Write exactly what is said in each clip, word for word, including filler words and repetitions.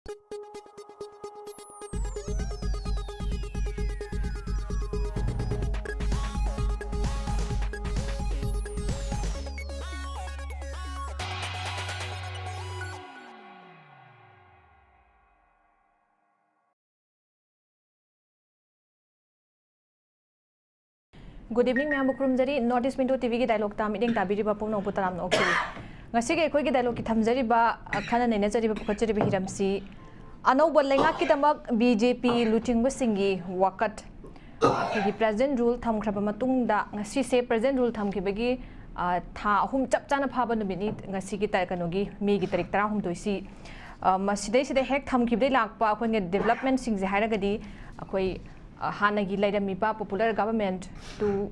Good evening, ꯃꯌꯥꯝꯕꯨ ꯈꯨꯔꯨꯝꯖꯔꯤ꯫ North East Window ꯇꯤꯚꯤꯒꯤ ꯗꯥꯏꯂꯣꯛꯇ ꯃꯤꯠꯌꯦꯡ ꯇꯥꯕꯤꯔꯤꯕ ꯄꯨꯝꯅꯃꯛꯄꯨ ꯇꯔꯥꯝꯅ ꯑꯣꯛꯆꯔꯤ꯫ ꯉꯁꯤꯒꯤ ꯑꯩꯈꯣꯏꯒꯤ ꯗꯥꯏꯂꯣꯛꯀꯤ ꯊꯝꯖꯔꯤꯕ, ꯑ, ꯈꯟꯅ ꯅꯩꯅꯖꯔꯤꯕ, ꯄꯨꯈꯠꯆꯔꯤꯕ ꯍꯤꯔꯝꯁꯤ ꯑꯅꯧꯕ ꯂꯩꯉꯥꯛꯀꯤꯗꯃꯛ ꯕꯤ ꯖꯦ ꯄꯤ ꯂꯨꯆꯤꯡꯕꯁꯤꯡꯒꯤ ꯋꯥꯀꯠ꯫ ꯑꯩꯈꯣꯏꯒꯤ present rule ꯊꯝꯈ꯭ꯔꯕ ꯃꯇꯨꯡꯗ, ꯉꯁꯤꯁꯦ present rule ꯊꯝꯈꯤꯕꯒꯤ, ꯑ, ꯊꯥ ꯑꯍꯨꯝ ꯆꯞ ꯆꯥꯅ ꯐꯥꯕ ꯅꯨꯃꯤꯠꯅꯤ ꯉꯁꯤꯒꯤ ꯇ-, ꯀꯩꯅꯣꯒꯤ, ꯃꯦꯒꯤ ꯇꯥꯔꯤꯛ ꯇꯔꯥꯍꯨꯝꯗꯣꯏꯁꯤ꯫ ꯑ, ꯃꯁꯤꯗꯩꯁꯤꯗ ꯍꯦꯛ ꯊꯝꯈꯤꯕꯗꯩ ꯂꯥꯛꯄ ꯑꯩꯈꯣꯏꯅ developmentꯁꯤꯡꯁꯦ ꯍꯥꯏꯔꯒꯗꯤ, ꯑꯩꯈꯣꯏ, ꯑ, ꯍꯥꯟꯅꯒꯤ ꯂꯩꯔꯝꯃꯤꯕ popular governmentꯇꯨ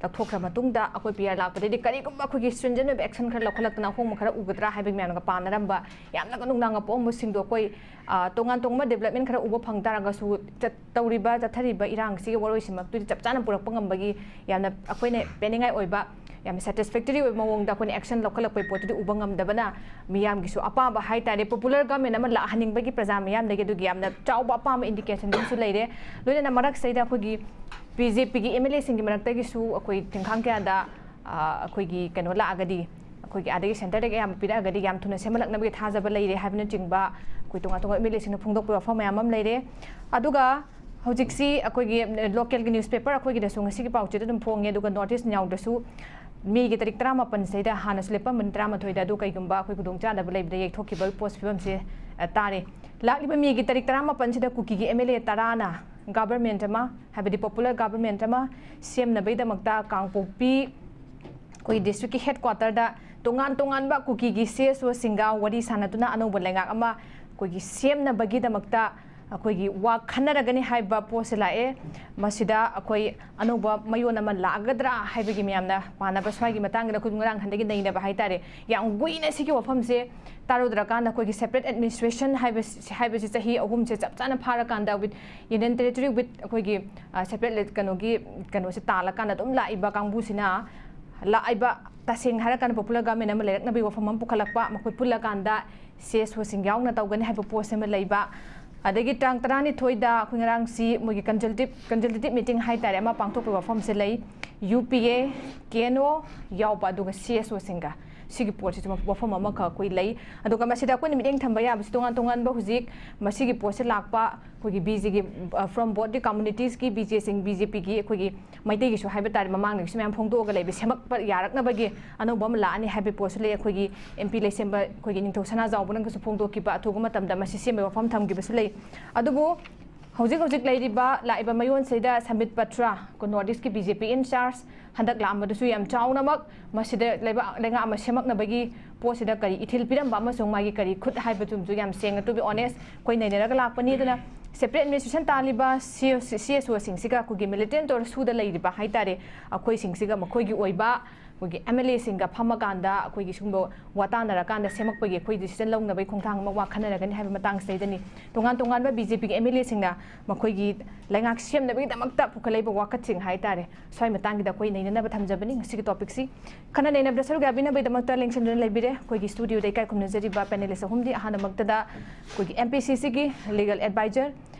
ꯂꯧꯊꯣꯛꯈ꯭ꯔ ꯃꯇꯨꯡꯗ ꯑꯩꯈꯣꯏ ꯄꯤ ꯑꯥꯔ ꯂꯥꯛꯄꯗꯩꯗꯤ ꯀꯔꯤꯒꯨꯝꯕ ꯑꯩꯈꯣꯏꯒꯤ stringent ꯑꯣꯏꯕ action ꯈꯔ ꯂꯧꯈꯠꯂꯛꯇꯅ ꯑꯍꯣꯡꯕ ꯈꯔ ꯎꯒꯗ꯭ꯔꯥ ꯍꯥꯏꯕꯒꯤ ꯃꯌꯥꯝꯅꯒ ꯄꯥꯅꯔꯝꯕ, ꯌꯥꯝꯅꯒ ꯅꯨꯡꯅꯥꯡꯒ ꯄꯣꯛꯑꯝꯕꯁꯤꯡꯗꯣ ꯑꯩꯈꯣꯏ, ꯑ, ꯇꯣꯉꯥꯟ ꯇꯣꯉꯥꯟꯕ development ꯈꯔ ꯎꯕ ꯐꯪ ꯇꯥꯔꯒꯁꯨ, ꯆꯠ-, ꯇꯧꯔꯤꯕ ꯆꯠꯊꯔꯤꯕ ꯏꯔꯥꯡꯁꯤꯒꯤ ꯋꯥꯔꯣꯏꯁꯤꯃꯛꯇꯨꯗꯤ ꯆꯞ ꯆꯥꯅ ꯄꯨꯔꯛꯄ ꯉꯝꯕꯒꯤ ꯌꯥꯝꯅ ꯑꯩꯈꯣꯏꯅ ꯄꯦꯟꯅꯤꯡꯉꯥꯏ ꯑꯣꯏꯕ, ꯌꯥꯝꯅ satisfactory ꯑꯣꯏꯕ ꯃꯑꯣꯡꯗ ꯑꯩꯈꯣꯏꯅ action ꯂꯧꯈꯠꯂꯛꯄꯒꯤ ꯄꯣꯠꯇꯨꯗꯤ ꯎꯕ ꯉꯝꯗꯕꯅ ꯃꯤꯌꯥꯝꯒꯤꯁꯨ ꯑꯄꯥꯝꯕ ꯍꯥꯏꯇꯥꯔꯦ, popular government ꯑꯃ ꯂꯥꯛꯍꯟꯅꯤꯡꯕꯒꯤ ꯄ꯭ꯔꯖꯥ ꯃꯤꯌꯥꯝꯗꯒꯤ ꯑꯗꯨꯒꯤ ꯌꯥꯝꯅ ꯆꯥꯎꯕ ꯑꯄꯥꯝꯕ indication ꯑꯃꯁꯨ ꯂꯩꯔꯦ꯫ ꯂꯣꯏꯅꯅ ꯃꯔꯛꯁꯤꯗꯩꯗ ꯑꯩꯈꯣꯏꯒꯤ ꯕꯤ ꯖꯦ ꯄꯤꯒꯤ ꯑꯦꯝ ꯑꯦꯜ ꯑꯦꯁꯤꯡꯒꯤ ꯃꯔꯛꯇꯒꯤꯁꯨ ꯑꯩꯈꯣꯏ ꯇꯤꯡꯈꯥꯡ ꯀꯌꯥꯗ, ꯑ, ꯑꯩꯈꯣꯏꯒꯤ ꯀꯩꯅꯣ ꯂꯥꯛꯑꯒꯗꯤ, ꯑꯩꯈꯣꯏꯒꯤ ꯑꯥꯗꯒꯤ centreꯗꯒꯤ ꯑꯌꯥꯝꯕ ꯄꯤꯔꯛꯑꯒꯗꯤ ꯌꯥꯝ ꯊꯨꯅ ꯁꯦꯝꯍꯜꯂꯛꯅꯕꯒꯤ ꯊꯥꯖꯕ ꯂꯩꯔꯦ ꯍꯥꯏꯕꯅꯆꯤꯡꯕ ꯑꯩꯈꯣꯏ ꯇꯣꯉꯥꯟ ꯇꯣꯉꯥꯟꯕ ꯑꯦꯝ ꯑꯦꯜ ꯑꯦꯁꯤꯡꯅ ꯐꯣꯡꯗꯣꯛꯄ ꯋꯥꯐꯝ ꯃꯌꯥꯝ ꯑꯃ ꯂꯩꯔꯦ꯫ ꯑꯗꯨꯒ ꯍꯧꯖꯤꯛꯁꯤ ꯑꯩꯈꯣꯏꯒꯤ localꯒꯤ newspaper ꯑꯩꯈꯣꯏꯒꯤꯗꯁꯨ ꯉꯁꯤꯒꯤ ꯄꯥꯎꯆꯦꯗ ꯑꯗꯨꯝ ꯐꯣꯡꯉꯦ, ꯑꯗꯨꯒ North East Nowꯗꯁꯨ ꯃꯦꯒꯤ ꯇꯥꯔꯤꯛ ꯇꯔꯥꯃꯥꯄꯟꯁꯤꯗꯩꯗ, ꯍꯥꯟꯅꯁꯨ ꯂꯦꯞꯄꯝꯕꯅꯤ ꯇꯔꯥꯃꯥꯊꯣꯏꯗ, ꯑꯗꯨ ꯀꯩꯒꯨꯝꯕ ꯑꯩꯈꯣꯏ ꯈꯨꯗꯣꯡꯆꯥꯗꯕ ꯂꯩꯕꯗ ꯌꯩꯊꯣꯛꯈꯤꯕꯒꯤ ꯄꯣꯠ ꯐꯤꯕꯝꯁꯦ, ꯑ, ꯇꯥꯔꯦ꯫ ꯂꯥꯛꯂꯤꯕ ꯃꯦꯒꯤ ꯇꯥꯔꯤꯛ ꯇꯔꯥꯃꯥꯄꯟꯁꯤꯗ ꯀꯨꯀꯤꯒꯤ ꯑꯦꯝ ꯑꯦꯜ ꯑꯦ ꯇꯔꯥꯅ government ꯑꯃ, ꯍꯥꯏꯕꯗꯤ popular government ꯑꯃ ꯁꯦꯝꯅꯕꯒꯤꯗꯃꯛꯇ ꯀꯥꯡꯄꯣꯛꯄꯤ ꯑꯩꯈꯣꯏ districtꯀꯤ headquarterꯗ ꯇꯣꯉꯥꯟ ꯇꯣꯉꯥꯟꯕ ꯀꯨꯀꯤꯒꯤ ꯁꯤ ꯑꯦꯁ ꯑꯣꯁꯤꯡꯒ ꯋꯥꯔꯤ ꯁꯥꯟꯅꯗꯨꯅ ꯑꯅꯧꯕ ꯂꯩꯉꯥꯛ ꯑꯃ ꯑꯩꯈꯣꯏꯒꯤ ꯁꯦꯝꯅꯕꯒꯤꯗꯃꯛꯇ ꯑꯩꯈꯣꯏꯒꯤ ꯋꯥ ꯈꯟꯅꯔꯒꯅꯤ ꯍꯥꯏꯕ ꯄꯣꯠꯁꯦ ꯂꯥꯛꯑꯦ꯫ ꯃꯁꯤꯗ ꯑꯩꯈꯣꯏ ꯑꯅꯧꯕ ꯃꯌꯣꯟ ꯑꯃ ꯂꯥꯛꯑꯒꯗ꯭ꯔꯥ ꯍꯥꯏꯕꯒꯤ ꯃꯌꯥꯝꯅ ꯄꯥꯅꯕ ꯁ꯭ꯋꯥꯏꯒꯤ ꯃꯇꯥꯡꯗ ꯑꯩꯈꯣꯏ ꯉꯔꯥꯡ ꯅꯍꯥꯟꯗꯒꯤ ꯅꯩꯅꯕ ꯍꯥꯏꯇꯥꯔꯦ꯫ ꯌꯥꯝ ꯀꯨꯏꯅ ꯁꯤꯒꯤ ꯋꯥꯐꯝꯁꯦ ꯇꯥꯔꯨꯗ꯭ꯔꯀꯥꯟꯗ ꯑꯩꯈꯣꯏꯒꯤ separate administration ꯍꯥꯏꯕꯁꯤ, ꯍꯥꯏꯕꯁꯤ ꯆꯍꯤ ꯑꯍꯨꯝꯁꯦ ꯆꯞ ꯆꯥꯅ ꯐꯥꯔꯀꯥꯟꯗ with Union Territory with ꯑꯩꯈꯣꯏꯒꯤ, ꯑ, separate ꯀꯩꯅꯣꯒꯤ, ꯀꯩꯅꯣꯁꯦ ꯇꯥꯜꯂꯀꯥꯟꯗ ꯑꯗꯨꯝ ꯂꯥꯛꯏꯕ ꯀꯥꯡꯕꯨꯁꯤꯅ ꯂꯥꯛꯏꯕ ꯇꯁꯦꯡꯅ ꯍꯥꯏꯔꯀꯥꯟꯗ popular government ꯑꯃ ꯂꯩꯔꯛꯅꯕꯒꯤ ꯋꯥꯐꯝ ꯑꯃ ꯄꯨꯈꯠꯂꯛꯄ, ꯃꯈꯣꯏ ꯄꯨꯜꯂꯀꯥꯟꯗ ꯁꯤ ꯑꯦꯁ ꯑꯣꯁꯤꯡ ꯌꯥꯎꯅ ꯇꯧꯒꯅꯤ ꯍꯥꯏꯕ ꯄꯣꯠꯁꯤ ꯑꯃ ꯂꯩꯕ꯫ ꯑꯗꯒꯤ ꯇꯥꯡ ꯇꯔꯥꯅꯤꯊꯣꯏꯗ ꯑꯩꯈꯣꯏ ꯉꯔꯥꯡꯁꯤ ꯃꯣꯏꯒꯤ consultative consultative meeting ꯍꯥꯏꯇꯥꯔꯦ, ꯑꯃ ꯄꯥꯡꯊꯣꯛꯄꯒꯤ ꯋꯥꯐꯝꯁꯦ ꯂꯩ꯫ ꯌꯨ ꯄꯤ ꯑꯦ, ꯀꯦ ꯑꯦꯟ ꯑꯣ ꯌꯥꯎꯕ, ꯑꯗꯨꯒ ꯁꯤ ꯑꯦꯁ ꯑꯣꯁꯤꯡꯒ꯫ ꯁꯤꯒꯤ ꯄꯣꯠꯁꯤꯁꯨ ꯋꯥꯐꯝ ꯑꯃꯈꯛ ꯑꯩꯈꯣꯏ ꯂꯩ꯫ ꯑꯗꯨꯒ ꯃꯁꯤꯗ ꯑꯩꯈꯣꯏꯅ ꯃꯤꯠꯌꯦꯡ ꯊꯝꯕ ꯌꯥꯕꯁꯤ ꯇꯣꯉꯥꯟ ꯇꯣꯉꯥꯟꯕ ꯍꯧꯖꯤꯛ ꯃꯁꯤꯒꯤ ꯄꯣꯠꯁꯤ ꯂꯥꯛꯄ ꯑꯩꯈꯣꯏꯒꯤ ꯕꯤ ꯖꯦꯒꯤ, from both the communitiesꯀꯤ ꯕꯤ ꯖꯦꯁꯤꯡ, ꯕꯤ ꯖꯦ ꯄꯤꯒꯤ ꯑꯩꯈꯣꯏꯒꯤ ꯃꯩꯇꯩꯒꯤꯁꯨ ꯍꯥꯏꯕ ꯇꯥꯔꯦ, ꯃꯃꯥꯡꯗꯒꯤꯁꯨ ꯃꯌꯥꯝ ꯐꯣꯡꯗꯣꯛꯑꯒ ꯂꯩꯕ, ꯁꯦꯝꯃꯛꯄ ꯌꯥꯔꯛꯅꯕꯒꯤ ꯑꯅꯧꯕ ꯑꯃ ꯂꯥꯛꯑꯅꯤ ꯍꯥꯏꯕꯒꯤ ꯄꯣꯠꯁꯨ ꯂꯩ꯫ ꯑꯩꯈꯣꯏꯒꯤ ꯑꯦꯝ ꯄꯤ ꯂꯩꯁꯦꯝꯕ ꯑꯩꯈꯣꯏꯒꯤ ꯅꯤꯡꯊꯧ ꯁꯅꯥꯖꯥꯎꯕꯅꯒꯁꯨ ꯐꯣꯡꯗꯣꯛꯈꯤꯕ, ꯑꯊꯨꯕ ꯃꯇꯝꯗ ꯃꯁꯤ ꯁꯦꯝꯕꯒꯤ ꯋꯥꯐꯝ ꯊꯝꯈꯤꯕꯁꯨ ꯂꯩ꯫ ꯑꯗꯨꯕꯨ ꯍꯧꯖꯤꯛ ꯍꯧꯖꯤꯛ ꯂꯩꯔꯤꯕ, ꯂꯥꯛꯏꯕ ꯃꯌꯣꯟꯁꯤꯗ ꯁꯝꯕꯤꯠ ꯄꯇ꯭ꯔ, ꯑꯩꯈꯣꯏ North Eastꯀꯤ B J P in charge ꯍꯟꯗꯛ ꯂꯥꯛꯑꯝꯕꯗꯨꯁꯨ ꯌꯥꯝ ꯆꯥꯎꯅꯃꯛ ꯃꯁꯤꯗ ꯂꯩꯕꯥꯛ, ꯂꯩꯉꯥꯛ ꯑꯃ ꯁꯦꯝꯃꯛꯅꯕꯒꯤ ꯄꯣꯠꯁꯤꯗ ꯀꯔꯤ ꯏꯊꯤꯜ ꯄꯤꯔꯝꯕ ꯑꯃꯁꯨꯡ ꯃꯥꯒꯤ ꯀꯔꯤ ꯈꯨꯠ ꯍꯥꯏꯕꯗꯨꯝꯁꯨ ꯌꯥꯝ ꯁꯦꯡꯅ, to be honest, ꯑꯩꯈꯣꯏ ꯅꯩꯅꯔꯒ ꯂꯥꯛꯄꯅꯤ꯫ ꯑꯗꯨꯅ separate administration ꯇꯥꯜꯂꯤꯕ C S, C S Oꯁꯤꯡꯁꯤꯒ ꯑꯩꯈꯣꯏꯒꯤ militant ꯑꯣꯏꯔꯁꯨꯗ ꯂꯩꯔꯤꯕ ꯍꯥꯏꯇꯥꯔꯦ, ꯑꯩꯈꯣꯏꯁꯤꯡꯁꯤꯒ ꯃꯈꯣꯏꯒꯤ ꯑꯣꯏꯕ ꯑꯩꯈꯣꯏꯒꯤ M L Aꯁꯤꯡꯒ ꯐꯝꯃꯀꯥꯟꯗ ꯑꯩꯈꯣꯏꯒꯤ ꯁꯤꯒꯨꯝꯕ ꯋꯥ ꯇꯥꯟꯅꯔꯀꯥꯟꯗ ꯁꯦꯝꯃꯛꯄꯒꯤ ꯑꯩꯈꯣꯏ decision ꯂꯧꯅꯕꯒꯤ ꯈꯣꯡꯊꯥꯡ ꯑꯃ ꯋꯥ ꯈꯟꯅꯔꯒꯅꯤ ꯍꯥꯏꯕ ꯃꯇꯥꯡꯁꯤꯗꯩꯗꯅꯤ꯫ ꯇꯣꯉꯥꯟ ꯇꯣꯉꯥꯟꯕ B J Pꯒꯤ M L Aꯁꯤꯡꯅ ꯃꯈꯣꯏꯒꯤ ꯂꯩꯉꯥꯛ ꯁꯦꯝꯅꯕꯒꯤꯗꯃꯛꯇ ꯄꯨꯈꯠꯂꯛꯏꯕ ꯋꯥꯀꯠꯁꯤꯡ ꯍꯥꯏꯇꯥꯔꯦ, ꯁ꯭ꯋꯥꯏ ꯃꯇꯥꯡꯒꯤꯗ ꯑꯩꯈꯣꯏ ꯅꯩꯅꯅꯕ ꯊꯝꯖꯕꯅꯤ꯫ ꯉꯁꯤꯒꯤ topicꯁꯤ ꯈꯟꯅ ꯅꯩꯅꯕꯗ ꯁꯔꯨꯛ ꯌꯥꯕꯤꯅꯕꯒꯤꯗꯃꯛꯇ ꯂꯦꯡꯁꯤꯟꯗꯨꯅ ꯂꯩꯕꯤꯔꯦ ꯑꯩꯈꯣꯏꯒꯤ studioꯗ ꯏꯀꯥꯏ ꯈꯨꯝꯅꯖꯔꯤꯕ panelist ꯑꯍꯨꯝꯗꯤ꯫ ꯑꯍꯥꯟꯕꯃꯛꯇꯗ ꯑꯩꯈꯣꯏꯒꯤ M P C Cꯒꯤ legal advisor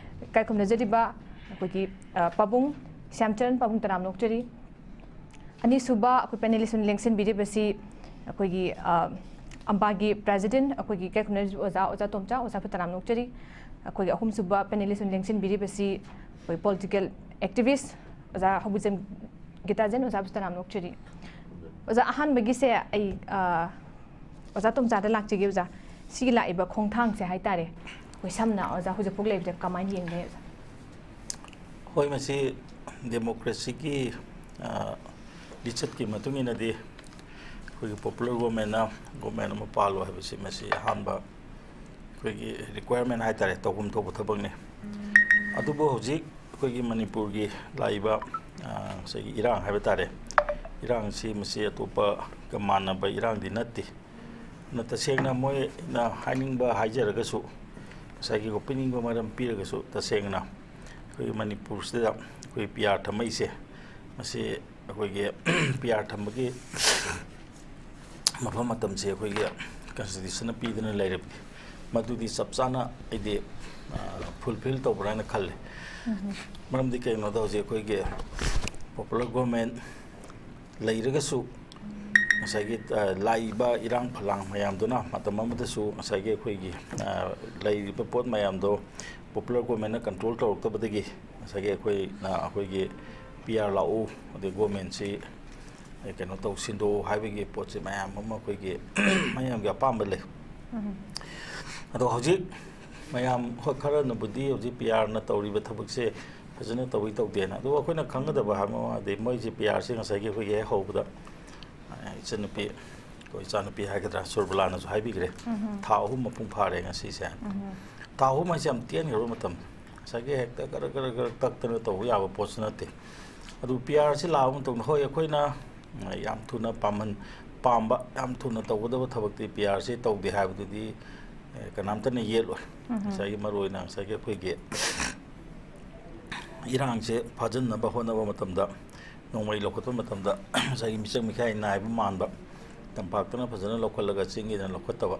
ꯏꯀꯥꯏ ꯈꯨꯝꯅꯖꯔꯤꯕ ꯑꯩꯈꯣꯏꯒꯤ, ꯑ, ꯄꯥꯕꯨꯡ ꯁ꯭ꯌꯥꯝꯆꯔꯟ, ꯄꯥꯕꯨꯡ ꯇꯔꯥꯝꯅ ꯑꯣꯛꯆꯔꯤ꯫ ꯑꯅꯤꯁꯨꯕ ꯑꯩꯈꯣꯏ panelist ꯑꯣꯏꯅ ꯂꯦꯡꯁꯤꯟꯕꯤꯔꯤꯕꯁꯤ ꯑꯩꯈꯣꯏꯒꯤ, ꯑ, ꯑꯝꯕꯥꯒꯤ president, ꯑꯩꯈꯣꯏꯒꯤ ꯏꯀꯥꯏ ꯈꯨꯝꯅꯖꯔꯤꯕ ꯑꯣꯖꯥ, ꯑꯣꯖꯥ ꯇꯣꯝꯆꯥ, ꯑꯣꯖꯥꯕꯨ ꯇꯔꯥꯝꯅ ꯑꯣꯛꯆꯔꯤ꯫ ꯑꯩꯈꯣꯏꯒꯤ ꯑꯍꯨꯝꯁꯨꯕ panelist ꯑꯣꯏꯅ ꯂꯦꯡꯁꯤꯟꯕꯤꯔꯤꯕꯁꯤ ꯑꯩꯈꯣꯏ political activist ꯑꯣꯖꯥ ꯍꯧꯕꯨꯖꯦꯝ ꯒꯤꯇꯥꯖꯦꯟ, ꯑꯣꯖꯥꯕꯨꯁꯨ ꯇꯔꯥꯝꯅ ꯑꯣꯛꯆꯔꯤ꯫ ꯑꯣꯖꯥ, ꯑꯍꯥꯟꯕꯒꯤꯁꯦ ꯑꯩ, ꯑ, ꯑꯣꯖꯥ ꯇꯣꯝꯆꯥꯗ ꯂꯥꯛꯆꯒꯦ꯫ ꯑꯣꯖꯥ, ꯁꯤꯒꯤ ꯂꯥꯛꯏꯕ ꯈꯣꯡꯊꯥꯡꯁꯦ ꯍꯥꯏꯇꯥꯔꯦ, ꯑꯩꯈꯣꯏ ꯁꯝꯅ ꯑꯣꯖꯥ ꯍꯧꯖꯤꯛ ꯐꯥꯎ ꯂꯩꯕꯁꯦ ꯀꯃꯥꯏꯅ ꯌꯦꯡꯒꯦ ꯑꯣꯖꯥ? ꯍꯣꯏ, ꯃꯁꯤ democracyꯒꯤ, ꯑ, ꯂꯤꯆꯠꯀꯤ ꯃꯇꯨꯡ ꯏꯟꯅꯗꯤ ꯑꯩꯈꯣꯏꯒꯤ popular governmentꯅ government ꯑꯃ ꯄꯥꯜꯂꯣ ꯍꯥꯏꯕꯁꯤ ꯃꯁꯤ ꯑꯍꯥꯟꯕ ꯑꯩꯈꯣꯏꯒꯤ requirement ꯍꯥꯏꯇꯥꯔꯦ, ꯇꯧꯐꯝ ꯊꯣꯛꯄ ꯊꯕꯛꯅꯤ꯫ ꯑꯗꯨꯕꯨ ꯍꯧꯖꯤꯛ ꯑꯩꯈꯣꯏꯒꯤ ꯃꯅꯤꯄꯨꯔꯒꯤ ꯂꯥꯛꯏꯕ, ꯑ, ꯉꯁꯥꯏꯒꯤ ꯏꯔꯥꯡ ꯍꯥꯏꯕ ꯇꯥꯔꯦ, ꯏꯔꯥꯡꯁꯤ ꯃꯁꯤ ꯑꯇꯣꯞꯄꯒ ꯃꯥꯟꯅꯕ ꯏꯔꯥꯡꯗꯤ ꯅꯠꯇꯦ꯫ ꯑꯗꯨꯅ ꯇꯁꯦꯡꯅ ꯃꯣꯏꯅ ꯍꯥꯏꯅꯤꯡꯕ ꯍꯥꯏꯖꯔꯒꯁꯨ, ꯉꯁꯥꯏꯒꯤ ꯄꯤꯅꯤꯡꯕ ꯃꯔꯝ ꯄꯤꯔꯒꯁꯨ, ꯇꯁꯦꯡꯅ ꯑꯩꯈꯣꯏꯒꯤ ꯃꯅꯤꯄꯨꯔꯁꯤꯗ ꯑꯩꯈꯣꯏ P R ꯊꯝꯃꯛꯏꯁꯦ, ꯃꯁꯤ ꯑꯩꯈꯣꯏꯒꯤ P R ꯊꯝꯕꯒꯤ ꯃꯐꯝ ꯃꯇꯝꯁꯦ ꯑꯩꯈꯣꯏꯒꯤ ꯀꯟꯁꯇꯤꯇ꯭ꯌꯨꯁꯟꯅ ꯄꯤꯗꯨꯅ ꯂꯩꯔꯕꯗꯤ, ꯃꯗꯨꯗꯤ ꯆꯞ ꯆꯥꯅ ꯑꯩꯗꯤ ꯐꯨꯜꯐꯤꯜ ꯇꯧꯕ꯭ꯔꯥ ꯍꯥꯏꯅ ꯈꯜꯂꯦ꯫ ꯃꯔꯝꯗꯤ ꯀꯩꯒꯤꯅꯣꯗ, ꯍꯧꯖꯤꯛ ꯑꯩꯈꯣꯏꯒꯤ ꯄꯣꯄꯨꯂꯔ ꯒꯣꯔꯃꯦꯟ ꯂꯩꯔꯒꯁꯨ, ꯉꯁꯥꯏꯒꯤ ꯂꯥꯛꯏꯕ ꯏꯔꯥꯡ ꯐꯂꯥꯡ ꯃꯌꯥꯝꯗꯨꯅ ꯃꯇꯝ ꯑꯃꯗꯁꯨ ꯉꯁꯥꯏꯒꯤ ꯑꯩꯈꯣꯏꯒꯤ ꯂꯩꯔꯤꯕ ꯄꯣꯠ ꯃꯌꯥꯝꯗꯣ ꯄꯣꯄꯨꯂꯔ ꯒꯣꯔꯃꯦꯟꯅ ꯀꯟꯇ꯭ꯔꯣꯜ ꯇꯧꯔꯛꯇꯕꯗꯒꯤ ꯉꯁꯥꯏꯒꯤ ꯑꯩꯈꯣꯏꯅ ꯑꯩꯈꯣꯏꯒꯤ ꯄꯤ ꯑꯥꯔ ꯂꯥꯛꯎ, ꯑꯗꯩ ꯒꯣꯔꯃꯦꯟꯁꯤ ꯀꯩꯅꯣ ꯇꯧ, ꯁꯤꯟꯗꯣꯛꯎ ꯍꯥꯏꯕꯒꯤ ꯄꯣꯠꯁꯦ ꯃꯌꯥꯝ ꯑꯃ ꯑꯩꯈꯣꯏꯒꯤ ꯃꯌꯥꯝꯒꯤ ꯑꯄꯥꯝꯕ ꯂꯩ꯫ ꯑꯗꯣ ꯍꯧꯖꯤꯛ ꯃꯌꯥꯝ, ꯍꯣꯏ, ꯈꯔꯅꯕꯨꯗꯤ ꯍꯧꯖꯤꯛ ꯄꯤ ꯑꯥꯔꯅ ꯇꯧꯔꯤꯕ ꯊꯕꯛꯁꯦ ꯐꯖꯅ ꯇꯧꯏ ꯇꯧꯗꯦꯅ, ꯑꯗꯨꯕꯨ ꯑꯩꯈꯣꯏꯅ ꯈꯪꯒꯗꯕ ꯍꯥꯏꯕ ꯑꯃꯗꯤ, ꯃꯣꯏꯁꯦ ꯄꯤ ꯑꯥꯔꯁꯦ ꯉꯁꯥꯏꯒꯤ ꯑꯩꯈꯣꯏꯒꯤ ꯍꯦꯛ ꯍꯧꯕꯗ, ꯑ, ꯏꯆꯟꯅꯨꯄꯤ, ꯑꯩꯈꯣꯏ ꯏꯆꯥꯅꯨꯄꯤ ꯍꯥꯏꯒꯗ꯭ꯔꯥ, ꯁꯨꯔꯕꯂꯥꯅꯁꯨ ꯍꯥꯏꯕꯤꯈ꯭ꯔꯦ, ꯊꯥ ꯑꯍꯨꯝ ꯃꯄꯨꯡ ꯐꯥꯔꯦ ꯉꯁꯤꯁꯦ꯫ ꯊꯥ ꯑꯍꯨꯝ ꯍꯥꯏꯁꯦ ꯌꯥꯝ ꯇꯦꯟꯈ꯭ꯔꯕ ꯃꯇꯝ, ꯉꯁꯥꯏꯒꯤ ꯍꯦꯛꯇ ꯒꯔ ꯒꯔ ꯒꯔ ꯇꯛꯇꯅ ꯇꯧꯕ ꯌꯥꯕ ꯄꯣꯠꯁꯨ ꯅꯠꯇꯦ꯫ ꯑꯗꯨ ꯄꯤ ꯑꯥꯔꯁꯤ ꯂꯥꯛꯑꯕ ꯃꯇꯨꯡꯗ, ꯍꯣꯏ, ꯑꯩꯈꯣꯏꯅ, ꯑ, ꯌꯥꯝ ꯊꯨꯅ ꯄꯥꯝꯍꯟ-, ꯄꯥꯝꯕ, ꯌꯥꯝ ꯊꯨꯅ ꯇꯧꯒꯗꯕ ꯊꯕꯛꯇꯤ ꯄꯤ ꯑꯥꯔꯁꯤ ꯇꯧꯗꯦ ꯍꯥꯏꯕꯗꯨꯗꯤ, ꯑ, ꯀꯅꯥꯝꯇꯅ ꯌꯦꯠꯂꯣꯏ꯫ ꯉꯁꯥꯏꯒꯤ ꯃꯔꯨꯑꯣꯏꯅ ꯉꯁꯥꯏꯒꯤ ꯑꯩꯈꯣꯏꯒꯤ ꯏꯔꯥꯡꯁꯦ ꯐꯥꯖꯤꯟꯅꯕ ꯍꯣꯠꯅꯕ ꯃꯇꯝꯗ, ꯅꯣꯡꯃꯩ ꯂꯧꯈꯠꯄ ꯃꯇꯝꯗ ꯉꯁꯥꯏꯒꯤ ꯃꯤꯆꯪ ꯃꯤꯈꯥꯏ ꯅꯥꯏꯕ ꯃꯥꯟꯕ, ꯇꯝꯄꯥꯛꯇꯅ ꯐꯖꯅ ꯂꯧꯈꯠꯂꯒ ꯆꯤꯡꯒꯤꯗꯅ ꯂꯧꯈꯠꯇꯕ,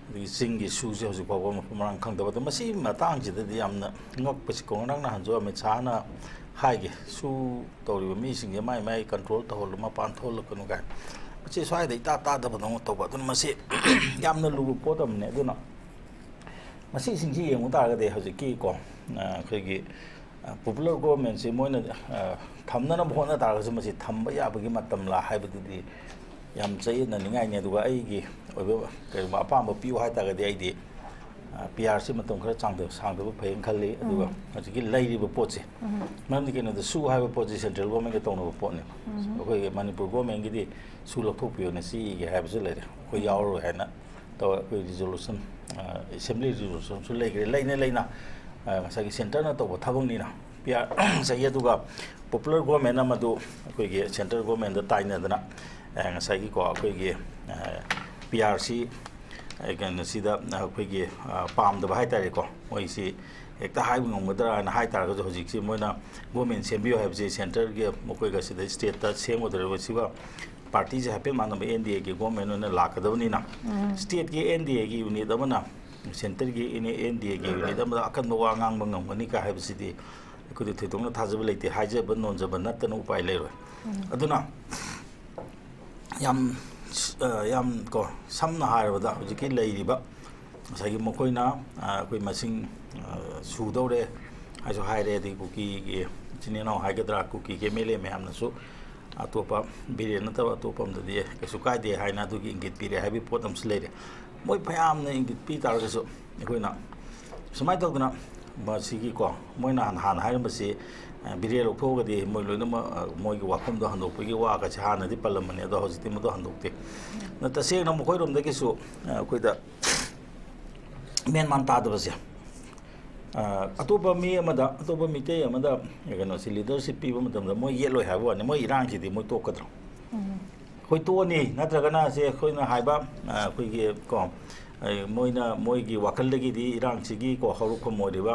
ꯑꯗꯒꯤ ꯆꯤꯡꯒꯤ ꯁꯨꯁꯦ ꯍꯧꯖꯤꯛ ꯐꯥꯎꯕ ꯃꯐꯝ ꯃꯔꯥꯡ ꯈꯪꯗꯕ꯫ ꯑꯗꯣ ꯃꯁꯤꯒꯤ ꯃꯇꯥꯡꯁꯤꯗꯗꯤ ꯌꯥꯝꯅ ꯉꯛꯄꯁꯤꯀꯣ, ꯉꯔꯥꯡ ꯅꯍꯥꯟꯁꯨ ꯑꯃꯤꯠ ꯁꯥꯍꯅ ꯍꯥꯏꯒꯦ, ꯁꯨ ꯇꯧꯔꯤꯕ ꯃꯤꯁꯤꯡꯁꯦ ꯃꯥꯏ ꯃꯥꯏ ꯀꯟꯇ꯭ꯔꯣꯜ ꯇꯧꯍꯜꯂꯨ, ꯃꯄꯥꯟ ꯊꯣꯛꯍꯜꯂꯛꯀꯅꯨ ꯀꯥꯏꯅ꯫ ꯃꯁꯤ ꯁ꯭ꯋꯥꯏꯗ ꯏꯇꯥ ꯇꯥꯗꯕꯗꯧꯅ ꯇꯧꯕ꯫ ꯑꯗꯨꯅ ꯃꯁꯤ ꯌꯥꯝꯅ ꯂꯨꯕ ꯄꯣꯠ ꯑꯃꯅꯤ꯫ ꯑꯗꯨꯅ ꯃꯁꯤꯁꯤꯡꯁꯤ ꯌꯦꯡꯉꯨ ꯇꯥꯔꯒꯗꯤ ꯍꯧꯖꯤꯛꯀꯤꯀꯣ, ꯑ, ꯑꯩꯈꯣꯏꯒꯤ, ꯑ, ꯄꯣꯄꯨꯂꯔ ꯒꯣꯔꯃꯦꯟꯁꯤ ꯃꯣꯏꯅ, ꯑ, ꯊꯝꯅꯅꯕ ꯍꯣꯠꯅ ꯇꯥꯔꯒꯁꯨ ꯃꯁꯤ ꯊꯝꯕ ꯌꯥꯕꯒꯤ ꯃꯇꯝꯂꯥ ꯍꯥꯏꯕꯗꯨꯗꯤ ꯌꯥꯝ ꯆꯌꯦꯠꯅꯅꯤꯡꯉꯥꯏꯅꯤ꯫ ꯑꯗꯨꯒ ꯑꯩꯒꯤ ꯑꯣꯏꯕ ꯀꯔꯤꯒꯨꯝꯕ ꯑꯄꯥꯝꯕ ꯄꯤꯌꯨ ꯍꯥꯏ ꯇꯥꯔꯒꯗꯤ ꯑꯩꯗꯤ, ꯑ, ꯄꯤ ꯑꯥꯔꯁꯤ ꯃꯇꯝ ꯈꯔ ꯆꯥꯡꯗ-, ꯁꯥꯡꯗꯕ ꯐꯩꯌꯦꯅ ꯈꯜꯂꯤ꯫ ꯑꯗꯨꯒ ꯍꯧꯖꯤꯛꯀꯤ ꯂꯩꯔꯤꯕ ꯄꯣꯠꯁꯦ, ꯃꯔꯝꯗꯤ ꯀꯩꯅꯣꯗ, ꯁꯨ ꯍꯥꯏꯕ ꯄꯣꯠꯁꯤ ꯁꯦꯟꯇ꯭ꯔꯦꯜ ꯒꯣꯔꯃꯦꯟꯒ ꯇꯧꯅꯕ ꯄꯣꯠꯅꯦꯕ꯫ ꯑꯩꯈꯣꯏꯒꯤ ꯃꯅꯤꯄꯨꯔ ꯒꯣꯔꯃꯦꯟꯒꯤꯗꯤ ꯁꯨ ꯂꯧꯊꯣꯛꯄꯤꯌꯣꯅ ꯆꯦꯛꯏꯒꯦ ꯍꯥꯏꯕꯁꯨ ꯂꯩꯔꯦ, ꯑꯩꯈꯣꯏ ꯌꯥꯎꯔꯔꯣꯏ ꯍꯥꯏꯅ ꯇꯧꯋꯦ꯫ ꯑꯩꯈꯣꯏ ꯔꯤꯖꯣꯂꯨꯁꯟ, ꯑ, ꯑꯦꯁꯦꯝꯕ꯭ꯂꯤ ꯔꯤꯖꯣꯂꯨꯁꯟꯁꯨ ꯂꯩꯈ꯭ꯔꯦ, ꯂꯩꯅ ꯂꯩꯅ, ꯑ, ꯉꯁꯥꯏꯒꯤ ꯁꯦꯟꯇꯔꯅ ꯇꯧꯕ ꯊꯕꯛꯅꯤꯅ ꯄꯤ ꯑꯥꯔ ꯉꯁꯥꯏꯒꯤ꯫ ꯑꯗꯨꯒ ꯄꯣꯄꯨꯂꯔ ꯒꯣꯔꯃꯦꯟ ꯑꯃꯗꯨ ꯑꯩꯈꯣꯏꯒꯤ ꯁꯦꯟꯇꯔ ꯒꯣꯔꯃꯦꯟꯗ ꯇꯥꯏꯅꯗꯅ, ꯑ, ꯉꯁꯥꯏꯒꯤꯀꯣ, ꯑꯩꯈꯣꯏꯒꯤ, ꯑ, ꯄꯤ ꯑꯥꯔꯁꯤ, ꯑ, ꯀꯩꯅꯣꯁꯤꯗ ꯑꯩꯈꯣꯏꯒꯤ, ꯑ, ꯄꯥꯝꯗꯕ ꯍꯥꯏ ꯇꯥꯔꯦꯀꯣ, ꯃꯣꯏꯁꯤ ꯍꯦꯛꯇ ꯍꯥꯏꯕ ꯉꯝꯒꯗ꯭ꯔꯥ ꯍꯥꯏꯅ ꯍꯥꯏ ꯇꯥꯔꯒꯁꯨ, ꯍꯧꯖꯤꯛꯁꯤ ꯃꯣꯏꯅ ꯒꯣꯔꯃꯦꯟ ꯁꯦꯝꯕꯤꯌꯨ ꯍꯥꯏꯕꯁꯤ ꯁꯦꯟꯇꯔꯒꯤ ꯃꯈꯣꯏꯒ ꯁꯤꯗ ꯁ꯭ꯇꯦꯠꯇ ꯁꯦꯝꯒꯗꯧꯔꯤꯕꯁꯤꯒ ꯄꯥꯔꯇꯤꯁꯦ ꯍꯥꯏꯐꯦꯠ ꯃꯥꯟꯅꯕ ꯑꯦꯟ ꯗꯤ ꯑꯦꯒꯤ ꯒꯣꯔꯃꯦꯟ ꯑꯣꯏꯅ ꯂꯥꯛꯀꯗꯕꯅꯤꯅ, ꯁ꯭ꯇꯦꯠꯀꯤ ꯑꯦꯟ ꯗꯤ ꯑꯦꯒꯤ ꯌꯨꯅꯤꯠ ꯑꯃꯅ ꯁꯦꯟꯇꯔꯒꯤ ꯑꯦꯟ ꯗꯤ ꯑꯦꯒꯤ ꯌꯨꯅꯤꯠ ꯑꯃꯗ ꯑꯀꯟꯕ ꯋꯥ ꯉꯥꯡꯕ ꯉꯝꯒꯅꯤ ꯀꯥꯏ ꯍꯥꯏꯕꯁꯤꯗꯤ ꯑꯩꯈꯣꯏꯗꯤ ꯊꯣꯏꯗꯣꯛꯅ ꯊꯥꯖꯕ ꯂꯩꯇꯦ꯫ ꯍꯥꯏꯖꯕ ꯅꯣꯟꯖꯕ ꯅꯠꯇꯅ ꯎꯄꯥꯏ ꯂꯩꯔꯣꯏ꯫ ꯑꯗꯨꯅ ꯌꯥꯝ, ꯑ, ꯌꯥꯝ ꯀꯣ, ꯁꯝꯅ ꯍꯥꯏꯔꯕꯗ ꯍꯧꯖꯤꯛꯀꯤ ꯂꯩꯔꯤꯕ ꯉꯁꯥꯏꯒꯤ ꯃꯈꯣꯏꯅ, ꯑ, ꯑꯩꯈꯣꯏ ꯃꯁꯤꯡ, ꯑ, ꯁꯨꯗꯧꯔꯦ ꯍꯥꯏꯁꯨ ꯍꯥꯏꯔꯦ, ꯑꯗꯒꯤ ꯀꯨꯀꯤꯒꯤ ꯏꯆꯤꯟ ꯏꯅꯥꯎ ꯍꯥꯏꯒꯗ꯭ꯔꯥ, ꯀꯨꯀꯤꯒꯤ ꯑꯦꯝ ꯑꯦꯜ ꯑꯦ ꯃꯌꯥꯝꯅꯁꯨ ꯑꯇꯣꯞꯄ ꯕꯤꯔꯦꯟ ꯅꯠꯇꯕ ꯑꯇꯣꯞꯄ ꯑꯝꯗꯗꯤ ꯀꯩꯁꯨ ꯀꯥꯏꯗꯦ ꯍꯥꯏꯅ ꯑꯗꯨꯒꯤ ꯏꯪꯒꯤꯠ ꯄꯤꯔꯦ ꯍꯥꯏꯕꯒꯤ ꯄꯣꯠ ꯑꯃꯁꯨ ꯂꯩꯔꯦ꯫ ꯃꯣꯏ ꯐꯌꯥꯝꯅ ꯏꯪꯒꯤꯠ ꯄꯤ ꯇꯥꯔꯒꯁꯨ ꯑꯩꯈꯣꯏꯅ ꯁꯨꯃꯥꯏꯅ ꯇꯧꯗꯅ ꯃꯁꯤꯒꯤꯀꯣ, ꯃꯣꯏꯅ ꯍꯥꯟꯅ, ꯍꯥꯟꯅ ꯍꯥꯏꯔꯝꯕꯁꯤ, ꯑ, ꯕꯤꯔꯦꯟ ꯂꯧꯊꯣꯛꯑꯒꯗꯤ ꯃꯣꯏ ꯂꯣꯏꯅꯃꯛ, ꯑ, ꯃꯣꯏꯒꯤ ꯋꯥꯐꯝꯗꯣ ꯍꯟꯗꯣꯛꯄꯒꯤ ꯋꯥꯒꯁꯦ ꯍꯥꯟꯅꯗꯤ ꯄꯜꯂꯝꯕꯅꯦ, ꯑꯗꯣ ꯍꯧꯖꯤꯛꯇꯤ ꯃꯗꯨ ꯍꯟꯗꯣꯛꯇꯦ꯫ ꯑꯗꯨꯅ ꯇꯁꯦꯡꯅ ꯃꯈꯣꯏꯔꯣꯝꯗꯒꯤꯁꯨ, ꯑ, ꯑꯩꯈꯣꯏꯗ ꯃꯦꯟ ꯃꯥꯟ ꯇꯥꯗꯕꯁꯦ, ꯑ, ꯑꯇꯣꯞꯄ ꯃꯤ ꯑꯃꯗ, ꯑꯇꯣꯞꯄ ꯃꯤꯇꯩ ꯑꯃꯗ ꯀꯩꯅꯣꯁꯤ ꯂꯤꯗꯔꯁꯤꯞ ꯄꯤꯕ ꯃꯇꯝꯗ ꯃꯣꯏ ꯌꯦꯠꯂꯣꯏ ꯍꯥꯏꯕ ꯋꯥꯅꯤ, ꯃꯣꯏ ꯏꯔꯥꯡꯁꯤꯗꯤ ꯃꯣꯏ ꯇꯣꯛꯀꯗ꯭ꯔꯣ? ꯑꯩꯈꯣꯏ ꯇꯣꯛꯑꯅꯤ, ꯅꯠꯇ꯭ꯔꯒꯅ ꯁꯦ ꯑꯩꯈꯣꯏꯅ ꯍꯥꯏꯕ, ꯑ, ꯑꯩꯈꯣꯏꯒꯤ ꯀꯣ, ꯑ, ꯃꯣꯏꯅ, ꯃꯣꯏꯒꯤ ꯋꯥꯈꯜꯗꯒꯤꯗꯤ ꯏꯔꯥꯡꯁꯤꯒꯤ ꯀꯣ ꯍꯧꯔꯛꯐꯝ ꯑꯣꯏꯔꯤꯕ,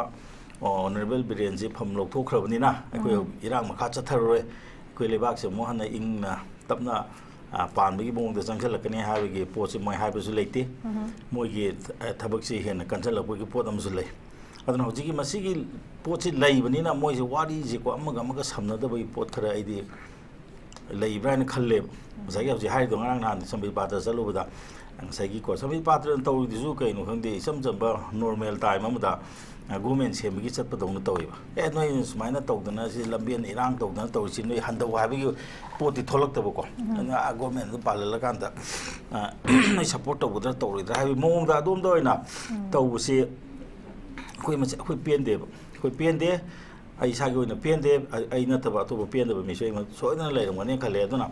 ꯑ, ꯑꯣꯅꯔꯦꯕꯜ ꯕꯤꯔꯦꯟꯁꯤ ꯐꯝ ꯂꯧꯊꯣꯛꯈ꯭ꯔꯕꯅꯤꯅ ꯑꯩꯈꯣꯏ ꯎꯝ꯫ ꯏꯔꯥꯡ ꯃꯈꯥ ꯆꯠꯊꯔꯔꯣꯏ, ꯑꯩꯈꯣꯏ ꯂꯩꯕꯥꯛꯁꯦ ꯑꯃꯨꯛ ꯍꯟꯅ ꯏꯪꯅ ꯇꯞꯅ, ꯑ, ꯄꯥꯟꯕꯒꯤ ꯃꯑꯣꯡꯗ ꯆꯪꯁꯤꯜꯂꯛꯀꯅꯤ ꯍꯥꯏꯕꯒꯤ ꯄꯣꯠꯁꯤ ꯃꯣꯏ ꯍꯥꯏꯕꯁꯨ ꯂꯩꯇꯦ꯫ ꯎꯝ꯫ ꯃꯣꯏꯒꯤ, ꯑ, ꯊꯕꯛꯁꯤ ꯍꯦꯟꯅ ꯀꯟꯁꯤꯜꯂꯛꯄꯒꯤ ꯄꯣꯠ ꯑꯃꯁꯨ ꯂꯩ꯫ ꯑꯗꯨꯅ ꯍꯧꯖꯤꯛꯀꯤ ꯃꯁꯤꯒꯤ ꯄꯣꯠꯁꯤ ꯂꯩꯕꯅꯤꯅ ꯃꯣꯏꯁꯦ ꯋꯥꯔꯤꯁꯤꯀꯣ ꯑꯃꯒ ꯑꯃꯒ ꯁꯝꯅꯗꯕꯒꯤ ꯄꯣꯠ ꯈꯔ ꯑꯩꯗꯤ ꯂꯩꯕ꯭ꯔꯥ ꯍꯥꯏꯅ ꯈꯜꯂꯦꯕ꯫ ꯉꯁꯥꯏꯒꯤ ꯍꯧꯖꯤꯛ ꯍꯥꯏꯔꯤꯗꯣ, ꯉꯔꯥꯡ ꯅꯍꯥꯟ ꯁꯝꯕꯤꯠ ꯄꯥꯇ꯭ꯔ ꯆꯠꯂꯨꯕꯗ ꯉꯁꯥꯏꯒꯤꯀꯣ, ꯁꯝꯕꯤꯠ ꯄꯥꯇ꯭ꯔꯅ ꯇꯧꯔꯤꯗꯨꯁꯨ ꯀꯩꯅꯣ ꯈꯪꯗꯦ, ꯏꯆꯝ ꯆꯝꯕ ꯅꯣꯔꯃꯦꯜ ꯇꯥꯏꯝ ꯑꯃꯗ, ꯑ, ꯒꯣꯔꯃꯦꯟ ꯁꯦꯝꯕꯒꯤ ꯆꯠꯄꯗꯧꯅ ꯇꯧꯋꯦꯕ꯫ "ꯑꯦ, ꯅꯣꯏ ꯁꯨꯃꯥꯏꯅ ꯇꯧꯗꯅ, ꯁꯤ ꯂꯝꯕꯦꯟ ꯏꯔꯥꯡ ꯇꯧꯗꯅ ꯇꯧꯔꯤꯁꯤ ꯅꯣꯏ ꯍꯟꯊꯧ" ꯍꯥꯏꯕꯒꯤ ꯄꯣꯠꯇꯤ ꯊꯣꯛꯂꯛꯇꯕꯀꯣ꯫ ꯎꯝ꯫ ꯑꯗꯨꯅ, ꯑ, ꯒꯣꯔꯃꯦꯟꯗꯨ ꯄꯥꯜꯍꯜꯂꯀꯥꯟꯗ, ꯑ, ꯅꯣꯏ ꯁꯞꯄꯣꯔꯠ ꯇꯧꯒꯗ꯭ꯔꯥ ꯇꯧꯔꯣꯏꯗ꯭ꯔꯥ ꯍꯥꯏꯕꯒꯤ ꯃꯑꯣꯡꯗ ꯑꯗꯣꯝꯗ ꯑꯣꯏꯅ ꯎꯝ꯫ ꯇꯧꯕꯁꯤ ꯑꯩꯈꯣꯏ ꯃꯁꯦ-, ꯑꯩꯈꯣꯏ ꯄꯦꯟꯗꯦꯕ꯫ ꯑꯩꯈꯣꯏ ꯄꯦꯟꯗꯦ꯫ ꯑꯩ ꯏꯁꯥꯒꯤ ꯑꯣꯏꯅ ꯄꯦꯟꯗꯦ꯫ ꯑꯩ, ꯑꯩ ꯅꯠꯇꯕ ꯑꯇꯣꯞꯄ ꯄꯦꯟꯗꯕ ꯃꯤꯁꯨ ꯑꯩꯉꯣꯟꯗ ꯁꯣꯏꯗꯅ ꯂꯩꯔꯝꯒꯅꯤ ꯈꯜꯂꯦ꯫ ꯑꯗꯨꯅ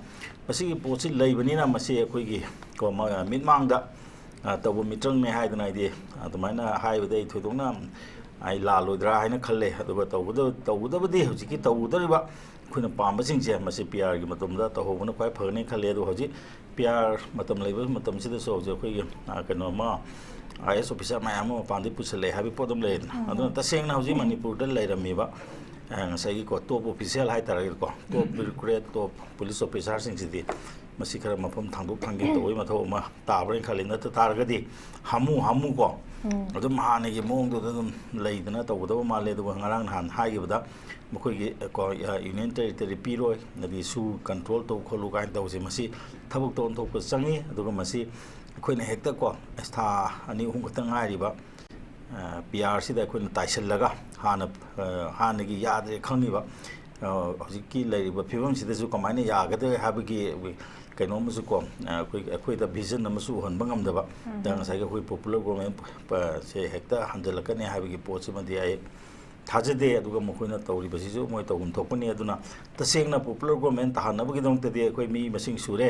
ꯃꯁꯤꯒꯤ ꯄꯣꯠꯁꯤ ꯂꯩꯕꯅꯤꯅ ꯃꯁꯤ ꯑꯩꯈꯣꯏꯒꯤ ꯀꯣ, ꯃ-, ꯃꯤꯠꯃꯥꯡꯗ, ꯑ, ꯇꯧꯕ ꯃꯤꯇ꯭ꯔꯪꯅꯦ ꯍꯥꯏꯗꯅ ꯑꯩꯗꯤ ꯑꯗꯨꯃꯥꯏꯅ ꯍꯥꯏꯕꯗ ꯑꯩ ꯊꯣꯏꯗꯣꯛꯅ ꯑꯩ ꯂꯥꯜꯂꯣꯏꯗ꯭ꯔꯥ ꯍꯥꯏꯅ ꯈꯜꯂꯦ꯫ ꯑꯗꯨꯒ ꯇꯧꯒꯗꯕ-, ꯇꯧꯒꯗꯕꯗꯤ ꯍꯧꯖꯤꯛꯀꯤ ꯇꯧꯒꯗꯧꯔꯤꯕ ꯑꯩꯈꯣꯏꯅ ꯄꯥꯝꯕꯁꯤꯡꯁꯦ ꯃꯁꯤ ꯄꯤ ꯑꯥꯔꯒꯤ ꯃꯇꯝꯗ ꯇꯧꯍꯧꯕꯅ ꯈ꯭ꯋꯥꯏ ꯐꯒꯅꯤ ꯈꯜꯂꯦ꯫ ꯑꯗꯣ ꯍꯧꯖꯤꯛ ꯄꯤ ꯑꯥꯔ ꯃꯇꯝ ꯂꯩꯕ ꯃꯇꯝꯁꯤꯗꯁꯨ ꯍꯧꯖꯤꯛ ꯑꯩꯈꯣꯏꯒꯤ, ꯑ, ꯀꯩꯅꯣ ꯑꯃ, ꯑꯥꯏ ꯑꯦꯁ ꯑꯣꯐꯤꯁꯥꯔ ꯃꯌꯥꯝ ꯑꯃ ꯃꯄꯥꯟꯗꯒꯤ ꯄꯨꯁꯜꯂꯛꯑꯦ ꯍꯥꯏꯕꯒꯤ ꯄꯣꯠ ꯑꯃ ꯂꯩꯔꯦꯗꯅ꯫ ꯎꯝ꯫ ꯑꯗꯨꯅ ꯇꯁꯦꯡꯅ ꯍꯧꯖꯤꯛ ꯃꯅꯤꯄꯨꯔꯗ ꯂꯩꯔꯝꯃꯤꯕ, ꯑ, ꯉꯁꯥꯏꯒꯤꯀꯣ, ꯇꯣꯞ ꯑꯣꯐꯤꯁꯤꯌꯦꯜ ꯍꯥꯏꯇꯥꯔꯒꯗꯤꯀꯣ, ꯇꯣꯞ ꯕ꯭ꯌꯨꯔꯣꯀ꯭ꯔꯦꯠ, ꯇꯣꯞ ꯄꯨꯂꯤꯁ ꯑꯣꯐꯤꯁꯥꯔꯁꯤꯡꯁꯤꯗꯤ ꯃꯁꯤ ꯈꯔ ꯃꯐꯝ ꯊꯥꯡꯗꯣꯛ ꯊꯥꯡꯖꯤꯟ ꯇꯧꯕꯒꯤ ꯃꯊꯧ ꯑꯃ ꯇꯥꯕ꯭ꯔꯥꯅ ꯈꯜꯂꯤ꯫ ꯅꯠꯇ ꯇꯥꯔꯒꯗꯤ ꯍꯥꯃꯨ ꯍꯥꯃꯨ ꯀꯣ, ꯑꯗꯨꯝ ꯍꯥꯟꯅꯒꯤ ꯃꯑꯣꯡꯗꯨꯗ ꯑꯗꯨꯝ ꯂꯩꯗꯅ ꯇꯧꯒꯗꯕ ꯃꯥꯜꯂꯦ꯫ ꯑꯗꯨꯒ ꯉꯔꯥꯡ ꯅꯍꯥꯟ ꯍꯥꯏꯈꯤꯕꯗ ꯃꯈꯣꯏꯒꯤ, ꯑ, ꯀꯣ, ꯑ, Union Territory ꯄꯤꯔꯣꯏ, ꯑꯗꯒꯤ ꯁꯨ control ꯇꯧ ꯈꯣꯠꯂꯨ ꯀꯥꯏꯅ ꯇꯧꯕꯁꯦ, ꯃꯁꯤ ꯊꯕꯛꯇ ꯑꯣꯟꯊꯣꯛꯄ ꯆꯪꯉꯤ꯫ ꯑꯗꯨꯒ ꯃꯁꯤ ꯑꯩꯈꯣꯏꯅ ꯍꯦꯛꯇ ꯀꯣ, ꯑꯁ, ꯊꯥ ꯑꯅꯤ ꯑꯍꯨꯝ ꯈꯛꯇ ꯉꯥꯏꯔꯤꯕ, ꯑ, ꯄꯤ ꯑꯥꯔꯁꯤꯗ ꯑꯩꯈꯣꯏꯅ ꯇꯥꯏꯁꯤꯜꯂꯒ ꯍꯥꯟꯅ, ꯑ, ꯍꯥꯟꯅꯒꯤ ꯌꯥꯗ꯭ꯔꯦ ꯈꯪꯉꯤꯕ, ꯑ, ꯍꯧꯖꯤꯛꯀꯤ ꯂꯩꯔꯤꯕ ꯐꯤꯕꯝꯁꯤꯗꯁꯨ ꯀꯃꯥꯏꯅ ꯌꯥꯒꯗꯒꯦ ꯍꯥꯏꯕꯒꯤ ꯀꯩꯅꯣ ꯑꯃꯁꯨ ꯀꯣ, ꯑ, ꯑꯩꯈꯣꯏ, ꯑꯩꯈꯣꯏꯗ vision ꯑꯃꯁꯨ ꯎꯍꯟꯕ ꯉꯝꯗꯕ, ꯎꯝ꯫ ꯉꯁꯥꯏꯒꯤ ꯑꯩꯈꯣꯏ popular government ꯄ-, ꯁꯦ ꯍꯦꯛꯇ ꯍꯟꯖꯜꯂꯛꯀꯅꯤ ꯍꯥꯏꯕꯒꯤ ꯄꯣꯠꯁꯤꯃꯗꯤ ꯑꯩ ꯊꯥꯖꯗꯦ꯫ ꯑꯗꯨꯒ ꯃꯈꯣꯏꯅ ꯇꯧꯔꯤꯕꯁꯤꯁꯨ ꯃꯣꯏ ꯇꯧꯐꯝ ꯊꯣꯛꯄꯅꯤ꯫ ꯑꯗꯨꯅ ꯇꯁꯦꯡꯅ popular government ꯇꯥꯍꯟꯅꯕꯒꯤꯗꯃꯛꯇꯗꯤ ꯑꯩꯈꯣꯏ ꯃꯤ ꯃꯁꯤꯡ ꯁꯨꯔꯦ,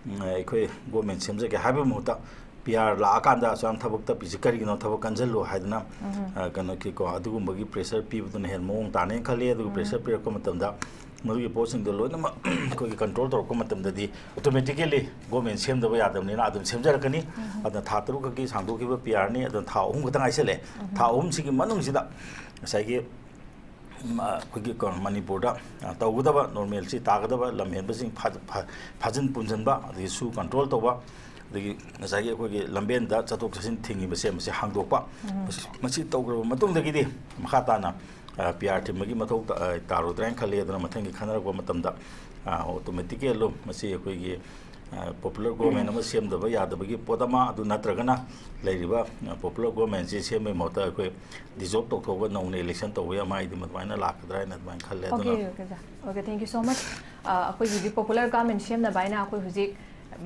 ꯎꯝ, ꯑꯩꯈꯣꯏ government ꯁꯦꯝꯖꯒꯦ ꯍꯥꯏꯕꯒꯤ ꯃꯍꯨꯠꯇ ꯄꯤ ꯑꯥꯔ ꯂꯥꯛꯑꯀꯥꯟꯗ ꯑꯁꯨꯛ ꯌꯥꯝ ꯊꯕꯛ ꯇꯞꯄꯤꯁꯤ ꯀꯔꯤꯒꯤꯅꯣ, ꯊꯕꯛ ꯀꯟꯁꯤꯜꯂꯨ ꯍꯥꯏꯗꯅ, ꯎꯝ꯫ ꯑ, ꯀꯩꯅꯣꯒꯤꯀꯣ, ꯑꯗꯨꯒꯨꯝꯕꯒꯤ pressure ꯄꯤꯕꯗꯨꯅ ꯍꯦꯟꯅ ꯃꯑꯣꯡ ꯇꯥꯅꯦꯅ ꯈꯜꯂꯤ꯫ ꯑꯗꯨꯒ ꯎꯝ꯫ Pressure ꯄꯤꯔꯛꯄ ꯃꯇꯝꯗ ꯃꯗꯨꯒꯤ ꯄꯣꯠꯁꯤꯡꯗꯣ ꯂꯣꯏꯅꯃꯛ ꯑꯩꯈꯣꯏꯒꯤ control ꯇꯧꯔꯛꯄ ꯃꯇꯝꯗꯗꯤ automatically government ꯁꯦꯝꯗꯕ ꯌꯥꯗꯕꯅꯤꯅ ꯑꯗꯨꯝ ꯁꯦꯝꯖꯔꯛꯀꯅꯤ꯫ ꯎꯝ꯫ ꯑꯗꯨꯅ ꯊꯥ ꯇꯔꯨꯛ ꯈꯛꯀꯤ ꯁꯥꯡꯗꯣꯛꯈꯤꯕ ꯄꯤ ꯑꯥꯔꯅꯤ꯫ ꯑꯗꯨꯅ ꯊꯥ ꯑꯍꯨꯝ ꯈꯛꯇ ꯉꯥꯏꯁꯜꯂꯛꯑꯦ꯫ ꯎꯝ꯫ ꯊꯥ ꯑꯍꯨꯝꯁꯤꯒꯤ ꯃꯅꯨꯡꯁꯤꯗ ꯉꯁꯥꯏꯒꯤ, ꯎꯝ, ꯑ, ꯑꯩꯈꯣꯏꯒꯤ ꯀ-, ꯃꯅꯤꯄꯨꯔꯗ, ꯑ, ꯇꯧꯒꯗꯕ normalcy ꯇꯥꯒꯗꯕ ꯂꯝꯍꯦꯟꯕꯁꯤꯡ ꯐꯥ-, ꯐꯥ-, ꯐꯥꯖꯤꯟ ꯄꯨꯟꯁꯤꯟꯕ, ꯑꯗꯒꯤ ꯁꯨ control ꯇꯧꯕ, ꯑꯗꯒꯤ ꯉꯁꯥꯏꯒꯤ ꯑꯩꯈꯣꯏꯒꯤ ꯂꯝꯕꯦꯟꯗ ꯆꯠꯊꯣꯛ ꯆꯠꯁꯤꯟ ꯊꯤꯡꯉꯤꯕꯁꯦ ꯃꯁꯤ ꯍꯥꯡꯗꯣꯛꯄ꯫ ꯎꯝ꯫ ꯃꯁꯤ, ꯃꯁꯤ ꯇꯧꯈ꯭ꯔꯕ ꯃꯇꯨꯡꯗꯒꯤꯗꯤ ꯃꯈꯥ ꯇꯥꯅ, ꯑ, ꯄꯤ ꯑꯥꯔ ꯊꯤꯟꯕꯒꯤ ꯃꯊꯧ ꯇ-, ꯑ, ꯇꯥꯔꯣꯏꯗ꯭ꯔꯥ ꯍꯥꯏꯅ ꯈꯜꯂꯤ꯫ ꯑꯗꯨꯅ ꯃꯊꯪꯒꯤ ꯈꯟꯅꯔꯛꯄ ꯃꯇꯝꯗ, ꯑ, automatically ꯃꯁꯤ ꯑꯩꯈꯣꯏꯒꯤ, ꯑ, popular government ꯑꯃ ꯁꯦꯝꯗꯕ ꯌꯥꯗꯕꯒꯤ ꯄꯣꯠ ꯑꯃ, ꯑꯗꯨ ꯅꯠꯇ꯭ꯔꯒꯅ ꯂꯩꯔꯤꯕ, ꯑ, popular governmentꯁꯤ ꯁꯦꯝꯕꯒꯤ ꯃꯍꯨꯠꯇ ꯑꯩꯈꯣꯏ dissolve ꯇꯧꯊꯣꯛꯑꯒ ꯅꯧꯅ election ꯇꯧꯕ ꯌꯥꯏ, ꯃꯥꯏꯗꯤ ꯃꯗꯨꯃꯥꯏꯅ ꯂꯥꯛꯀꯗ꯭ꯔꯥ ꯍꯥꯏꯅ ꯑꯗꯨꯃꯥꯏꯅ ꯈꯜꯂꯦ꯫ ꯑꯗꯨꯅ Okay, okay, sir. Okay, thank you so much. ꯑ, ꯑꯩꯈꯣꯏꯒꯤ ꯍꯧꯖꯤꯛ popular government ꯁꯦꯝꯅꯕ ꯍꯥꯏꯅ ꯑꯩꯈꯣꯏ ꯍꯧꯖꯤꯛ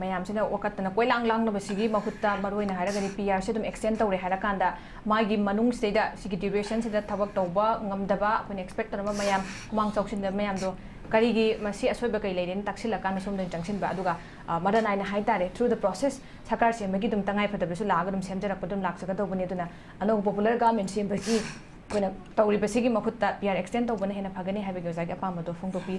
ꯃꯌꯥꯝꯁꯤꯅ ꯋꯥꯀꯠꯇꯅ ꯀꯣꯏꯂꯥꯡ ꯂꯥꯡꯅꯕꯁꯤꯒꯤ ꯃꯍꯨꯠꯇ ꯃꯔꯨꯑꯣꯏꯅ ꯍꯥꯏꯔꯒꯗꯤ ꯄꯤ ꯑꯥꯔꯁꯦ ꯑꯗꯨꯝ extend ꯇꯧꯔꯦ ꯍꯥꯏꯔꯀꯥꯟꯗ ꯃꯥꯒꯤ ꯃꯅꯨꯡꯁꯤꯗꯩꯗ ꯁꯤꯒꯤ durationꯁꯤꯗ ꯊꯕꯛ ꯇꯧꯕ ꯉꯝꯗꯕ, ꯑꯩꯈꯣꯏꯅ expect ꯇꯧꯔꯝꯕ ꯃꯌꯥꯝ, ꯍꯨꯃꯥꯡ ꯆꯥꯎꯁꯤꯟꯗꯕ ꯃꯌꯥꯝꯗꯣ ꯀꯔꯤꯒꯤ ꯃꯁꯤ ꯑꯁꯣꯏꯕ ꯀꯩ ꯂꯩꯔꯦꯅ ꯇꯥꯛꯁꯤꯜꯂꯀꯥꯟꯗ ꯁꯣꯝꯗ ꯑꯣꯏꯅ ꯆꯪꯁꯤꯟꯕ꯫ ꯑꯗꯨꯒ, ꯑ, ꯃꯔꯟ ꯅꯥꯏꯅ ꯍꯥꯏ ꯇꯥꯔꯦ, through the process ꯁꯔꯀꯥꯔ ꯁꯦꯝꯕꯒꯤ ꯑꯗꯨꯝ ꯇꯉꯥꯏ ꯐꯗꯕꯁꯨ ꯂꯥꯛꯑꯒ ꯑꯗꯨꯝ ꯁꯦꯝꯖꯔꯛꯄ ꯑꯗꯨꯝ ꯂꯥꯛꯆꯒꯗꯧꯕꯅꯤ꯫ ꯑꯗꯨꯅ ꯑꯅꯧꯕ popular government ꯁꯦꯝꯕꯒꯤ ꯑꯩꯈꯣꯏꯅ ꯇꯧꯔꯤꯕꯁꯤꯒꯤ ꯃꯍꯨꯠꯇ ꯄꯤ ꯑꯥꯔ ꯑꯦꯛꯁꯇꯦꯟ ꯇꯧꯕꯅ ꯍꯦꯟꯅ ꯐꯒꯅꯤ ꯍꯥꯏꯕꯒꯤ ꯑꯣꯖꯥꯒꯤ ꯑꯄꯥꯝꯕꯗꯣ ꯐꯣꯡꯗꯣꯛꯄꯤ꯫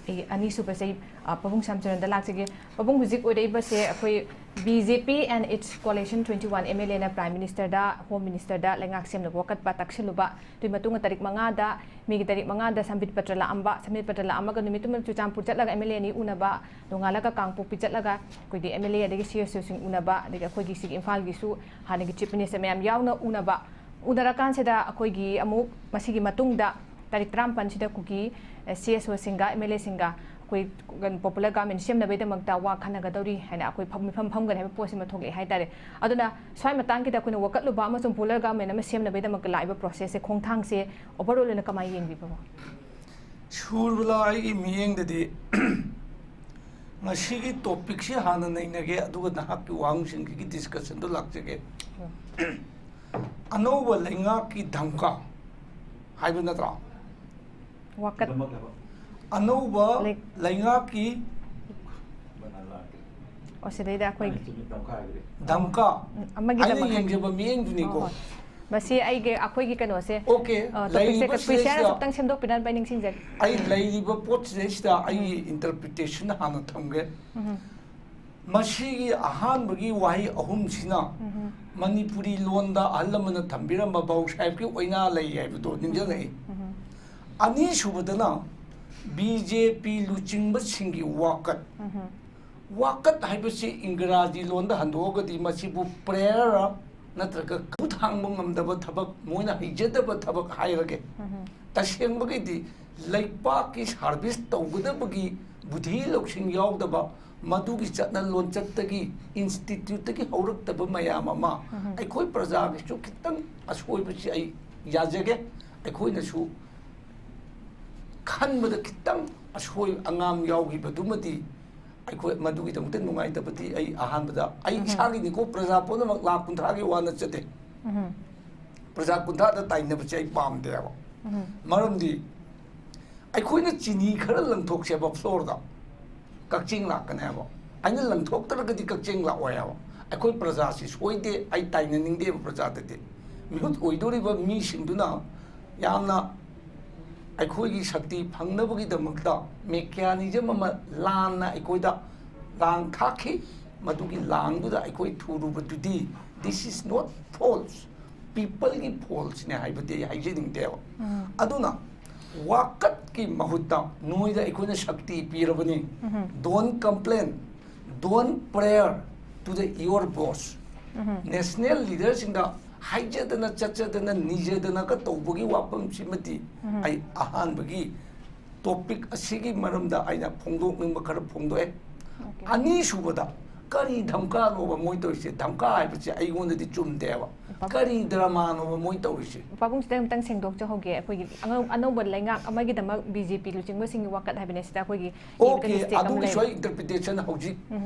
ꯑꯩ ꯑꯅꯤꯁꯨꯕꯁꯦ, ꯑ, ꯄꯥꯕꯨꯡ ꯁ꯭ꯌꯥꯝꯆꯔꯟꯗ ꯂꯥꯛꯆꯒꯦ꯫ ꯄꯥꯕꯨꯡ, ꯍꯧꯖꯤꯛ ꯑꯣꯏꯔꯛꯏꯕꯁꯦ ꯑꯩꯈꯣꯏ B J P and its coalition twenty one M L A ꯅ Prime Minister ꯗ, Home Minister ꯗ ꯂꯩꯉꯥꯛ ꯁꯦꯝꯅꯕ ꯋꯥꯀꯠꯄ ꯇꯛꯁꯤꯜꯂꯨꯕ꯫ ꯑꯗꯨꯒꯤ ꯃꯇꯨꯡꯗ ꯇꯥꯔꯤꯛ ꯃꯉꯥꯗ, ꯃꯦꯒꯤ ꯇꯥꯔꯤꯛ ꯃꯉꯥꯗ ꯁꯝꯕꯤꯠ ꯄꯇ꯭ꯔ ꯂꯥꯛꯑꯝꯕ, ꯁꯝꯕꯤꯠ ꯄꯇ꯭ꯔ ꯂꯥꯛꯑꯝꯃꯒ ꯅꯨꯃꯤꯠꯇꯨꯃ ꯆꯨꯔꯆꯥꯟꯄꯨꯔ ꯆꯠꯂꯒ M L A ꯑꯅꯤ ꯎꯅꯕ, ꯅꯣꯡꯉꯥꯜꯂꯒ ꯀꯥꯡꯄꯣꯛꯄꯤ ꯆꯠꯂꯒ ꯑꯩꯈꯣꯏꯒꯤ M L A ꯑꯗꯒꯤ C S Os ꯁꯤꯡ ꯎꯅꯕ, ꯑꯗꯒꯤ ꯑꯩꯈꯣꯏꯒꯤ ꯁꯤꯒꯤ ꯏꯝꯐꯥꯜꯒꯤꯁꯨ ꯍꯥꯟꯅꯒꯤ Chief Minister ꯃꯌꯥꯝ ꯌꯥꯎꯅ ꯎꯅꯕ, ꯎꯅꯔꯀꯥꯟꯁꯤꯗ ꯑꯩꯈꯣꯏꯒꯤ ꯑꯃꯨꯛ ꯃꯁꯤꯒꯤ ꯃꯇꯨꯡꯗ ꯇꯥꯔꯤꯛ ꯇꯔꯥꯃꯥꯄꯟꯁꯤꯗ ꯀꯨꯀꯤ, ꯑ, C S Os ꯁꯤꯡꯒ M L A ꯁꯤꯡꯒ ꯑꯩꯈꯣꯏ ꯀꯩꯅꯣ, popular government ꯁꯦꯝꯅꯕꯒꯤꯗꯃꯛꯇ ꯋꯥ ꯈꯟꯅꯒꯗꯧꯔꯤ ꯍꯥꯏꯅ ꯑꯩꯈꯣꯏ ꯐꯝ-, ꯃꯤꯐꯝ ꯐꯝꯒꯅꯤ ꯍꯥꯏꯕ ꯄꯣꯠꯁꯤꯃ ꯊꯣꯛꯂꯛꯑꯦ ꯍꯥꯏꯇꯥꯔꯦ꯫ ꯑꯗꯨꯅ ꯁ꯭ꯋꯥꯏ ꯃꯇꯥꯡꯒꯤꯗ ꯑꯩꯈꯣꯏꯅ ꯋꯥꯀꯠꯂꯨꯕ ꯑꯃꯁꯨꯡ popular government ꯑꯃ ꯁꯦꯝꯅꯕꯒꯤꯗꯃꯛꯇ ꯂꯥꯛꯏꯕ process ꯁꯦ, ꯈꯣꯡꯊꯥꯡꯁꯦ overall ꯑꯣꯏꯅ ꯀꯃꯥꯏꯅ ꯌꯦꯡꯕꯤꯕꯅꯣ? ꯁꯨꯔꯕꯂꯥ, ꯑꯩꯒꯤ ꯃꯤꯠꯌꯦꯡꯗꯗꯤ ꯉꯁꯤꯒꯤ topic ꯁꯤ ꯍꯥꯟꯅ ꯅꯩꯅꯒꯦ, ꯑꯗꯨꯒ ꯅꯍꯥꯛꯀꯤ ꯋꯥꯍꯪꯁꯤꯡꯒꯤ discussion ꯗꯣ ꯂꯥꯛꯆꯒꯦ꯫ ꯑꯅꯧꯕ ꯂꯩꯉꯥꯛꯀꯤ ꯙꯝꯀꯥ ꯍꯥꯏꯕ ꯅꯠꯇ꯭ꯔꯣ? ꯋꯥꯀꯠ꯫ ꯑꯅꯧꯕ ꯂꯩ- ꯂꯩꯉꯥꯛꯀꯤ ꯑꯣ, ꯁꯤꯗꯩꯗ ꯑꯩꯈꯣꯏ ꯙꯝꯀꯥ꯫ ꯎꯝ, ꯑꯃꯒꯤꯗꯃꯛ ꯑꯩꯅ ꯍꯥꯏ-, ꯌꯦꯡꯖꯕ ꯃꯤꯠꯌꯦꯡꯗꯨꯅꯤꯀꯣ꯫ ꯍꯣꯏ, ꯍꯣꯏ꯫ ꯃꯁꯤ ꯑꯩꯒꯤ, ꯑꯩꯈꯣꯏꯒꯤ ꯀꯩꯅꯣꯁꯦ, OK, ꯑ, topic ꯁꯦ ꯂꯩꯔꯤꯕ ꯄ꯭ꯔꯤꯁꯤꯌꯥꯅ ꯁꯤꯗꯩꯁꯤꯗ ꯈꯤꯇꯪ ꯁꯦꯝꯗꯣꯛꯄꯤꯔꯝꯕ ꯑꯩ ꯅꯤꯡꯁꯤꯡꯖꯒꯦ꯫ ꯑꯩ ꯎꯝ꯫ ꯂꯩꯔꯤꯕ ꯄꯣꯠꯁꯤꯗꯩꯁꯤꯗ ꯑꯩꯒꯤ ꯎꯝ꯫ Interpretation ꯍꯥꯟꯅ ꯊꯝꯒꯦ꯫ ꯎꯝ꯫ ꯃꯁꯤꯒꯤ ꯑꯍꯥꯟꯕꯒꯤ ꯋꯥꯍꯩ ꯑꯍꯨꯝꯁꯤꯅ ꯎꯝ꯫ ꯃꯅꯤꯄꯨꯔꯤ ꯂꯣꯟꯗ ꯑꯍꯜ ꯂꯃꯟꯅ ꯊꯝꯕꯤꯔꯝꯕ ꯕꯥꯎ ꯁꯥꯍꯦꯕꯀꯤ ꯑꯣꯏꯅ ꯂꯩ ꯍꯥꯏꯕꯗꯣ ꯅꯤꯡꯁꯤꯡꯉꯛꯏ꯫ ꯎꯝ꯫ ꯑꯅꯤꯁꯨꯕꯗꯅ B J P ꯂꯨꯆꯤꯡꯕꯁꯤꯡꯒꯤ ꯋꯥꯀꯠ꯫ ꯎꯝ꯫ ꯋꯥꯀꯠ ꯍꯥꯏꯕꯁꯤ ꯏꯪꯒ꯭ꯔꯥꯖꯤ ꯂꯣꯟꯗ ꯍꯟꯗꯣꯛꯑꯒꯗꯤ ꯃꯁꯤꯕꯨ prayer ꯅꯠꯇ꯭ꯔꯒ ꯈꯨꯠ ꯍꯥꯡꯕ ꯉꯝꯗꯕ ꯊꯕꯛ, ꯃꯣꯏꯅ ꯍꯩꯖꯗꯕ ꯊꯕꯛ ꯍꯥꯏꯔꯒꯦ꯫ ꯎꯝ꯫ ꯇꯁꯦꯡꯕꯒꯤꯗꯤ ꯂꯩꯄꯥꯛꯀꯤ service ꯇꯧꯒꯗꯕꯒꯤ ꯕꯨꯙꯤ ꯂꯧꯁꯤꯡ ꯌꯥꯎꯗꯕ, ꯃꯗꯨꯒꯤ ꯆꯠꯅ ꯂꯣꯟꯆꯠꯇꯒꯤ, institute ꯇꯒꯤ ꯍꯧꯔꯛꯇꯕ ꯃꯌꯥꯝ ꯑꯃ ꯎꯝ꯫ ꯑꯩꯈꯣꯏ ꯄ꯭ꯔꯖꯥꯒꯤꯁꯨ ꯈꯤꯇꯪ ꯑꯁꯣꯏꯕꯁꯤ ꯑꯩ ꯌꯥꯖꯒꯦ꯫ ꯑꯩꯈꯣꯏꯅꯁꯨ ꯈꯟꯕꯗ ꯈꯤꯇꯪ ꯑꯁꯣꯏ ꯑꯉꯥꯝ ꯌꯥꯎꯈꯤꯕꯗꯨꯃꯗꯤ ꯑꯩꯈꯣꯏ ꯃꯗꯨꯒꯤꯗꯃꯛꯇ ꯅꯨꯡꯉꯥꯏꯇꯕꯗꯤ ꯑꯩ ꯑꯍꯥꯟꯕꯗ ꯑꯩ ꯎꯝ꯫ ꯏꯁꯥꯒꯤꯅꯤꯀꯣ, ꯄ꯭ꯔꯖꯥ ꯄꯨꯝꯅꯃꯛ ꯂꯥꯈ ꯀꯨꯟꯊ꯭ꯔꯥꯒꯤ ꯋꯥ ꯅꯠꯆꯗꯦ꯫ ꯎꯝ꯫ ꯄ꯭ꯔꯖꯥ ꯀꯨꯟꯊ꯭ꯔꯥꯗ ꯇꯥꯏꯅꯕꯁꯦ ꯑꯩ ꯄꯥꯝꯗꯦꯕ꯫ ꯎꯝ꯫ ꯃꯔꯝꯗꯤ ꯑꯩꯈꯣꯏꯅ ꯆꯤꯅꯤ ꯈꯔ ꯂꯪꯊꯣꯛꯁꯦꯕ floor ꯗ, ꯀꯛꯆꯤꯡ ꯂꯥꯛꯀꯅꯦꯕ꯫ ꯑꯩꯅ ꯂꯪꯊꯣꯛꯇ꯭ꯔꯒꯗꯤ ꯀꯛꯆꯤꯡ ꯂꯥꯛꯑꯣꯏ ꯍꯥꯏꯕ꯫ ꯑꯩꯈꯣꯏ ꯄ꯭ꯔꯖꯥꯁꯤ ꯁꯣꯏꯗꯦ, ꯑꯩ ꯇꯥꯏꯅꯅꯤꯡꯗꯦꯕ ꯄ꯭ꯔꯖꯥꯗꯗꯤ꯫ ꯃꯤꯍꯨꯠ ꯑꯣꯏꯗꯣꯔꯤꯕ ꯃꯤꯁꯤꯡꯗꯨꯅ ꯌꯥꯝꯅ ꯑꯩꯈꯣꯏꯒꯤ ꯁꯛꯇꯤ ꯐꯪꯅꯕꯒꯤꯗꯃꯛꯇ mechanism ꯑꯃ ꯂꯥꯟꯅ ꯑꯩꯈꯣꯏꯗ ꯂꯥꯡ ꯊꯥꯛꯈꯤ꯫ ꯃꯗꯨꯒꯤ ꯂꯥꯡꯗꯨꯗ ꯑꯩꯈꯣꯏ ꯊꯨꯔꯨꯕꯗꯨꯗꯤ, this is not faults, peopleꯒꯤ faultsꯅꯦ ꯍꯥꯏꯕꯗꯤ ꯑꯩ ꯍꯥꯏꯖꯅꯤꯡꯗꯦꯕ꯫ ꯑꯗꯨꯅ ꯋꯥꯀꯠꯀꯤ ꯃꯍꯨꯠꯇ ꯅꯣꯏꯗ ꯑꯩꯈꯣꯏꯅ ꯁꯛꯇꯤ ꯄꯤꯔꯕꯅꯤ꯫ Don't complain, don't prayer to the your boss꯫ National leaderꯁꯤꯡꯗ ꯍꯥꯏꯖꯗꯅ ꯆꯠꯆꯗꯅ ꯅꯤꯖꯗꯅꯒ ꯇꯧꯕꯒꯤ ꯋꯥꯐꯝꯁꯤꯃꯗꯤ ꯑꯩ ꯑꯍꯥꯟꯕꯒꯤ topic ꯑꯁꯤꯒꯤ ꯃꯔꯝꯗ ꯑꯩꯅ ꯐꯣꯡꯗꯣꯛꯅꯤꯡꯕ ꯈꯔ ꯐꯣꯡꯗꯣꯛꯑꯦ꯫ ꯑꯅꯤꯁꯨꯕꯗ, ꯀꯔꯤ ꯙꯝꯀꯥꯅꯣꯕ ꯃꯣꯏ ꯇꯧꯔꯤꯁꯦ? ꯙꯝꯀꯥ ꯍꯥꯏꯕꯁꯦ ꯑꯩꯉꯣꯟꯗꯗꯤ ꯆꯨꯝꯗꯦꯕ꯫ ꯀꯔꯤ dramaꯅꯣꯕ ꯃꯣꯏ ꯇꯧꯔꯤꯁꯦ? ꯄꯥꯕꯨꯡꯁꯤꯗ ꯑꯃꯇꯪ ꯁꯦꯡꯗꯣꯛꯆꯍꯧꯒꯦ꯫ ꯑꯩꯈꯣꯏꯒꯤ ꯑꯉꯧ- ꯑꯅꯧꯕ ꯂꯩꯉꯥꯛ ꯑꯃꯒꯤꯗꯃꯛ ꯕꯤ ꯖꯦ ꯄꯤ ꯂꯨꯆꯤꯡꯕꯁꯤꯡꯒꯤ ꯋꯥꯀꯠ ꯍꯥꯏꯕꯅꯦ ꯁꯤꯗ ꯑꯩꯈꯣꯏꯒꯤ ꯏꯕꯗ Okay, mistake ꯑꯃ ꯑꯗꯨꯒꯤꯁꯨ ꯂꯩꯔꯦ꯫ ꯑꯩ interpretation ꯍꯧꯖꯤꯛ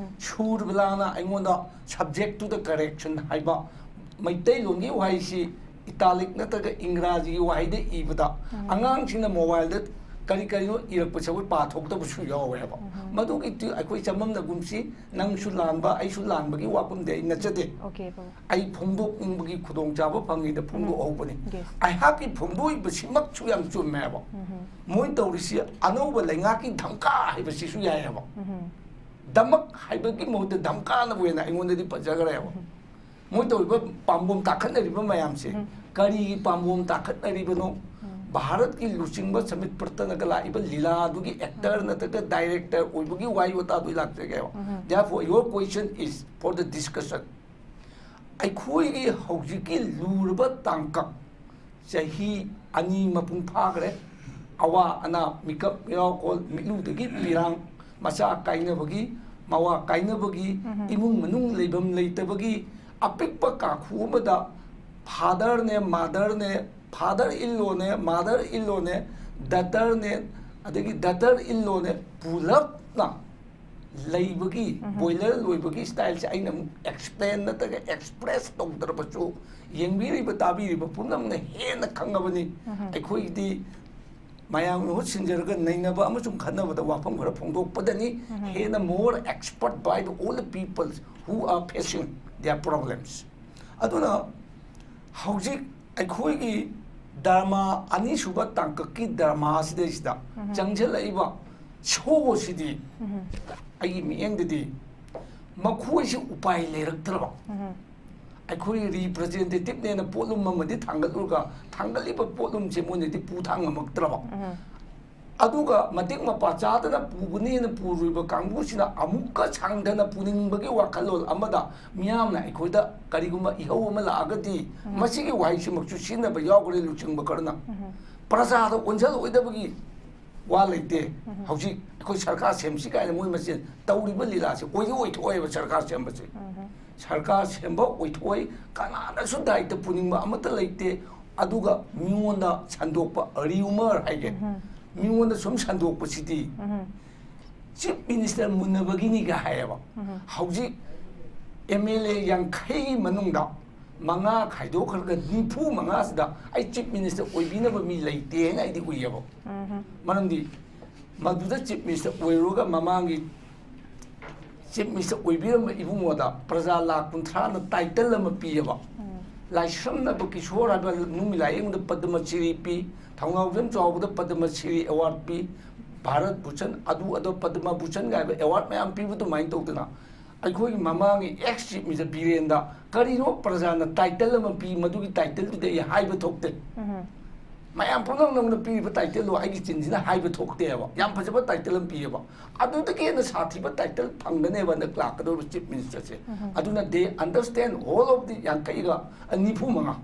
ꯁꯨꯔꯕꯂꯥꯅ ꯑꯩꯉꯣꯟꯗ subject to the correction ꯍꯥꯏꯕ ꯃꯩꯇꯩꯂꯣꯟꯒꯤ ꯋꯥꯍꯩꯁꯤ Italic ꯅꯠꯇ꯭ꯔꯒ ꯏꯪꯒ꯭ꯔꯥꯖꯤꯒꯤ ꯋꯥꯍꯩꯗ ꯏꯕꯗ ꯑꯉꯥꯡꯁꯤꯡꯅ mobileꯗ ꯀꯔꯤ ꯀꯔꯤꯅꯣ ꯏꯔꯛꯄꯁꯦ ꯑꯩꯈꯣꯏ ꯄꯥꯊꯣꯛꯇꯕꯁꯨ ꯌꯥꯎꯋꯦꯕ꯫ ꯃꯗꯨꯒꯤꯗꯤ ꯑꯩꯈꯣꯏ ꯆꯃꯝꯅꯒꯨꯝꯁꯤ, ꯅꯪꯁꯨ ꯂꯥꯟꯕ, ꯑꯩꯁꯨ ꯂꯥꯟꯕꯒꯤ ꯋꯥꯐꯝꯗꯤ ꯑꯩ ꯅꯠꯆꯗꯦ꯫ Okay, ꯄꯥꯕꯨꯡ꯫ ꯑꯩ ꯐꯣꯡꯗꯣꯛꯅꯤꯡꯕꯒꯤ ꯈꯨꯗꯣꯡꯆꯥꯕ ꯐꯪꯉꯤꯗ ꯐꯣꯡꯗꯣꯛꯍꯧꯕꯅꯤ꯫ Yes. ꯑꯩꯍꯥꯛꯀꯤ ꯐꯣꯡꯗꯣꯛꯏꯕꯁꯤꯃꯛꯁꯨ ꯌꯥꯝ ꯆꯨꯝꯃꯦꯕ꯫ ꯃꯣꯏ ꯇꯧꯔꯤꯁꯤ ꯑꯅꯧꯕ ꯂꯩꯉꯥꯛꯀꯤ ꯙꯝꯀꯥ ꯍꯥꯏꯕꯁꯤꯁꯨ ꯌꯥꯏꯑꯕ꯫ ꯗꯃꯛ ꯍꯥꯏꯕꯒꯤ ꯃꯍꯨꯠꯇ ꯙꯝꯀꯥꯅꯕꯨ ꯍꯦꯟꯅ ꯑꯩꯉꯣꯟꯗꯗꯤ ꯐꯖꯈ꯭ꯔꯦꯕ꯫ ꯃꯣꯏ ꯇꯧꯔꯤꯕ ꯄꯥꯝꯕꯣꯝ ꯇꯥꯈꯠꯅꯔꯤꯕ ꯃꯌꯥꯝꯁꯦ ꯀꯔꯤꯒꯤ ꯄꯥꯝꯕꯣꯝ ꯇꯥꯈꯠꯅꯔꯤꯕꯅꯣ? ꯚꯥꯔꯠꯀꯤ ꯂꯨꯆꯤꯡꯕ ꯁꯃꯤꯠ ꯄ꯭ꯔꯇꯅꯒ ꯂꯥꯛꯏꯕ ꯂꯤꯂꯥꯗꯨꯒꯤ actor ꯅꯠꯇ꯭ꯔꯒ director ꯑꯣꯏꯕꯒꯤ ꯋꯥꯍꯩ ꯋꯥꯇꯥꯗꯨ ꯂꯥꯛꯆꯒꯦꯕ꯫ Therefore, your question is for the discussion. ꯑꯩꯈꯣꯏꯒꯤ ꯍꯧꯖꯤꯛꯀꯤ ꯂꯨꯔꯕ ꯇꯥꯡꯀꯛ ꯆꯍꯤ ꯑꯅꯤ ꯃꯄꯨꯡ ꯐꯥꯈ꯭ꯔꯦ꯫ ꯑꯋꯥ ꯑꯅꯥ, ꯃꯤꯀꯞ ꯃꯤꯔꯥꯎꯈꯣꯜ, ꯃꯤꯠꯂꯨꯗꯒꯤ ꯄꯤꯔꯥꯡ, ꯃꯆꯥ ꯀꯥꯏꯅꯕꯒꯤ, ꯃꯋꯥ ꯀꯥꯏꯅꯕꯒꯤ, ꯏꯃꯨꯡ ꯃꯅꯨꯡ ꯂꯩꯐꯝ ꯂꯩꯇꯕꯒꯤ, ꯑꯄꯤꯛꯄ ꯀꯥꯈꯨ ꯑꯃꯗ fatherꯅꯦ, motherꯅꯦ, father in lawꯅꯦ, mother in lawꯅꯦ, daughterꯅꯦ, ꯑꯗꯒꯤ daughter in lawꯅꯦ, ꯄꯨꯂꯞꯅ ꯂꯩꯕꯒꯤ, boiler ꯂꯣꯏꯕꯒꯤ styleꯁꯦ ꯑꯩꯅ ꯑꯃꯨꯛ explain ꯅꯠꯇ꯭ꯔꯒ express ꯇꯧꯗ꯭ꯔꯕꯁꯨ, ꯌꯦꯡꯕꯤꯔꯤꯕ ꯇꯥꯕꯤꯔꯤꯕ ꯄꯨꯝꯅꯃꯛꯅ ꯍꯦꯟꯅ ꯈꯪꯉꯕꯅꯤ꯫ ꯑꯩꯈꯣꯏꯒꯤꯗꯤ ꯃꯌꯥꯝꯒꯤ ꯃꯍꯨꯠ ꯁꯤꯟꯖꯔꯒ ꯅꯩꯅꯕ ꯑꯃꯁꯨꯡ ꯈꯟꯅꯕꯗ ꯋꯥꯐꯝ ꯈꯔ ꯐꯣꯡꯗꯣꯛꯄꯗꯅꯤ꯫ ꯍꯦꯟꯅ more expert by the all the people who are facing their problems꯫ ꯑꯗꯨꯅ ꯍꯧꯖꯤꯛ ꯑꯩꯈꯣꯏꯒꯤ ꯗ꯭ꯔꯃꯥ, ꯑꯅꯤꯁꯨꯕ ꯇꯥꯡꯀꯛꯀꯤ ꯗ꯭ꯔꯃꯥ ꯑꯁꯤꯗꯩꯁꯤꯗ ꯆꯪꯁꯤꯜꯂꯛꯏꯕ ꯁꯣꯁꯤꯗꯤ ꯑꯩꯒꯤ ꯃꯤꯠꯌꯦꯡꯗꯗꯤ ꯃꯈꯣꯏꯁꯤ ꯎꯄꯥꯏ ꯂꯩꯔꯛꯇ꯭ꯔꯕ, ꯑꯩꯈꯣꯏ ꯔꯤꯄ꯭ꯔꯖꯦꯟꯇꯦꯇꯤꯞꯅꯦꯅ ꯄꯣꯠꯂꯨꯝ ꯑꯃꯗꯤ ꯊꯥꯡꯒꯠꯂꯨꯔꯒ ꯊꯥꯡꯒꯠꯂꯤꯕ ꯄꯣꯠꯂꯨꯝꯁꯦ ꯃꯣꯏꯅꯗꯤ ꯄꯨ ꯊꯥꯡ ꯉꯝꯃꯛꯇ꯭ꯔꯕ, ꯑꯗꯨꯒ ꯃꯇꯤꯛ ꯃꯄꯥ ꯆꯥꯗꯅ ꯄꯨꯒꯅꯤꯅ ꯄꯨꯔꯨꯔꯤꯕ ꯀꯥꯡꯕꯨꯁꯤꯅ ꯑꯃꯨꯛꯀ ꯁꯥꯡꯊꯅ ꯄꯨꯅꯤꯡꯕꯒꯤ ꯋꯥꯈꯜꯂꯣꯟ ꯑꯃꯗ ꯃꯤꯌꯥꯝꯅ ꯑꯩꯈꯣꯏꯗ ꯀꯔꯤꯒꯨꯝꯕ ꯏꯍꯧ ꯑꯃ ꯂꯥꯛꯑꯒꯗꯤ, ꯃꯁꯤꯒꯤ ꯋꯥꯍꯩꯁꯤꯃꯛꯁꯨ ꯁꯤꯖꯤꯟꯅꯕ ꯌꯥꯎꯈ꯭ꯔꯦ ꯂꯨꯆꯤꯡꯕ ꯈꯔꯅ꯫ ꯄ꯭ꯔꯖꯥꯗ ꯑꯣꯟꯁꯤꯜꯂꯣꯏꯗꯕꯒꯤ ꯋꯥ ꯂꯩꯇꯦ꯫ ꯍꯧꯖꯤꯛ ꯑꯩꯈꯣꯏ ꯁꯔꯀꯥꯔ ꯁꯦꯝꯁꯤ ꯀꯥꯏꯅ ꯃꯣꯏ ꯃꯁꯦꯟ ꯇꯧꯔꯤꯕ ꯂꯤꯂꯥꯁꯦ ꯑꯣꯏꯗꯤ ꯑꯣꯏꯊꯣꯛꯑꯦꯕ ꯁꯔꯀꯥꯔ ꯁꯦꯝꯕꯁꯦ꯫ ꯁꯔꯀꯥꯔ ꯁꯦꯝꯕ ꯑꯣꯏꯊꯣꯛꯑꯦ, ꯀꯅꯥꯅꯁꯨ ꯗꯥꯏꯇ ꯄꯨꯅꯤꯡꯕ ꯑꯃꯠꯇ ꯂꯩꯇꯦ꯫ ꯑꯗꯨꯒ ꯃꯤꯉꯣꯟꯗ ꯁꯟꯗꯣꯛꯄ, ꯔꯤꯌꯨꯃꯔ ꯍꯥꯏꯒꯦ, ꯃꯤꯉꯣꯟꯗ ꯁꯨꯝ ꯁꯟꯗꯣꯛꯄꯁꯤꯗꯤ ꯆꯤꯐ ꯃꯤꯅꯤꯁꯇꯔ ꯃꯨꯟꯅꯕꯒꯤꯅꯤꯒ ꯍꯥꯏꯌꯦꯕ꯫ ꯍꯧꯖꯤꯛ ꯑꯦꯝ ꯑꯦꯜ ꯑꯦ ꯌꯥꯡꯈꯩꯒꯤ ꯃꯅꯨꯡꯗ ꯃꯉꯥ ꯈꯥꯏꯗꯣꯛꯈ꯭ꯔꯒ ꯅꯤꯐꯨ ꯃꯉꯥꯁꯤꯗ ꯑꯩ ꯆꯤꯐ ꯃꯤꯅꯤꯁꯇꯔ ꯑꯣꯏꯕꯤꯅꯕ ꯃꯤ ꯂꯩꯇꯦ ꯍꯥꯏꯅ ꯑꯩꯗꯤ ꯎꯏꯌꯦꯕ꯫ ꯃꯔꯝꯗꯤ ꯃꯗꯨꯗ ꯆꯤꯐ ꯃꯤꯅꯤꯁꯇꯔ ꯑꯣꯏꯔꯨꯔꯒ ꯃꯃꯥꯡꯒꯤ ꯆꯤꯐ ꯃꯤꯅꯤꯁꯇꯔ ꯑꯣꯏꯕꯤꯔꯝꯕ ꯏꯕꯨꯡꯉꯣꯗ ꯄ꯭ꯔꯖꯥ ꯂꯥꯈ ꯀꯨꯟꯊ꯭ꯔꯥꯅ ꯇꯥꯏꯇꯜ ꯑꯃ ꯄꯤꯌꯦꯕ꯫ ꯂꯥꯏꯁ꯭ꯔꯝꯅꯕ ꯀꯤꯁꯣꯔ ꯍꯥꯏꯕ ꯅꯨꯃꯤꯠ ꯂꯥꯏꯌꯦꯡꯕꯗ ꯄꯗꯃ ꯁꯤꯔꯤ ꯄꯤ, ꯊꯧꯅꯥꯎꯖꯝ ꯆꯥꯎꯕꯗ ꯄꯗꯃ ꯁꯤꯔꯤ ꯑꯦꯋꯥꯔꯗ ꯄꯤ, ꯚꯥꯔꯠ ꯚꯨꯁꯟ ꯑꯗꯨ ꯑꯗꯣ ꯄꯗꯃ ꯚꯨꯁꯟꯒ ꯍꯥꯏꯕ ꯑꯦꯋꯥꯔꯗ ꯃꯌꯥꯝ ꯄꯤꯕ ꯑꯗꯨꯃꯥꯏꯅ ꯇꯧꯗꯅ ꯑꯩꯈꯣꯏꯒꯤ ꯃꯃꯥꯡꯒꯤ ꯑꯦꯛꯁ ꯆꯤꯐ ꯃꯤꯅꯤꯁꯇꯔ ꯕꯤꯔꯦꯟꯗ ꯀꯔꯤꯅꯣ ꯄ꯭ꯔꯖꯥꯅ ꯇꯥꯏꯇꯜ ꯑꯃ ꯄꯤ, ꯃꯗꯨꯒꯤ ꯇꯥꯏꯇꯜꯗꯨꯗꯤ ꯑꯩ ꯍꯥꯏꯕ ꯊꯣꯛꯇꯦ꯫ ꯃꯌꯥꯝ ꯄꯨꯝꯅꯃꯛꯅ ꯄꯤꯔꯤꯕ ꯇꯥꯏꯇꯜꯗꯣ ꯑꯩꯒꯤ ꯆꯤꯟꯁꯤꯅ ꯍꯥꯏꯕ ꯊꯣꯛꯇꯦꯕ꯫ ꯌꯥꯝ ꯐꯖꯕ ꯇꯥꯏꯇꯜ ꯑꯃ ꯄꯤꯌꯦꯕ꯫ ꯑꯗꯨꯗꯒꯤ ꯍꯦꯟꯅ ꯁꯥꯊꯤꯕ ꯇꯥꯏꯇꯜ ꯐꯪꯒꯅꯦꯕ ꯍꯟꯗꯛ ꯂꯥꯛꯀꯗꯧꯔꯤꯕ ꯆꯤꯐ ꯃꯤꯅꯤꯁꯇꯔꯁꯦ꯫ ꯑꯗꯨꯅ they understand, all of the ꯌꯥꯡꯈꯩꯒ, ꯑ, ꯅꯤꯐꯨ ꯃꯉꯥ꯫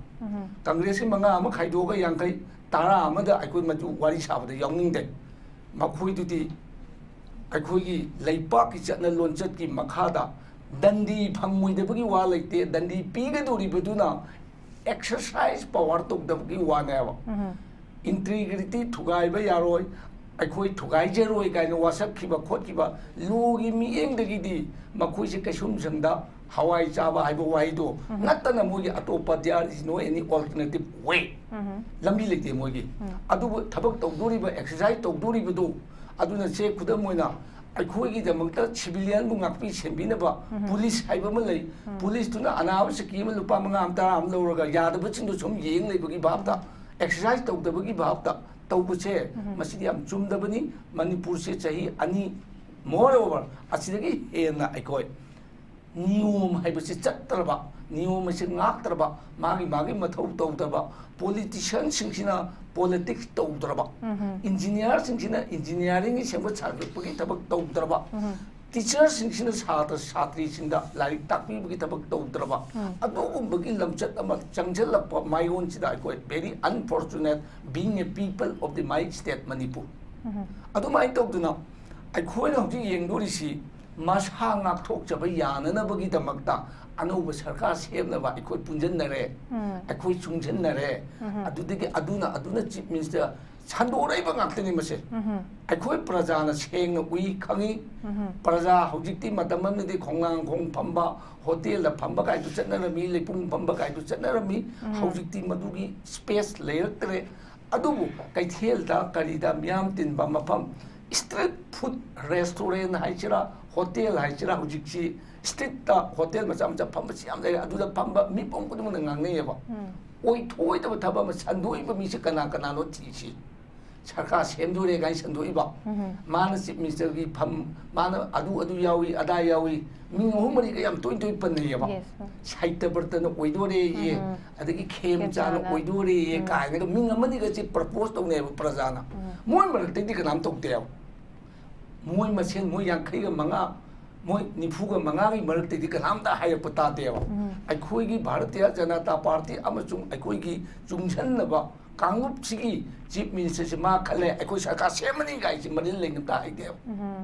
ꯀꯪꯒ꯭ꯔꯦꯁꯀꯤ ꯃꯉꯥ ꯑꯃ ꯈꯥꯏꯗꯣꯛꯑꯒ ꯌꯥꯡꯈꯩ, ꯇꯔꯥ ꯑꯃꯗ ꯑꯩꯈꯣꯏ ꯃꯗꯨ ꯋꯥꯔꯤ ꯁꯥꯕꯗ ꯌꯥꯎꯅꯤꯡꯗꯦ꯫ ꯃꯈꯣꯏꯗꯨꯗꯤ ꯑꯩꯈꯣꯏꯒꯤ ꯂꯩꯄꯥꯛꯀꯤ ꯆꯠꯅ ꯂꯣꯟꯆꯠꯀꯤ ꯃꯈꯥꯗ ꯗꯟꯗꯤ ꯐꯪꯉꯣꯏꯗꯕꯒꯤ ꯋꯥ ꯂꯩꯇꯦ꯫ ꯗꯟꯗꯤ ꯄꯤꯒꯗꯧꯔꯤꯕꯗꯨꯅ ꯑꯦꯛꯁꯔꯁꯥꯏꯁ ꯄꯋꯥꯔ ꯇꯧꯗꯕꯒꯤ ꯋꯥꯅꯦꯕ꯫ ꯏꯟꯇꯤꯒ꯭ꯔꯤꯇꯤ ꯊꯨꯒꯥꯏꯕ ꯌꯥꯔꯣꯏ, ꯑꯩꯈꯣꯏ ꯊꯨꯒꯥꯏꯖꯔꯣꯏ ꯀꯥꯏꯅ ꯋꯥꯁꯛꯈꯤꯕ ꯈꯣꯠꯈꯤꯕ ꯂꯣꯒꯤ ꯃꯤꯠꯌꯦꯡꯗꯒꯤꯗꯤ ꯃꯈꯣꯏꯁꯦ ꯀꯩꯁꯨꯝꯁꯪꯗ ꯍꯋꯥꯏ ꯆꯥꯕ ꯍꯥꯏꯕ ꯋꯥꯍꯩꯗꯣ ꯅꯠꯇꯅ ꯃꯣꯏꯒꯤ ꯑꯇꯣꯞꯄ there is no any alternative way꯫ ꯂꯝꯕꯤ ꯂꯩꯇꯦ ꯃꯣꯏꯒꯤ꯫ ꯑꯗꯨꯕꯨ ꯊꯕꯛ ꯇꯧꯗꯣꯔꯤꯕ, ꯑꯦꯛꯁꯔꯁꯥꯏꯁ ꯇꯧꯗꯣꯔꯤꯕꯗꯣ, ꯑꯗꯨꯅ ꯁꯦ ꯈꯨꯗꯝ ꯑꯣꯏꯅ ꯑꯩꯈꯣꯏꯒꯤꯗꯃꯛꯇ ꯁꯤꯚꯤꯂꯤꯌꯟꯕꯨ ꯉꯥꯛꯄꯤ ꯁꯦꯟꯕꯤꯅꯕ ꯄꯨꯂꯤꯁ ꯍꯥꯏꯕ ꯑꯃ ꯂꯩ꯫ ꯄꯨꯂꯤꯁꯇꯨꯅ ꯑꯅꯥꯕ ꯁꯤꯀꯤ ꯑꯃ ꯂꯨꯄꯥ ꯃꯉꯥ ꯑꯃ ꯇꯔꯥ ꯑꯃ ꯂꯧꯔꯒ ꯌꯥꯗꯕꯁꯤꯡꯗꯣ ꯁꯨꯝ ꯌꯦꯡ ꯂꯩꯕꯒꯤ ꯚꯥꯞꯇ ꯑꯦꯛꯁꯔꯁꯥꯏꯁ ꯇꯧꯗꯕꯒꯤ ꯚꯥꯕꯇ ꯇꯧꯕꯁꯦ, ꯃꯁꯤꯗꯤ ꯌꯥꯝ ꯆꯨꯝꯗꯕꯅꯤ꯫ ꯃꯅꯤꯄꯨꯔꯁꯦ ꯆꯍꯤ ꯑꯅꯤ, ꯃꯣꯔ ꯑꯣꯚꯔ, ꯑꯁꯤꯗꯒꯤ ꯍꯦꯟꯅ ꯑꯩꯈꯣꯏ ꯅꯤꯌꯣꯝ ꯍꯥꯏꯕꯁꯤ ꯆꯠꯇ꯭ꯔꯕ, ꯅꯤꯌꯣꯝ ꯑꯁꯤ ꯉꯥꯛꯇ꯭ꯔꯕ, ꯃꯥꯒꯤ ꯃꯥꯒꯤ ꯃꯊꯧ ꯇꯧꯗ꯭ꯔꯕ, ꯄꯣꯂꯤꯇꯤꯁꯤꯌꯥꯟꯁꯤꯡꯁꯤꯅ ꯄꯣꯂꯤꯇꯤꯛꯁ ꯇꯧꯗ꯭ꯔꯕ, ꯏꯟꯖꯤꯅꯤꯌꯥꯔꯁꯤꯡꯁꯤꯅ ꯏꯟꯖꯤꯅꯤꯌꯥꯔꯤꯡꯒꯤ ꯁꯦꯝꯒꯠ ꯁꯥꯒꯠꯄꯒꯤ ꯊꯕꯛ ꯇꯧꯗ꯭ꯔꯕ, ꯇꯤꯆꯔꯁꯤꯡꯁꯤꯅ ꯁꯥꯇ꯭ꯔ ꯁꯥꯇ꯭ꯔꯤꯁꯤꯡꯗ ꯂꯥꯏꯔꯤꯛ ꯇꯥꯛꯄꯤꯕꯒꯤ ꯊꯕꯛ ꯇꯧꯗ꯭ꯔꯕ, ꯑꯗꯨꯒꯨꯝꯕꯒꯤ ꯂꯝꯆꯠ ꯑꯃ ꯆꯪꯁꯤꯜꯂꯛꯄ ꯃꯥꯏꯑꯣꯟꯁꯤꯗ ꯑꯩꯈꯣꯏ very unfortunate being a people of the my state Manipur꯫ ꯑꯗꯨꯃꯥꯏꯅ ꯇꯧꯗꯅ ꯑꯩꯈꯣꯏꯅ ꯍꯧꯖꯤꯛ ꯌꯦꯡꯗꯣꯔꯤꯁꯤ ꯃꯁꯥ ꯉꯥꯛꯊꯣꯛꯆꯕ ꯌꯥꯅꯅꯕꯒꯤꯗꯃꯛꯇ ꯑꯅꯧꯕ ꯁꯔꯀꯥꯔ ꯁꯦꯝꯅꯕ ꯑꯩꯈꯣꯏ ꯄꯨꯟꯁꯤꯟꯅꯔꯦ, ꯑꯩꯈꯣꯏ ꯆꯨꯡꯁꯤꯟꯅꯔꯦ꯫ ꯑꯗꯨꯗꯒꯤ ꯑꯗꯨꯅ ꯑꯗꯨꯅ ꯆꯤꯐ ꯃꯤꯅꯤꯁꯇꯔ ꯁꯟꯗꯣꯔꯛꯏꯕ ꯉꯥꯛꯇꯅꯤ ꯃꯁꯦ꯫ ꯑꯩꯈꯣꯏ ꯄ꯭ꯔꯖꯥꯅ ꯁꯦꯡꯅ ꯎꯏ, ꯈꯪꯉꯤ꯫ ꯄ꯭ꯔꯖꯥ ꯍꯧꯖꯤꯛꯇꯤ ꯃꯇꯝ ꯑꯃꯗꯗꯤ ꯈꯣꯡꯅꯥꯡꯈꯣꯡ ꯐꯝꯕ, ꯍꯣꯇꯦꯜꯗ ꯐꯝꯕ ꯀꯥꯏꯗꯨ ꯆꯠꯅꯔꯝꯃꯤ, ꯂꯩꯄꯨꯡ ꯐꯝꯕ ꯀꯥꯏꯗꯨ ꯆꯠꯅꯔꯝꯃꯤ꯫ ꯍꯧꯖꯤꯛꯇꯤ ꯃꯗꯨꯒꯤ ꯁ꯭ꯄꯦꯁ ꯂꯩꯔꯛꯇ꯭ꯔꯦ꯫ ꯑꯗꯨꯕꯨ ꯀꯩꯊꯦꯜꯗ ꯀꯔꯤꯗ ꯃꯤꯌꯥꯝ ꯇꯤꯟꯕ ꯃꯐꯝ, ꯁ꯭ꯇ꯭ꯔꯤꯠ ꯐꯨꯗ ꯔꯦꯁꯇꯨꯔꯦꯟ ꯍꯥꯏꯁꯤꯔꯥ, ꯍꯣꯇꯦꯜ ꯍꯥꯏꯁꯤꯔꯥ, ꯍꯧꯖꯤꯛꯁꯤ ꯁ꯭ꯇ꯭ꯔꯤꯠꯇ ꯍꯣꯇꯦꯜ ꯃꯆꯥ ꯃꯆꯥ ꯐꯝꯕꯁꯤ ꯌꯥꯝ ꯂꯩꯔꯦ꯫ ꯑꯗꯨꯗ ꯐꯝꯕ ꯃꯤꯄꯨꯝ ꯈꯨꯗꯤꯡꯃꯛꯅ ꯉꯥꯡꯅꯩꯌꯦꯕ꯫ ꯑꯣꯏꯊꯣꯛꯑꯣꯏꯗꯕ ꯊꯕꯛ ꯑꯃ ꯁꯟꯗꯣꯛꯏꯕ ꯃꯤꯁꯤ ꯀꯅꯥ ꯀꯅꯥꯅꯣ ꯊꯤꯁꯤ꯫ ꯁꯔꯀꯥꯔ ꯁꯦꯝꯗꯣꯔꯦ ꯀꯥꯏꯅ ꯁꯟꯗꯣꯛꯏꯕ꯫ ꯃꯥꯅ ꯆꯤꯐ ꯃꯤꯅꯤꯁꯇꯔꯒꯤ ꯐꯝ, ꯃꯥꯅ ꯑꯗꯨ ꯑꯗꯨ ꯌꯥꯎꯏ, ꯑꯗꯥ ꯌꯥꯎꯏ, ꯃꯤꯡ ꯑꯍꯨꯝ ꯃꯔꯤꯒ ꯌꯥꯝ ꯇꯣꯏ ꯇꯣꯏ ꯄꯟꯅꯩꯌꯦꯕ꯫ ꯁꯥꯍꯤꯇ꯭ꯌꯕ꯭ꯔꯇꯅ ꯑꯣꯏꯗꯣꯔꯦꯌꯦ, ꯑꯗꯒꯤ ꯈꯦꯝꯆꯥꯅ ꯈꯦꯝꯆꯥꯅ꯫ ꯑꯣꯏꯗꯣꯔꯦꯌꯦ ꯀꯥꯏꯅꯒ ꯃꯤꯡ ꯑꯃꯅꯤꯒꯁꯦ ꯄ꯭ꯔꯄꯣꯁ ꯇꯧꯅꯩꯌꯦꯕ ꯄ꯭ꯔꯖꯥꯅ꯫ ꯃꯣꯏ ꯃꯔꯛꯇꯩꯗꯤ ꯀꯅꯥꯝ ꯇꯧꯗꯦꯕ꯫ ꯃꯣꯏ ꯃꯁꯦꯟ, ꯃꯣꯏ ꯌꯥꯡꯈꯩꯒ ꯃꯉꯥ, ꯃꯣꯏ ꯅꯤꯐꯨꯒ ꯃꯉꯥꯒꯤ ꯃꯔꯛꯇꯩꯗꯤ ꯀꯅꯥꯝꯇ ꯍꯥꯏꯔꯛꯄ ꯇꯥꯗꯦꯕ꯫ ꯑꯩꯈꯣꯏꯒꯤ ꯚꯥꯔꯇꯤꯌ ꯖꯅꯇꯥ ꯄꯥꯔꯇꯤ ꯑꯃꯁꯨꯡ ꯑꯩꯈꯣꯏꯒꯤ ꯆꯨꯡꯁꯤꯟꯅꯕ ꯀꯥꯡꯂꯨꯞꯁꯤꯒꯤ ꯆꯤꯐ ꯃꯤꯅꯤꯁꯇꯔꯁꯦ ꯃꯥ ꯈꯜꯂꯦ, ꯑꯩꯈꯣꯏ ꯁꯔꯀꯥꯔ ꯁꯦꯝꯃꯅꯤ ꯀꯥꯏꯁꯦ ꯃꯔꯤꯜ ꯂꯩꯅꯕ ꯍꯥꯏꯗꯦꯕ꯫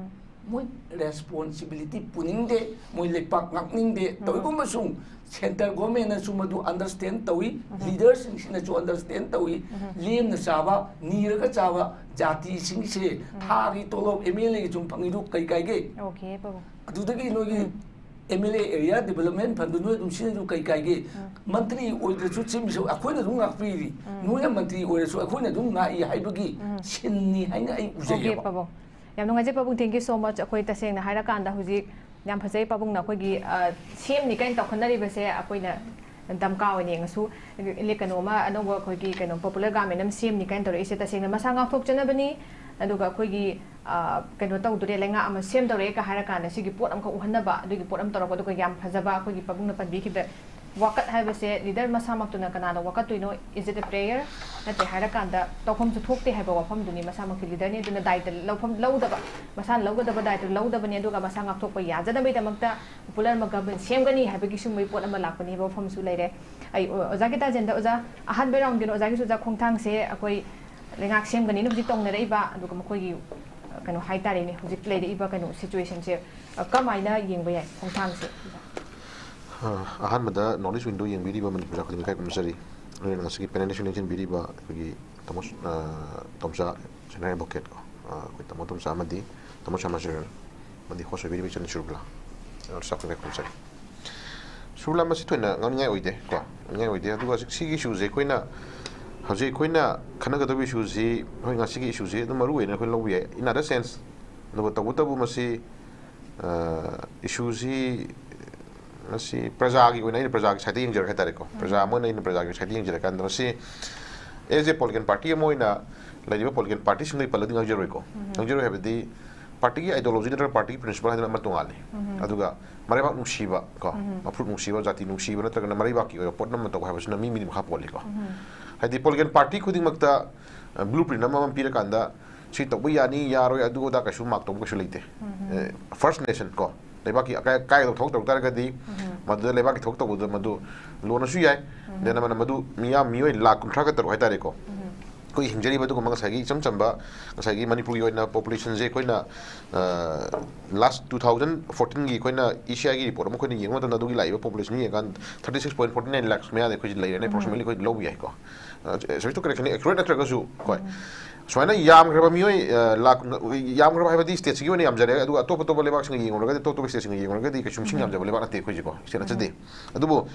ꯃꯣꯏ ꯔꯦꯁꯄꯣꯟꯁꯤꯕꯤꯂꯤꯇꯤ ꯄꯨꯅꯤꯡꯗꯦ, ꯃꯣꯏ ꯂꯩꯄꯥꯛ ꯉꯥꯛꯅꯤꯡꯗꯦ꯫ ꯇꯧꯏꯒꯨꯝꯕꯁꯨꯡ ꯁꯦꯟꯇꯔ ꯒꯣꯔꯃꯦꯟꯅꯁꯨ ꯃꯗꯨ ꯑꯟꯗꯔꯁ꯭ꯇꯦꯟ ꯇꯧꯏ, ꯂꯤꯗꯔꯁꯤꯡꯁꯤꯅꯁꯨ ꯑꯟꯗꯔꯁ꯭ꯇꯦꯟ ꯇꯧꯏ꯫ ꯂꯦꯝꯅ ꯆꯥꯕ, ꯅꯤꯔꯒ ꯆꯥꯕ ꯖꯥꯇꯤꯁꯤꯡꯁꯦ ꯊꯥꯒꯤ ꯇꯣꯂꯣꯞ ꯑꯦꯝ ꯑꯦꯜ ꯑꯦꯒꯤ ꯁꯨꯝ ꯐꯪꯉꯤꯗꯨ ꯀꯩ ꯀꯥꯏꯒꯦ? ꯑꯣꯀꯦ, ꯄꯥꯕꯨꯡ꯫ ꯑꯗꯨꯗꯒꯤ ꯅꯣꯏꯒꯤ M L A area development ꯐꯟꯗꯨ ꯅꯣꯏ ꯑꯗꯨꯝ ꯁꯤꯖꯤꯟꯅꯁꯨ ꯀꯩ ꯀꯥꯏꯒꯦ? ꯃꯟꯇ꯭ꯔꯤ ꯑꯣꯏꯗ꯭ꯔꯁꯨ ꯆꯤꯐ ꯃꯤꯅꯤꯁꯇꯔ ꯑꯩꯈꯣꯏꯅ ꯑꯗꯨꯝ ꯉꯥꯛꯄꯤꯔꯤ, ꯅꯣꯏꯅ ꯃꯟꯇ꯭ꯔꯤ ꯑꯣꯏꯔꯁꯨ ꯑꯩꯈꯣꯏꯅ ꯑꯗꯨꯝ ꯉꯥꯛꯏ ꯍꯥꯏꯕꯒꯤ ꯁꯤꯟꯅꯤ ꯍꯥꯏꯅ ꯑꯩ ꯑꯣꯀꯦ, ꯎꯖꯩꯌꯦꯕ꯫ ꯄꯥꯕꯨꯡ꯫ ꯌꯥꯝ ꯅꯨꯡꯉꯥꯏꯖꯩ ꯄꯥꯕꯨꯡ, thank you so much꯫ ꯑꯩꯈꯣꯏ ꯇꯁꯦꯡꯅ ꯍꯥꯏꯔꯀꯥꯟꯗ ꯍꯧꯖꯤꯛ ꯌꯥꯝ ꯐꯖꯩ ꯄꯥꯕꯨꯡꯅ ꯑꯩꯈꯣꯏꯒꯤ, ꯑ, ꯁꯦꯝꯅꯤ ꯀꯥꯏꯅ ꯇꯧꯈꯠꯅꯔꯤꯕꯁꯦ ꯑꯩꯈꯣꯏꯅ ꯗꯝꯀꯥ ꯑꯣꯏꯅ ꯌꯦꯡꯉꯁꯨ, ꯏꯂꯦ-, ꯀꯩꯅꯣ ꯑꯃ ꯑꯅꯧꯕ ꯑꯩꯈꯣꯏꯒꯤ ꯀꯩꯅꯣ popular government ꯑꯃ ꯁꯦꯝꯅꯤ ꯀꯥꯏꯅ ꯇꯧꯔꯛꯏꯁꯦ ꯇꯁꯦꯡꯅ ꯃꯁꯥ ꯉꯥꯛꯊꯣꯛꯆꯅꯕꯅꯤ꯫ ꯑꯗꯨꯒ ꯑꯩꯈꯣꯏꯒꯤ, ꯑ, ꯀꯩꯅꯣ ꯇꯧꯗꯣꯔꯦ, ꯂꯩꯉꯥꯛ ꯑꯃ ꯁꯦꯝꯗꯧꯔꯦ ꯀ ꯍꯥꯏꯔ ꯀꯥꯟꯗ ꯁꯤꯒꯤ ꯄꯣꯠ ꯑꯃꯈꯛ ꯎꯍꯟꯅꯕ, ꯑꯗꯨꯒꯤ ꯄꯣꯠ ꯑꯃ ꯇꯧꯔꯛꯄ꯫ ꯑꯗꯨꯒ ꯌꯥꯝ ꯐꯖꯕ ꯑꯩꯈꯣꯏꯒꯤ ꯄꯥꯕꯨꯡꯅ ꯄꯟꯕꯤꯈꯤꯕꯗ, ꯋꯥꯀꯠ ꯍꯥꯏꯕꯁꯦ leader ꯃꯁꯥꯃꯛꯇꯨꯅ ꯀꯅꯥꯗ ꯋꯥꯀꯠꯇꯣꯏꯅꯣ? Is it a prayer? ꯅꯠꯇ꯭ꯔꯦ ꯍꯥꯏꯔ ꯀꯥꯟꯗ ꯇꯧꯐꯝꯁꯨ ꯊꯣꯛꯇꯦ ꯍꯥꯏꯕ ꯋꯥꯐꯝꯗꯨꯅꯤ꯫ ꯃꯁꯥꯃꯛꯀꯤ leaderꯅꯤ, ꯑꯗꯨꯅ ꯗꯥꯏꯇ ꯂꯧꯐꯝ ꯂꯧꯗꯕ, ꯃꯁꯥꯅ ꯂꯧꯒꯗꯕ ꯗꯥꯏꯇ ꯂꯧꯗꯕꯅꯤ꯫ ꯑꯗꯨꯒ ꯃꯁꯥ ꯉꯥꯛꯊꯣꯛꯄ ꯌꯥꯖꯅꯕꯒꯤꯗꯃꯛꯇ popular ꯑꯃ government ꯁꯦꯝꯒꯅꯤ ꯍꯥꯏꯕꯒꯤ ꯁꯤꯒꯨꯝꯕꯒꯤ ꯄꯣꯠ ꯑꯃ ꯂꯥꯛꯄꯅꯤ ꯍꯥꯏꯕ ꯋꯥꯐꯝꯁꯨ ꯂꯩꯔꯦ꯫ ꯑꯩ, ꯑꯣ-, ꯑꯣꯖꯥꯒꯤ ꯇꯥꯖꯦꯟꯗ, ꯑꯣꯖꯥ, ꯑꯍꯥꯟꯕ roundꯒꯤꯅꯣ, ꯑꯣꯖꯥꯒꯤꯁꯨ ꯑꯣꯖꯥ ꯈꯣꯡꯊꯥꯡꯁꯦ ꯑꯩꯈꯣꯏ ꯂꯩꯉꯥꯛ ꯁꯦꯝꯒꯅꯤꯅ ꯍꯧꯖꯤꯛ ꯇꯧꯅꯔꯛꯏꯕ, ꯑꯗꯨꯒ ꯃꯈꯣꯏꯒꯤ, ꯑ, ꯀꯩꯅꯣ ꯍꯥꯏꯇꯥꯔꯦꯅꯦ, ꯍꯧꯖꯤꯛ ꯂꯩꯔꯛꯏꯕ ꯀꯩꯅꯣ situationꯁꯦ, ꯑ, ꯀꯃꯥꯏꯅ ꯌꯦꯡꯕ ꯌꯥꯏ ꯈꯣꯡꯊꯥꯡꯁꯦ? ꯑ, ꯑꯍꯥꯟꯕꯗ Knowledge Window ꯌꯦꯡꯕꯤꯔꯤꯕ ꯃꯅꯤꯄꯨꯔ ꯈꯨꯗꯤꯡꯃꯛ ꯏꯀꯥꯏ ꯈꯨꯝꯅꯖꯔꯤ꯫ ꯑꯗꯨꯅ ꯉꯁꯤꯒꯤ panelꯗꯁꯨ ꯂꯦꯡꯁꯤꯟꯕꯤꯔꯤꯕ ꯑꯩꯈꯣꯏꯒꯤ ꯇꯥꯃꯣ, ꯑ, ꯇꯣꯝꯆꯥ, senior advocate ꯀꯣ, ꯑ, ꯑꯩꯈꯣꯏ ꯇꯥꯃꯣ ꯇꯣꯝꯆꯥ ꯑꯃꯗꯤ ꯇꯥꯃꯣ ꯁ꯭ꯌꯥꯃ ꯆꯔꯟ ꯑꯃꯗꯤ host ꯑꯣꯏꯕꯤꯔꯤꯕ ꯏꯆꯟ ꯁꯨꯔꯕꯂꯥ꯫ ꯑ, staff ꯈꯨꯗꯤꯡꯃꯛ ꯈꯨꯝꯖꯔꯤ꯫ ꯁꯨꯔꯕꯂꯥ, ꯃꯁꯤ ꯊꯣꯏꯅ ꯉꯥꯡꯅꯤꯡꯉꯥꯏ ꯑꯣꯏꯗꯦ ꯀꯣ, ꯉꯥꯡꯅꯤꯡꯉꯥꯏ ꯑꯣꯏꯗꯦ꯫ ꯑꯗꯨꯒ ꯍꯧꯖꯤꯛ ꯁꯤꯒꯤ issueꯁꯦ ꯑꯩꯈꯣꯏꯅ, ꯍꯧꯖꯤꯛ ꯑꯩꯈꯣꯏꯅ ꯈꯟꯅꯒꯗꯕ issueꯁꯤ, ꯍꯣꯏ, ꯉꯁꯤꯒꯤ issueꯁꯤ ꯑꯗꯨꯝ ꯃꯔꯨ ꯑꯣꯏꯅ ꯑꯩꯈꯣꯏ ꯂꯧꯕ ꯌꯥꯏ, in other sense꯫ ꯑꯗꯨꯒ ꯇꯧꯕꯇꯕꯨ ꯃꯁꯤ, ꯑ, issueꯁꯤ ꯃꯁꯤ ꯄ꯭ꯔꯖꯥꯒꯤ ꯑꯣꯏꯅ ꯑꯩꯅ ꯄ꯭ꯔꯖꯥꯒꯤ sideꯇ ꯌꯦꯡꯖꯔꯒꯦ ꯍꯥꯏꯇꯥꯔꯦꯀꯣ꯫ ꯎꯝ꯫ ꯄ꯭ꯔꯖꯥ ꯑꯃ ꯑꯣꯏꯅ ꯑꯩꯅ ꯄ꯭ꯔꯖꯥꯒꯤ sideꯇ ꯌꯦꯡꯖꯔꯀꯥꯟꯗ ꯃꯁꯤ as a political party ꯑꯃ ꯑꯣꯏꯅ ꯂꯩꯔꯤꯕ political partyꯁꯤꯡꯗꯒꯤ ꯄꯜꯂꯗꯤ ꯉꯥꯡꯖꯔꯣꯏꯀꯣ꯫ ꯎꯝ꯫ ꯉꯥꯡꯖꯔꯣꯏ ꯍꯥꯏꯕꯗꯤ partyꯒꯤ ideology ꯅꯠꯇ꯭ꯔꯒ partyꯒꯤ principle ꯍꯥꯏꯗꯅ ꯑꯃ ꯇꯣꯉꯥꯜꯂꯤ꯫ ꯎꯝ꯫ ꯑꯗꯨꯒ ꯃꯔꯩꯕꯥꯛ ꯅꯨꯡꯁꯤꯕ ꯀꯣ, ꯎꯝ꯫ ꯃꯐꯨꯔꯨꯞ ꯅꯨꯡꯁꯤꯕ, ꯖꯥꯇꯤ ꯅꯨꯡꯁꯤꯕ ꯅꯠꯇ꯭ꯔꯒꯅ ꯃꯔꯩꯕꯥꯛꯀꯤ ꯑꯣꯏꯕ ꯄꯣꯠ ꯑꯃ ꯇꯧꯕ ꯍꯥꯏꯕꯁꯤꯅ ꯃꯤ ꯃꯤꯒꯤ ꯃꯈꯥ ꯄꯣꯜꯂꯤꯀꯣ꯫ ꯎꯝ꯫ ꯍꯥꯏꯗꯤ political party ꯈꯨꯗꯤꯡꯃꯛꯇ, ꯑ, blueprint ꯑꯃꯃꯝ ꯄꯤꯔꯀꯥꯟꯗ ꯁꯤ ꯇꯧꯕ ꯌꯥꯅꯤ, ꯌꯥꯔꯣꯏ, ꯑꯗꯨ ꯑꯗꯥ ꯀꯩꯁꯨ mark ꯇꯧꯕ ꯀꯩꯁꯨ ꯂꯩꯇꯦ꯫ ꯎꯝ꯫ ꯑꯦ, first nation ꯀꯣ, ꯂꯩꯕꯥꯛꯀꯤ ꯑꯀꯥꯏ-, ꯑꯀꯥꯏꯗꯕ ꯊꯕꯛ ꯇꯧ ꯇꯥꯔꯒꯗꯤ, ꯎꯝ꯫ ꯃꯗꯨꯗ ꯂꯩꯕꯥꯛꯀꯤ ꯊꯕꯛ ꯇꯧꯕꯗ ꯃꯗꯨ ꯂꯣꯟꯅꯁꯨ ꯌꯥꯏ꯫ ꯎꯝ꯫ Then ꯑꯃꯅ ꯃꯗꯨ ꯃꯤꯌꯥꯝ, ꯃꯤꯑꯣꯏ ꯂꯥꯈ ꯀꯨꯟꯊ꯭ꯔꯥꯒ ꯇꯔꯨꯛ ꯍꯥꯏꯇꯥꯔꯦꯀꯣ꯫ ꯎꯝ꯫ ꯑꯩꯈꯣꯏ ꯍꯤꯡꯖꯔꯤꯕ ꯑꯗꯨꯒꯨꯝꯕ ꯉꯁꯥꯏꯒꯤ ꯏꯆꯝ ꯆꯝꯕ, ꯉꯁꯥꯏꯒꯤ ꯃꯅꯤꯄꯨꯔꯒꯤ ꯑꯣꯏꯅ populationꯁꯦ ꯑꯩꯈꯣꯏꯅ, ꯑ, last two thousand fourteenꯒꯤ ꯑꯩꯈꯣꯏꯅ ECIꯒꯤ report ꯑꯃ ꯑꯩꯈꯣꯏꯅ ꯌꯦꯡꯕ ꯃꯇꯝꯗ ꯑꯗꯨꯒꯤ ꯂꯥꯛꯏꯕ population ꯌꯦꯡꯉꯀꯥꯟꯗ thirty six point forty nine lakhs ꯃꯌꯥꯗ ꯑꯩꯈꯣꯏꯁꯦ ꯂꯩꯔꯦꯅꯦ, ꯎꯝ꯫ Approximately ꯑꯩꯈꯣꯏ ꯂꯧꯕ ꯌꯥꯏꯀꯣ꯫ ꯑ, ꯁꯣꯏꯗꯣꯛ correction, accurate ꯅꯠꯇ꯭ꯔꯒꯁꯨ, ꯍꯣꯏ꯫ ꯎꯝ꯫ ꯁꯨꯃꯥꯏꯅ ꯌꯥꯝꯈ꯭ꯔꯕ ꯃꯤꯑꯣꯏ, ꯑ, ꯂꯥꯛ, ꯌꯥꯝꯈ꯭ꯔꯕ ꯍꯥꯏꯕꯗꯤ stateꯁꯤꯒꯤ ꯑꯣꯏꯅ ꯌꯥꯝꯖꯔꯦ, ꯑꯗꯨꯒ ꯑꯇꯣꯞ ꯑꯇꯣꯞꯄ ꯂꯩꯕꯥꯛꯁꯤꯡꯒ ꯌꯦꯡꯉꯨꯔꯒꯗꯤ, ꯑꯇꯣꯞ ꯑꯇꯣꯞꯄ stateꯁꯤꯡꯒ ꯌꯦꯡꯉꯨꯔꯒꯗꯤ ꯀꯩꯁꯨ ꯃꯁꯤꯡ ꯎꯝ꯫ ꯌꯥꯝꯖꯕ ꯂꯩꯕꯥꯛ ꯅꯠꯇꯦ ꯑꯩꯈꯣꯏꯁꯦꯀꯣ, state ꯎꯝ꯫ ꯅꯠꯆꯗꯦ꯫ ꯑꯗꯨꯕꯨ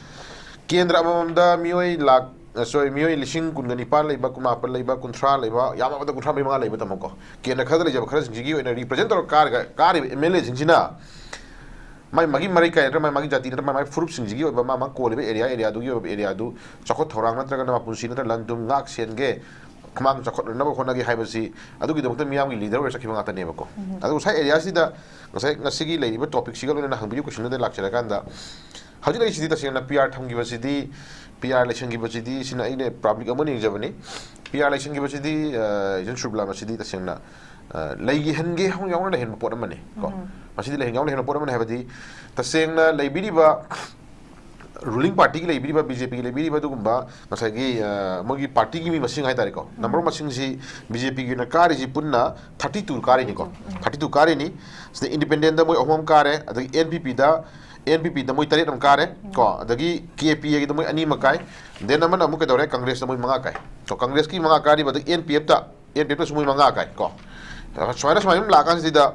ꯀꯦꯟꯗ꯭ꯔ ꯑꯃꯃꯝꯗ ꯃꯤꯑꯣꯏ ꯂꯥꯛ, ꯑ, sorry, ꯃꯤꯑꯣꯏ ꯂꯤꯁꯤꯡ ꯀꯨꯟꯒ ꯅꯤꯄꯥꯟ ꯂꯩꯕ, ꯀꯨꯟꯃꯥꯄꯟ ꯂꯩꯕ, ꯀꯨꯟꯊ꯭ꯔꯥ ꯂꯩꯕ, ꯌꯥꯝꯃꯕꯗ ꯀꯨꯟꯊ꯭ꯔꯥ ꯃꯔꯤ ꯃꯉꯥ ꯂꯩꯕ ꯇꯝꯃꯣꯀꯣ꯫ ꯀꯦꯟꯗ꯭ꯔ ꯈꯔꯗ ꯂꯩꯖꯕ ꯈꯔꯁꯤꯡꯁꯤꯒꯤ ꯑꯣꯏꯅ represent ꯇꯧꯔꯒ ꯀꯥꯔꯒ, ꯀꯥꯔꯤꯕ MLAꯁꯤꯡꯁꯤꯅ ꯃꯥꯏ ꯃꯥꯒꯤ ꯃꯔꯩꯀꯥꯏ ꯅꯠꯇ꯭ꯔꯒ ꯃꯥꯏ ꯃꯥꯒꯤ ꯖꯥꯇꯤ ꯅꯠꯇ꯭ꯔꯒ ꯃꯥꯏ ꯃꯥꯒꯤ ꯐꯨꯔꯨꯞꯁꯤꯡꯁꯤꯒꯤ ꯑꯣꯏꯕ ꯃꯥ ꯃꯥ ꯀꯣꯜꯂꯤꯕ ꯑꯦꯔꯤꯌꯥ ꯑꯦꯔꯤꯌꯥꯗꯨꯒꯤ ꯑꯣꯏꯕ ꯑꯦꯔꯤꯌꯥꯗꯨ ꯆꯥꯎꯈꯠ ꯊꯧꯔꯥꯡ ꯅꯠꯇ꯭ꯔꯒꯅ ꯃꯄꯨꯟꯁꯤ ꯅꯠꯇ꯭ꯔꯒ ꯂꯟ ꯊꯨꯝ ꯉꯥꯛ ꯁꯦꯟꯒꯦ, ꯈꯨꯃꯥꯡ ꯆꯥꯎꯈꯠꯅꯅꯕ ꯍꯣꯠꯅꯒꯦ ꯍꯥꯏꯕꯁꯤ ꯑꯗꯨꯒꯤꯗꯃꯛꯇ ꯃꯤꯌꯥꯝꯒꯤ ꯂꯤꯗꯔ ꯑꯣꯏꯔ ꯆꯠꯈꯤꯕ ꯉꯥꯛꯇꯅꯦꯕꯀꯣ꯫ ꯑꯗꯨ ꯉꯁꯥꯏ ꯑꯦꯔꯤꯌꯥꯁꯤꯗ ꯉꯁꯥꯏ ꯉꯁꯤꯒꯤ ꯂꯩꯔꯤꯕ ꯇꯣꯄꯤꯛꯁꯤꯒ ꯂꯣꯏꯅꯅ ꯍꯪꯕꯤꯔꯤꯕ ꯀꯣꯏꯁꯟꯗꯨꯗ ꯂꯥꯛꯆꯔꯀꯥꯟꯗ ꯍꯧꯖꯤꯛ ꯂꯩꯔꯤꯁꯤꯗꯤ ꯇꯁꯦꯡꯅ ꯄꯤ ꯑꯥꯔ ꯊꯝꯈꯤꯕꯁꯤꯗꯤ, ꯄꯤ ꯑꯥꯔ ꯂꯩꯁꯟꯈꯤꯕꯁꯤꯗꯤ ꯁꯤꯅ ꯑꯩꯅ ꯄꯕ꯭ꯂꯤꯛ ꯑꯃ ꯌꯦꯡꯖꯕꯅꯤ꯫ ꯄꯤ ꯑꯥꯔ ꯂꯩꯁꯟꯈꯤꯕꯁꯤꯗꯤ ꯏꯆꯟ ꯁꯨꯔꯕꯤꯂꯥ ꯃꯁꯤꯗꯤ ꯇꯁꯦꯡꯅ ꯂꯩꯈꯤꯍꯟꯒꯦ ꯌꯥꯎꯅ ꯂꯩꯍꯟꯕ ꯄꯣꯠ ꯑꯃꯅꯤ ꯀꯣ꯫ ꯃꯁꯤꯗꯤ ꯂꯩꯍꯟꯒꯦ ꯌꯥꯎꯅ ꯂꯩꯍꯟꯕ ꯄꯣꯠ ꯑꯃꯅꯤ ꯍꯥꯏꯕꯗꯤ ꯇꯁꯦꯡꯅ ꯂꯩꯕꯤꯔꯤꯕ ꯔꯨꯂꯤꯡ ꯄꯥꯔꯇꯤꯒꯤ ꯂꯩꯕꯤꯔꯤꯕ ꯕꯤ ꯖꯦ ꯄꯤꯒꯤ ꯂꯩꯕꯤꯔꯤꯕ ꯑꯗꯨꯒꯨꯝꯕ ꯉꯁꯥꯏꯒꯤ ꯃꯣꯏꯒꯤ ꯄꯥꯔꯇꯤꯒꯤ ꯃꯤ ꯃꯁꯤꯡ ꯍꯥꯏꯇꯥꯔꯦꯀꯣ, ꯅꯝꯕꯔ ꯃꯁꯤꯡꯁꯤ ꯕꯤ ꯖꯦ ꯄꯤꯒꯤ ꯑꯣꯏꯅ ꯀꯥꯔꯤꯁꯤ ꯄꯨꯟꯅ ꯊꯥꯔꯇꯤ ꯇꯨ ꯀꯥꯔꯤꯅꯤꯀꯣ꯫ ꯊꯥꯔꯇꯤ ꯇꯨ ꯀꯥꯔꯤꯅꯤ꯫ ꯁꯤꯗ ꯏꯟꯗꯤꯄꯦꯟꯗꯦꯟꯗ ꯃꯣꯏ ꯑꯍꯨꯝ ꯑꯃ ꯀꯥꯔꯦ, ꯑꯗꯒꯤ ꯑꯦꯟ ꯄꯤ ꯄꯤꯗ, ꯑꯦꯟ ꯄꯤ ꯄꯤꯗ ꯃꯣꯏ ꯇꯔꯦꯠ ꯑꯃ ꯀꯥꯔꯦ ꯀꯣ, ꯑꯗꯒꯤ ꯀꯦ ꯄꯤ ꯑꯦꯒꯤꯗ ꯃꯣꯏ ꯑꯅꯤ ꯑꯃ ꯀꯥꯏ, ꯗꯦꯟ ꯑꯃꯅ ꯑꯃꯨꯛ ꯀꯩꯗꯧꯔꯦ, ꯀꯪꯒ꯭ꯔꯦꯁꯇ ꯃꯣꯏ ꯃꯉꯥ ꯀꯥꯏ꯫ ꯀꯣ, ꯀꯪꯒ꯭ꯔꯦꯁꯀꯤ ꯃꯉꯥ ꯀꯥꯔꯤꯕ, ꯑꯗꯒꯤ ꯑꯦꯟ ꯄꯤ ꯑꯦꯐꯇ, ꯑꯦꯟ ꯄꯤ ꯑꯦꯐꯇꯁꯨ ꯃꯣꯏ ꯃꯉꯥ ꯀꯥꯏ ꯀꯣ꯫ ꯁꯨꯃꯥꯏꯅ ꯁꯨꯃꯥꯏꯅ ꯑꯗꯨꯝ ꯂꯥꯛꯑꯀꯥꯟꯁꯤꯗ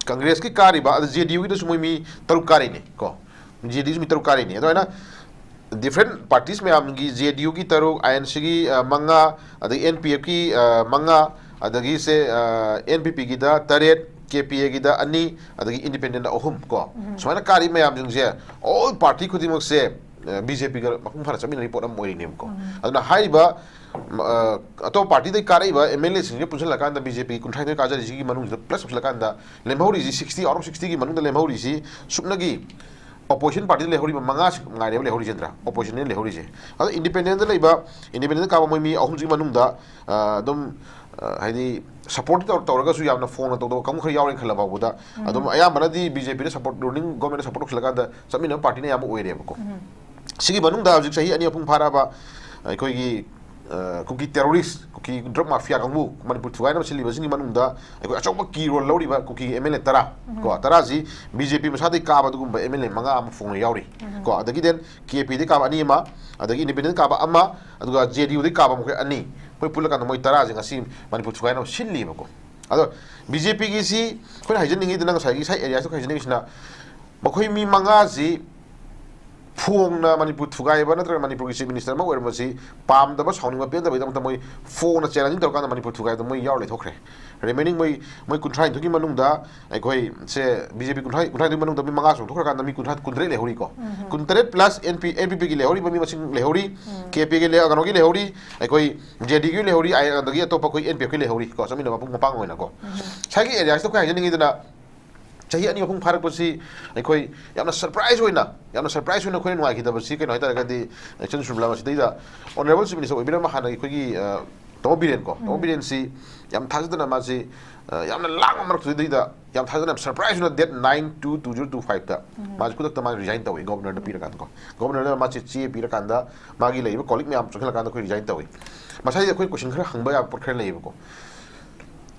ꯀꯪꯒ꯭ꯔꯦꯁꯀꯤ ꯀꯥꯔꯤꯕ, ꯑꯗ ꯖꯦ ꯗꯤ ꯌꯨꯒꯤꯗꯁꯨ ꯃꯣꯏ ꯃꯤ ꯇꯔꯨꯛ ꯀꯥꯔꯤꯅꯤ ꯀꯣ꯫ ꯖꯦ ꯗꯤ ꯌꯨꯁꯨ ꯃꯤ ꯇꯔꯨꯛ ꯀꯥꯔꯤꯅꯤ꯫ ꯑꯗꯨꯃꯥꯏꯅ ꯗꯤꯐ꯭ꯔꯦꯟ ꯄꯥꯔꯇꯤꯁ ꯃꯌꯥꯝꯒꯤ, ꯖꯦ ꯗꯤ ꯌꯨꯒꯤ ꯇꯔꯨꯛ, ꯑꯥꯏ ꯑꯦꯟ ꯁꯤꯒꯤ ꯃꯉꯥ, ꯑꯗꯒꯤ ꯑꯦꯟ ꯄꯤ ꯑꯦꯐꯀꯤ ꯃꯉꯥ, ꯑꯗꯒꯤ ꯁꯦ ꯑꯦꯟ ꯄꯤ ꯄꯤꯒꯤꯗ ꯇꯔꯦꯠ, ꯀꯦ ꯄꯤ ꯑꯦꯒꯤꯗ ꯑꯅꯤ, ꯑꯗꯒꯤ ꯏꯟꯗꯤꯄꯦꯟꯗꯦꯟꯗ ꯑꯍꯨꯝ ꯀꯣ꯫ ꯁꯨꯃꯥꯏꯅ ꯀꯥꯔꯤ ꯃꯌꯥꯝꯁꯤꯡꯁꯦ ꯑꯣꯜ ꯄꯥꯔꯇꯤ ꯈꯨꯗꯤꯡꯃꯛꯁꯦ ꯕꯤ ꯖꯦ ꯄꯤꯒ ꯃꯄꯨꯡ ꯐꯥꯅ ꯆꯠꯃꯤꯟꯅꯔꯤ ꯄꯣꯠ ꯑꯃ ꯑꯣꯏꯔꯤꯅꯦꯕꯀꯣ꯫ ꯑꯗꯨꯅ ꯍꯥꯏꯔꯤꯕ ꯃ-, ꯑ, ꯑꯇꯣꯞꯄ ꯄꯥꯔꯇꯤꯗꯒꯤ ꯀꯥꯔꯛꯏꯕ ꯑꯦꯝ ꯑꯦꯜ ꯑꯦꯁꯤꯡꯁꯦ ꯄꯨꯟꯁꯤꯜꯂꯀꯥꯟꯗ ꯕꯤ ꯖꯦ ꯄꯤ ꯀꯨꯟꯊ꯭ꯔꯥꯅꯤꯊꯣꯏ ꯀꯥꯖꯔꯤꯁꯤꯒꯤ ꯃꯅꯨꯡꯁꯤꯗ ꯄ꯭ꯂꯁ ꯇꯧꯁꯤꯜꯂꯀꯥꯟꯗ ꯂꯦꯝꯍꯧꯔꯤꯁꯤ ꯁꯤꯛꯁꯇꯤ, out of ꯁꯤꯛꯁꯇꯤꯒꯤ ꯃꯅꯨꯡꯗ ꯂꯦꯝꯍꯧꯔꯤꯁꯤ ꯁꯨꯞꯅꯒꯤ ꯑꯣꯄꯣꯖꯤꯁꯟ ꯄꯥꯔꯇꯤꯗ ꯂꯩꯍꯧꯔꯤꯕ ꯃꯉꯥꯁꯤ ꯉꯥꯏꯔꯦꯕ ꯂꯩꯍꯧꯔꯤꯁꯦ ꯅꯠꯇ꯭ꯔꯥ? ꯑꯣꯄꯣꯖꯤꯁꯟꯅ ꯂꯩꯍꯧꯔꯤꯁꯦ꯫ ꯑꯗꯣ ꯏꯟꯗꯤꯄꯦꯟꯗꯦꯟꯗ ꯂꯩꯕ, ꯏꯟꯗꯤꯄꯦꯟꯗꯦꯟꯗ ꯀꯥꯕ ꯃꯣꯏ ꯃꯤ ꯑꯍꯨꯝꯁꯤꯒꯤ ꯃꯅꯨꯡꯗ, ꯑ, ꯑꯗꯨꯝ, ꯑ, ꯍꯥꯏꯗꯤ ꯁꯞꯄꯣꯔꯠ ꯇꯧ-, ꯇꯧꯔꯒꯁꯨ ꯌꯥꯝꯅ ꯐꯣꯡꯅ ꯇꯧꯗꯕ ꯀꯥꯡꯕꯨ ꯈꯔ ꯌꯥꯎꯔꯦꯅ ꯈꯜꯂ ꯐꯥꯎꯕꯗ ꯑꯗꯨꯝ ꯑꯌꯥꯝꯕꯅꯗꯤ ꯕꯤ ꯖꯦ ꯄꯤꯗ ꯁꯞꯄꯣꯔꯠ, ꯔꯨꯂꯤꯡ ꯒꯣꯔꯃꯦꯟꯗ ꯁꯞꯄꯣꯔꯠ ꯇꯧꯁꯤꯜꯂꯀꯥꯟꯗ ꯆꯠꯃꯤꯟꯅꯕ ꯄꯥꯔꯇꯤꯅ ꯑꯌꯥꯝꯕ ꯑꯣꯏꯔꯦꯕꯀꯣ꯫ ꯁꯤꯒꯤ ꯃꯅꯨꯡꯗ ꯍꯧꯖꯤꯛ ꯆꯍꯤ ꯑꯅꯤ ꯑꯍꯨꯝ ꯐꯥꯔꯛꯑꯕ ꯑꯩꯈꯣꯏꯒꯤ, ꯑ, ꯀꯨꯀꯤ ꯇꯦꯔꯣꯔꯤꯁ, ꯀꯨꯀꯤ ꯗ꯭ꯔꯒ ꯃꯥꯐꯤꯌꯥ ꯀꯥꯡꯕꯨ, ꯃꯅꯤꯄꯨꯔ ꯊꯨꯒꯥꯏꯅꯕ ꯁꯤꯜꯂꯤꯕꯁꯤꯡꯒꯤ ꯃꯅꯨꯡꯗ ꯑꯩꯈꯣꯏ ꯑꯆꯧꯕ ꯀꯤ ꯔꯣꯜ ꯂꯧꯔꯤꯕ ꯀꯨꯀꯤ ꯑꯦꯝ ꯑꯦꯜ ꯑꯦ ꯇꯔꯥ ꯀꯣ, ꯇꯔꯥꯁꯤ ꯕꯤ ꯖꯦ ꯄꯤ ꯃꯁꯥꯗꯒꯤ ꯀꯥꯕ ꯑꯗꯨꯒꯨꯝꯕ ꯑꯦꯝ ꯑꯦꯜ ꯑꯦ ꯃꯉꯥ ꯑꯃ ꯐꯣꯡꯅ ꯌꯥꯎꯔꯤ ꯀꯣ꯫ ꯑꯗꯒꯤ ꯗꯦꯟ ꯀꯦ ꯄꯤ ꯗꯒꯤ ꯀꯥꯕ ꯑꯅꯤ ꯑꯃ, ꯑꯗꯒꯤ ꯏꯟꯗꯤꯄꯦꯟꯗꯦꯟ ꯀꯥꯕ ꯑꯃ, ꯑꯗꯨꯒ ꯖꯦ ꯗꯤ ꯌꯨꯗꯒꯤ ꯀꯥꯕ ꯃꯈꯣꯏ ꯑꯅꯤ, ꯃꯣꯏ ꯄꯨꯜꯂꯀꯥꯟꯗ ꯃꯣꯏ ꯇꯔꯥꯁꯦ ꯉꯁꯤ ꯃꯅꯤꯄꯨꯔ ꯊꯨꯒꯥꯏꯅꯕ ꯁꯤꯜꯂꯤꯕꯀꯣ꯫ ꯑꯗꯣ ꯕꯤ ꯖꯦ ꯄꯤꯒꯤꯁꯤ ꯑꯩꯈꯣꯏꯅ ꯍꯥꯏꯖꯅꯤꯡꯉꯤꯗꯨꯅ ꯉꯁꯥꯏꯒꯤ ꯁꯥꯏ ꯑꯦꯔꯤꯌꯥꯁꯤꯗ ꯑꯩꯈꯣꯏ ꯍꯥꯏꯖꯅꯤꯡꯉꯤꯁꯤꯅ ꯃꯈꯣꯏ ꯃꯤ ꯃꯉꯥꯁꯤ ꯐꯣꯡꯅ ꯃꯅꯤꯄꯨꯔ ꯊꯨꯒꯥꯏꯕ ꯅꯠꯇ꯭ꯔꯒ ꯃꯅꯤꯄꯨꯔꯒꯤ ꯆꯤꯐ ꯃꯤꯅꯤꯁꯇꯔ ꯑꯃ ꯑꯣꯏꯔꯝꯕꯁꯤ ꯄꯥꯝꯗꯕ, ꯁꯥꯎꯅꯤꯡꯕ, ꯄꯦꯟꯗꯕꯒꯤꯗꯃꯛꯇ ꯃꯣꯏ ꯐꯣꯡꯅ ꯆꯦꯂꯦꯟꯖꯤꯡ ꯇꯧꯔꯀꯥꯟꯗ ꯃꯅꯤꯄꯨꯔ ꯊꯨꯒꯥꯏꯕꯗ ꯃꯣꯏ ꯌꯥꯎꯔ ꯂꯩꯊꯣꯛꯈ꯭ꯔꯦ꯫ Remaining ꯃꯣꯏ ꯃꯣꯏ ꯀꯨꯟꯊ꯭ꯔꯥ ꯅꯤꯊꯣꯏꯒꯤ ꯃꯅꯨꯡꯗ ꯑꯩꯈꯣꯏ ꯁꯦ ꯕꯤ ꯖꯦ ꯄꯤ ꯀꯨꯟꯊ꯭ꯔꯥ ꯀꯨꯟꯊ꯭ꯔꯥ ꯅꯤꯊꯣꯏ ꯃꯅꯨꯡꯗ ꯃꯤ ꯃꯉꯥ ꯆꯣꯡꯊꯣꯛꯈ꯭ꯔꯀꯥꯟꯗ ꯃꯤ ꯀꯨꯟꯊ꯭ꯔꯥ ꯀꯨꯟꯇꯔꯦꯠ ꯂꯩꯍꯧꯔꯤꯀꯣ꯫ ꯀꯨꯟꯇꯔꯦꯠ plus N P N P ꯄꯤꯒꯤ ꯂꯩꯍꯧꯔꯤꯕ ꯃꯤ ꯃꯁꯤꯡ ꯂꯩꯍꯧꯔꯤ꯫ ꯀꯦ ꯄꯤꯒꯤ ꯂꯩ ꯀꯩꯅꯣꯒꯤ ꯂꯩꯍꯧꯔꯤ꯫ ꯑꯩꯈꯣꯏ ꯖꯦ ꯗꯤꯒꯤ ꯂꯩꯍꯧꯔꯤ꯫ ꯑꯗꯒꯤ ꯑꯇꯣꯞꯄ ꯑꯩꯈꯣꯏ ꯑꯦꯟ ꯄꯤ ꯑꯦꯐꯀꯤ ꯂꯩꯍꯧꯔꯤ ꯀꯣ꯫ ꯆꯠꯃꯤꯟꯅꯕ ꯃꯄꯨꯡ ꯃꯄꯥꯡ ꯑꯣꯏꯅꯀꯣ꯫ ꯉꯁꯥꯏꯒꯤ ꯑꯦꯔꯤꯌꯥꯁꯤꯗ ꯑꯩꯈꯣꯏ ꯍꯥꯏꯖꯅꯤꯡꯉꯤꯗꯅ ꯆꯍꯤ ꯑꯅꯤ ꯑꯍꯨꯝ ꯐꯥꯔꯛꯄꯁꯤ ꯑꯩꯈꯣꯏ ꯌꯥꯝꯅ ꯁꯔꯄ꯭ꯔꯥꯏꯖ ꯑꯣꯏꯅ ꯌꯥꯝꯅ ꯁꯔꯄ꯭ꯔꯥꯏꯖ ꯑꯣꯏꯅ ꯑꯩꯈꯣꯏꯅ ꯅꯨꯡꯉꯥꯏꯈꯤꯗꯕꯁꯤ ꯀꯩꯅꯣ ꯍꯥꯏꯇꯥꯔꯒꯗꯤ ꯏꯆꯟ ꯁꯨꯔꯃꯤꯂꯥ ꯃꯁꯤꯗꯩꯗ ꯑꯣꯅꯔꯦꯕꯜ ꯆꯤꯐ ꯃꯤꯅꯤꯁꯇꯔ ꯑꯣꯏꯕꯤꯔꯝꯕ ꯍꯥꯟꯅꯒꯤ ꯑꯩꯈꯣꯏꯒꯤ ꯇꯣꯃꯣ ꯕꯤꯔꯦꯟ ꯀꯣ꯫ ꯇꯣꯃꯣ ꯕꯤꯔꯦꯟꯁꯤ ꯌꯥꯝ ꯊꯥꯖꯗꯅ ꯃꯥꯁꯤ ꯌꯥꯝꯅ ꯂꯥꯡꯕ ꯃꯔꯛꯇꯨꯗꯩꯗ ꯌꯥꯝ ꯊꯥꯖꯗꯅ ꯁꯔꯄ꯭ꯔꯥꯏꯖ ꯑꯣꯏꯅ date nine two two zero two five ꯇ ꯃꯥꯁꯤ ꯈꯨꯗꯛꯇ ꯃꯥ ꯔꯤꯖꯥꯏꯟ ꯇꯧꯏ ꯒꯣꯕꯔꯅꯔꯗ ꯄꯤꯔꯀꯥꯟꯗꯀꯣ꯫ ꯒꯣꯕꯔꯅꯔꯗ ꯃꯥꯁꯤ ꯆꯦ ꯄꯤꯔꯀꯥꯟꯗ ꯃꯥꯒꯤ ꯂꯩꯔꯤꯕ ꯀꯣꯂꯤꯛ ꯃꯌꯥꯝ ꯆꯪꯁꯤꯜꯂꯀꯥꯟꯗ ꯑꯩꯈꯣꯏ ꯔꯤꯖꯥꯏꯟ ꯇꯧꯏ꯫ ꯃꯁꯥꯏꯗ ꯑꯩꯈꯣꯏ ꯀꯣꯏꯁꯟ ꯈꯔ ꯍꯪꯕ ꯌꯥꯕ ꯄꯣꯠ ꯈꯔ ꯂꯩꯌꯦꯕꯀꯣ꯫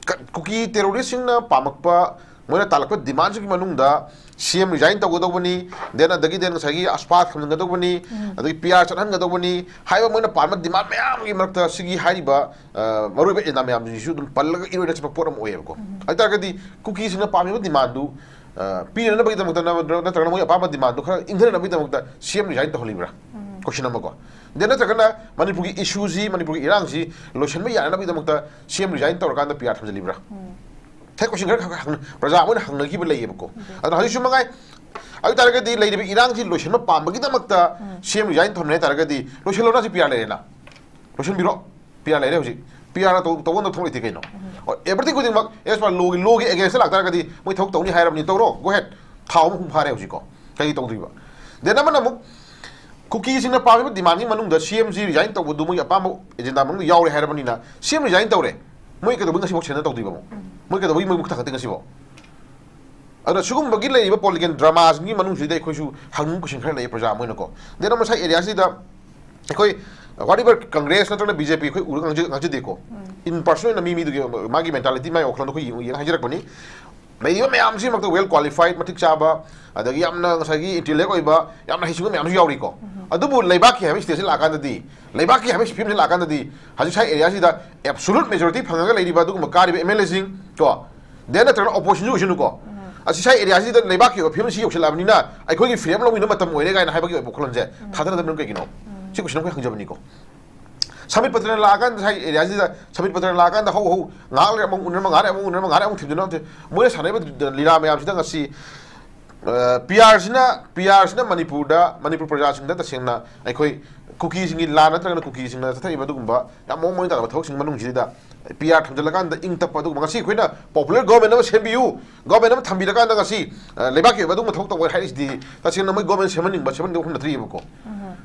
ꯀ- ꯀꯨꯀꯤ ꯇꯦꯔꯣꯔꯤꯁꯁꯤꯡꯅ ꯄꯥꯝꯃꯛꯄ, ꯃꯣꯏꯅ ꯇꯥꯜꯂꯛꯄ ꯗꯤꯃꯥꯟꯁꯤꯡꯒꯤ ꯃꯅꯨꯡꯗ ꯁꯤ ꯑꯦꯝ ꯔꯤꯖꯥꯏꯟ ꯇꯧꯒꯗꯧꯕꯅꯤ, then ꯑꯗꯒꯤ then ꯉꯁꯥꯏꯒꯤ ꯑꯁꯄꯥ ꯊꯝꯖꯤꯟꯒꯗꯧꯕꯅꯤ, ꯑꯗꯒꯤ ꯄꯤ ꯑꯥꯔ ꯆꯠꯍꯟꯒꯗꯧꯕꯅꯤ ꯍꯥꯏꯕ ꯃꯣꯏꯅ ꯄꯥꯝꯕ ꯗꯤꯃꯥꯟ ꯃꯌꯥꯝꯒꯤ ꯃꯔꯛꯇ ꯁꯤꯒꯤ ꯍꯥꯏꯔꯤꯕ ꯃꯔꯨꯑꯣꯏꯕ ꯑꯦꯖꯦꯟꯗꯥ ꯃꯌꯥꯝꯁꯤꯡꯁꯤꯁꯨ ꯑꯗꯨꯝ ꯄꯜꯂꯒ ꯏꯔꯣꯏꯅ ꯆꯠꯄ ꯄꯣꯠ ꯑꯃ ꯑꯣꯏꯌꯦꯕꯀꯣ꯫ ꯍꯥꯏꯇꯥꯔꯒꯗꯤ ꯀꯨꯀꯤꯁꯤꯡꯅ ꯄꯥꯝꯃꯤꯕ ꯗꯤꯃꯥꯟꯗꯨ ꯄꯤꯅꯅꯕꯒꯤꯗꯃꯛꯇ ꯅꯠꯇ꯭ꯔꯒꯅ ꯃꯣꯏ ꯑꯄꯥꯝꯕ ꯗꯤꯃꯥꯟꯗꯨ ꯈꯔ ꯏꯪꯊꯅꯅꯕꯒꯤꯗꯃꯛꯇ ꯁꯤ ꯑꯦꯝ ꯔꯤꯖꯥꯏꯟ ꯇꯧꯍꯜꯂꯤꯕ꯭ꯔꯥ? ꯀꯣꯏꯁꯟ ꯑꯃꯀꯣ꯫ Then ꯅꯠꯇ꯭ꯔꯒꯅ ꯃꯅꯤꯄꯨꯔꯒꯤ ꯏꯁꯨꯁꯤ, ꯃꯅꯤꯄꯨꯔꯒꯤ ꯏꯔꯥꯡꯁꯤ ꯂꯣꯏꯁꯤꯟꯕ ꯌꯥꯅꯅꯕꯒꯤꯗꯃꯛꯇ ꯁꯤ ꯑꯦꯝ ꯔꯤꯖꯥꯏꯟ ꯇꯧꯔꯀꯥꯟꯗ ꯄꯤ ꯑꯥꯔ ꯊꯝꯖꯤꯜꯂꯤꯕ꯭ꯔꯥ? ꯊꯦꯛ ꯀꯣꯏꯁꯟ ꯈꯔ ꯈꯔ ꯍꯪ- ꯄ꯭ꯔꯖꯥ ꯑꯃ ꯑꯣꯏꯅ ꯍꯪꯅꯈꯤꯕ ꯂꯩꯌꯦꯕꯀꯣ꯫ ꯑꯗꯨꯅ ꯍꯧꯖꯤꯛꯁꯨ ꯃꯉꯥꯏ꯫ ꯑꯗꯨ ꯑꯣꯏꯇꯥꯔꯒꯗꯤ ꯂꯩꯔꯤꯕ ꯏꯔꯥꯡꯁꯤ ꯂꯣꯏꯁꯤꯟꯕ ꯄꯥꯝꯕꯒꯤꯗꯃꯛꯇ ꯁꯤ ꯑꯦꯝ ꯔꯤꯖꯥꯏꯟ ꯊꯝꯃꯦ ꯍꯥꯏꯇꯥꯔꯒꯗꯤ ꯂꯣꯏꯁꯤꯜꯂꯣ, ꯅꯪꯁꯤ ꯄꯤ ꯑꯥꯔ ꯂꯩꯔꯦꯅ꯫ ꯂꯣꯏꯁꯤꯟꯕꯤꯔꯣ꯫ ꯄꯤ ꯑꯥꯔ ꯂꯩꯔꯦ ꯍꯧꯖꯤꯛ꯫ ꯄꯤ ꯑꯥꯔ ꯇꯧ- ꯇꯧꯐꯝꯗ ꯊꯕꯛ ꯂꯩꯇꯦ ꯀꯩꯅꯣ? ꯑꯣ, everything ꯈꯨꯗꯤꯡꯃꯛ as per law ꯒꯤ, law ꯒꯤ against ꯂꯥꯛꯇꯥꯔꯒꯗꯤ ꯃꯣꯏ ꯊꯕꯛ ꯇꯧꯅꯤ ꯍꯥꯏꯔꯕꯅꯤ, ꯇꯧꯔꯣ, go ahead꯫ ꯊꯥ ꯑꯍꯨꯝ ꯍꯨꯝ ꯐꯥꯔꯦ ꯍꯧꯖꯤꯛꯀꯣ꯫ ꯀꯩ ꯇꯧꯗꯣꯏꯕ? Then ꯑꯃꯅ ꯑꯃꯨꯛ ꯀꯨꯀꯤꯁꯤꯡꯅ ꯄꯥꯝꯃꯤꯕ ꯗꯤꯃꯥꯟꯒꯤ ꯃꯅꯨꯡꯗ ꯁꯤ ꯑꯦꯝ ꯁꯤ ꯔꯤꯖꯥꯏꯟ ꯇꯧꯕꯗꯨ ꯃꯣꯏꯒꯤ ꯑꯄꯥꯝꯕ ꯑꯦꯖꯦꯟꯗꯥ ꯃꯅꯨꯡꯗ ꯌꯥꯎꯔꯦ ꯍꯥꯏꯔꯕꯅꯤꯅ ꯁꯤ ꯑꯦꯝ ꯔꯤꯖꯥꯏꯟ ꯇꯧꯔꯦ꯫ ꯃꯣꯏ ꯀꯩꯗꯧꯕꯩ ꯉꯁꯤꯐꯥꯎ ꯁꯦꯟꯅ ꯇꯧꯗꯣꯏꯕ ꯑꯃꯨꯛ? ꯃꯣꯏ ꯀꯩꯗꯧꯕꯒꯤ ꯃꯣꯏ ꯃꯈꯨꯠ ꯊꯥꯡꯒꯠꯇꯦ ꯉꯁꯤꯐꯥꯎ? ꯑꯗꯨꯅ ꯁꯤꯒꯨꯝꯕꯒꯤ ꯂꯩꯔꯤꯕ ꯄꯣꯂꯤꯇꯤꯀꯦꯜ ꯗ꯭ꯔꯃꯥꯁꯤꯡꯒꯤ ꯃꯅꯨꯡꯁꯤꯗ ꯑꯩꯈꯣꯏꯁꯨ ꯍꯪꯅꯤꯡꯕ ꯀꯣꯏꯁꯟ ꯈꯔ ꯂꯩꯌꯦ ꯄ꯭ꯔꯖꯥ ꯑꯃ ꯑꯣꯏꯅꯀꯣ꯫ Then ꯑꯃ ꯉꯁꯥꯏ ꯑꯦꯔꯤꯌꯥꯁꯤꯗ ꯑꯩꯈꯣꯏ whatever ꯀꯪꯒ꯭ꯔꯦꯁ ꯅꯠꯇ꯭ꯔꯒꯅ ꯕꯤ ꯖꯦ ꯄꯤ ꯑꯩꯈꯣꯏ ꯎꯔꯒ ꯉꯥꯡꯖ- ꯉꯥꯡꯖꯗꯦꯀꯣ꯫ ꯏꯟ ꯄꯔꯁꯅꯦꯜ ꯑꯣꯏꯅ ꯃꯤ ꯃꯤꯗꯨꯒꯤ ꯃꯥꯒꯤ ꯃꯦꯟꯇꯥꯂꯤꯇꯤ, ꯃꯥꯒꯤ ꯋꯥꯈꯜꯂꯣꯟꯗꯣ ꯑꯩꯈꯣꯏ ꯌꯦꯡ- ꯌꯦꯡ ꯍꯥꯏꯖꯔꯛꯄꯅꯤ꯫ ꯂꯩꯔꯤꯕ ꯃꯌꯥꯝꯁꯤꯃꯛꯇ well qualified, ꯃꯇꯤꯛ ꯆꯥꯕ, ꯑꯗꯒꯤ ꯌꯥꯝꯅ ꯉꯁꯥꯏꯒꯤ ꯏꯟꯇꯦꯂꯦꯛ ꯑꯣꯏꯕ, ꯌꯥꯝꯅ ꯍꯩꯁꯤꯡꯕ ꯃꯌꯥꯝꯁꯨ ꯌꯥꯎꯔꯤꯀꯣ꯫ ꯑꯗꯨꯕꯨ ꯂꯩꯕꯥꯛꯀꯤ ꯍꯥꯏꯕ ꯁ꯭ꯇꯦꯖꯁꯤ ꯂꯥꯛꯑꯀꯥꯟꯗꯗꯤ, ꯂꯩꯕꯥꯛꯀꯤ ꯍꯥꯏꯕ ꯐꯤꯕꯝꯁꯤ ꯂꯥꯛꯑꯀꯥꯟꯗꯗꯤ ꯍꯧꯖꯤꯛ ꯁ꯭ꯋꯥꯏ ꯑꯦꯔꯤꯌꯥꯁꯤꯗ absolute majority ꯐꯪꯉꯒ ꯂꯩꯔꯤꯕ ꯑꯗꯨꯒꯨꯝꯕ ꯀꯥꯔꯤꯕ ꯑꯦꯝ ꯑꯦꯜ ꯑꯦꯁꯤꯡ ꯀꯣ, then ꯅꯠꯇ꯭ꯔꯒꯅ ꯑꯣꯄꯣꯖꯤꯁꯟꯁꯨ ꯑꯣꯏꯁꯅꯨꯀꯣ꯫ ꯑꯁꯤ ꯁ꯭ꯋꯥꯏ ꯑꯦꯔꯤꯌꯥꯁꯤꯗ ꯂꯩꯕꯥꯛꯀꯤ ꯑꯣꯏꯕ ꯐꯤꯕꯝꯁꯤ ꯌꯧꯁꯤꯜꯂꯛꯑꯕꯅꯤꯅ ꯑꯩꯈꯣꯏꯒꯤ ꯐ꯭ꯔꯤꯗꯝ ꯂꯧꯃꯤꯟꯅꯕ ꯃꯇꯝ ꯑꯣꯏꯔꯦ ꯀꯥꯏꯅ ꯍꯥꯏꯕꯒꯤ ꯑꯣꯏꯕ ꯋꯥꯈꯜꯂꯣꯟꯁꯦ ꯊꯥꯗꯅꯗꯕꯅ ꯀꯩꯒꯤꯅꯣ? ꯁꯤ ꯀꯣꯏꯁꯟ ꯑꯃꯈꯛ ꯍꯪꯖꯕꯅꯤꯀꯣ꯫ ꯁꯃꯤꯠ ꯄꯇ꯭ꯔꯅ ꯂꯥꯛꯑꯀꯥꯟꯗ, ꯉꯁꯥꯏ ꯑꯦꯔꯤꯌꯥꯁꯤꯗ ꯁꯃꯤꯠ ꯄꯇ꯭ꯔꯅ ꯂꯥꯛꯑꯀꯥꯟꯗ ꯍꯧ ꯍꯧ ꯉꯥꯏꯍꯥꯛ ꯂꯩꯔ ꯑꯃꯨꯛ ꯎꯅꯔꯝꯃ, ꯉꯥꯏꯍꯥꯛ ꯑꯃꯨꯛ ꯎꯅꯔꯝꯃ, ꯉꯥꯏꯍꯥꯛ ꯑꯃꯨꯛ ꯊꯤꯟꯖꯤꯟꯅꯕ ꯅꯠꯇꯦ꯫ ꯃꯣꯏꯅ ꯁꯥꯟꯅꯔꯤꯕ ꯂꯤꯂꯥ ꯃꯌꯥꯝꯁꯤꯗ ꯉꯁꯤ ꯄꯤ ꯑꯥꯔꯁꯤꯅ, ꯄꯤ ꯑꯥꯔꯁꯤꯅ ꯃꯅꯤꯄꯨꯔꯗ, ꯃꯅꯤꯄꯨꯔ ꯄ꯭ꯔꯖꯥꯁꯤꯡꯗ ꯇꯁꯦꯡꯅ ꯑꯩꯈꯣꯏ ꯀꯨꯀꯤꯁꯤꯡꯒꯤ ꯂꯥꯟ ꯅꯠꯇ꯭ꯔꯒꯅ ꯀꯨꯀꯤꯁꯤꯡꯅ ꯆꯠꯊꯔꯤꯕ ꯑꯗꯨꯒꯨꯝꯕ ꯌꯥꯝ ꯃꯑꯣꯡ ꯃꯔꯤꯟ ꯇꯥꯗꯕ ꯊꯕꯛꯁꯤꯡ ꯃꯅꯨꯡꯁꯤꯗ ꯄꯤ ꯑꯥꯔ ꯊꯝꯖꯤꯜꯂꯀꯥꯟꯗ ꯏꯪ ꯇꯞꯄ ꯑꯗꯨꯒꯨꯝꯕ, ꯉꯁꯤ ꯑꯩꯈꯣꯏꯅ ꯄꯣꯄꯨꯂꯔ ꯒꯣꯔꯃꯦꯟ ꯑꯃ ꯁꯦꯝꯕꯤꯌꯨ, ꯒꯣꯔꯃꯦꯟ ꯑꯃ ꯊꯝꯕꯤꯔꯀꯥꯟꯗ ꯉꯁꯤ, ꯑ, ꯂꯩꯕꯥꯛꯀꯤ ꯑꯣꯏꯕ ꯑꯗꯨꯒꯨꯝꯕ ꯊꯕꯛ ꯇꯧꯕ ꯍꯥꯏꯔꯤꯁꯤꯗꯤ ꯇꯁꯦꯡꯅ ꯃꯣꯏ ꯒꯣꯔꯃꯦꯟ ꯁꯦꯝꯍꯟꯅꯤꯡꯕ, ꯁꯦꯝꯍꯟꯅꯤꯡꯗꯕ ꯋꯥꯐꯝ ꯅꯠꯇ꯭ꯔꯤꯕꯀꯣ꯫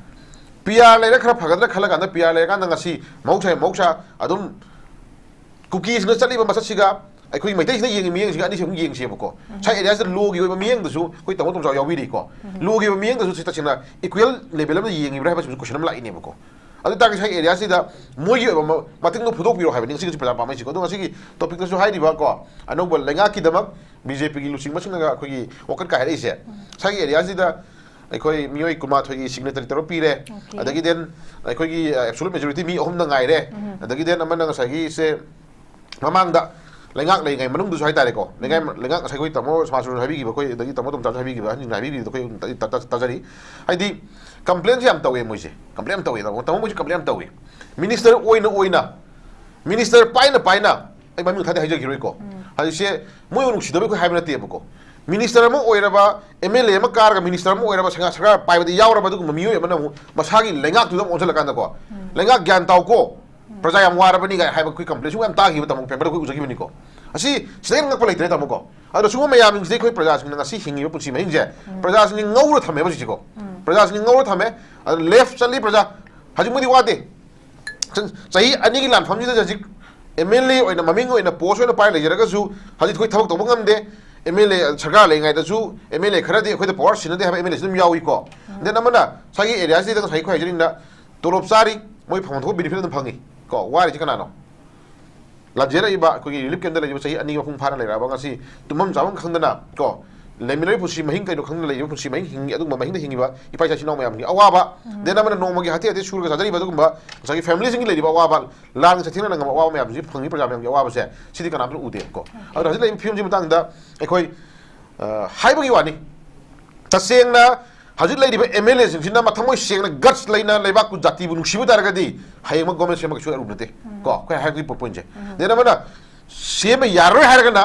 ꯄꯤ ꯑꯥꯔ ꯂꯩꯔ ꯈꯔ ꯐꯒꯗ꯭ꯔꯥ ꯈꯜꯂꯀꯥꯟꯗ, ꯄꯤ ꯑꯥꯔ ꯂꯩꯔꯀꯥꯟꯗ ꯉꯁꯤ ꯃꯍꯧꯁꯥ, ꯃꯍꯧꯁꯥ ꯑꯗꯨꯝ ꯀꯨꯀꯤꯁꯤꯡꯅ ꯆꯠꯂꯤꯕ ꯃꯁꯛꯁꯤꯒ ꯑꯩꯈꯣꯏ ꯃꯩꯇꯩꯁꯤꯅ ꯌꯦꯡꯉꯤ ꯃꯤꯠꯌꯦꯡꯁꯤꯒ ꯑꯅꯤꯁꯤ ꯑꯃꯨꯛ ꯌꯦꯡꯁꯦꯕꯀꯣ꯫ ꯁꯥꯏ ꯑꯦꯔꯤꯌꯥꯁꯤꯗ ꯂꯣꯒꯤ ꯑꯣꯏꯕ ꯃꯤꯠꯌꯦꯡꯗꯁꯨ ꯑꯩꯈꯣꯏ ꯇꯥꯃꯣ ꯇꯣꯝꯆꯥꯎ ꯌꯥꯎꯕꯤꯔꯤꯀꯣ꯫ ꯂꯣꯒꯤ ꯑꯣꯏꯕ ꯃꯤꯠꯌꯦꯡꯗꯁꯨ ꯁꯤ ꯇꯁꯦꯡꯅ ꯏꯀ꯭ꯋꯦꯜ ꯂꯦꯚꯦꯜ ꯑꯃꯗ ꯌꯦꯡꯉꯤꯕ꯭ꯔꯥ ꯍꯥꯏꯕꯁꯤꯁꯨ ꯀꯣꯏꯁꯟ ꯑꯃ ꯂꯥꯛꯏꯅꯦꯕꯀꯣ꯫ ꯑꯗꯨ ꯇꯥꯔꯒꯗꯤ ꯁꯥꯏ ꯑꯦꯔꯤꯌꯥꯁꯤꯗ ꯃꯣꯏꯒꯤ ꯑꯣꯏꯕ ꯃ-, ꯃꯇꯤꯡꯗꯣ ꯐꯨꯗꯣꯛꯄꯤꯔꯣ ꯍꯥꯏꯕꯅꯤ ꯉꯁꯤꯒꯤ ꯄ꯭ꯔꯖꯥ ꯄꯥꯝꯕꯩꯁꯤꯀꯣ꯫ ꯑꯗꯣ ꯉꯁꯤꯒꯤ ꯇꯣꯄꯤꯛꯇꯁꯨ ꯍꯥꯏꯔꯤꯕ ꯀꯣ, ꯑꯅꯧꯕ ꯂꯩꯉꯥꯛꯀꯤꯗꯃꯛ ꯕꯤ ꯖꯦ ꯄꯤꯒꯤ ꯂꯨꯆꯤꯡꯕꯁꯤꯡꯅꯒ ꯑꯩꯈꯣꯏꯒꯤ ꯋꯥꯀꯠ ꯀꯥꯏ ꯍꯥꯏꯔꯛꯏꯁꯦ, ꯁꯥꯏꯒꯤ ꯑꯦꯔꯤꯌꯥꯁꯤꯗ ꯑꯩꯈꯣꯏ ꯃꯤꯑꯣꯏ ꯀꯨꯟꯃꯥꯊꯣꯏꯒꯤ ꯁꯤꯒꯅꯦꯆꯔ ꯇꯧꯔ ꯄꯤꯔꯦ꯫ ꯑꯣꯀꯦ꯫ ꯑꯗꯒꯤ then ꯑꯩꯈꯣꯏꯒꯤ, ꯑ, absolute majority ꯃꯤ ꯑꯍꯨꯝꯗ ꯉꯥꯏꯔꯦ꯫ ꯑꯗꯒꯤ then ꯑꯃꯅ ꯉꯁꯥꯏꯒꯤ ꯁꯦ ꯃꯃꯥꯡꯗ ꯂꯩꯉꯥꯛ ꯂꯩꯔꯤꯉꯩ ꯃꯅꯨꯡꯗꯁꯨ ꯍꯥꯏꯇꯥꯔꯦꯀꯣ, ꯂꯩꯉꯥꯛ, ꯂꯩꯉꯥꯛ ꯉꯁꯥꯏ ꯑꯩꯈꯣꯏ ꯇꯥꯃꯣ ꯁꯃꯥꯖꯁꯨ ꯍꯥꯏꯕꯤꯈꯤꯕ, ꯑꯩꯈꯣꯏ ꯑꯗꯒꯤ ꯇꯥꯃꯣ ꯇꯣꯝꯆꯥꯁꯨ ꯍꯥꯏꯕꯤꯈꯤꯕ, ꯑꯍꯟꯁꯤꯡꯅ ꯍꯥꯏꯕꯤꯈꯤꯕꯗꯣ ꯑꯩꯈꯣꯏ ꯑꯗꯨꯝ ꯇꯥ-, ꯇꯥ-, ꯇꯥꯖꯔꯤ꯫ ꯍꯥꯏꯗꯤ ꯀꯝꯄ꯭ꯂꯦꯟꯁꯦ ꯌꯥꯝ ꯇꯧꯋꯦ ꯃꯣꯏꯁꯦ, ꯀꯝꯄ꯭ꯂꯦꯟ ꯌꯥꯝ ꯇꯧꯋꯦ ꯇꯥꯃꯣ, ꯇꯥꯃꯣ ꯃꯣꯏꯁꯦ ꯀꯝꯄ꯭ꯂꯦꯟ ꯌꯥꯝ ꯇꯧꯋꯦ꯫ ꯃꯤꯅꯤꯁꯇꯔ ꯑꯣꯏꯅ ꯑꯣꯏꯅ, ꯃꯤꯅꯤꯁꯇꯔ ꯄꯥꯏꯅ ꯄꯥꯏꯅ, ꯑꯩ ꯃꯃꯤꯡ ꯊꯥꯗꯤ ꯍꯥꯏꯖꯈꯤꯔꯣꯏꯀꯣ꯫ ꯍꯧꯖꯤꯛꯁꯦ ꯃꯣꯏꯕꯨ ꯅꯨꯡꯁꯤꯗꯕꯩ ꯑꯩꯈꯣꯏ ꯍꯥꯏꯕ ꯅꯠꯇꯦꯕꯀꯣ꯫ ꯃꯤꯅꯤꯁꯇꯔ ꯑꯃ ꯑꯣꯏꯔꯕ, ꯑꯦꯝ ꯑꯦꯜ ꯑꯦ ꯑꯃ ꯀꯥꯔꯒ ꯃꯤꯅꯤꯁꯇꯔ ꯑꯃ ꯑꯣꯏꯔꯕ, ꯁꯔꯀꯥꯔ, ꯁꯔꯀꯥꯔ ꯄꯥꯏꯕꯗ ꯌꯥꯎꯔꯕ ꯑꯗꯨꯒꯨꯝꯕ ꯃꯤꯑꯣꯏ ꯑꯃꯅ ꯑꯃꯨꯛ ꯃꯁꯥꯒꯤ ꯂꯩꯉꯥꯛꯇꯨꯗ ꯑꯃꯨꯛ ꯑꯣꯟꯁꯤꯜꯂꯀꯥꯟꯗꯀꯣ, "ꯂꯩꯉꯥꯛ ꯒ꯭ꯌꯥꯟ ꯇꯥꯎꯀꯣ, ꯄ꯭ꯔꯖꯥ ꯌꯥꯝ ꯋꯥꯔꯕꯅꯤ" ꯀꯥꯏ ꯍꯥꯏꯕ ꯑꯩꯈꯣꯏ ꯀꯝꯄ꯭ꯂꯦꯟꯁꯨ ꯌꯥꯝ ꯇꯥꯈꯤꯕ ꯇꯥꯃꯣ, ꯄꯦꯄꯔꯗ ꯑꯩꯈꯣꯏ ꯎꯖꯈꯤꯕꯅꯤꯀꯣ꯫ ꯑꯁꯤ ꯁꯤꯗꯩ ꯍꯦꯟꯅ ꯉꯛꯄ ꯂꯩꯇ꯭ꯔꯦ ꯇꯥꯃꯣꯀꯣ꯫ ꯑꯗꯣ ꯁꯤꯒꯨꯝꯕ ꯃꯌꯥꯝꯁꯤꯡꯁꯤꯗꯤ ꯑꯩꯈꯣꯏ ꯄ꯭ꯔꯖꯥꯁꯤꯡꯅ ꯉꯁꯤ ꯍꯤꯡꯉꯤꯕ ꯄꯨꯟꯁꯤ ꯃꯍꯤꯡꯁꯦ, ꯄ꯭ꯔꯖꯥꯁꯤꯡꯁꯤ ꯉꯧꯔ ꯊꯝꯃꯦꯕ ꯍꯧꯖꯤꯛꯁꯤꯀꯣ꯫ ꯄ꯭ꯔꯖꯥꯁꯤꯡꯁꯤ ꯉꯧꯔ ꯊꯝꯃꯦ꯫ ꯑꯗꯣ ꯂꯦꯐ ꯆꯠꯂꯤ ꯄ꯭ꯔꯖꯥ꯫ ꯍꯧꯖꯤꯛ ꯃꯣꯏꯗꯤ ꯋꯥꯗꯦ꯫ ꯆ-, ꯆꯍꯤ ꯑꯅꯤꯒꯤ ꯂꯥꯟꯐꯝꯁꯤꯗ ꯍꯧꯖꯤꯛ ꯑꯦꯝ ꯑꯦꯜ ꯑꯦ ꯑꯣꯏꯅ, ꯃꯃꯤꯡ ꯑꯣꯏꯅ ꯄꯣꯁ ꯑꯣꯏꯅ ꯄꯥꯏꯔ ꯂꯩꯖꯔꯒꯁꯨ, ꯍꯧꯖꯤꯛ ꯑꯩꯈꯣꯏ ꯊꯕꯛ ꯇꯧꯕ ꯉꯝꯗꯦ꯫ ꯑꯦꯝ ꯑꯦꯜ ꯑꯦ ꯁꯔꯀꯥꯔ ꯂꯩꯔꯤꯉꯩꯗꯁꯨ ꯑꯦꯝ ꯑꯦꯜ ꯑꯦ ꯈꯔꯗꯤ ꯑꯩꯈꯣꯏꯗ ꯄꯋꯥꯔ ꯁꯤꯟꯅꯗꯦ ꯍꯥꯏꯕ ꯑꯦꯝ ꯑꯦꯜ ꯑꯦꯁꯨ ꯑꯗꯨꯝ ꯌꯥꯎꯏꯀꯣ꯫ Then ꯑꯃꯅ ꯉꯁꯥꯏꯒꯤ ꯑꯦꯔꯤꯌꯥꯁꯤꯗ ꯉꯁꯥꯏ ꯑꯩꯈꯣꯏ ꯍꯥꯏꯖꯅꯤꯡꯅ ꯇꯣꯂꯣꯞ ꯆꯥꯔꯤ, ꯃꯣꯏ ꯐꯪꯐꯝ ꯊꯣꯛꯄ ꯕꯦꯅꯤꯐꯤꯠ ꯑꯗꯨꯝ ꯐꯪꯉꯤ ꯀꯣ꯫ ꯋꯥꯔꯤꯁꯤ ꯀꯅꯥꯅꯣ? ꯂꯥꯟꯖꯦꯜꯂꯛꯏꯕ ꯑꯩꯈꯣꯏꯒꯤ ꯔꯤꯂꯤꯐ ꯀꯦꯝꯞꯇ ꯂꯩꯔꯤꯕ ꯆꯍꯤ ꯑꯅꯤ ꯑꯍꯨꯝ ꯐꯥꯅ ꯂꯩꯔꯛꯑꯕ, ꯉꯁꯤ ꯇꯨꯝꯐꯝ ꯆꯥꯐꯝ ꯈꯪꯗꯅ ꯀꯣ, ꯂꯩꯃꯤꯟꯅꯔꯤꯕ ꯄꯨꯟꯁꯤ ꯃꯍꯤꯡ ꯀꯩꯅꯣ ꯈꯪꯗꯅ ꯂꯩꯔꯤꯕ ꯄꯨꯟꯁꯤ ꯃꯍꯤꯡ ꯍꯤꯡꯉꯤ꯫ ꯑꯗꯨꯒꯨꯝꯕ ꯃꯍꯤꯡꯗ ꯍꯤꯡꯉꯤꯕ ꯏꯄꯥ ꯏꯆꯥ ꯏꯆꯤꯟ ꯏꯅꯥꯎ ꯃꯌꯥꯝꯒꯤ ꯑꯋꯥꯕ, then ꯑꯃꯅ ꯅꯣꯡꯃꯒꯤ ꯍꯥꯇꯦ ꯍꯥꯇꯦ ꯁꯨꯔꯒ ꯆꯥꯖꯔꯤꯕ ꯑꯗꯨꯒꯨꯝꯕ ꯉꯁꯥꯏꯒꯤ ꯐꯦꯃꯤꯂꯤꯁꯤꯡꯒꯤ ꯂꯩꯔꯤꯕ ꯑꯋꯥꯕ, ꯂꯥꯟꯒ ꯆꯩꯊꯦꯡꯅ ꯅꯪꯉꯕ ꯑꯋꯥꯕ ꯃꯌꯥꯝꯁꯤ ꯐꯪꯉꯤ ꯄ꯭ꯔꯖꯥ ꯃꯌꯥꯝꯒꯤ ꯑꯋꯥꯕꯁꯦ ꯁꯤꯗꯤ ꯀꯅꯥꯝꯇꯅ ꯎꯗꯦꯕꯀꯣ꯫ ꯑꯗꯨꯅ ꯍꯧꯖꯤꯛ ꯂꯩꯔꯤꯕ ꯐꯤꯕꯝꯁꯤ ꯃꯇꯥꯡꯗ ꯑꯩꯈꯣꯏ, ꯑ, ꯍꯥꯏꯕꯒꯤ ꯋꯥꯅꯤ꯫ ꯇꯁꯦꯡꯅ ꯍꯧꯖꯤꯛ ꯂꯩꯔꯤꯕ ꯑꯦꯝ ꯑꯦꯜ ꯑꯦꯁꯤꯡꯁꯤꯅ ꯃꯊꯃꯣꯏ ꯁꯦꯡꯅ ꯒꯠꯁ ꯂꯩꯅ ꯂꯩꯕꯥꯛꯄꯨ ꯖꯥꯇꯤꯕꯨ ꯅꯨꯡꯁꯤꯕ ꯇꯥꯔꯒꯗꯤ ꯍꯌꯦꯡꯃꯛ ꯒꯣꯔꯃꯦꯟ ꯁꯦꯝꯕ ꯀꯩꯁꯨ ꯑꯔꯨꯕ ꯅꯠꯇꯦ꯫ ꯀꯣ, ꯑꯩꯈꯣꯏ ꯍꯥꯏꯔꯛꯄꯒꯤ ꯄꯣꯏꯟꯁꯦ꯫ ꯗꯦꯟ ꯑꯃꯅ ꯁꯦꯝꯕ ꯌꯥꯔꯔꯣꯏ ꯍꯥꯏꯔꯒꯅ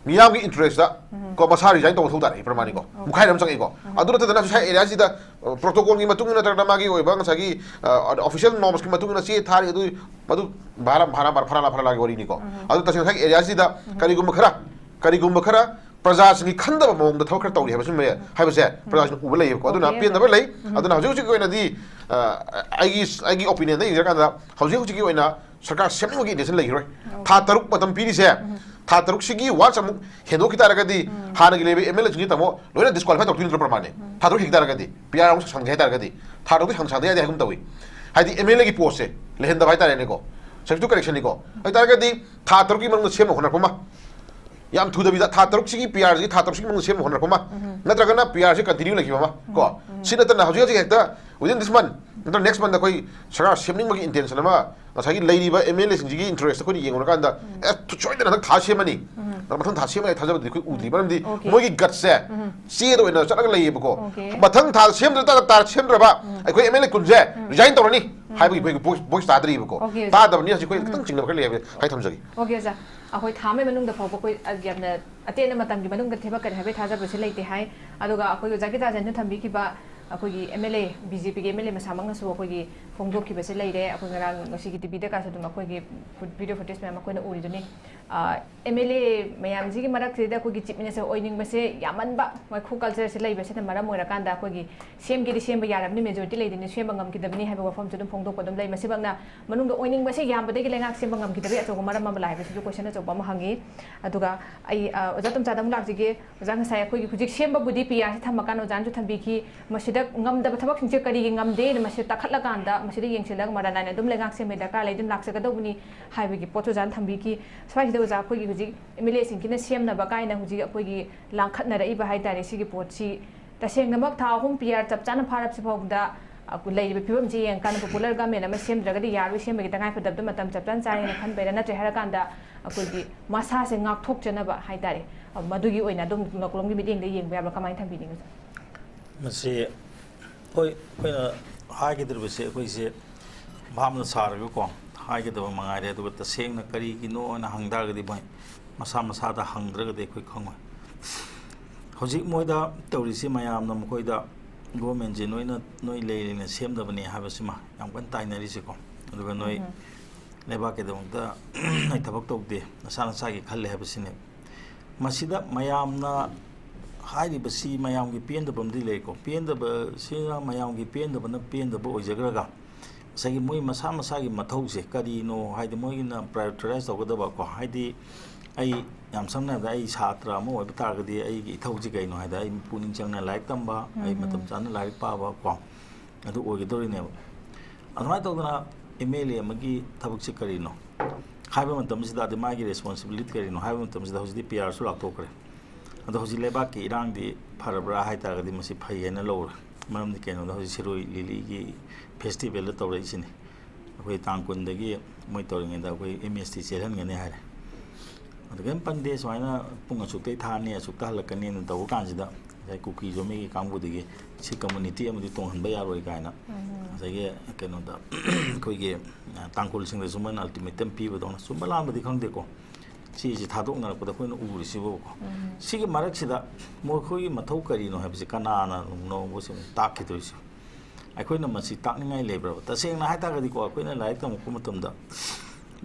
ꯃꯤꯌꯥꯝꯒꯤ ꯏꯟꯇꯔꯦꯁꯇ ꯀꯣ, ꯃꯁꯥ ꯔꯤꯖꯥꯏꯟ ꯇꯧꯕ ꯃꯊꯧ ꯇꯥꯔꯛꯏ ꯄ꯭ꯔꯃꯥꯅꯤꯀꯣ꯫ ꯃꯨꯈꯥꯏꯅ ꯑꯃ ꯆꯪꯉꯛꯏꯀꯣ꯫ ꯑꯗꯨ ꯅꯠꯇꯗꯅ ꯁꯤ ꯑꯦꯔꯤꯌꯥꯁꯤꯗ ꯄ꯭ꯔꯣꯇꯣꯀꯣꯜꯒꯤ ꯃꯇꯨꯡ ꯏꯟꯅ ꯅꯠꯇ꯭ꯔꯒꯅ ꯃꯥꯒꯤ ꯑꯣꯏꯕ ꯉꯁꯥꯏꯒꯤ ꯑꯣꯐꯤꯁꯤꯌꯦꯜ ꯅꯣꯔꯝꯁꯀꯤ ꯃꯇꯨꯡ ꯏꯟꯅ ꯆꯦ ꯊꯥꯔꯤ, ꯑꯗꯨ ꯃꯗꯨ ꯚꯥꯔꯥ ꯚꯥꯔꯥ ꯐꯔꯥ ꯐꯔꯥ ꯂꯥꯒꯤ ꯋꯥꯔꯤꯅꯤꯀꯣ꯫ ꯑꯗꯨ ꯇꯁꯦꯡꯅ ꯉꯁꯥꯏꯒꯤ ꯑꯦꯔꯤꯌꯥꯁꯤꯗ ꯀꯔꯤꯒꯨꯝꯕ ꯈꯔ ꯄ꯭ꯔꯖꯥꯁꯤꯡꯒꯤ ꯈꯟꯗꯕ ꯃꯑꯣꯡꯗ ꯊꯕꯛ ꯈꯔ ꯇꯧꯔꯤ ꯍꯥꯏꯕꯁꯤ ꯍꯥꯏꯕꯁꯦ ꯄ꯭ꯔꯖꯥꯁꯤꯡꯅ ꯎꯕ ꯂꯩꯌꯦꯕꯀꯣ꯫ ꯑꯗꯨꯅ ꯄꯦꯟꯗꯕ ꯂꯩ꯫ ꯑꯗꯨꯅ ꯍꯧꯖꯤꯛ ꯍꯧꯖꯤꯛꯀꯤ ꯑꯣꯏꯅꯗꯤ ꯑ, ꯑꯩꯒꯤ ꯑꯩꯒꯤ ꯑꯣꯄꯤꯅꯤꯌꯟꯗ ꯌꯦꯡꯖꯔꯀꯥꯟꯗ ꯍꯧꯖꯤꯛ ꯍꯧꯖꯤꯛꯀꯤ ꯑꯣꯏꯅ ꯁꯔꯀꯥꯔ ꯁꯦꯝꯅꯤꯡꯕꯒꯤ ꯏꯟꯇꯦꯟꯁꯟ ꯂꯩꯈꯤꯔꯣꯏ꯫ ꯊꯥ ꯇꯔꯨꯛ ꯃꯇꯝ ꯄꯤꯔꯤꯁꯦ, ꯊꯥ ꯇꯔꯨꯛꯁꯤꯒꯤ ꯋꯥꯟꯁ ꯑꯃꯨꯛ ꯍꯦꯟꯗꯣꯛꯈꯤ ꯇꯥꯔꯒꯗꯤ ꯍꯥꯟꯅꯒꯤ ꯂꯩꯕ ꯑꯦꯝ ꯑꯦꯜ ꯑꯦꯁꯤꯡꯁꯤ ꯇꯥꯃꯣ ꯂꯣꯏꯅ ꯗꯤꯁꯀ꯭ꯋꯥꯂꯤꯐꯥꯏ ꯇꯧꯔꯛꯇꯣꯏ ꯅꯠꯇ꯭ꯔꯣ ꯄ꯭ꯔꯃꯥꯅꯦ? ꯊꯥ ꯇꯔꯨꯛ ꯍꯦꯟꯈꯤ ꯇꯥꯔꯒꯗꯤ, ꯄꯤ ꯑꯥꯔ ꯑꯃꯨꯛ ꯁꯪꯗꯦ ꯍꯥꯏ ꯇꯥꯔꯒꯗꯤ, ꯊꯥ ꯇꯔꯨꯛꯇꯤ ꯁꯪ ꯁꯪꯗꯦ ꯍꯥꯏꯗꯤ ꯍꯥꯏꯒꯨꯝ ꯇꯧꯏ꯫ ꯍꯥꯏꯗꯤ ꯑꯦꯝ ꯑꯦꯜ ꯑꯦꯒꯤ ꯄꯣꯁꯁꯦ ꯂꯩꯍꯟꯗꯕ ꯍꯥꯏꯇꯥꯔꯦꯅꯦꯀꯣ, ꯁꯕꯖꯦꯛꯇꯨ ꯀꯔꯦꯛꯁꯟꯅꯤꯀꯣ꯫ ꯑꯗꯨ ꯇꯥꯔꯒꯗꯤ ꯊꯥ ꯇꯔꯨꯛꯀꯤ ꯃꯅꯨꯡꯗ ꯁꯦꯝꯅ ꯍꯣꯠꯅꯔꯛꯄ ꯑꯃ, ꯌꯥꯝ ꯊꯨꯗꯕꯤꯗ ꯊꯥ ꯇꯔꯨꯛꯁꯤꯒꯤ ꯄꯤ ꯑꯥꯔꯁꯤꯒꯤ ꯊꯥ ꯇꯔꯨꯛꯁꯤꯒꯤ ꯃꯅꯨꯡꯗ ꯁꯦꯝꯅ ꯍꯣꯠꯅꯔꯛꯄ ꯑꯃ, ꯅꯠꯇ꯭ꯔꯒꯅ ꯄꯤ ꯑꯥꯔꯁꯤ ꯀꯟꯇꯤꯅ꯭ꯌꯨ ꯂꯩꯈꯤꯕ ꯑꯃ ꯀꯣ꯫ ꯁꯤ ꯅꯠꯇꯅ ꯍꯧꯖꯤꯛ ꯍꯧꯖꯤꯛ ꯍꯦꯛꯇ within this month ꯅꯠꯇ꯭ꯔꯒ next month ꯑꯩꯈꯣꯏ ꯁꯔꯀꯥꯔ ꯁꯦꯝꯅꯤꯡꯕꯒꯤ ꯏꯟꯇꯦꯟꯁꯟ ꯑꯃ, ꯉꯁꯥꯏꯒꯤ ꯂꯩꯔꯤꯕ ꯑꯦꯝ ꯑꯦꯜ ꯑꯦꯁꯤꯡꯁꯤꯒꯤ ꯏꯟꯇꯔꯦꯁꯇ ꯑꯩꯈꯣꯏꯅ ꯌꯦꯡꯉꯨꯔꯀꯥꯟꯗ, ꯑꯦ, ꯁꯣꯏꯗꯅ ꯍꯟꯗꯛ ꯊꯥ ꯁꯦꯝꯃꯅꯤ, ꯃꯊꯪ ꯊꯥ ꯁꯦꯝꯃꯅꯤ ꯊꯥꯖꯕꯗꯤ ꯑꯩꯈꯣꯏ ꯎꯗ꯭ꯔꯤ꯫ ꯃꯔꯝꯗꯤ ꯃꯣꯏꯒꯤ ꯒꯠꯁꯦ ꯆꯦꯗ ꯑꯣꯏꯅ ꯆꯠꯂꯒ ꯂꯩꯌꯦꯕꯀꯣ꯫ ꯃꯊꯪ ꯊꯥ ꯁꯦꯝꯗ꯭ꯔ ꯇꯥꯔ-, ꯇꯥꯔ-, ꯁꯦꯝꯗ꯭ꯔꯕ ꯑꯩꯈꯣꯏ ꯑꯦꯝ ꯑꯦꯜ ꯑꯦ ꯀꯨꯟꯁꯦ ꯔꯤꯖꯥꯏꯟ ꯇꯧꯔꯅꯤ ꯍꯥꯏꯕꯒꯤ ꯑꯩꯈꯣꯏꯒꯤ ꯚꯣꯏꯁ, ꯚꯣꯏꯁ ꯇꯥꯗ꯭ꯔꯤꯕꯀꯣ꯫ ꯇꯥꯗꯕꯅꯤ ꯍꯧꯖꯤꯛ ꯑꯩꯈꯣꯏ ꯈꯤꯇꯪ ꯆꯤꯡꯅꯕ ꯈꯔ ꯂꯩ ꯍꯥꯏꯕ ꯍꯥꯏ ꯊꯝꯖꯒꯦ꯫ ꯑꯣꯀꯦ ꯑꯣꯖꯥ, ꯑꯩꯈꯣꯏ ꯊꯥ ꯑꯃꯒꯤ ꯃꯅꯨꯡꯗ ꯐꯥꯎꯕ ꯑꯩꯈꯣꯏ, ꯑ, ꯌꯥꯝꯅ ꯑꯇꯦꯟꯕ ꯃꯇꯝꯒꯤ ꯃꯅꯨꯡꯗ ꯊꯕꯛ ꯀꯔꯤ ꯍꯥꯏꯕꯒꯤ ꯊꯥꯖꯕꯁꯤ ꯂꯩꯇꯦ ꯍꯥꯏ꯫ ꯑꯗꯨꯒ ꯑꯩꯈꯣꯏ ꯑꯣꯖꯥ ꯒꯤꯇꯥꯖꯟꯅ ꯊꯝꯕꯤꯈꯤꯕ ꯑꯩꯈꯣꯏꯒꯤ ꯑꯦꯝ ꯑꯦꯜ ꯑꯦ, ꯕꯤ ꯖꯦ ꯄꯤꯒꯤ ꯑꯦꯝ ꯑꯦꯜ ꯑꯦ ꯃꯁꯥꯃꯛꯅꯁꯨ ꯑꯩꯈꯣꯏꯒꯤ ꯐꯣꯡꯗꯣꯛꯈꯤꯕꯁꯦ ꯂꯩꯔꯦ꯫ ꯑꯩꯈꯣꯏ ꯉꯔꯥꯡ ꯉꯁꯤꯒꯤ ꯇꯤ ꯚꯤꯗ ꯀꯥꯁꯨ ꯑꯗꯨꯝ ꯑꯩꯈꯣꯏꯒꯤ ꯐꯨꯠ-, ꯚꯤꯗꯤꯑꯣ ꯐꯨꯇꯦꯖ ꯃꯌꯥꯝ ꯑꯩꯈꯣꯏꯅ ꯎꯔꯤꯗꯨꯅꯤ꯫ ꯑ, ꯑꯦꯝ ꯑꯦꯜ ꯑꯦ ꯃꯌꯥꯝꯁꯤꯒꯤ ꯃꯔꯛꯁꯤꯗ ꯑꯩꯈꯣꯏꯒꯤ ꯆꯤꯐ ꯃꯤꯅꯤꯁꯇꯔ ꯑꯣꯏꯅꯤꯡꯕꯁꯦ ꯌꯥꯝꯃꯟꯕ, ꯋꯥꯏꯈꯨ ꯀꯜꯆꯔꯁꯤ ꯂꯩꯕꯁꯤꯅ ꯃꯔꯝ ꯑꯣꯏꯔꯀꯥꯟꯗ ꯑꯩꯈꯣꯏꯒꯤ ꯁꯦꯝꯒꯦꯗꯤ ꯁꯦꯝꯕ ꯌꯥꯔꯕꯅꯤ, ꯃꯦꯖꯣꯔꯤꯇꯤ ꯂꯩꯗꯣꯏꯅꯤ, ꯁꯦꯝꯕ ꯉꯝꯈꯤꯗꯕꯅꯤ ꯍꯥꯏꯕ ꯋꯥꯐꯝꯁꯨ ꯑꯗꯨꯝ ꯐꯣꯡꯗꯣꯛꯄ ꯑꯗꯨꯝ ꯂꯩ꯫ ꯃꯁꯤꯃꯛꯅ ꯃꯅꯨꯡꯗ ꯑꯣꯏꯅꯤꯡꯕꯁꯦ ꯌꯥꯝꯕꯗꯒꯤ ꯂꯩꯉꯥꯛ ꯁꯦꯝꯕ ꯉꯝꯈꯤꯗꯕꯒꯤ ꯑꯆꯧꯕ ꯃꯔꯝ ꯑꯃ ꯂꯥꯛꯑꯦ ꯍꯥꯏꯕꯁꯤꯁꯨ ꯀꯣꯏꯁꯟ ꯑꯆꯧꯕ ꯑꯃ ꯍꯪꯉꯤ꯫ ꯑꯗꯨꯒ ꯑꯩ, ꯑ, ꯑꯣꯖꯥ ꯇꯣꯝꯆꯥꯗ ꯑꯃꯨꯛ ꯂꯥꯛꯆꯒꯦ꯫ ꯑꯣꯖꯥ, ꯉꯁꯥꯏ ꯑꯩꯈꯣꯏꯒꯤ ꯍꯧꯖꯤꯛ ꯁꯦꯝꯕꯕꯨꯗꯤ ꯄꯤ ꯑꯥꯔꯁꯤ ꯊꯝꯃꯀꯥꯟꯗ ꯑꯣꯖꯥꯅꯁꯨ ꯊꯝꯕꯤꯈꯤ, ꯃꯁꯤꯗ ꯉꯝꯗꯕ ꯊꯕꯛꯁꯤꯡꯁꯦ ꯀꯔꯤꯒꯤ ꯉꯝꯗꯦꯅ ꯃꯁꯤꯗ ꯇꯥꯈꯠꯂꯀꯥꯟꯗ ꯃꯁꯤꯗ ꯌꯦꯡꯁꯤꯜꯂꯒ ꯃꯔꯥ ꯅꯥꯏꯅ ꯑꯗꯨꯝ ꯂꯩꯉꯥꯛ ꯁꯦꯝꯕꯒꯤ ꯗꯔꯀꯥꯔ ꯂꯩ, ꯑꯗꯨꯝ ꯂꯥꯛꯆꯒꯗꯧꯕꯅꯤ ꯍꯥꯏꯕꯒꯤ ꯄꯣꯠꯁꯨ ꯑꯣꯖꯥꯅ ꯊꯝꯕꯤꯈꯤ꯫ ꯁ꯭ꯋꯥꯏꯁꯤꯗ ꯑꯣꯖꯥ ꯑꯩꯈꯣꯏꯒꯤ ꯍꯧꯖꯤꯛ ꯑꯦꯝ ꯑꯦꯜ ꯑꯦꯁꯤꯡꯁꯤꯅ ꯁꯦꯝꯅꯕ ꯀꯥꯏꯅ ꯍꯧꯖꯤꯛ ꯑꯩꯈꯣꯏꯒꯤ ꯂꯥꯡꯈꯠꯅꯔꯛꯏꯕ ꯍꯥꯏ ꯇꯥꯔꯦ꯫ ꯁꯤꯒꯤ ꯄꯣꯠꯁꯤ ꯇꯁꯦꯡꯅꯃꯛ ꯊꯥ ꯑꯍꯨꯝ ꯄꯤ ꯑꯥꯔ ꯆꯞ ꯆꯥꯅ ꯐꯥꯔꯕꯁꯤ ꯐꯥꯎꯕꯗ, ꯑ, ꯂꯩꯔꯤꯕ ꯐꯤꯕꯝꯁꯤ ꯌꯦꯡꯉꯀꯥꯟꯗ ꯄꯣꯄꯨꯂꯔ ꯒꯃꯦꯟ ꯑꯃ ꯁꯦꯝꯗ꯭ꯔꯒꯗꯤ ꯌꯥꯔꯣꯏ, ꯁꯦꯝꯕꯒꯤ ꯇꯉꯥꯏ ꯐꯗꯕꯗ ꯃꯇꯝ ꯆꯞ ꯆꯥꯅ ꯆꯥꯔꯦꯅ ꯈꯟꯕꯩꯔꯥ, ꯅꯠꯇ꯭ꯔꯦ ꯍꯥꯏꯔꯀꯥꯟꯗ ꯑꯩꯈꯣꯏꯒꯤ ꯃꯁꯥꯁꯦ ꯉꯥꯛꯊꯣꯛꯆꯅꯕ ꯍꯥꯏ ꯇꯥꯔꯦ, ꯑ, ꯃꯗꯨꯒꯤ ꯑꯣꯏꯅ ꯑꯗꯣꯝ ꯂꯣꯝꯒꯤ ꯃꯤꯠꯌꯦꯡꯗ ꯌꯦꯡꯕ ꯌꯥꯕ꯭ꯔꯥ, ꯀꯃꯥꯏꯅ ꯊꯝꯕꯤꯅꯤꯡꯉꯤ ꯑꯣꯖꯥ? ꯃꯁꯤ, ꯍꯣꯏ, ꯑꯩꯈꯣꯏꯅ ꯍꯥꯏꯒꯗꯧꯔꯤꯕꯁꯦ, ꯑꯩꯈꯣꯏꯁꯦ ꯚꯥꯞꯅ ꯁꯥꯔꯒꯀꯣ ꯍꯥꯏꯒꯗꯕ ꯃꯉꯥꯏꯔꯦ꯫ ꯑꯗꯨꯒ ꯇꯁꯦꯡꯅ ꯀꯔꯤꯒꯤꯅꯣ ꯍꯥꯏꯅ ꯍꯪ ꯇꯥꯔꯒꯗꯤ, ꯃꯣꯏ ꯃꯁꯥ ꯃꯁꯥꯗ ꯍꯪꯗ꯭ꯔꯒꯗꯤ ꯑꯩꯈꯣꯏ ꯈꯪꯉꯣꯏ꯫ ꯍꯧꯖꯤꯛ ꯃꯣꯏꯗ ꯇꯧꯔꯤꯁꯤ, ꯃꯌꯥꯝꯅ ꯃꯈꯣꯏꯗ ꯒꯣꯔꯃꯦꯟꯁꯦ ꯅꯣꯏꯅ, ꯅꯣꯏ ꯂꯩ ꯂꯩꯅ ꯁꯦꯝꯗꯕꯅꯦ ꯍꯥꯏꯕꯁꯤꯃ ꯌꯥꯝ ꯀꯟꯅ ꯇꯥꯏꯅꯔꯤꯁꯦꯀꯣ꯫ ꯑꯗꯨꯒ ꯅꯣꯏ ꯎꯝ꯫ ꯂꯩꯕꯥꯛꯀꯤꯗꯃꯛꯇ ꯅꯣꯏ ꯊꯕꯛ ꯇꯧꯗꯦ, ꯅꯁꯥ ꯅꯁꯥꯒꯤ ꯈꯜꯂꯦ ꯍꯥꯏꯕꯁꯤꯅꯦ꯫ ꯃꯁꯤꯗ ꯃꯌꯥꯝꯅ ꯍꯥꯏꯔꯤꯕꯁꯤ ꯃꯌꯥꯝꯒꯤ ꯄꯦꯟꯗꯕ ꯑꯃꯗꯤ ꯂꯩꯀꯣ꯫ ꯄꯦꯟꯗꯕꯁꯤꯅ, ꯃꯌꯥꯝꯒꯤ ꯄꯦꯟꯗꯕꯅ ꯄꯦꯟꯗꯕ ꯑꯣꯏꯖꯈ꯭ꯔꯒ, ꯉꯁꯥꯏꯒꯤ ꯃꯣꯏ ꯃꯁꯥ ꯃꯁꯥꯒꯤ ꯃꯊꯧꯁꯦ ꯀꯔꯤꯅꯣ ꯍꯥꯏꯗꯤ, ꯃꯣꯏꯒꯤꯅ prioritize ꯇꯧꯒꯗꯕꯀꯣ꯫ ꯍꯥꯏꯗꯤ, ꯑꯩ ꯌꯥꯝ ꯁꯝꯅ ꯍꯥꯏꯔꯕꯗ, ꯑꯩ ꯁꯥꯇ꯭ꯔ ꯑꯃ ꯑꯣꯏꯕ ꯇꯥꯔꯒꯗꯤ, ꯑꯩꯒꯤ ꯏꯊꯧꯁꯤ ꯀꯩꯅꯣ ꯍꯥꯏꯗ, ꯑꯩ ꯄꯨꯛꯅꯤꯡ ꯆꯪꯅ ꯂꯥꯏꯔꯤꯛ ꯇꯝꯕ, ꯑꯩ ꯎꯝ꯫ ꯃꯇꯝ ꯆꯥꯅ ꯂꯥꯏꯔꯤꯛ ꯄꯥꯕ ꯀꯣ, ꯑꯗꯨ ꯑꯣꯏꯒꯗꯧꯔꯤꯅꯦꯕ꯫ ꯑꯗꯨꯃꯥꯏꯅ ꯇꯧꯗꯅ ꯑꯦꯝ ꯑꯦꯜ ꯑꯦ ꯑꯃꯒꯤ ꯊꯕꯛꯁꯤ ꯀꯔꯤꯅꯣ ꯍꯥꯏꯕ ꯃꯇꯝꯁꯤꯗ, ꯑꯗꯩ ꯃꯥꯒꯤ responsibility ꯀꯔꯤꯅꯣ ꯍꯥꯏꯕ ꯃꯇꯝꯁꯤꯗ, ꯍꯧꯖꯤꯛꯇꯤ ꯄꯤ ꯑꯥꯔꯁꯨ ꯂꯥꯞꯊꯣꯛꯈ꯭ꯔꯦ꯫ ꯑꯗꯣ ꯍꯧꯖꯤꯛ ꯂꯩꯕꯥꯛꯀꯤ ꯏꯔꯥꯡꯗꯤ ꯐꯔꯕ꯭ꯔꯥ ꯍꯥꯏ ꯇꯥꯔꯒꯗꯤ, ꯃꯁꯤ ꯐꯩ ꯍꯥꯏꯅ ꯂꯧꯔꯦ꯫ ꯃꯔꯝꯗꯤ ꯀꯩꯅꯣꯗ, ꯍꯧꯖꯤꯛ ꯁꯤꯔꯣꯏ ꯂꯤꯂꯤꯒꯤ ꯐꯦꯁꯇꯤꯚꯦꯜꯗ ꯇꯧꯔꯛꯏꯁꯤꯅꯤ꯫ ꯑꯩꯈꯣꯏ ꯇꯥꯡ ꯀꯨꯟꯗꯒꯤ ꯃꯣꯏ ꯇꯧꯔꯤꯉꯩꯗ ꯑꯩꯈꯣꯏ ꯑꯦꯝ ꯑꯦꯁ ꯇꯤ ꯆꯦꯜꯍꯟꯒꯅꯤ ꯍꯥꯏꯔꯦ꯫ ꯑꯗꯨ ꯀꯔꯤꯝ ꯄꯟꯗꯦ, ꯁꯨꯃꯥꯏꯅ ꯄꯨꯡ ꯑꯁꯨꯛꯇꯩ ꯊꯥꯔꯅꯤ, ꯑꯁꯨꯛꯇ ꯍꯜꯂꯛꯀꯅꯤꯅ ꯇꯧꯕ ꯀꯥꯟꯁꯤꯗ, ꯉꯁꯥꯏ ꯀꯨꯀꯤ ꯖꯣꯃꯤꯒꯤ ꯀꯥꯡꯕꯨꯗꯒꯤ ꯁꯤ community ꯑꯃꯗꯤ ꯇꯣꯡꯍꯟꯕ ꯌꯥꯔꯣꯏ ꯀꯥꯏꯅ, ꯎꯝ꯫ ꯉꯁꯥꯏꯒꯤ ꯀꯩꯅꯣꯗ, ꯑꯩꯈꯣꯏꯒꯤ, ꯑ, ꯇꯥꯡꯈꯨꯜꯁꯤꯡꯗꯁꯨ ꯃꯣꯏꯅ ultimatum ꯄꯤꯕꯗꯧꯅ, ꯆꯨꯝꯕ ꯂꯥꯟꯕꯗꯤ ꯈꯪꯗꯦꯀꯣ, ꯁꯤꯁꯤ ꯊꯥꯗꯣꯛꯅꯔꯛꯄꯗ ꯑꯩꯈꯣꯏꯅ ꯎꯔꯤꯁꯤꯕꯀꯣ꯫ ꯎꯝ꯫ ꯁꯤꯒꯤ ꯃꯔꯛꯁꯤꯗ ꯃꯈꯣꯏꯒꯤ ꯃꯊꯧ ꯀꯔꯤꯅꯣ ꯍꯥꯏꯕꯁꯤ ꯀꯅꯥꯅꯅꯣꯕꯁꯤ ꯑꯃꯨꯛ ꯇꯥꯛꯈꯤꯗꯣꯏꯁꯦ꯫ ꯑꯩꯈꯣꯏꯅ ꯃꯁꯤ ꯇꯥꯛꯅꯤꯡꯉꯥꯏ ꯂꯩꯕ꯭ꯔꯕ? ꯇꯁꯦꯡꯅ ꯍꯥꯏ ꯇꯥꯔꯒꯗꯤꯀꯣ, ꯑꯩꯈꯣꯏꯅ ꯂꯥꯏꯔꯤꯛ ꯇꯝꯃꯛꯄ ꯃꯇꯝꯗ,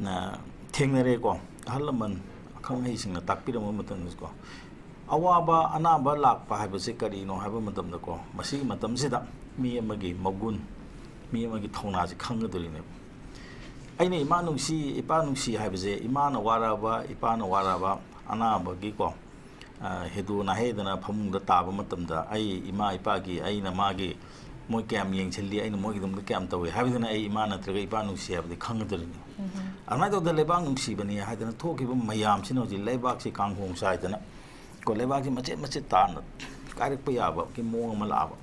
ꯑ, ꯊꯦꯡꯅꯔꯦꯀꯣ, ꯑꯍꯜ ꯂꯃꯟ ꯑꯈꯪ ꯑꯍꯩꯁꯤꯡꯅ ꯇꯥꯛꯄꯤꯔꯝꯕ ꯃꯇꯝꯗꯁꯨꯀꯣ, ꯑꯋꯥꯕ ꯑꯅꯥꯕ ꯂꯥꯛꯄ ꯍꯥꯏꯕꯁꯦ ꯀꯔꯤꯅꯣ ꯍꯥꯏꯕ ꯃꯇꯝꯗꯀꯣ, ꯃꯁꯤꯒꯤ ꯃꯇꯝꯁꯤꯗ ꯃꯤ ꯑꯃꯒꯤ ꯃꯒꯨꯟ, ꯃꯤ ꯑꯃꯒꯤ ꯊꯧꯅꯥꯁꯦ ꯈꯪꯒꯗꯣꯔꯤꯅꯦꯕ꯫ ꯑꯩꯅ ꯏꯃꯥ ꯅꯨꯡꯁꯤ, ꯏꯄꯥ ꯅꯨꯡꯁꯤ ꯍꯥꯏꯕꯁꯦ, ꯏꯃꯥꯅ ꯋꯥꯔꯛꯑꯕ, ꯏꯄꯥꯅ ꯋꯥꯔꯛꯑꯕ, ꯑꯅꯥꯕꯒꯤꯀꯣ, ꯑ, ꯍꯦꯗꯣ ꯅꯥꯍꯦꯗꯅ ꯐꯃꯨꯡꯗ ꯇꯥꯕ ꯃꯇꯝꯗ, ꯑꯩ ꯏꯃꯥ ꯏꯄꯥꯒꯤ, ꯑꯩꯅ ꯃꯥꯒꯤ, ꯃꯣꯏ ꯀꯌꯥꯝ ꯌꯦꯡꯁꯤꯜꯂꯤ, ꯑꯩꯅ ꯃꯣꯏꯒꯤꯗꯃꯛꯇ ꯀꯌꯥꯝ ꯇꯧꯏ ꯍꯥꯏꯕꯗꯨꯅ ꯑꯩ ꯏꯃꯥ ꯅꯠꯇ꯭ꯔꯒ ꯏꯄꯥ ꯅꯨꯡꯁꯤ ꯍꯥꯏꯕꯗꯤ ꯈꯪꯒꯗꯣꯔꯤꯅꯤ꯫ ꯎꯝ꯫ ꯑꯗꯨꯃꯥꯏꯅ ꯇꯧꯗꯅ ꯂꯩꯕꯥꯛ ꯅꯨꯡꯁꯤꯕꯅꯤ ꯍꯥꯏꯗꯅ ꯊꯣꯛꯈꯤꯕ ꯃꯌꯥꯝꯁꯤꯅ ꯍꯧꯖꯤꯛ ꯂꯩꯕꯥꯛꯁꯤ ꯀꯥꯡꯍꯣꯡ ꯆꯥꯏꯗꯅ ꯀꯣ, ꯂꯩꯕꯥꯛꯁꯤ ꯃꯆꯦꯠ ꯃꯆꯦꯠ ꯇꯥꯅ ꯀꯥꯏꯔꯛꯄ ꯌꯥꯕꯒꯤ ꯃꯑꯣꯡ ꯑꯃ ꯂꯥꯛꯑꯕ꯫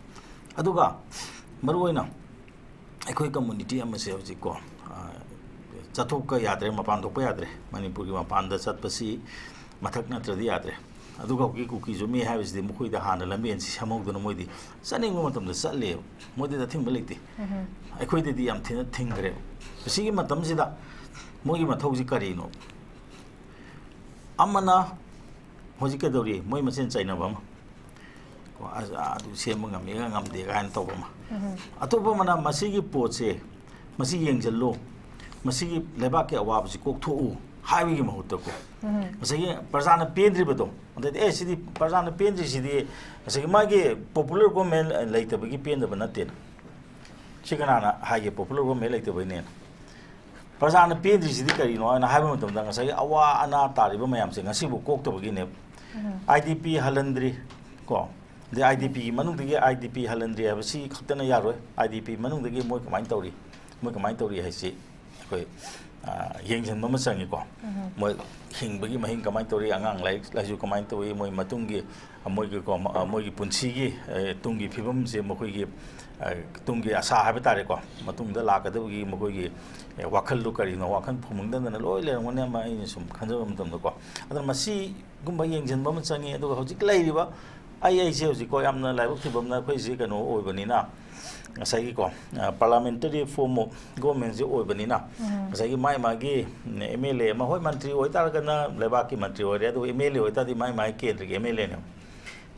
ꯑꯗꯨꯒ ꯃꯔꯨꯑꯣꯏꯅ ꯑꯩꯈꯣꯏ community ꯑꯃꯁꯦ ꯍꯧꯖꯤꯛꯀꯣ, ꯑ, ꯆꯠꯊꯣꯛꯄ ꯌꯥꯗ꯭ꯔꯦ, ꯃꯄꯥꯟ ꯊꯣꯛꯄ ꯌꯥꯗ꯭ꯔꯦ꯫ ꯃꯅꯤꯄꯨꯔꯒꯤ ꯃꯄꯥꯟꯗ ꯆꯠꯄꯁꯤ ꯃꯊꯛ ꯅꯠꯇ꯭ꯔꯗꯤ ꯌꯥꯗ꯭ꯔꯦ꯫ ꯑꯗꯨꯒ ꯍꯧꯖꯤꯛꯀꯤ ꯀꯨꯀꯤꯁꯨ ꯃꯤ ꯍꯥꯏꯕꯁꯤꯗꯤ ꯃꯈꯣꯏꯗ ꯍꯥꯟꯅ ꯂꯝꯕꯦꯟꯁꯤ ꯁꯦꯝꯍꯧꯗꯅ ꯃꯣꯏꯗꯤ ꯆꯠꯅꯤꯡꯕ ꯃꯇꯝꯗ ꯆꯠꯂꯦꯕ꯫ ꯃꯣꯏꯗꯗꯤ ꯑꯊꯤꯡꯕ ꯂꯩꯇꯦ꯫ ꯑꯩꯈꯣꯏꯗꯗꯤ ꯌꯥꯝ ꯊꯤꯅ ꯊꯤꯡꯈ꯭ꯔꯦꯕ꯫ ꯃꯁꯤꯒꯤ ꯃꯇꯝꯁꯤꯗ ꯃꯣꯏꯒꯤ ꯃꯊꯧꯁꯤ ꯀꯔꯤꯅꯣ? ꯑꯃꯅ ꯍꯧꯖꯤꯛ ꯀꯩꯗꯧꯔꯤ? ꯃꯣꯏ ꯃꯁꯦꯟ ꯆꯩꯅꯕ ꯑꯃ꯫ ꯀꯣ, ꯑ-, ꯑ-, ꯑꯗꯨ ꯁꯦꯝꯕ ꯉꯝꯃꯤꯒ ꯉꯝꯗꯦꯒ ꯍꯥꯏꯅ ꯇꯧꯕ ꯑꯃ꯫ ꯑꯇꯣꯞꯄ ꯑꯃꯅ ꯃꯁꯤꯒꯤ ꯄꯣꯠꯁꯦ, ꯃꯁꯤ ꯌꯦꯡꯁꯤꯜꯂꯨ, ꯃꯁꯤꯒꯤ ꯂꯩꯕꯥꯛꯀꯤ ꯑꯋꯥꯕꯁꯤ ꯀꯣꯛꯊꯣꯛꯎ ꯍꯥꯏꯕꯒꯤ ꯃꯍꯨꯠꯇꯀꯣ, ꯉꯁꯥꯏꯒꯤ ꯄ꯭ꯔꯖꯥꯅ ꯄꯦꯟꯗ꯭ꯔꯤꯕꯗꯣ, ꯑꯗꯩꯗꯤ, "ꯑꯦ, ꯁꯤꯗꯤ ꯄ꯭ꯔꯖꯥꯅ ꯄꯦꯟꯗ꯭ꯔꯤꯁꯤꯗꯤ ꯉꯁꯥꯏꯒꯤ ꯃꯥꯒꯤ popular government ꯂꯩꯇꯕꯒꯤ ꯄꯦꯟꯗꯕ ꯅꯠꯇꯦꯅ"꯫ ꯁꯤ ꯀꯅꯥꯅ ꯍꯥꯏꯒꯦ? Popular government ꯂꯩꯇꯕꯩꯅꯦꯅ꯫ ꯄ꯭ꯔꯖꯥꯅ ꯄꯦꯟꯗ꯭ꯔꯤꯁꯤꯗꯤ ꯀꯔꯤꯅꯣ ꯍꯥꯏꯅ ꯍꯥꯏꯕ ꯃꯇꯝꯗ, ꯉꯁꯥꯏꯒꯤ ꯑꯋꯥ ꯑꯅꯥ ꯇꯥꯔꯤꯕ ꯃꯌꯥꯝꯁꯦ ꯉꯁꯤꯕꯨ ꯀꯣꯛꯇꯕꯒꯤꯅꯦꯕ꯫ IDP ꯍꯜꯍꯟꯗ꯭ꯔꯤ ꯀꯣ, ꯑꯗꯩ IDPꯒꯤ ꯃꯅꯨꯡꯗꯒꯤ IDP ꯍꯜꯍꯟꯗ꯭ꯔꯤ ꯍꯥꯏꯕ ꯁꯤ ꯈꯛꯇꯅ ꯌꯥꯔꯣꯏ꯫ IDP ꯃꯅꯨꯡꯗꯒꯤ ꯃꯣꯏ ꯀꯃꯥꯏꯅ ꯇꯧꯔꯤ, ꯃꯣꯏ ꯀꯃꯥꯏꯅ ꯇꯧꯔꯤ ꯍꯥꯏꯁꯤ ꯑꯩꯈꯣꯏ, ꯑ, ꯌꯦꯡꯁꯤꯟꯕ ꯑꯃ ꯆꯪꯉꯤꯀꯣ꯫ ꯃꯣꯏ ꯍꯤꯡꯕꯒꯤ ꯃꯍꯤꯡ ꯀꯃꯥꯏꯅ ꯇꯧꯔꯤ, ꯑꯉꯥꯡ ꯂꯥꯏꯔꯤꯛ ꯂꯥꯏꯁꯨ ꯀꯃꯥꯏꯅ ꯇꯧꯔꯤ, ꯃꯣꯏ ꯃꯇꯨꯡꯒꯤ, ꯑ, ꯃꯣꯏꯒꯤ ꯀꯣ-, ꯃ-, ꯑ, ꯃꯣꯏꯒꯤ ꯄꯨꯟꯁꯤꯒꯤ, ꯑ, ꯇꯨꯡꯒꯤ ꯐꯤꯕꯝꯁꯦ, ꯃꯈꯣꯏꯒꯤ, ꯑ, ꯇꯨꯡꯒꯤ ꯑꯁꯥ ꯍꯥꯏꯕ ꯇꯥꯔꯦꯀꯣ, ꯃꯇꯨꯡꯗ ꯂꯥꯛꯀꯗꯕꯒꯤ ꯃꯈꯣꯏꯒꯤ, ꯑ, ꯋꯥꯈꯜꯗꯨ ꯀꯔꯤꯅꯣ, ꯋꯥꯈꯜ ꯐꯨꯝꯃꯪꯗꯗꯅ ꯂꯣꯏ ꯂꯩꯔꯝꯒꯅꯤ ꯑꯃ ꯑꯩꯅ ꯁꯨꯝ ꯈꯟꯖꯕ ꯃꯇꯝꯗꯀꯣ꯫ ꯑꯗꯨꯅ ꯃꯁꯤꯒꯨꯝꯕ ꯌꯦꯡꯁꯤꯟꯕ ꯑꯃ ꯆꯪꯉꯤ꯫ ꯑꯗꯨꯒ ꯍꯧꯖꯤꯛ ꯂꯩꯔꯤꯕ ꯑꯩ, ꯑꯩꯁꯦ ꯍꯧꯖꯤꯛꯀꯣ ꯌꯥꯝꯅ ꯂꯥꯏꯕꯛ ꯊꯤꯕ ꯑꯃꯅ ꯑꯩꯈꯣꯏꯁꯦ ꯀꯩꯅꯣ ꯑꯣꯏꯕꯅꯤꯅ, ꯉꯁꯥꯏꯒꯤꯀꯣ, ꯑ, parliamentary form of governmentꯁꯦ ꯑꯣꯏꯕꯅꯤꯅ, ꯉꯁꯥꯏꯒꯤ ꯃꯥꯏ ꯃꯥꯒꯤ, ꯎꯝ, MLA ꯑꯃ, ꯍꯣꯏ, ꯃꯟꯇ꯭ꯔꯤ ꯑꯣꯏꯇꯥꯔꯒꯅ ꯂꯩꯕꯥꯛꯀꯤ ꯃꯟꯇ꯭ꯔꯤ ꯑꯣꯏꯔꯦ, ꯑꯗꯨꯒ MLA ꯑꯣꯏꯇꯥꯔꯗꯤ ꯃꯥꯏ ꯃꯥꯏ ꯀꯦꯟꯗ꯭ꯔꯒꯤ MLAꯅꯦꯕ꯫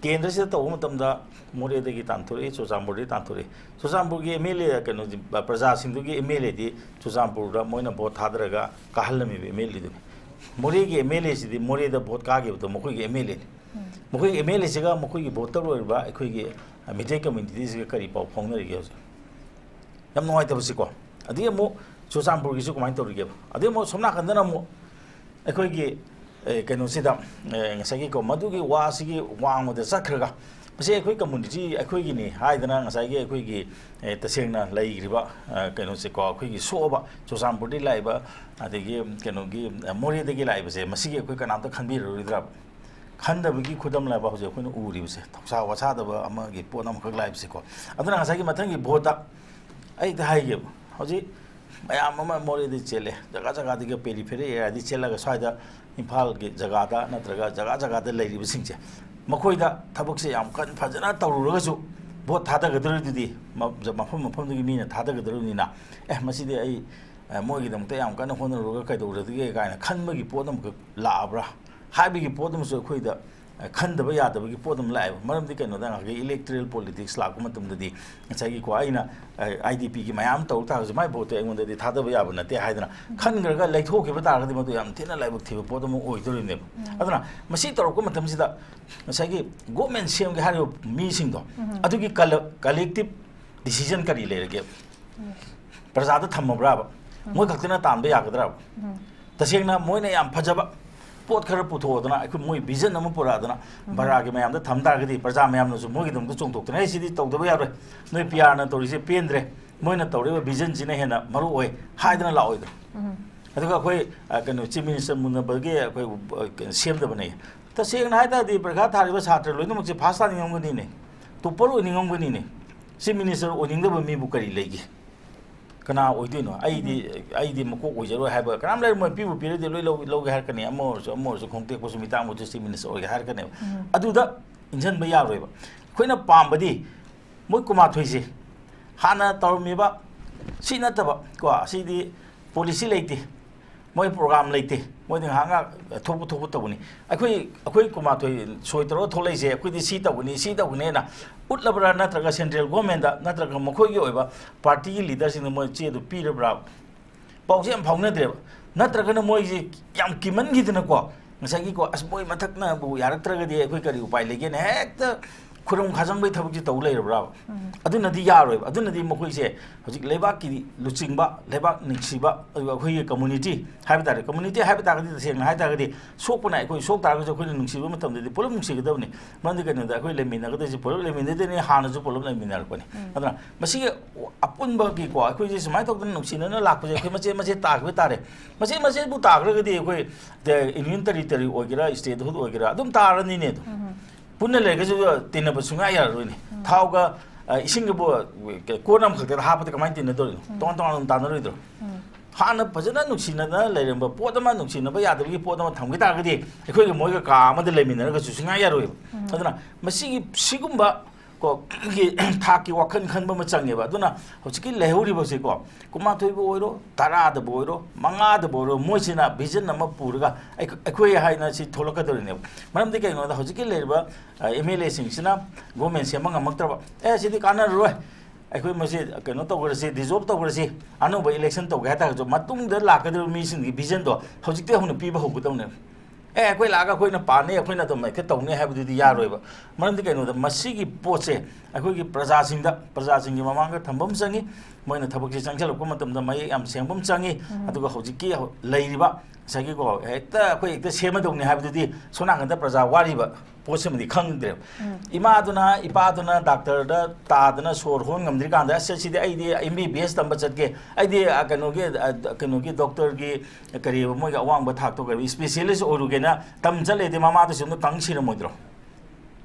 ꯀꯦꯟꯗ꯭ꯔꯁꯤꯗ ꯇꯧꯕ ꯃꯇꯝꯗ ꯃꯣꯔꯦꯗꯒꯤ ꯇꯥꯟꯊꯣꯔꯛꯏ, ꯆꯨꯔꯆꯥꯟꯄꯨꯔꯗꯒꯤ ꯇꯥꯟꯊꯣꯔꯛꯏ꯫ ꯆꯨꯔꯆꯥꯟꯄꯨꯔꯒꯤ MLA, ꯀꯩꯅꯣꯗꯤ, ꯄ꯭ꯔꯖꯥꯁꯤꯡꯗꯨꯒꯤ MLAꯗꯤ ꯆꯨꯔꯆꯥꯟꯄꯨꯔꯗ ꯃꯣꯏꯅ vote ꯊꯥꯗꯔꯒ ꯀꯥꯍꯜꯂꯝꯃꯤꯕ MLAꯗꯨꯅꯤ꯫ ꯃꯣꯔꯦꯒꯤ MLAꯁꯤꯗꯤ ꯃꯣꯔꯦꯗ vote ꯀꯥꯈꯤꯕꯗꯣ ꯃꯈꯣꯏꯒꯤ MLAꯅꯤ꯫ ꯃꯈꯣꯏꯒꯤ MLAꯁꯤꯒ ꯃꯈꯣꯏꯒꯤ voter ꯑꯣꯏꯔꯤꯕ ꯑꯩꯈꯣꯏꯒꯤ media communityꯁꯤꯒ ꯀꯔꯤ ꯄꯥꯎ ꯐꯥꯎꯅꯔꯤꯒꯦ ꯍꯧꯖꯤꯛ? ꯌꯥꯝ ꯅꯨꯡꯉꯥꯏꯇꯕꯁꯤꯀꯣ꯫ ꯑꯗꯒꯤ ꯑꯃꯨꯛ ꯆꯨꯔꯆꯥꯟꯄꯨꯔꯒꯤꯁꯨ ꯀꯃꯥꯏꯅ ꯇꯧꯔꯤꯒꯦꯕ? ꯑꯗꯒꯤ ꯑꯃꯨꯛ ꯁꯣꯝ ꯅꯥꯀꯟꯗꯅ ꯑꯃꯨꯛ ꯑꯩꯈꯣꯏꯒꯤ, ꯑꯦ, ꯀꯩꯅꯣꯁꯤꯗ, ꯑꯦ, ꯉꯁꯥꯏꯒꯤꯀꯣ, ꯃꯗꯨꯒꯤ ꯋꯥꯁꯤꯒꯤ ꯋꯥꯡꯃꯗ ꯆꯠꯈ꯭ꯔꯒ, ꯃꯁꯤ ꯑꯩꯈꯣꯏ community ꯑꯩꯈꯣꯏꯒꯤꯅꯤ ꯍꯥꯏꯗꯅ ꯉꯁꯥꯏꯒꯤ ꯑꯩꯈꯣꯏꯒꯤ, ꯑꯦ, ꯇꯁꯦꯡꯅ ꯂꯩꯈ꯭ꯔꯤꯕ, ꯑ, ꯀꯩꯅꯣꯁꯦꯀꯣ, ꯑꯩꯈꯣꯏꯒꯤ ꯁꯣꯛꯑꯕ ꯆꯨꯔꯆꯥꯟꯄꯨꯔꯗꯒꯤ ꯂꯥꯛꯏꯕ, ꯑꯗꯒꯤ ꯀꯩꯅꯣꯒꯤ, ꯑ, ꯃꯣꯔꯦꯗꯒꯤ ꯂꯥꯛꯏꯕꯁꯦ, ꯃꯁꯤꯒꯤ ꯑꯩꯈꯣꯏ ꯀꯅꯥꯝꯇ ꯈꯟꯕꯤꯔꯔꯣꯏꯗ꯭ꯔꯕ? ꯈꯟꯗꯕꯒꯤ ꯈꯨꯗꯝ ꯂꯥꯏꯕ ꯍꯧꯖꯤꯛ ꯑꯩꯈꯣꯏꯅ ꯎꯔꯤꯕꯁꯦ, ꯊꯧꯁꯥ ꯋꯥꯁꯥꯗꯕ ꯑꯃꯒꯤ ꯄꯣꯠ ꯑꯃꯈꯛ ꯂꯥꯛꯏꯕꯁꯦꯀꯣ꯫ ꯑꯗꯨꯅ ꯉꯁꯥꯏꯒꯤ ꯃꯊꯪꯒꯤ voteꯇ ꯑꯩ ꯍꯦꯛꯇ ꯍꯥꯏꯒꯦꯕ, ꯍꯧꯖꯤꯛ ꯃꯌꯥꯝ ꯑꯃ ꯃꯣꯔꯦꯗꯒꯤ ꯆꯦꯜꯂꯦ, ꯖꯒꯥ ꯖꯒꯥꯗꯒꯤ, ꯄꯦꯔꯤꯐꯦꯔꯤ ꯑꯦꯔꯤꯌꯥꯗꯒꯤ ꯆꯦꯜꯂꯒ ꯁ꯭ꯋꯥꯏꯗ ꯏꯝꯐꯥꯜꯒꯤ ꯖꯒꯥꯗ ꯅꯠꯇ꯭ꯔꯒ ꯖꯒꯥ ꯖꯒꯥꯗ ꯂꯩꯔꯤꯕꯁꯤꯡꯁꯦ, ꯃꯈꯣꯏꯗ ꯊꯕꯛꯁꯦ ꯌꯥꯝ ꯀꯟꯅ ꯐꯖꯅ ꯇꯧꯔꯨꯔꯒꯁꯨ ꯚꯣꯠ ꯊꯥꯗꯒꯗꯧꯔꯤꯗꯨꯗꯤ ꯃ-, ꯃꯐꯝ ꯃꯐꯝꯗꯨꯒꯤ ꯃꯤꯅ ꯊꯥꯗꯒꯗꯧꯔꯤꯕꯅꯤꯅ, "ꯑꯦ, ꯃꯁꯤꯗꯤ ꯑꯩ, ꯑꯦ, ꯃꯣꯏꯒꯤꯗꯃꯛꯇ ꯌꯥꯝ ꯀꯟꯅ ꯍꯣꯠꯅꯔꯨꯔꯒ ꯀꯩꯗꯧꯔꯗꯒꯦ?" ꯀꯥꯏꯅ ꯈꯟꯕꯒꯤ ꯄꯣꯠ ꯑꯃꯈꯛ ꯂꯥꯛꯑꯕ꯭ꯔꯥ ꯍꯥꯏꯕꯒꯤ ꯄꯣꯠ ꯑꯃꯁꯨ ꯑꯩꯈꯣꯏꯗ, ꯑꯦ, ꯈꯟꯗꯕ ꯌꯥꯗꯕꯒꯤ ꯄꯣꯠ ꯑꯃ ꯂꯥꯛꯑꯦꯕ꯫ ꯃꯔꯝꯗꯤ ꯀꯩꯅꯣꯗ, ꯉꯁꯥꯏꯒꯤ ꯏꯂꯦꯛꯇꯣꯔꯦꯜ ꯄꯣꯂꯤꯇꯤꯛꯁ ꯂꯥꯛꯄ ꯃꯇꯝꯗꯗꯤ, ꯉꯁꯥꯏꯒꯤꯀꯣ, ꯑꯩꯅ, ꯑꯦ, ꯑꯥꯏ ꯗꯤ ꯄꯤꯒꯤ ꯃꯌꯥꯝ ꯇꯧ ꯇꯥꯔꯒꯁꯨ, ꯃꯥꯏ ꯚꯣꯠꯇꯣ ꯑꯩꯉꯣꯟꯗꯗꯤ ꯊꯥꯗꯕ ꯌꯥꯕ ꯅꯠꯇꯦ ꯍꯥꯏꯗꯅ ꯈꯟꯈ꯭ꯔꯒ ꯂꯩꯊꯣꯛꯈꯤꯕ ꯇꯥꯔꯒꯗꯤ, ꯃꯗꯨ ꯌꯥꯝ ꯊꯤꯅ ꯂꯥꯏꯕꯛ ꯊꯤꯕ ꯄꯣꯠ ꯑꯃ ꯑꯣꯏꯗꯣꯔꯤꯕꯅꯦꯕ꯫ ꯑꯗꯨꯅ ꯃꯁꯤ ꯇꯧꯔꯛꯄ ꯃꯇꯝꯁꯤꯗ ꯉꯁꯥꯏꯒꯤ ꯒꯣꯔꯃꯦꯟ ꯁꯦꯝꯒꯦ ꯍꯥꯏꯔꯤꯕ ꯃꯤꯁꯤꯡꯗꯣ, ꯑꯗꯨꯒꯤ ꯀꯂꯦꯛꯇꯤꯞ ꯗꯤꯁꯤꯖꯟ ꯀꯔꯤ ꯂꯩꯔꯒꯦ? ꯄ꯭ꯔꯖꯥꯗ ꯊꯝꯃꯕ꯭ꯔꯥꯕ? ꯃꯣꯏ ꯈꯛꯇꯅ ꯇꯥꯟꯕ ꯌꯥꯒꯗ꯭ꯔꯥꯕ? ꯇꯁꯦꯡꯅ ꯃꯣꯏꯅ ꯌꯥꯝ ꯐꯖꯕ ꯄꯣꯠ ꯈꯔ ꯄꯨꯊꯣꯛꯑꯗꯅ, ꯑꯩꯈꯣꯏ, ꯃꯣꯏ ꯚꯤꯖꯟ ꯑꯃ ꯄꯨꯔꯛꯑꯗꯅ, ꯕꯔꯥꯒꯤ ꯃꯌꯥꯝꯗ ꯊꯝ ꯇꯥꯔꯒꯗꯤ, ꯄ꯭ꯔꯖꯥ ꯃꯌꯥꯝꯅꯁꯨ ꯃꯣꯏꯒꯤꯗꯃꯛꯇ ꯆꯣꯡꯊꯣꯛꯇꯅ, "ꯑꯦ, ꯁꯤꯗꯤ ꯇꯧꯗꯕ ꯌꯥꯔꯣꯏ, ꯅꯣꯏ ꯄꯤ ꯑꯥꯔꯅ ꯇꯧꯔꯤꯁꯦ ꯄꯦꯟꯗ꯭ꯔꯦ, ꯃꯣꯏꯅ ꯇꯧꯔꯤꯕ ꯚꯤꯖꯟꯁꯤꯅ ꯍꯦꯟꯅ ꯃꯔꯨ ꯑꯣꯏ" ꯍꯥꯏꯗꯅ ꯂꯥꯛꯑꯣꯏꯗ꯭ꯔꯣ? ꯑꯗꯨꯒ ꯑꯩꯈꯣꯏ, ꯑ, ꯀꯩꯅꯣ, ꯆꯤꯐ ꯃꯤꯅꯤꯁꯇꯔ ꯃꯨꯟꯅꯕꯒꯤ ꯑꯩꯈꯣꯏ, ꯑ, ꯀꯩꯅꯣ, ꯁꯦꯝꯗꯕꯅꯦ꯫ ꯇꯁꯦꯡꯅ ꯍꯥꯏ ꯇꯥꯔꯗꯤ, ꯄꯔꯤꯈꯥ ꯊꯥꯔꯤꯕ ꯁꯥꯇ꯭ꯔ ꯂꯣꯏꯅꯃꯛꯁꯦ ꯐꯥꯁ ꯇꯥꯅꯤꯡꯉꯝꯒꯅꯤꯅꯦ, ꯇꯣꯞꯄꯔ ꯑꯣꯏꯅꯤꯡꯉꯝꯒꯅꯤꯅꯦ꯫ ꯆꯤꯐ ꯃꯤꯅꯤꯁꯇꯔ ꯑꯣꯏꯅꯤꯡꯗꯕ ꯃꯤꯕꯨ ꯀꯔꯤ ꯂꯩꯒꯦ? ꯀꯅꯥ ꯑꯣꯏꯗꯣꯏꯅꯣ? "ꯑꯩꯗꯤ, ꯑꯩꯗꯤ ꯃꯀꯣꯛ ꯑꯣꯏꯖꯔꯣꯏ" ꯍꯥꯏꯕ ꯀꯅꯥꯝ ꯂꯩꯔꯝꯃꯣꯏ꯫ ꯄꯤꯕꯨ ꯄꯤꯔꯗꯤ ꯂꯣꯏ ꯂꯧ-, ꯂꯧꯒꯦ ꯍꯥꯏꯔꯛꯀꯅꯤ꯫ ꯑꯃ ꯑꯣꯏꯔꯁꯨ, ꯑꯃ ꯑꯣꯏꯔꯁꯨ, ꯈꯣꯡꯇꯦꯛꯄꯁꯨ ꯃꯤꯇꯥꯡꯕꯁꯨ ꯆꯤꯐ ꯃꯤꯅꯤꯁꯇꯔ ꯑꯣꯏꯒꯦ ꯍꯥꯏꯔꯛꯀꯅꯦꯕ꯫ ꯑꯗꯨꯗ ꯏꯟꯁꯤꯟꯕ ꯌꯥꯔꯣꯏꯕ꯫ ꯑꯩꯈꯣꯏꯅ ꯄꯥꯝꯕꯗꯤ ꯃꯣꯏ ꯀꯨꯟꯃꯥꯊꯣꯏꯁꯦ ꯍꯥꯟꯅ ꯇꯧꯔꯝꯃꯤꯕ, ꯁꯤ ꯅꯠꯇꯕ ꯀꯣ, ꯁꯤꯗꯤ ꯄꯣꯂꯤꯁꯤ ꯂꯩꯇꯦ, ꯃꯣꯏ ꯄ꯭ꯔꯣꯒ꯭ꯔꯥꯝ ꯂꯩꯇꯦ, ꯃꯣꯏꯗꯤ ꯉꯥꯏꯍꯥꯛ ꯉꯥꯏꯍꯥꯛ ꯊꯣꯛꯄ ꯊꯣꯛꯄ ꯇꯧꯕꯅꯤ꯫ ꯑꯩꯈꯣꯏ, ꯑꯩꯈꯣꯏ ꯀꯨꯟꯃꯥꯊꯣꯏ ꯁꯣꯏ ꯇꯧꯔꯒ ꯊꯣꯛꯂꯛꯏꯁꯦ, ꯑꯩꯈꯣꯏꯗꯤ ꯁꯤ ꯇꯧꯒꯅꯤ, ꯁꯤ ꯇꯧꯒꯅꯤꯅ ꯎꯠꯂꯕ꯭ꯔꯥ? ꯅꯠꯇ꯭ꯔꯒ ꯁꯦꯟꯇ꯭ꯔꯦꯜ ꯒꯣꯔꯃꯦꯟꯗ ꯅꯠꯇ꯭ꯔꯒ ꯃꯈꯣꯏꯒꯤ ꯑꯣꯏꯕ ꯄꯥꯔꯇꯤꯒꯤ ꯂꯤꯗꯔꯁꯤꯡꯗ ꯃꯣꯏ ꯆꯦꯗꯨ ꯄꯤꯔꯕ꯭ꯔꯥ? ꯄꯥꯎꯁꯦ ꯌꯥꯝ ꯐꯥꯎꯅꯗ꯭ꯔꯦꯕ꯫ ꯅꯠꯇ꯭ꯔꯒꯅ ꯃꯣꯏꯁꯦ ꯌꯥꯝ ꯀꯤꯃꯟꯈꯤꯗꯅꯀꯣ, ꯉꯁꯥꯏꯒꯤꯀꯣ, "ꯑꯁ, ꯃꯣꯏ ꯃꯊꯛꯅꯕꯨ ꯌꯥꯔꯛꯇ꯭ꯔꯒꯗꯤ ꯑꯩꯈꯣꯏ ꯀꯔꯤ ꯎꯄꯥꯏ ꯂꯩꯒꯦꯅ" ꯍꯦꯛꯇ ꯈꯨꯔꯨꯝ ꯈꯥꯖꯪꯕꯩ ꯊꯕꯛꯁꯦ ꯇꯧ ꯂꯩꯔꯕ꯭ꯔꯥꯕ? ꯑꯗꯨꯅꯗꯤ ꯌꯥꯔꯣꯏꯕ꯫ ꯑꯗꯨꯅꯗꯤ ꯃꯈꯣꯏꯁꯦ ꯍꯧꯖꯤꯛ ꯂꯩꯕꯥꯛꯀꯤ ꯂꯨꯆꯤꯡꯕ, ꯂꯩꯕꯥꯛ ꯅꯨꯡꯁꯤꯕ, ꯑꯗꯨꯒ ꯑꯩꯈꯣꯏꯒꯤ ꯀꯝꯃꯨꯅꯤꯇꯤ ꯍꯥꯏꯕ ꯇꯥꯔꯦ, ꯀꯝꯃꯨꯅꯤꯇꯤ ꯍꯥꯏꯕ ꯇꯥꯔꯒꯗꯤ, ꯇꯁꯦꯡꯅ ꯍꯥꯏ ꯇꯥꯔꯒꯗꯤ, ꯁꯣꯛꯄꯅ ꯑꯩꯈꯣꯏ ꯁꯣꯛ ꯇꯥꯔꯒꯁꯨ, ꯑꯩꯈꯣꯏꯅ ꯅꯨꯡꯁꯤꯕ ꯃꯇꯝꯗꯗꯤ ꯄꯨꯂꯞ ꯅꯨꯡꯁꯤꯒꯗꯕꯅꯤ꯫ ꯃꯔꯝꯗꯤ ꯀꯩꯅꯣꯗ, ꯑꯩꯈꯣꯏ ꯂꯩꯃꯤꯟꯅꯒꯗꯣꯏꯁꯦ ꯄꯨꯂꯞ ꯂꯩꯃꯤꯟꯅꯗꯣꯏꯅꯤ, ꯍꯥꯟꯅꯁꯨ ꯄꯨꯂꯞ ꯂꯩꯃꯤꯟꯅꯔꯛꯄꯅꯤ꯫ ꯑꯗꯨꯅ ꯃꯁꯤꯒꯤ ꯑꯄꯨꯟꯕꯒꯤꯀꯣ, ꯑꯩꯈꯣꯏꯁꯦ ꯁꯨꯃꯥꯏꯅ ꯇꯧꯗꯅ ꯅꯨꯡꯁꯤꯅꯅ ꯂꯥꯛꯄꯁꯦ, ꯑꯩꯈꯣꯏ ꯃꯆꯦꯠ ꯃꯆꯦꯠ ꯇꯥꯈꯤꯕ ꯇꯥꯔꯦ꯫ ꯃꯆꯦꯠ ꯃꯆꯦꯠꯄꯨ ꯇꯥꯈ꯭ꯔꯒꯗꯤ, ꯑꯩꯈꯣꯏ ꯌꯨꯅꯤꯌꯟ ꯇꯦꯔꯤꯇꯣꯔꯤ ꯑꯣꯏꯒꯦꯔꯥ, ꯁ꯭ꯇꯦꯠꯍꯨꯗ ꯑꯣꯏꯒꯦꯔꯥ, ꯑꯗꯨꯝ ꯇꯥꯔꯅꯤꯅꯦ ꯑꯗꯣ꯫ ꯄꯨꯟꯅ ꯂꯩꯔꯒꯁꯨ ꯇꯤꯟꯅꯕ ꯁꯨꯡꯌꯥ ꯌꯥꯔꯔꯣꯏꯅꯦ꯫ ꯊꯥꯎꯒ ꯑ, ꯏꯁꯤꯡꯗꯨꯕꯨ ꯀꯣꯟ ꯑꯃꯈꯛꯇꯗ ꯍꯥꯞꯄꯗ ꯀꯃꯥꯏꯅ ꯇꯤꯟꯅꯗꯣꯔꯤꯅꯣ? ꯎꯝ꯫ ꯇꯣꯉꯥꯟ ꯇꯣꯉꯥꯟꯅ ꯑꯗꯨꯝ ꯇꯥꯟꯅꯔꯣꯏꯗ꯭ꯔꯣ? ꯎꯝ꯫ ꯍꯥꯟꯅ ꯐꯖꯅ ꯅꯨꯡꯁꯤꯅꯅ ꯂꯩꯔꯝꯕ ꯄꯣꯠ ꯑꯃ ꯅꯨꯡꯁꯤꯅꯕ ꯌꯥꯗꯕꯒꯤ ꯄꯣꯠ ꯑꯃ ꯊꯝꯈꯤ ꯇꯥꯔꯒꯗꯤ, ꯑꯩꯈꯣꯏꯒ ꯃꯣꯏꯒ ꯀꯥ ꯑꯃꯗ ꯂꯩꯃꯤꯟꯅꯔꯒꯁꯨ ꯁꯨꯡꯌꯥ ꯌꯥꯔꯣꯏꯕ꯫ ꯎꯝ꯫ ꯑꯗꯨꯅ ꯃꯁꯤꯒꯤ, ꯁꯤꯒꯨꯝꯕ ꯀꯣ, ꯒꯤ ꯊꯥꯛꯀꯤ ꯋꯥꯈꯜ ꯈꯟꯕ ꯑꯃ ꯆꯪꯉꯦꯕ꯫ ꯑꯗꯨꯅ ꯍꯧꯖꯤꯛꯀꯤ ꯂꯩꯍꯧꯔꯤꯕꯁꯦꯀꯣ, ꯀꯨꯟꯃꯥꯊꯣꯏꯕꯨ ꯑꯣꯏꯔꯣ, ꯇꯔꯥꯗꯕꯨ ꯑꯣꯏꯔꯣ, ꯃꯉꯥꯗꯕꯨ ꯑꯣꯏꯔꯣ, ꯃꯣꯏꯁꯤꯅ vision ꯑꯃ ꯄꯨꯔꯒ ꯑꯩꯈ-, ꯑꯩꯈꯣꯏ ꯍꯥꯏꯅ ꯁꯤ ꯊꯣꯛꯂꯛꯀꯗꯧꯔꯤꯅꯦꯕ꯫ ꯃꯔꯝꯗꯤ ꯀꯩꯒꯤꯅꯣꯗ, ꯍꯧꯖꯤꯛꯀꯤ ꯂꯩꯔꯤꯕ, ꯑ, M L A ꯁꯤꯡꯁꯤꯅ government ꯁꯦꯝꯕ ꯉꯝꯃꯛꯇ꯭ꯔꯕ, "ꯑꯦ, ꯁꯤꯗꯤ ꯀꯥꯟꯅꯔꯔꯣꯏ, ꯑꯩꯈꯣꯏ ꯃꯁꯤ ꯀꯩꯅꯣ ꯇꯧꯈ꯭ꯔꯁꯤ, dissolve ꯇꯧꯈ꯭ꯔꯁꯤ, ꯑꯅꯧꯕ election ꯇꯧꯒꯦ" ꯍꯥꯏ ꯇꯥꯔꯒꯁꯨ, ꯃꯇꯨꯡꯗ ꯂꯥꯛꯀꯗꯧꯔꯤꯕ ꯃꯤꯁꯤꯡꯒꯤ vision ꯗꯣ ꯍꯧꯖꯤꯛꯇꯤ ꯍꯧꯅ ꯄꯤꯕ ꯍꯧꯒꯗꯧꯅꯦꯕ꯫ "ꯑꯦ, ꯑꯩꯈꯣꯏ ꯂꯥꯛꯑꯒ ꯑꯩꯈꯣꯏꯅ ꯄꯥꯟꯅꯤ, ꯑꯩꯈꯣꯏꯅ ꯑꯗꯨꯝ ꯍꯦꯛꯇ ꯇꯧꯅꯤ" ꯍꯥꯏꯕꯗꯨꯗꯤ ꯌꯥꯔꯣꯏꯕ꯫ ꯃꯔꯝꯗꯤ ꯀꯩꯅꯣꯗ, ꯃꯁꯤꯒꯤ ꯄꯣꯠꯁꯦ ꯑꯩꯈꯣꯏꯒꯤ ꯄ꯭ꯔꯖꯥꯁꯤꯡꯗ, ꯄ꯭ꯔꯖꯥꯁꯤꯡꯒꯤ ꯃꯃꯥꯡꯗ ꯊꯝꯕ ꯑꯃ ꯆꯪꯉꯤ꯫ ꯃꯣꯏꯅ ꯊꯕꯛꯁꯦ ꯆꯪꯁꯤꯜꯂꯛꯄ ꯃꯇꯝꯗ ꯃꯌꯦꯛ ꯌꯥꯝ ꯁꯦꯡꯕ ꯑꯃ ꯆꯪꯉꯤ꯫ ꯎꯝ꯫ ꯑꯗꯨꯒ ꯍꯧꯖꯤꯛꯀꯤ ꯍꯧ-, ꯂꯩꯔꯤꯕ ꯉꯁꯥꯏꯒꯤꯀꯣ, ꯍꯦꯛꯇ ꯑꯩꯈꯣꯏ ꯍꯦꯛꯇ ꯁꯦꯝꯃꯗꯧꯅꯤ ꯍꯥꯏꯕꯗꯨꯗꯤ ꯁꯣꯝ ꯅꯥꯀꯟꯗ ꯄ꯭ꯔꯖꯥ ꯋꯥꯔꯤꯕ ꯄꯣꯠꯁꯤꯃꯗꯤ ꯈꯪꯗ꯭ꯔꯦꯕ꯫ ꯎꯝ꯫ ꯏꯃꯥꯗꯨꯅ, ꯏꯄꯥꯗꯨꯅ ꯗꯥꯛꯇꯔꯗ ꯇꯥꯗꯅ ꯁꯣꯔ ꯍꯣꯟ ꯉꯝꯗ꯭ꯔꯤꯀꯥꯟꯗ, "ꯑꯁ, ꯁꯤꯗꯤ ꯑꯩꯗꯤ M B B S ꯇꯝꯕ ꯆꯠꯀꯦ, ꯑꯩꯗꯤ, ꯑ, ꯀꯩꯅꯣꯒꯤ, ꯑ, ꯀꯩꯅꯣꯒꯤ ꯗꯣꯛꯇꯔꯒꯤ ꯀꯔꯤ, ꯃꯣꯏꯒꯤ ꯑꯋꯥꯡꯕ ꯊꯥꯛꯇꯣ ꯀꯔꯤ, specialist ꯑꯣꯏꯔꯨꯒꯦꯅ" ꯇꯝ ꯆꯠꯂꯦꯗꯤ, ꯃꯃꯥꯗꯨꯁꯨ ꯑꯗꯨꯝ ꯀꯪ ꯁꯤꯔꯝꯃꯣꯏꯗ꯭ꯔꯣ?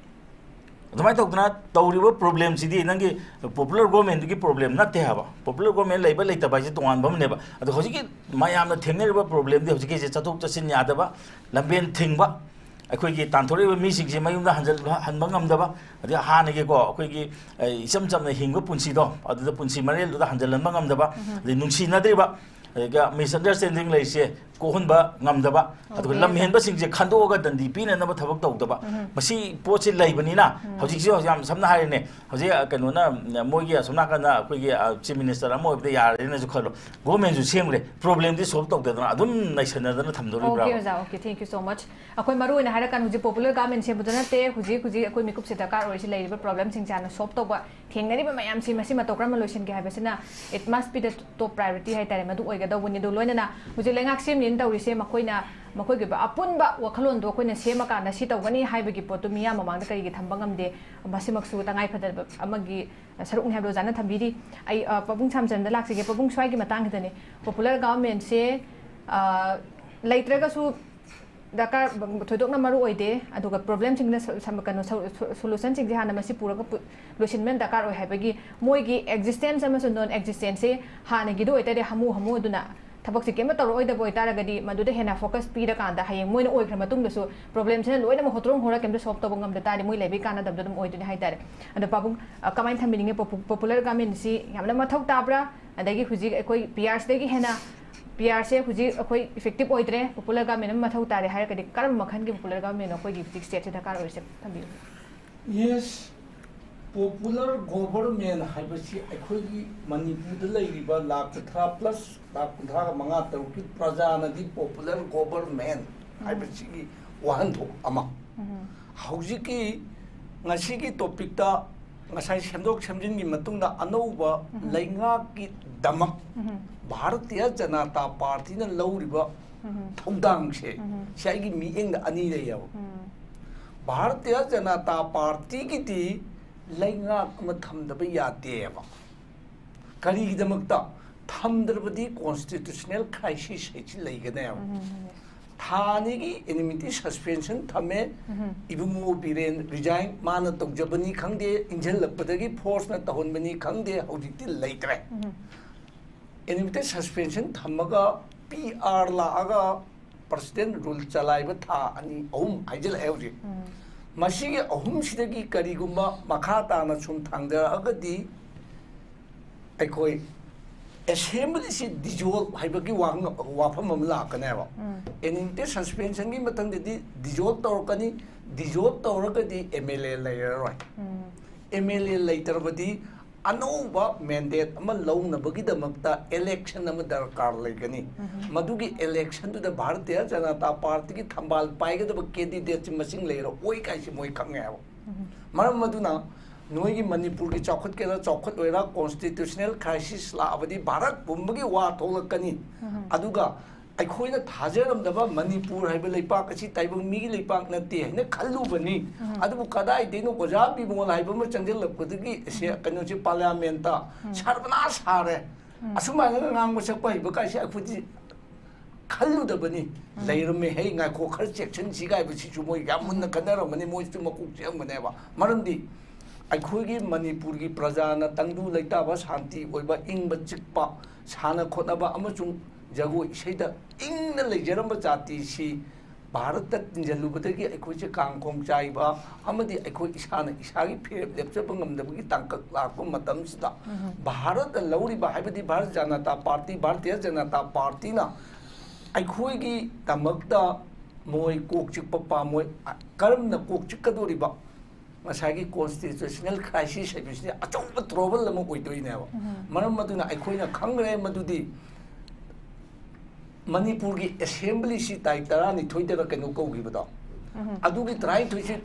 ꯑꯗꯨꯃꯥꯏꯅ ꯇꯧꯗꯅ ꯇꯧꯔꯤꯕ problemꯁꯤꯗꯤ ꯅꯪꯒꯤ popular governmentꯗꯨꯒꯤ problem ꯅꯠꯇꯦ ꯍꯥꯏꯕ꯫ Popular government ꯂꯩꯕ ꯂꯩꯇꯕ ꯍꯥꯏꯁꯦ ꯇꯣꯉꯥꯟꯕ ꯑꯃꯅꯦꯕ꯫ ꯑꯗꯣ ꯍꯧꯖꯤꯛꯀꯤ ꯃꯌꯥꯝꯅ ꯊꯦꯡꯅꯔꯤꯕ problemꯗꯤ ꯍꯧꯖꯤꯛꯀꯤꯁꯦ ꯆꯠꯊꯣꯛ ꯆꯠꯁꯤꯟ ꯌꯥꯗꯕ, ꯂꯝꯕꯦꯟ ꯊꯤꯡꯕ, ꯑꯩꯈꯣꯏꯒꯤ ꯇꯥꯟꯊꯣꯔꯛꯏꯕ ꯃꯤꯁꯤꯡꯁꯦ ꯃꯌꯨꯝꯗ ꯍꯟꯖꯤꯟ-, ꯍꯟꯕ ꯉꯝꯗꯕ, ꯑꯗꯩ ꯍꯥꯟꯅꯒꯤꯀꯣ, ꯑꯩꯈꯣꯏꯒꯤ, ꯑꯦ, ꯏꯆꯝ ꯆꯝꯅ ꯍꯤꯡꯕ ꯄꯨꯟꯁꯤꯗꯣ, ꯑꯗꯨꯗ ꯄꯨꯟꯁꯤ ꯃꯔꯦꯜꯗꯨꯗ ꯍꯟꯖꯤꯜꯍꯟꯕ ꯉꯝꯗꯕ, ꯎꯝ꯫ ꯑꯗꯩ ꯅꯨꯡꯁꯤꯅꯗ꯭ꯔꯤꯕ, ꯑꯗꯨꯒ misunderstanding ꯂꯩꯔꯤꯁꯦ ꯀꯣꯛꯍꯟꯕ ꯉꯝꯗꯕ, ꯑꯗꯨꯒ Okay, ꯂꯝ ꯁꯥꯔ꯫ ꯍꯦꯟꯕꯁꯤꯡꯁꯦ ꯈꯟꯗꯣꯛꯑꯒ ꯗꯟꯗꯤ ꯄꯤꯅꯅꯕ ꯊꯕꯛ ꯇꯧꯗꯕ, ꯎꯝ꯫ ꯃꯁꯤ ꯄꯣꯠꯁꯤ ꯂꯩꯕꯅꯤꯅ, ꯎꯝ꯫ ꯍꯧꯖꯤꯛꯁꯤ ꯌꯥꯝ ꯁꯝꯅ ꯍꯥꯏꯔꯦꯅꯦ, ꯍꯧꯖꯤꯛ, ꯑ, ꯀꯩꯅꯣꯅ, ꯎꯝ, ꯃꯣꯏꯒꯤ ꯑꯁꯣꯝ ꯅꯥꯀꯟꯗ ꯑꯩꯈꯣꯏꯒꯤ, ꯑ, Chief Minister ꯑꯃ ꯑꯣꯏꯕꯗ ꯌꯥꯔꯦꯅꯁꯨ ꯈꯜꯂꯣ, governmentꯁꯨ ꯁꯦꯝꯈ꯭ꯔꯦ, problemꯗꯤ solve ꯇꯧꯗꯗꯅ ꯑꯗꯨꯝ ꯅꯩꯁꯟꯅꯗꯅ ꯊꯝꯗꯣꯔꯤꯕ꯭ꯔꯥ? Okay, ꯑꯣꯖꯥ, okay, thank you so much꯫ ꯑꯩꯈꯣꯏ ꯃꯔꯨ ꯑꯣꯏꯅ ꯍꯥꯏꯔꯀꯥꯟꯗ ꯍꯧꯖꯤꯛ popular government ꯁꯦꯝꯕꯗꯣ ꯅꯠꯇꯦ, ꯍꯧꯖꯤꯛ, ꯍꯧꯖꯤꯛ ꯑꯩꯈꯣꯏ ꯃꯤꯀꯨꯞꯁꯦ ꯗꯔꯀꯥꯔ ꯑꯣꯏꯔꯤꯁꯤ ꯂꯩꯔꯤꯕ problemꯁꯤꯡꯁꯦ ꯍꯥꯟꯅ solve ꯇꯧꯕ, ꯊꯦꯡꯅꯔꯤꯕ ꯃꯌꯥꯝꯁꯤ ꯃꯁꯤ ꯃꯇꯧ ꯀꯔꯝꯅ ꯂꯣꯏꯁꯤꯟꯒꯦ ꯍꯥꯏꯕꯁꯤꯅ it must be the top priority ꯍꯥꯏꯇꯥꯔꯦ, ꯃꯗꯨ ꯑꯣꯏꯒꯗꯧꯕꯅꯤ꯫ ꯑꯗꯨ ꯂꯣꯏꯅꯅ ꯍꯧꯖꯤꯛ ꯂꯩꯉꯥꯛ ꯁꯦꯝꯂꯤꯅ ꯇꯧꯔꯤꯁꯦ, ꯃꯈꯣꯏꯅ, ꯃꯈꯣꯏꯒꯤ ꯑꯣꯏꯕ ꯑꯄꯨꯟꯕ ꯋꯥꯈꯜꯂꯣꯟꯗꯣ ꯑꯩꯈꯣꯏꯅ ꯁꯦꯝꯃꯀꯥꯟꯗ ꯁꯤ ꯇꯧꯒꯅꯤ ꯍꯥꯏꯕꯒꯤ ꯄꯣꯠꯇꯨ ꯃꯤꯌꯥꯝ ꯃꯃꯥꯡꯗ ꯀꯔꯤꯒꯤ ꯊꯝꯕ ꯉꯝꯗꯦ? ꯃꯁꯤꯃꯛꯁꯨ ꯇꯉꯥꯏ ꯐꯗꯕ ꯑꯃꯒꯤ ꯁꯔꯨꯛꯅꯤ ꯍꯥꯏꯕꯗꯣ ꯑꯣꯖꯥꯅ ꯊꯝꯕꯤꯔꯤ꯫ ꯑꯩ, ꯑ, ꯄꯥꯕꯨꯡ ꯁꯥꯝꯆꯟꯗ ꯂꯥꯛꯆꯒꯦ꯫ ꯄꯥꯕꯨꯡ, ꯁ꯭ꯋꯥꯏꯒꯤ ꯃꯇꯥꯡꯁꯤꯗꯅꯦ, popular governmentꯁꯦ, ꯑ, ꯂꯩꯇ꯭ꯔꯒꯁꯨ ꯗꯔꯀꯥꯔ ꯊꯣꯏꯗꯣꯛꯅ ꯃꯔꯨ ꯑꯣꯏꯗꯦ꯫ ꯑꯗꯨꯒ ꯄ꯭ꯔꯣꯕ꯭ꯂꯦꯝꯁꯤꯡꯅ ꯁ- ꯁꯝ- ꯀꯩꯅꯣ ꯁꯣ- ꯁꯣ- ꯁꯣꯂꯨꯁꯟꯁꯤꯡꯁꯦ ꯍꯥꯟꯅ ꯃꯁꯤ ꯄꯨꯔꯒ ꯄꯨ- ꯂꯣꯏꯁꯤꯟꯕ ꯗꯔꯀꯥꯔ ꯑꯣꯏ ꯍꯥꯏꯕꯒꯤ, ꯃꯣꯏꯒꯤ ꯑꯦꯛꯖꯤꯁꯇꯦꯟꯁ ꯑꯃꯁꯨꯡ ꯅꯣꯟ ꯑꯦꯛꯖꯤꯁꯇꯦꯟꯁꯁꯦ ꯍꯥꯟꯅꯒꯤꯗꯣ ꯑꯣꯏꯇꯥꯔꯗꯤ ꯍꯥꯃꯨ ꯍꯥꯃꯨ ꯑꯗꯨꯅ ꯊꯕꯛꯁꯦ ꯀꯩꯝꯇ ꯇꯧꯔꯛꯑꯣꯏꯗꯕ ꯑꯣꯏꯇꯥꯔꯒꯗꯤ, ꯃꯗꯨꯗ ꯍꯦꯟꯅ ꯐꯣꯀꯁ ꯄꯤꯔꯀꯥꯟꯗ ꯍꯌꯦꯡ ꯃꯣꯏꯅ ꯑꯣꯏꯈ꯭ꯔ ꯃꯇꯨꯡꯗꯁꯨ ꯄ꯭ꯔꯣꯕ꯭ꯂꯦꯝꯁꯤꯅ ꯂꯣꯏꯅꯃꯛ ꯍꯣꯠꯇ꯭ꯔꯣꯡ ꯍꯣꯔ ꯀꯩꯝꯇ ꯁꯣꯜꯕ ꯇꯧꯕ ꯉꯝꯗ ꯇꯥꯔꯗꯤ, ꯃꯣꯏ ꯂꯩꯕꯒꯤ ꯀꯥꯟꯅꯗꯕꯗꯣ ꯑꯗꯨꯝ ꯑꯣꯏꯗꯣꯏꯅꯤ ꯍꯥꯏꯇꯥꯔꯦ꯫ ꯑꯗꯣ ꯄꯥꯕꯨꯡ, ꯑ, ꯀꯃꯥꯏꯅ ꯊꯝꯕꯤꯅꯤꯡꯉꯤ? ꯄꯣꯄꯨ- ꯄꯣꯄꯨꯂꯔ ꯒꯚꯔꯟꯃꯦꯟꯁꯤ ꯌꯥꯝꯅ ꯃꯊꯧ ꯇꯥꯕ꯭ꯔꯥ? ꯑꯗꯒꯤ ꯍꯧꯖꯤꯛ ꯑꯩꯈꯣꯏ ꯄꯤ ꯑꯥꯔꯁꯤꯗꯒꯤ ꯍꯦꯟꯅ, ꯄꯤ ꯑꯥꯔꯁꯦ ꯍꯧꯖꯤꯛ ꯑꯩꯈꯣꯏ ꯏꯐꯦꯛꯇꯤꯞ ꯑꯣꯏꯗ꯭ꯔꯦ, ꯄꯣꯄꯨꯂꯔ ꯒꯚꯔꯟꯃꯦꯟ ꯑꯃ ꯃꯊꯧ ꯇꯥꯔꯦ ꯍꯥꯏꯔꯒꯗꯤ, ꯀꯔꯝꯕ ꯃꯈꯜꯒꯤ ꯄꯣꯄꯨꯂꯔ ꯒꯚꯔꯟꯃꯦꯟꯅꯣ ꯑꯩꯈꯣꯏꯒꯤ ꯍꯧꯖꯤꯛ ꯁ꯭ꯇꯦꯠꯁꯦ ꯗꯔꯀꯥꯔ ꯑꯣꯏꯔꯤꯁꯦ? ꯊꯝꯕꯤꯌꯨ꯫ ꯌꯦꯁ, ꯄꯣꯄꯨꯂꯔ ꯒꯣꯕꯔꯃꯦꯟ ꯍꯥꯏꯕꯁꯤ ꯑꯩꯈꯣꯏꯒꯤ ꯃꯅꯤꯄꯨꯔꯗ ꯂꯩꯔꯤꯕ ꯂꯥꯈ ꯀꯨꯟꯊ꯭ꯔꯥ ꯄ꯭ꯂꯁ ꯂꯥꯈ ꯀꯨꯟꯊ꯭ꯔꯥꯒ ꯃꯉꯥ ꯇꯔꯨꯛꯀꯤ ꯄ꯭ꯔꯖꯥꯅꯗꯤ ꯄꯣꯄꯨꯂꯔ ꯒꯣꯕꯔꯃꯦꯟ ꯍꯥꯏꯕꯁꯤꯒꯤ ꯋꯥꯍꯟꯊꯣꯛ ꯑꯃ꯫ ꯍꯧꯖꯤꯛꯀꯤ ꯉꯁꯤꯒꯤ ꯇꯣꯄꯤꯛꯇ ꯉꯁꯥꯏ ꯁꯦꯝꯗꯣꯛ ꯁꯦꯝꯖꯤꯟꯒꯤ ꯃꯇꯨꯡꯗ ꯑꯅꯧꯕ ꯂꯩꯉꯥꯛꯀꯤꯗꯃꯛ ꯚꯥꯔꯇꯤꯌ ꯖꯅꯇꯥ ꯄꯥꯔꯇꯤꯅ ꯂꯧꯔꯤꯕ ꯊꯧꯗꯥꯡꯁꯦ, ꯁꯤ ꯑꯩꯒꯤ ꯃꯤꯠꯌꯦꯡꯗ ꯑꯅꯤ ꯂꯩꯌꯦꯕ꯫ ꯚꯥꯔꯇꯤꯌ ꯖꯅꯇꯥ ꯄꯥꯔꯇꯤꯒꯤꯗꯤ ꯂꯩꯉꯥꯛ ꯑꯃ ꯊꯝꯗꯕ ꯌꯥꯗꯦꯕ꯫ ꯀꯔꯤꯒꯤꯗꯃꯛꯇ? ꯊꯝꯗ꯭ꯔꯕꯗꯤ ꯀꯣꯟꯁꯇꯤꯇ꯭ꯌꯨꯁꯅꯦꯜ ꯀ꯭ꯔꯥꯏꯁꯤꯁ ꯍꯥꯏꯁꯤ ꯂꯩꯒꯅꯦꯕ꯫ ꯊꯥ ꯑꯅꯤꯒꯤ ꯑꯦꯅꯤꯃꯤꯇꯤ ꯁꯁꯄꯦꯟꯁꯟ ꯊꯝꯃꯦ꯫ ꯏꯕꯨꯡꯉꯣ ꯕꯤꯔꯦꯟ ꯔꯤꯖꯥꯏꯟ, ꯃꯥꯅ ꯇꯧꯖꯕꯅꯤ ꯈꯪꯗꯦ, ꯏꯟꯁꯤꯜꯂꯛꯄꯗꯒꯤ ꯐꯣꯔꯁꯅ ꯇꯧꯍꯟꯕꯅꯤ ꯈꯪꯗꯦ, ꯍꯧꯖꯤꯛꯇꯤ ꯂꯩꯇ꯭ꯔꯦ꯫ ꯑꯦꯅꯤꯃꯤꯇꯤ ꯁꯁꯄꯦꯟꯁꯟ ꯊꯝꯃꯒ ꯄꯤ ꯑꯥꯔ ꯂꯥꯛꯑꯒ ꯄ꯭ꯔꯁꯤꯗꯦꯟ ꯔꯨꯜ ꯆꯂꯥꯏꯕ ꯊꯥ ꯑꯅꯤ ꯑꯍꯨꯝ ꯍꯥꯏꯖꯤꯜꯂꯛꯑꯦ ꯍꯧꯖꯤꯛ꯫ ꯃꯁꯤꯒꯤ ꯑꯍꯨꯝꯁꯤꯗꯒꯤ ꯀꯔꯤꯒꯨꯝꯕ ꯃꯈꯥ ꯇꯥꯅ ꯁꯨꯝ ꯊꯥꯡꯊꯔꯛꯑꯒꯗꯤ, ꯑꯩꯈꯣꯏ ꯑꯦꯁꯦꯝꯕ꯭ꯂꯤꯁꯤ ꯗꯤꯖꯣꯜꯕ ꯍꯥꯏꯕꯒꯤ ꯋꯥꯍꯪ, ꯋꯥꯐꯝ ꯑꯃ ꯂꯥꯛꯀꯅꯦꯕ꯫ ꯑꯦꯅꯤꯃꯤꯇꯤ ꯁꯁꯄꯦꯟꯁꯟꯒꯤ ꯃꯊꯪꯗꯗꯤ ꯗꯤꯖꯣꯜꯕ ꯇꯧꯔꯛꯀꯅꯤ꯫ ꯗꯤꯖꯣꯜꯕ ꯇꯧꯔꯒꯗꯤ ꯑꯦꯝ ꯑꯦꯜ ꯑꯦ ꯂꯩꯔꯔꯣꯏ꯫ ꯑꯦꯝ ꯑꯦꯜ ꯑꯦ ꯂꯩꯇ꯭ꯔꯕꯗꯤ ꯑꯅꯧꯕ ꯃꯦꯟꯗꯦꯠ ꯑꯃ ꯂꯧꯅꯕꯒꯤꯗꯃꯛꯇ ꯏꯂꯦꯛꯁꯟ ꯑꯃ ꯗꯔꯀꯥꯔ ꯂꯩꯒꯅꯤ꯫ ꯃꯗꯨꯒꯤ ꯏꯂꯦꯛꯁꯟꯗꯨꯗ ꯚꯥꯔꯇꯤꯌ ꯖꯅꯇꯥ ꯄꯥꯔꯇꯤꯒꯤ ꯊꯝꯕꯥꯜ ꯄꯥꯏꯒꯗꯕ ꯀꯦꯟꯗꯤꯗꯦꯠꯁꯤ ꯃꯁꯤꯡ ꯂꯩꯔꯛꯑꯣꯏ ꯀꯥꯏꯁꯤ ꯃꯣꯏ ꯈꯪꯉꯦꯕ꯫ ꯃꯔꯝ ꯑꯗꯨꯅ ꯅꯣꯏꯒꯤ ꯃꯅꯤꯄꯨꯔꯒꯤ ꯆꯥꯎꯈꯠꯀꯦꯔꯥ ꯆꯥꯎꯈꯠꯂꯣꯏꯔꯥ, ꯀꯣꯟꯁꯇꯤꯇ꯭ꯌꯨꯁꯅꯦꯜ ꯀ꯭ꯔꯥꯏꯁꯤꯁ ꯂꯥꯛꯑꯕꯗꯤ ꯚꯥꯔꯠ ꯄꯨꯝꯕꯒꯤ ꯋꯥ ꯊꯣꯛꯂꯛꯀꯅꯤ꯫ ꯑꯗꯨꯒ ꯑꯩꯈꯣꯏꯅ ꯊꯥꯖꯔꯝꯗꯕ ꯃꯅꯤꯄꯨꯔ ꯍꯥꯏꯕ ꯂꯩꯄꯥꯛ ꯑꯁꯤ ꯇꯥꯏꯕꯪ ꯃꯤꯒꯤ ꯂꯩꯄꯥꯛ ꯅꯠꯇꯦ ꯍꯥꯏꯅ ꯈꯜꯂꯨꯕꯅꯤ꯫ ꯑꯗꯨꯕꯨ ꯀꯗꯥꯏꯗꯩꯅꯣ ꯑꯣꯖꯥ ꯕꯤꯃꯣꯜ ꯍꯥꯏꯕ ꯑꯃ ꯆꯪꯁꯤꯜꯂꯛꯄꯗꯒꯤ ꯁꯦ, ꯀꯩꯅꯣꯁꯦ, ꯄꯥꯔꯂꯤꯌꯥꯃꯦꯟꯇ ꯁꯔꯕꯅꯥꯁ ꯁꯥꯔꯦ꯫ ꯑꯁꯨꯃꯥꯏꯅ ꯉꯥꯡꯕ ꯁꯛꯄ ꯍꯩꯕ ꯀꯥꯏꯁꯦ ꯑꯩꯈꯣꯏꯗꯤ ꯈꯜꯂꯨꯗꯕꯅꯤ꯫ ꯂꯩꯔꯝꯃꯦ, ꯍꯦ, ꯉꯥꯏꯈꯣ, ꯈꯔ ꯆꯦꯛꯁꯤꯟꯁꯤ ꯍꯥꯏꯕꯁꯤꯁꯨ ꯃꯣꯏ ꯌꯥꯝ ꯃꯨꯟꯅ ꯈꯟꯅꯔꯝꯒꯅꯤ, ꯃꯣꯏꯁꯨ ꯃꯀꯣꯛ ꯆꯤꯛꯑꯝꯒꯅꯦꯕ꯫ ꯃꯔꯝꯗꯤ ꯑꯩꯈꯣꯏꯒꯤ ꯃꯅꯤꯄꯨꯔꯒꯤ ꯄ꯭ꯔꯖꯥꯅ ꯇꯪꯗꯨ ꯂꯩꯇꯥꯕ, ꯁꯥꯟꯇꯤ ꯑꯣꯏꯕ, ꯏꯪꯕ ꯆꯤꯛꯄ, ꯁꯥꯟꯅ ꯈꯣꯠꯅꯕ ꯑꯃꯁꯨꯡ ꯖꯒꯣꯏ ꯏꯁꯩꯗ ꯏꯪꯅ ꯂꯩꯖꯔꯝꯕ ꯖꯥꯇꯤꯁꯤ ꯚꯥꯔꯠꯇ ꯇꯤꯟꯁꯤꯜꯂꯨꯕꯗꯒꯤ ꯑꯩꯈꯣꯏꯁꯦ ꯀꯥꯡꯈꯣꯡ ꯆꯥꯏꯕ ꯑꯃꯗꯤ ꯑꯩꯈꯣꯏ ꯏꯁꯥꯅ ꯏꯁꯥꯒꯤ ꯐꯤꯔꯦꯞ ꯂꯦꯞꯆꯕ ꯉꯝꯗꯕꯒꯤ ꯇꯥꯡꯀꯛ ꯂꯥꯛꯄ ꯃꯇꯝꯁꯤꯗ, ꯚꯥꯔꯠꯅ ꯂꯧꯔꯤꯕ, ꯍꯥꯏꯕꯗꯤ ꯚꯥꯔꯠ ꯖꯅꯇꯥ ꯄꯥꯔꯇꯤ, ꯚꯥꯔꯇꯤꯌ ꯖꯅꯇꯥ ꯄꯥꯔꯇꯤꯅ ꯑꯩꯈꯣꯏꯒꯤꯗꯃꯛꯇ ꯃꯣꯏ ꯀꯣꯛ ꯆꯤꯛꯄ ꯄꯥꯝꯃꯣꯏ꯫ ꯀꯔꯝꯅ ꯀꯣꯛ ꯆꯤꯛꯀꯗꯧꯔꯤꯕ? ꯉꯁꯥꯏꯒꯤ constitutional crisis ꯍꯥꯏꯕꯁꯤꯗꯤ ꯑꯆꯧꯕ trouble ꯑꯃ ꯑꯣꯏꯗꯣꯏꯅꯦꯕ꯫ ꯃꯔꯝ ꯑꯗꯨꯅ ꯑꯩꯈꯣꯏꯅ ꯈꯪꯈ꯭ꯔꯦ ꯃꯗꯨꯗꯤ ꯃꯅꯤꯄꯨꯔꯒꯤ assemblyꯁꯤ ꯇꯥꯔꯤꯛ ꯇꯔꯥꯅꯤꯊꯣꯏꯗꯔ ꯀꯩꯅꯣ ꯀꯧꯈꯤꯕꯗꯣ, ꯑꯗꯨꯒꯤ ꯇꯔꯥꯅꯤꯊꯣꯏꯁꯤ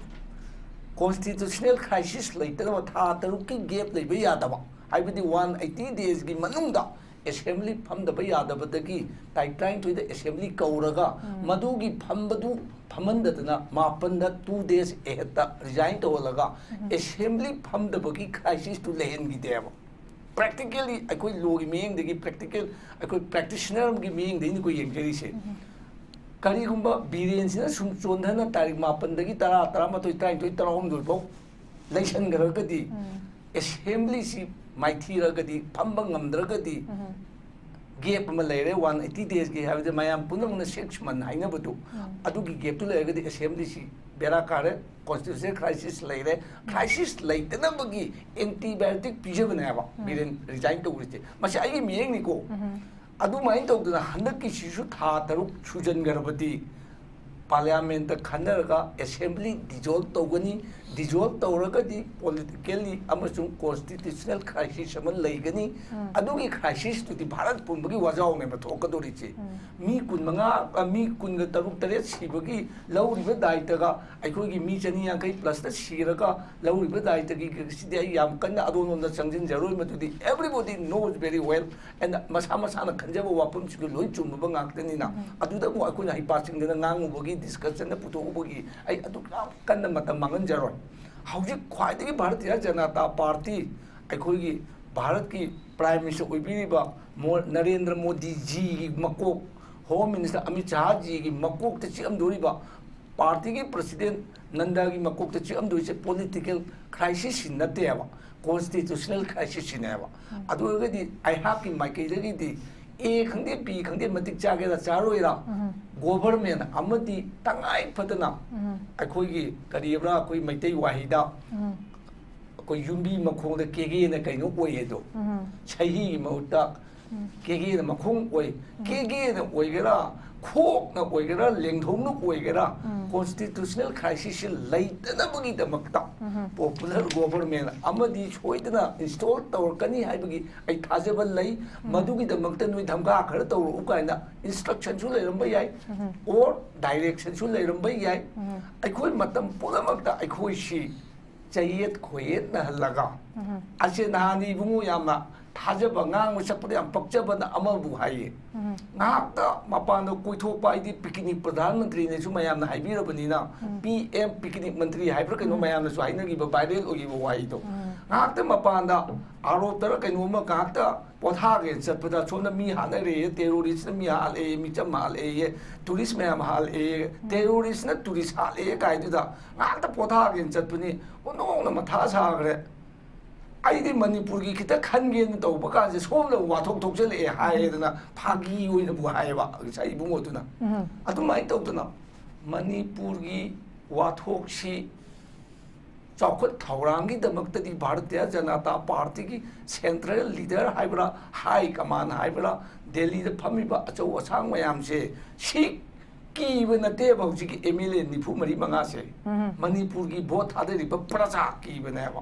constitutional crisis ꯂꯩꯇꯅꯕ, ꯊꯥ ꯇꯔꯨꯛꯀꯤ gap ꯂꯩꯕ ꯌꯥꯗꯕ, ꯍꯥꯏꯕꯗꯤ one eighty daysꯀꯤ ꯃꯅꯨꯡꯗ assembly ꯐꯝꯗꯕ ꯌꯥꯗꯕꯗꯒꯤ ꯇꯥꯔꯤꯛ ꯇꯔꯥꯅꯤꯊꯣꯏꯗ assembly ꯀꯧꯔꯒ, ꯃꯗꯨꯒꯤ ꯐꯝꯕꯗꯨ ꯐꯝꯍꯟꯗꯗꯅ ꯃꯥꯄꯟꯗ, two days aheadꯇ resign ꯇꯧꯍꯜꯂꯒ, assembly ꯐꯝꯗꯕꯒꯤ crisisꯇꯨ ꯂꯩꯍꯟꯈꯤꯗꯦꯕ꯫ Practically ꯑꯩꯈꯣꯏ lawꯒꯤ ꯃꯤꯠꯌꯦꯡꯗꯒꯤ, practical ꯑꯩꯈꯣꯏ practitionerꯒꯤ ꯃꯤꯠꯌꯦꯡꯗꯒꯤ ꯑꯩꯈꯣꯏ ꯌꯦꯡꯖꯔꯤꯁꯦ꯫ ꯀꯔꯤꯒꯨꯝꯕ ꯕꯤꯔꯦꯟꯁꯤꯅ ꯁꯨꯝ ꯆꯣꯟꯊꯅ ꯇꯥꯔꯤꯛ ꯃꯥꯄꯟꯗꯒꯤ ꯇꯔꯥ, ꯇꯔꯥꯃꯥꯊꯣꯏ, ꯇꯔꯥꯅꯤꯊꯣꯏ, ꯇꯔꯥꯍꯨꯝꯗꯣꯏ ꯐꯥꯎ ꯂꯩꯁꯟꯈ꯭ꯔꯒꯗꯤ, assemblyꯁꯤ ꯃꯥꯏꯊꯤꯔꯒꯗꯤ, ꯐꯝꯕ ꯉꯝꯗ꯭ꯔꯒꯗꯤ, gap ꯑꯃ ꯂꯩꯔꯦ, one eighty daysꯀꯤ ꯍꯥꯏꯕꯗꯤ ꯃꯌꯥꯝ ꯄꯨꯝꯅꯃꯛꯅ six month ꯍꯥꯏꯅꯕꯗꯨ, ꯑꯗꯨꯒꯤ gapꯇꯨ ꯂꯩꯔꯒꯗꯤ assemblyꯁꯤ ꯕꯦꯔꯥ ꯀꯥꯔꯦ, constitutional crisis ꯂꯩꯔꯦ꯫ Crisis ꯂꯩꯇꯅꯕꯒꯤ antibiotic ꯄꯤꯖꯕꯅꯦ ꯍꯥꯏꯕ ꯕꯤꯔꯦꯟ resign ꯇꯧꯔꯤꯁꯦ꯫ ꯃꯁꯤ ꯑꯩꯒꯤ ꯃꯤꯠꯌꯦꯡꯅꯤꯀꯣ꯫ ꯑꯗꯨꯃꯥꯏꯅ ꯇꯧꯗꯅ ꯍꯟꯗꯛꯀꯤꯁꯤꯁꯨ ꯊꯥ ꯇꯔꯨꯛ ꯁꯨꯖꯟꯈ꯭ꯔꯕꯗꯤ parliamentꯇ ꯈꯟꯅꯔꯒ assembly dissolve ꯇꯧꯒꯅꯤ꯫ Dissolve ꯇꯧꯔꯒꯗꯤ politically ꯑꯃꯁꯨꯡ constitutional crisis ꯑꯃ ꯂꯩꯒꯅꯤ꯫ ꯑꯗꯨꯒꯤ crisisꯇꯨꯗꯤ ꯚꯥꯔꯠ ꯄꯨꯝꯕꯒꯤ ꯋꯥꯖꯥꯎꯅꯦꯕ ꯊꯣꯛꯀꯗꯧꯔꯤꯁꯦ꯫ ꯃꯤ ꯀꯨꯟꯃꯉꯥ, ꯑ, ꯃꯤ ꯀꯨꯟꯒ ꯇꯔꯨꯛ ꯇꯔꯦꯠ ꯁꯤꯕꯒꯤ ꯂꯧꯔꯤꯕ ꯗꯥꯏꯇꯒ ꯑꯩꯈꯣꯏꯒꯤ ꯃꯤ ꯆꯅꯤ ꯌꯥꯡꯈꯩ plusꯇ ꯁꯤꯔꯒ ꯂꯧꯔꯤꯕ ꯗꯥꯏꯇꯒꯤ ꯁꯤꯗꯤ ꯑꯩ ꯌꯥꯝ ꯀꯟꯅ ꯑꯗꯣꯝꯂꯣꯝꯗ ꯆꯪꯁꯤꯟꯖꯔꯣꯏ꯫ ꯃꯗꯨꯗꯤ everybody knows very well꯫ And ꯃꯁꯥ ꯃꯁꯥꯅ ꯈꯟꯖꯕ ꯋꯥꯐꯝꯁꯤꯡꯗꯨ ꯂꯣꯏ ꯆꯨꯝꯃꯕ ꯉꯥꯛꯇꯅꯤꯅ, ꯑꯗꯨꯗ ꯑꯃꯨꯛ ꯑꯩꯈꯣꯏꯅ ꯍꯩꯄꯥ ꯆꯤꯡꯗꯅ ꯉꯥꯡꯉꯨꯕꯒꯤ, discussionꯗ ꯄꯨꯊꯣꯛꯎꯕꯒꯤ ꯑꯩ ꯑꯗꯨꯛ ꯌꯥꯝ ꯀꯟꯅ ꯃꯇꯝ ꯃꯥꯡꯍꯟꯖꯔꯣꯏ꯫ ꯍꯧꯖꯤꯛ ꯈ꯭ꯋꯥꯏꯗꯒꯤ ꯚꯥꯔꯇꯤꯌ ꯖꯅꯇꯥ ꯄꯥꯔꯇꯤ, ꯑꯩꯈꯣꯏꯒꯤ ꯚꯥꯔꯠꯀꯤ Prime Minister ꯑꯣꯏꯕꯤꯔꯤꯕ ꯃꯣ-, ꯅꯔꯦꯟꯗ꯭ꯔ ꯃꯣꯗꯤꯖꯤꯒꯤ ꯃꯀꯣꯛ ꯍꯣꯝ ꯃꯤꯅꯤꯁꯇꯔ ꯑꯃꯤꯠ ꯁꯍꯥꯖꯤꯒꯤ ꯃꯀꯣꯛꯇ ꯆꯤꯛꯑꯝꯗꯣꯔꯤꯕ, ꯄꯥꯔꯇꯤꯒꯤ ꯄ꯭ꯔꯁꯤꯗꯦꯟ ꯅꯟꯗꯒꯤ ꯃꯀꯣꯛꯇ ꯆꯤꯛꯑꯝꯗꯣꯔꯤꯁꯦ ꯄꯣꯂꯤꯇꯤꯀꯦꯜ ꯀ꯭ꯔꯥꯏꯁꯤꯁꯁꯤ ꯅꯠꯇꯦꯕ, ꯀꯣꯟꯁꯇꯤꯇ꯭ꯌꯨꯁꯅꯦꯜ ꯀ꯭ꯔꯥꯏꯁꯤꯁꯁꯤꯅꯦꯕ꯫ ꯑꯗꯨ ꯑꯣꯏꯔꯒꯗꯤ ꯑꯩꯍꯥꯛꯀꯤ ꯃꯥꯏꯀꯩꯗꯒꯤꯗꯤ ꯑꯦ ꯈꯪꯗꯦ, ꯕꯤ ꯈꯪꯗꯦ, ꯃꯇꯤꯛ ꯆꯥꯒꯦꯔꯥ ꯆꯥꯔꯣꯏꯔꯥ, ꯒꯣꯚꯔꯃꯦꯟ ꯑꯃꯗꯤ ꯇꯉꯥꯏ ꯐꯗꯅ ꯑꯩꯈꯣꯏꯒꯤ ꯀꯔꯤꯕ꯭ꯔꯥ, ꯑꯩꯈꯣꯏ ꯃꯩꯇꯩ ꯋꯥꯍꯩꯗ ꯑꯩꯈꯣꯏ ꯌꯨꯝꯕꯤ ꯃꯈꯣꯡꯗ ꯀꯦꯒꯦꯅ ꯀꯩꯅꯣ ꯑꯣꯏꯌꯦꯗꯣ, ꯁꯍꯤꯒꯤ ꯃꯍꯨꯠꯇ ꯀꯦꯒꯦꯅ ꯃꯈꯣꯡ ꯑꯣꯏ꯫ ꯀꯦꯒꯦꯅ ꯑꯣꯏꯒꯦꯔꯥ, ꯈꯣꯛꯅ ꯑꯣꯏꯒꯦꯔꯥ, ꯂꯦꯡꯊꯧꯅ ꯑꯣꯏꯒꯦꯔꯥ, ꯀꯣꯟꯁꯇꯤꯇ꯭ꯌꯨꯁꯅꯦꯜ ꯀ꯭ꯔꯥꯏꯁꯤꯁꯁꯤ ꯂꯩꯇꯅꯕꯒꯤꯗꯃꯛꯇ ꯄꯣꯄꯨꯂꯔ ꯒꯣꯚꯔꯃꯦꯟ ꯑꯃꯗꯤ ꯁꯣꯏꯗꯅ ꯏꯟꯁꯇꯣꯜ ꯇꯧꯔꯛꯀꯅꯤ ꯍꯥꯏꯕꯒꯤ ꯑꯩ ꯊꯥꯖꯕ ꯂꯩ꯫ ꯃꯗꯨꯒꯤꯗꯃꯛꯇ ꯅꯣꯏ ꯙꯝꯀꯥ ꯈꯔ ꯇꯧꯔꯛꯎ ꯀꯥꯏꯅ ꯏꯟꯁꯇ꯭ꯔꯛꯁꯟꯁꯨ ꯂꯩꯔꯝꯕ ꯌꯥꯏ, ꯑꯣꯔ ꯗꯥꯏꯔꯦꯛꯁꯟꯁꯨ ꯂꯩꯔꯝꯕ ꯌꯥꯏ꯫ ꯑꯩꯈꯣꯏ ꯃꯇꯝ ꯄꯨꯝꯅꯃꯛꯇ ꯑꯩꯈꯣꯏꯁꯤ ꯆꯌꯦꯠ ꯈꯣꯏꯌꯦꯠꯅꯍꯜꯂꯒ, ꯑꯁꯦ ꯅꯍꯥꯟ ꯏꯕꯨꯡꯉꯣ ꯌꯥꯝꯅ ꯊꯥꯖꯕ, ꯉꯥꯡꯕ ꯁꯛꯄꯗ ꯌꯥꯝ ꯄꯛꯆꯕꯅ ꯑꯃꯕꯨ ꯍꯥꯏꯌꯦ꯫ ꯉꯥꯏꯍꯥꯛꯇ ꯃꯄꯥꯟꯗ ꯀꯣꯏꯊꯣꯛꯄ ꯍꯥꯏꯗꯤ ꯄꯤꯛꯅꯤꯛ ꯄ꯭ꯔꯙꯥꯟ ꯃꯟꯇ꯭ꯔꯤꯅꯁꯨ ꯃꯌꯥꯝꯅ ꯍꯥꯏꯕꯤꯔꯕꯅꯤꯅ, ꯄꯤ ꯑꯦꯝ ꯄꯤꯛꯅꯤꯛ ꯃꯟꯇ꯭ꯔꯤ ꯍꯥꯏꯕ꯭ꯔꯥ ꯀꯩꯅꯣ ꯃꯌꯥꯝꯅꯁꯨ ꯍꯥꯏꯅꯈꯤꯕ ꯚꯥꯏꯔꯦꯜ ꯑꯣꯏꯈꯤꯕ ꯋꯥꯍꯩꯗꯣ꯫ ꯉꯥꯏꯍꯥꯛꯇ ꯃꯄꯥꯟꯗ ꯑꯥꯔꯣꯞꯇꯔ ꯀꯩꯅꯣꯝꯃ ꯉꯥꯏꯍꯥꯛꯇ ꯄꯣꯊꯥꯒꯦꯅ ꯆꯠꯄꯗ ꯁꯣꯝꯗ ꯃꯤ ꯍꯥꯠꯅꯔꯦ, ꯇꯦꯔꯣꯔꯤꯁꯅ ꯃꯤ ꯍꯥꯠꯂꯦ, ꯃꯤꯆꯝ ꯍꯥꯠꯂꯦ, ꯇꯨꯔꯤꯁ ꯃꯌꯥꯝ ꯍꯥꯠꯂꯦ, ꯇꯦꯔꯣꯔꯤꯁꯅ ꯇꯨꯔꯤꯁ ꯍꯥꯠꯂꯦ ꯀꯥꯏꯗꯨꯗ ꯉꯥꯏꯍꯥꯛꯇ ꯄꯣꯊꯥꯒꯦꯅ ꯆꯠꯄꯅꯤ, ꯑꯣꯟꯊꯣꯛꯅ ꯃꯊꯥ ꯁꯥꯈ꯭ꯔꯦ꯫ ꯑꯩꯗꯤ ꯃꯅꯤꯄꯨꯔꯒꯤ ꯈꯤꯇ ꯈꯟꯒꯦꯅ ꯇꯧꯕ ꯀꯥꯟꯁꯦ ꯁꯣꯝꯗ ꯋꯥꯊꯣꯛ ꯊꯣꯛꯆꯜꯂꯛꯑꯦ ꯍꯥꯏꯌꯦꯗꯅ ꯐꯥꯒꯤ ꯑꯣꯏꯅꯕꯨ ꯍꯥꯏꯌꯦꯕ ꯉꯁꯥꯏ ꯏꯕꯨꯡꯉꯣꯗꯨꯅ꯫ ꯑꯗꯨꯃꯥꯏꯅ ꯇꯧꯗꯅ ꯃꯅꯤꯄꯨꯔꯒꯤ ꯋꯥꯊꯣꯛꯁꯤ ꯆꯥꯎꯈꯠ ꯊꯧꯔꯥꯡꯒꯤꯗꯃꯛꯇꯗꯤ ꯚꯥꯔꯇꯤꯌ ꯖꯅꯇꯥ ꯄꯥꯔꯇꯤꯒꯤ ꯁꯦꯟꯇ꯭ꯔꯦꯜ ꯂꯤꯗꯔ ꯍꯥꯏꯕ꯭ꯔꯥ, ꯍꯥꯏ ꯀꯃꯥꯟ ꯍꯥꯏꯕ꯭ꯔꯥ, ꯗꯦꯜꯂꯤꯗ ꯐꯝꯃꯤꯕ ꯑꯆꯧ ꯑꯁꯥꯡ ꯃꯌꯥꯝꯁꯦ ꯁꯤ ꯀꯤꯕ ꯅꯠꯇꯦꯕ꯫ ꯍꯧꯖꯤꯛꯀꯤ ꯑꯦꯝ ꯑꯦꯜ ꯑꯦ ꯅꯤꯐꯨ ꯃꯔꯤ ꯃꯉꯥꯁꯦ ꯃꯅꯤꯄꯨꯔꯒꯤ ꯚꯣꯠ ꯊꯥꯗꯔꯤꯕ ꯄ꯭ꯔꯖꯥ ꯀꯤꯕꯅꯦꯕ꯫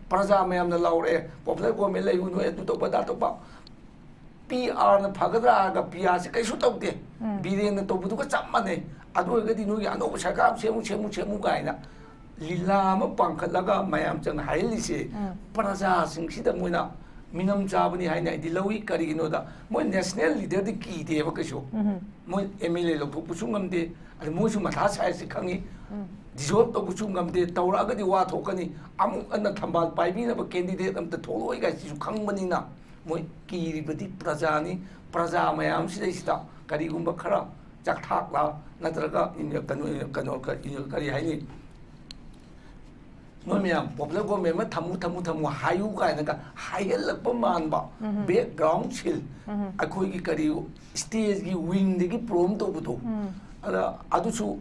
ꯄ꯭ꯔꯖꯥ ꯃꯌꯥꯝꯅ ꯂꯥꯎꯔꯛꯑꯦ, "ꯄꯣꯄꯨꯂꯔ ꯒꯣꯔꯃꯦꯟ ꯂꯩꯌꯨ ꯅꯣꯏ, ꯑꯗꯨ ꯇꯧꯕ ꯑꯗꯥ ꯇꯧꯕ"꯫ ꯄꯤ ꯑꯥꯔꯅ ꯐꯒꯗ꯭ꯔꯥ ꯍꯥꯏꯔꯒ ꯄꯤ ꯑꯥꯔꯁꯦ ꯀꯩꯁꯨ ꯇꯧꯗꯦ꯫ ꯕꯤꯔꯦꯟꯅ ꯇꯧꯕꯗꯨꯒ ꯆꯞ ꯃꯥꯟꯅꯩ꯫ ꯑꯗꯨ ꯑꯣꯏꯔꯒꯗꯤ ꯅꯣꯏꯒꯤ ꯑꯅꯧꯕ ꯁꯔꯀꯥꯔ ꯑꯃ ꯁꯦꯝꯃꯨ, ꯁꯦꯝꯃꯨ, ꯁꯦꯝꯃꯨ ꯀꯥꯏꯅ ꯂꯤꯂꯥ ꯑꯃ ꯄꯥꯡꯈꯠꯂꯒ ꯃꯌꯥꯝ ꯆꯪꯅ ꯍꯥꯏꯍꯜꯂꯤꯁꯦ, ꯄ꯭ꯔꯖꯥꯁꯤꯡꯁꯤꯗ ꯃꯣꯏꯅ ꯃꯤꯅꯝ ꯆꯥꯕꯅꯤ ꯍꯥꯏꯅ ꯑꯩꯗꯤ ꯂꯧꯏ꯫ ꯀꯔꯤꯒꯤꯅꯣꯗ ꯃꯣꯏ ꯅꯦꯁꯅꯦꯜ ꯂꯤꯗꯔꯗꯤ ꯀꯤꯗꯦꯕ ꯀꯩꯁꯨ꯫ ꯃꯣꯏ ꯑꯦꯝ ꯑꯦꯜ ꯑꯦ ꯂꯧꯊꯣꯛꯄꯁꯨ ꯉꯝꯗꯦ, ꯑꯗ ꯃꯣꯏꯁꯨ ꯃꯊꯥ ꯁꯥꯏꯁꯦ ꯈꯪꯉꯤ꯫ ꯗꯤꯖꯣꯜꯕ ꯇꯧꯕꯁꯨ ꯉꯝꯗꯦ, ꯇꯧꯔꯛꯑꯒꯗꯤ ꯋꯥ ꯊꯣꯛꯀꯅꯤ꯫ ꯑꯃꯨꯛ ꯍꯟꯅ ꯊꯝꯕꯥꯜ ꯄꯥꯏꯕꯤꯅꯕ ꯀꯦꯟꯗꯤꯗꯦꯠ ꯑꯝꯇ ꯊꯣꯛꯂꯛꯑꯣꯏ ꯀꯥꯏꯁꯤꯁꯨ ꯈꯪꯕꯅꯤꯅ ꯃꯣꯏ ꯀꯤꯔꯤꯕꯗꯤ ꯄ꯭ꯔꯖꯥꯅꯤ꯫ ꯄ꯭ꯔꯖꯥ ꯃꯌꯥꯝꯁꯤꯗꯩꯁꯤꯗ ꯀꯔꯤꯒꯨꯝꯕ ꯈꯔ ꯆꯥꯛꯊꯥꯛꯂ ꯅꯠꯇ꯭ꯔꯒ ꯀꯩꯅꯣ ꯀꯩꯅꯣ ꯀꯔꯤ ꯍꯥꯏꯅꯤ, ꯅꯣꯏ ꯃꯌꯥꯝ popular government ꯑꯃ ꯊꯝꯃꯨ ꯊꯝꯃꯨ ꯊꯝꯃꯨ ꯍꯥꯏꯌꯨ ꯀꯥꯏꯅꯒ ꯍꯥꯏꯍꯜꯂꯛꯄ ꯃꯥꯟꯕ꯫ Background ꯁꯤꯜ, ꯑꯩꯈꯣꯏꯒꯤ ꯀꯔꯤ stageꯀꯤ wingꯗꯒꯤ perform ꯇꯧꯕꯗꯣ꯫ ꯑꯗ ꯑꯗꯨꯁꯨ,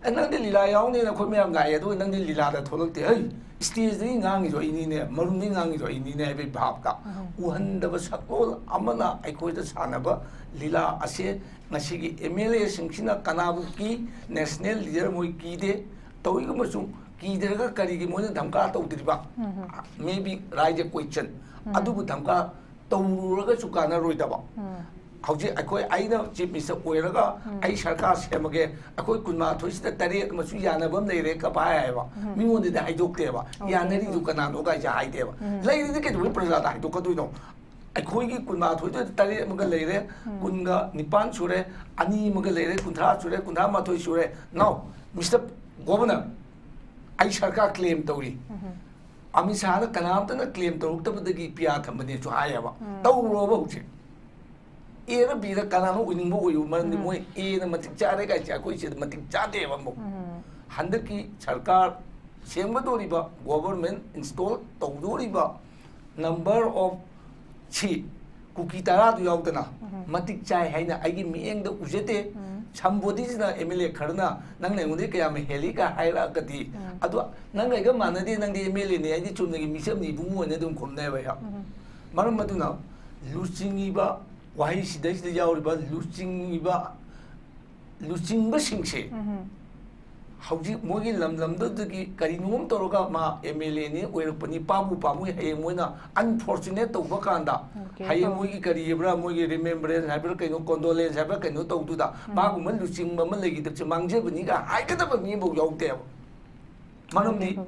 "ꯑꯦ, ꯅꯪꯗꯤ ꯂꯤꯂꯥ ꯌꯥꯎꯅꯤꯅ ꯑꯩꯈꯣꯏ ꯃꯌꯥꯝ ꯂꯥꯛꯑꯦ, ꯑꯗꯨꯒ ꯅꯪꯗꯤ ꯂꯤꯂꯥꯗ ꯊꯣꯛꯂꯛꯇꯦ꯫ ꯍꯩ, stageꯇꯒꯤ ꯉꯥꯡꯉꯤꯗꯣ ꯑꯩꯅꯤꯅꯦ, ꯃꯔꯨꯝꯗꯒꯤ ꯉꯥꯡꯉꯤꯗꯣ ꯑꯩꯅꯤꯅꯦ" ꯍꯥꯏꯕꯒꯤ ꯚꯥꯕꯇ ꯎꯍꯟꯗꯕ ꯁꯛꯂꯣꯟ ꯑꯃꯅ ꯑꯩꯈꯣꯏꯗ ꯁꯥꯟꯅꯕ ꯂꯤꯂꯥ ꯑꯁꯦ ꯉꯁꯤꯒꯤ MLAꯁꯤꯡꯁꯤꯅ ꯀꯅꯥꯕꯨ ꯀꯤ? National leader ꯃꯣꯏ ꯀꯤꯗꯦ꯫ ꯇꯧꯏꯒꯨꯝꯕꯁꯨ ꯀꯤꯗ꯭ꯔꯒ ꯀꯔꯤꯒꯤ ꯃꯣꯏꯅ ꯙꯝꯀꯥ ꯇꯧꯗ꯭ꯔꯤꯕ? Maybe raise a question꯫ ꯑꯗꯨꯕꯨ ꯙꯝꯀꯥ ꯇꯧꯔꯨꯔꯒꯁꯨ ꯀꯥꯟꯅꯔꯣꯏꯗꯕ꯫ ꯍꯧꯖꯤꯛ ꯑꯩꯈꯣꯏ, ꯑꯩꯅ Chief Minister ꯑꯣꯏꯔꯒ ꯑꯩ ꯁꯔꯀꯥꯔ ꯁꯦꯝꯃꯒꯦ, ꯑꯩꯈꯣꯏ ꯀꯨꯟꯃꯥꯊꯣꯏꯁꯤꯗ ꯇꯔꯦꯠ ꯑꯃꯁꯨ ꯌꯥꯅꯕ ꯑꯃ ꯂꯩꯔꯦ ꯀꯕꯥ ꯍꯥꯏꯕ꯫ ꯃꯤꯉꯣꯟꯗꯗꯤ ꯍꯥꯏꯗꯣꯛꯇꯦꯕ꯫ ꯌꯥꯅꯔꯤꯗꯨ ꯀꯅꯥꯅꯣ ꯀꯥꯏꯁꯦ ꯍꯥꯏꯗꯦꯕ꯫ ꯂꯩꯔꯗꯤ ꯀꯩꯗꯧꯕꯩ ꯄ꯭ꯔꯖꯥꯗ ꯍꯥꯏꯗꯣꯛꯀꯗꯣꯏꯅꯣ? ꯑꯩꯈꯣꯏꯒꯤ ꯀꯨꯟꯃꯥꯊꯣꯏꯗꯨꯗ ꯇꯔꯦꯠ ꯑꯃꯒ ꯂꯩꯔꯦ, ꯀꯨꯟꯒ ꯅꯤꯄꯥꯟ ꯁꯨꯔꯦ, ꯑꯅꯤ ꯑꯃꯒ ꯂꯩꯔꯦ, ꯀꯨꯟꯊ꯭ꯔꯥ ꯁꯨꯔꯦ, ꯀꯨꯟꯊ꯭ꯔꯥ ꯃꯥꯊꯣꯏ ꯁꯨꯔꯦ꯫ Now, Mister Governor, ꯑꯩ ꯁꯔꯀꯥꯔ claim ꯇꯧꯔꯤ꯫ ꯑꯃꯤꯠ ꯁꯥꯍꯅ ꯀꯅꯥꯝꯇꯅ claim ꯇꯧꯔꯛꯇꯕꯗꯒꯤ ꯄꯤꯌꯥ ꯊꯝꯕꯅꯦꯁꯨ ꯍꯥꯏꯌꯦꯕ꯫ ꯇꯧꯔꯣꯕ ꯍꯧꯖꯤꯛ꯫ Aꯅ Bꯗ ꯀꯅꯥꯅꯣ ꯑꯣꯏꯅꯤꯡꯕ ꯑꯣꯏꯌꯨ, ꯃꯔꯝꯗꯤ ꯃꯣꯏ Aꯅ ꯃꯇꯤꯛ ꯆꯥꯔꯦ ꯀꯥꯏꯁꯦ ꯑꯩꯈꯣꯏ ꯁꯤꯗ ꯃꯇꯤꯛ ꯆꯥꯗꯦꯕ ꯑꯃꯨꯛ꯫ ꯍꯟꯗꯛꯀꯤ ꯁꯔꯀꯥꯔ ꯁꯦꯝꯒꯗꯧꯔꯤꯕ, government install ꯇꯧꯗꯧꯔꯤꯕ number of ꯁꯤ ꯀꯨꯀꯤ ꯇꯔꯥꯗꯨ ꯌꯥꯎꯗꯅ ꯃꯇꯤꯛ ꯆꯥꯏ ꯍꯥꯏꯅ ꯑꯩꯒꯤ ꯃꯤꯠꯌꯦꯡꯗ ꯎꯖꯗꯦ꯫ Somebodyꯁꯤꯅ, MLA ꯈꯔꯅ, "ꯅꯪꯅ ꯑꯩꯉꯣꯟꯗꯒꯤ ꯀꯌꯥꯝ ꯍꯦꯜꯂꯤꯒ" ꯍꯥꯏꯔꯛꯑꯒꯗꯤ, ꯑꯗꯣ ꯅꯪ ꯑꯩꯒ ꯃꯥꯟꯅꯗꯦ, ꯅꯪꯗꯤ MLAꯅꯦ, ꯑꯩꯗꯤ ꯆꯨꯝꯅꯒꯤ ꯃꯤꯆꯝꯅꯤ ꯏꯕꯨꯡꯉꯣ ꯍꯥꯏꯅ ꯑꯗꯨꯝ ꯈꯨꯝꯅꯦꯕ ꯑꯩꯍꯥꯛ꯫ ꯃꯔꯝ ꯑꯗꯨꯅ ꯂꯨꯆꯤꯡꯉꯤꯕ, ꯋꯥꯍꯩ ꯁꯤꯗꯩꯁꯤꯗ ꯌꯥꯎꯔꯤꯕ ꯂꯨꯆꯤꯡꯉꯤꯕ, ꯂꯨꯆꯤꯡꯕꯁꯤꯡꯁꯦ ꯍꯧꯖꯤꯛ ꯃꯣꯏꯒꯤ ꯂꯝ ꯂꯝꯗꯨꯗꯒꯤ ꯀꯔꯤꯅꯣꯝ ꯇꯧꯔꯒ ꯃꯥ MLAꯅꯤ ꯑꯣꯏꯔꯛꯄꯅꯤ, ꯄꯥꯝꯕꯨ ꯄꯥꯝꯃꯨꯏ, ꯍꯌꯦꯡ ꯃꯣꯏꯅ unfortunate ꯇꯧꯕ ꯀꯥꯟꯗ, ꯍꯌꯦꯡ ꯃꯣꯏꯒꯤ ꯀꯔꯤ ꯍꯥꯏꯕ꯭ꯔꯥ, ꯃꯣꯏꯒꯤ remembrance ꯍꯥꯏꯕ꯭ꯔꯥ ꯀꯩꯅꯣ, condolence ꯍꯥꯏꯕ꯭ꯔꯥ ꯀꯩꯅꯣ ꯇꯧꯗꯨꯗ ꯃꯥꯒꯨꯝꯕ ꯂꯨꯆꯤꯡꯕ ꯑꯃ ꯂꯩꯈꯤꯗꯕꯁꯦ ꯃꯥꯡꯖꯕꯅꯤꯒ ꯍꯥꯏꯒꯗꯕ ꯃꯤ ꯑꯃꯐꯥꯎ ꯌꯥꯎꯗꯦꯕ꯫ ꯃꯔꯝꯗꯤ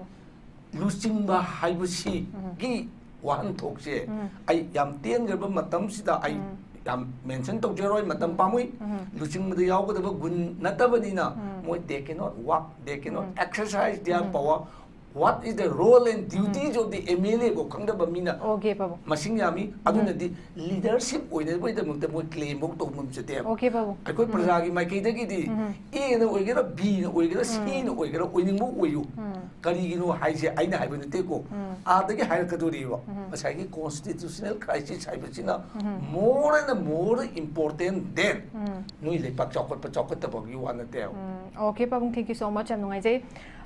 ꯂꯨꯆꯤꯡꯕ ꯍꯥꯏꯕꯁꯤꯒꯤ ꯋꯥꯍꯟꯊꯣꯛꯁꯦ ꯑꯩ ꯌꯥꯝ ꯇꯦꯟꯈ꯭ꯔꯕ ꯃꯇꯝꯁꯤꯗ ꯑꯩ ꯌꯥꯝ mention ꯇꯧꯖꯔꯣꯏ, ꯃꯇꯝ ꯄꯥꯝꯃꯨꯏ꯫ ꯂꯨꯆꯤꯡꯕꯗ ꯌꯥꯎꯒꯗꯕ ꯒꯨꯟ ꯅꯠꯇꯕꯅꯤꯅ ꯃꯣꯏ they cannot work, they cannot exercise their power꯫ What is the role and duties of the M L A ꯐꯥꯎ ꯈꯪꯗꯕ ꯃꯤꯅ ꯑꯣꯀꯦ ꯄꯥꯕꯨꯡ꯫ ꯃꯁꯤꯡ ꯌꯥꯝꯃꯤ꯫ ꯑꯗꯨꯅꯗꯤ ꯂꯤꯗꯔꯁꯤꯞ ꯑꯣꯏꯅꯕꯒꯤꯗꯃꯛꯇ ꯃꯣꯏ ꯀ꯭ꯂꯦꯝ ꯐꯥꯎ ꯇꯧꯕ ꯉꯝꯖꯗꯦꯕ꯫ ꯑꯣꯀꯦ ꯄꯥꯕꯨꯡ꯫ ꯑꯩꯈꯣꯏ ꯄ꯭ꯔꯖꯥꯒꯤ ꯃꯥꯏꯀꯩꯗꯒꯤꯗꯤ ꯑꯦꯅ ꯑꯣꯏꯒꯦꯔꯥ, ꯕꯤꯅ ꯑꯣꯏꯒꯦꯔꯥ, ꯁꯤꯅ ꯑꯣꯏꯒꯦꯔꯥ, ꯑꯣꯏꯅꯤꯡꯕ ꯑꯣꯏꯌꯨ꯫ ꯀꯔꯤꯒꯤꯅꯣ ꯍꯥꯏꯁꯦ ꯑꯩꯅ ꯍꯥꯏꯕ ꯅꯠꯇꯦꯀꯣ꯫ ꯑꯥꯗꯒꯤ ꯍꯥꯏꯔꯛꯀꯗꯣꯔꯤꯕ꯫ ꯉꯁꯥꯏꯒꯤ ꯀꯣꯟꯁꯇꯤꯇ꯭ꯌꯨꯁꯅꯦꯜ ꯀ꯭ꯔꯥꯏꯁꯤꯁ ꯍꯥꯏꯕꯁꯤꯅ more and more important than ꯅꯣꯏ ꯂꯩꯄꯥꯛ ꯆꯥꯎꯈꯠꯄ ꯆꯥꯎꯈꯠꯇꯕꯒꯤ ꯋꯥ ꯅꯠꯇꯦꯕ꯫ ꯑꯣꯀꯦ ꯄꯥꯕꯨꯡ, thank you so much, ꯌꯥꯝ ꯅꯨꯡꯉꯥꯏꯖꯩ꯫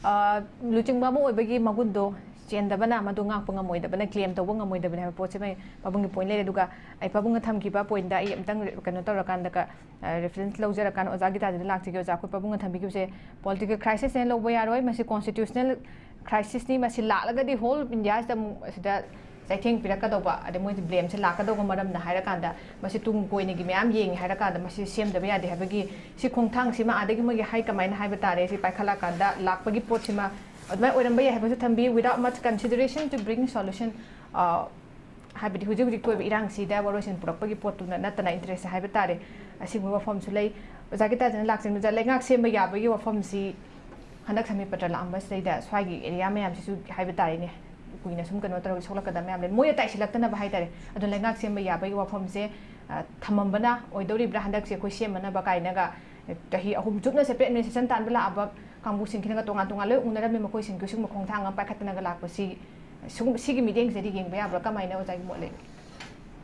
ꯑ, ꯂꯨꯆꯤꯡꯕ ꯑꯃ ꯑꯣꯏꯕꯒꯤ ꯃꯒꯨꯟꯗꯣ ꯆꯦꯟꯗꯕꯅ ꯃꯗꯨ ꯉꯥꯛꯄ ꯉꯝꯃꯣꯏꯗꯕꯅ, ꯀ꯭ꯂꯦꯝ ꯇꯧꯕ ꯉꯝꯃꯣꯏꯗꯕꯅꯤ ꯍꯥꯏꯕ ꯄꯣꯠꯁꯤꯃ ꯄꯥꯕꯨꯡꯒꯤ ꯄꯣꯏꯟ ꯂꯩꯔꯦ꯫ ꯑꯗꯨꯒ ꯑꯩ ꯄꯥꯕꯨꯡꯅ ꯊꯝꯈꯤꯕ ꯄꯣꯏꯟꯗ ꯑꯩ ꯑꯝꯇꯪ ꯔꯦ-, ꯀꯩꯅꯣ ꯇꯧꯔꯀꯥꯟꯗ ꯀ-, ꯑ, ꯔꯦꯐꯔꯦꯟꯁ ꯂꯧꯖꯔꯀꯥꯟꯗ ꯑꯣꯖꯥ ꯒꯤꯇꯥꯟꯖꯂꯤ ꯂꯥꯛꯆꯒꯦ꯫ ꯑꯣꯖꯥ, ꯑꯩꯈꯣꯏ ꯄꯥꯕꯨꯡꯅ ꯊꯝꯕꯤꯈꯤꯕꯁꯦ ꯄꯣꯂꯤꯇꯤꯀꯦꯜ ꯀ꯭ꯔꯥꯏꯁꯤꯁꯅꯦꯅ ꯂꯧꯕ ꯌꯥꯔꯣꯏ, ꯃꯁꯤ ꯀꯣꯟꯁꯇꯤꯇ꯭ꯌꯨꯁꯅꯦꯜ ꯀ꯭ꯔꯥꯏꯁꯤꯁꯅꯤ, ꯃꯁꯤ ꯂꯥꯛꯂꯒꯗꯤ ꯍꯣꯜ ꯏꯟꯗꯤꯌꯥꯁꯤꯗ ꯑꯃꯨꯛ ꯑꯁꯤꯗ ꯆꯩꯊꯦꯡ ꯄꯤꯔꯛꯀꯗꯧꯕ, ꯑꯗꯩ ꯃꯣꯏꯁꯦ ꯕ꯭ꯂꯦꯝꯁꯦ ꯂꯥꯛꯀꯗꯧꯕ ꯃꯔꯝꯅ ꯍꯥꯏꯔꯀꯥꯟꯗ ꯃꯁꯤ ꯇꯨꯡ ꯀꯣꯏꯅꯒꯤ ꯃꯌꯥꯝ ꯌꯦꯡꯉꯦ ꯍꯥꯏꯔꯀꯥꯟꯗ ꯃꯁꯤ ꯁꯦꯝꯗꯕ ꯌꯥꯗꯦ ꯍꯥꯏꯕꯒꯤ ꯁꯤ ꯈꯣꯡꯊꯥꯡꯁꯤꯃ ꯑꯥꯗꯒꯤ ꯃꯣꯏꯒꯤ ꯍꯥꯏ ꯀꯃꯥꯏꯅ ꯍꯥꯏꯕ ꯇꯥꯔꯦ, ꯁꯤ ꯄꯥꯏꯈꯠꯂꯛꯀꯥꯟꯗ ꯂꯥꯛꯄꯒꯤ ꯄꯣꯠꯁꯤꯃ ꯑꯗꯨꯃꯥꯏꯅ ꯑꯣꯏꯔꯝꯕ ꯌꯥꯏ ꯍꯥꯏꯕꯁꯨ ꯊꯝꯕꯤ, without much consideration to bring solution, ꯑ, ꯍꯥꯏꯕꯗꯤ ꯍꯧꯖꯤꯛ ꯍꯧꯖꯤꯛ ꯊꯣꯛꯏꯕ ꯏꯔꯥꯡꯁꯤꯗ ꯋꯥꯔꯣꯏꯁꯤꯟ ꯄꯨꯔꯛꯄꯒꯤ ꯄꯣꯠꯇꯨꯅ ꯅꯠꯇꯅ ꯏꯟꯇꯔꯦꯁ ꯍꯥꯏꯕ ꯇꯥꯔꯦ, ꯑꯁꯤꯒꯨꯝꯕ ꯋꯥꯐꯝꯁꯨ ꯂꯩ꯫ ꯑꯣꯖꯥ ꯒꯤꯇꯥꯟꯖꯂꯤ ꯂꯥꯛꯆꯅꯨꯗ ꯂꯩꯉꯥꯛ ꯁꯦꯝꯕ ꯌꯥꯕꯒꯤ ꯋꯥꯐꯝꯁꯤ ꯍꯟꯗꯛ ꯁꯃꯤꯠ ꯄꯇ꯭ꯔ ꯂꯥꯛꯑꯝꯕꯁꯤꯗꯩꯗ ꯁ꯭ꯋꯥꯏꯒꯤ ꯑꯦꯔꯤꯌꯥ ꯃꯌꯥꯝꯁꯤꯁꯨ ꯍꯥꯏꯕ ꯇꯥꯔꯦꯅꯦ, ꯀꯨꯏꯅ ꯁꯨꯝ ꯀꯩꯅꯣ ꯇꯧꯔꯒ ꯁꯣꯛꯂꯛꯀꯗꯕ ꯃꯌꯥꯝ ꯂꯩ, ꯃꯣꯏꯗ ꯇꯥꯏꯁꯤꯜꯂꯛꯇꯅꯕ ꯍꯥꯏ ꯇꯥꯔꯦ꯫ ꯑꯗꯣ ꯂꯩꯉꯥꯛ ꯁꯦꯝꯕ ꯌꯥꯕꯒꯤ ꯋꯥꯐꯝꯁꯦ, ꯑ, ꯊꯝꯃꯝꯕꯅ ꯑꯣꯏꯗꯧꯔꯤꯕ꯭ꯔꯥ ꯍꯟꯗꯛꯁꯦ ꯑꯩꯈꯣꯏ ꯁꯦꯝꯃꯅꯕ ꯀꯥꯏꯅꯒ ꯆꯍꯤ ꯑꯍꯨꯝ ꯆꯨꯞꯅ separate administration ꯇꯥꯟꯕ ꯂꯥꯛꯑꯕ ꯀꯥꯡꯕꯨꯁꯤꯡꯁꯤꯅꯒ ꯇꯣꯉꯥꯟ ꯇꯣꯉꯥꯟ ꯂꯣꯏ ꯎꯅꯔꯝꯃꯤ, ꯃꯈꯣꯏꯁꯤꯡꯒꯤ ꯁꯤꯒꯨꯝꯕ ꯈꯣꯡꯊꯥꯡ ꯑꯃ ꯄꯥꯏꯈꯠꯇꯅꯒ ꯂꯥꯛꯄꯁꯤ, ꯁꯤꯒꯨꯝ-, ꯁꯤꯒꯤ ꯃꯤꯠꯌꯦꯡꯁꯤꯗꯗꯤ ꯌꯦꯡꯕ ꯌꯥꯕ꯭ꯔꯥ, ꯀꯃꯥꯏꯅ ꯑꯣꯖꯥꯒꯤ ꯃꯣꯠ ꯂꯩ?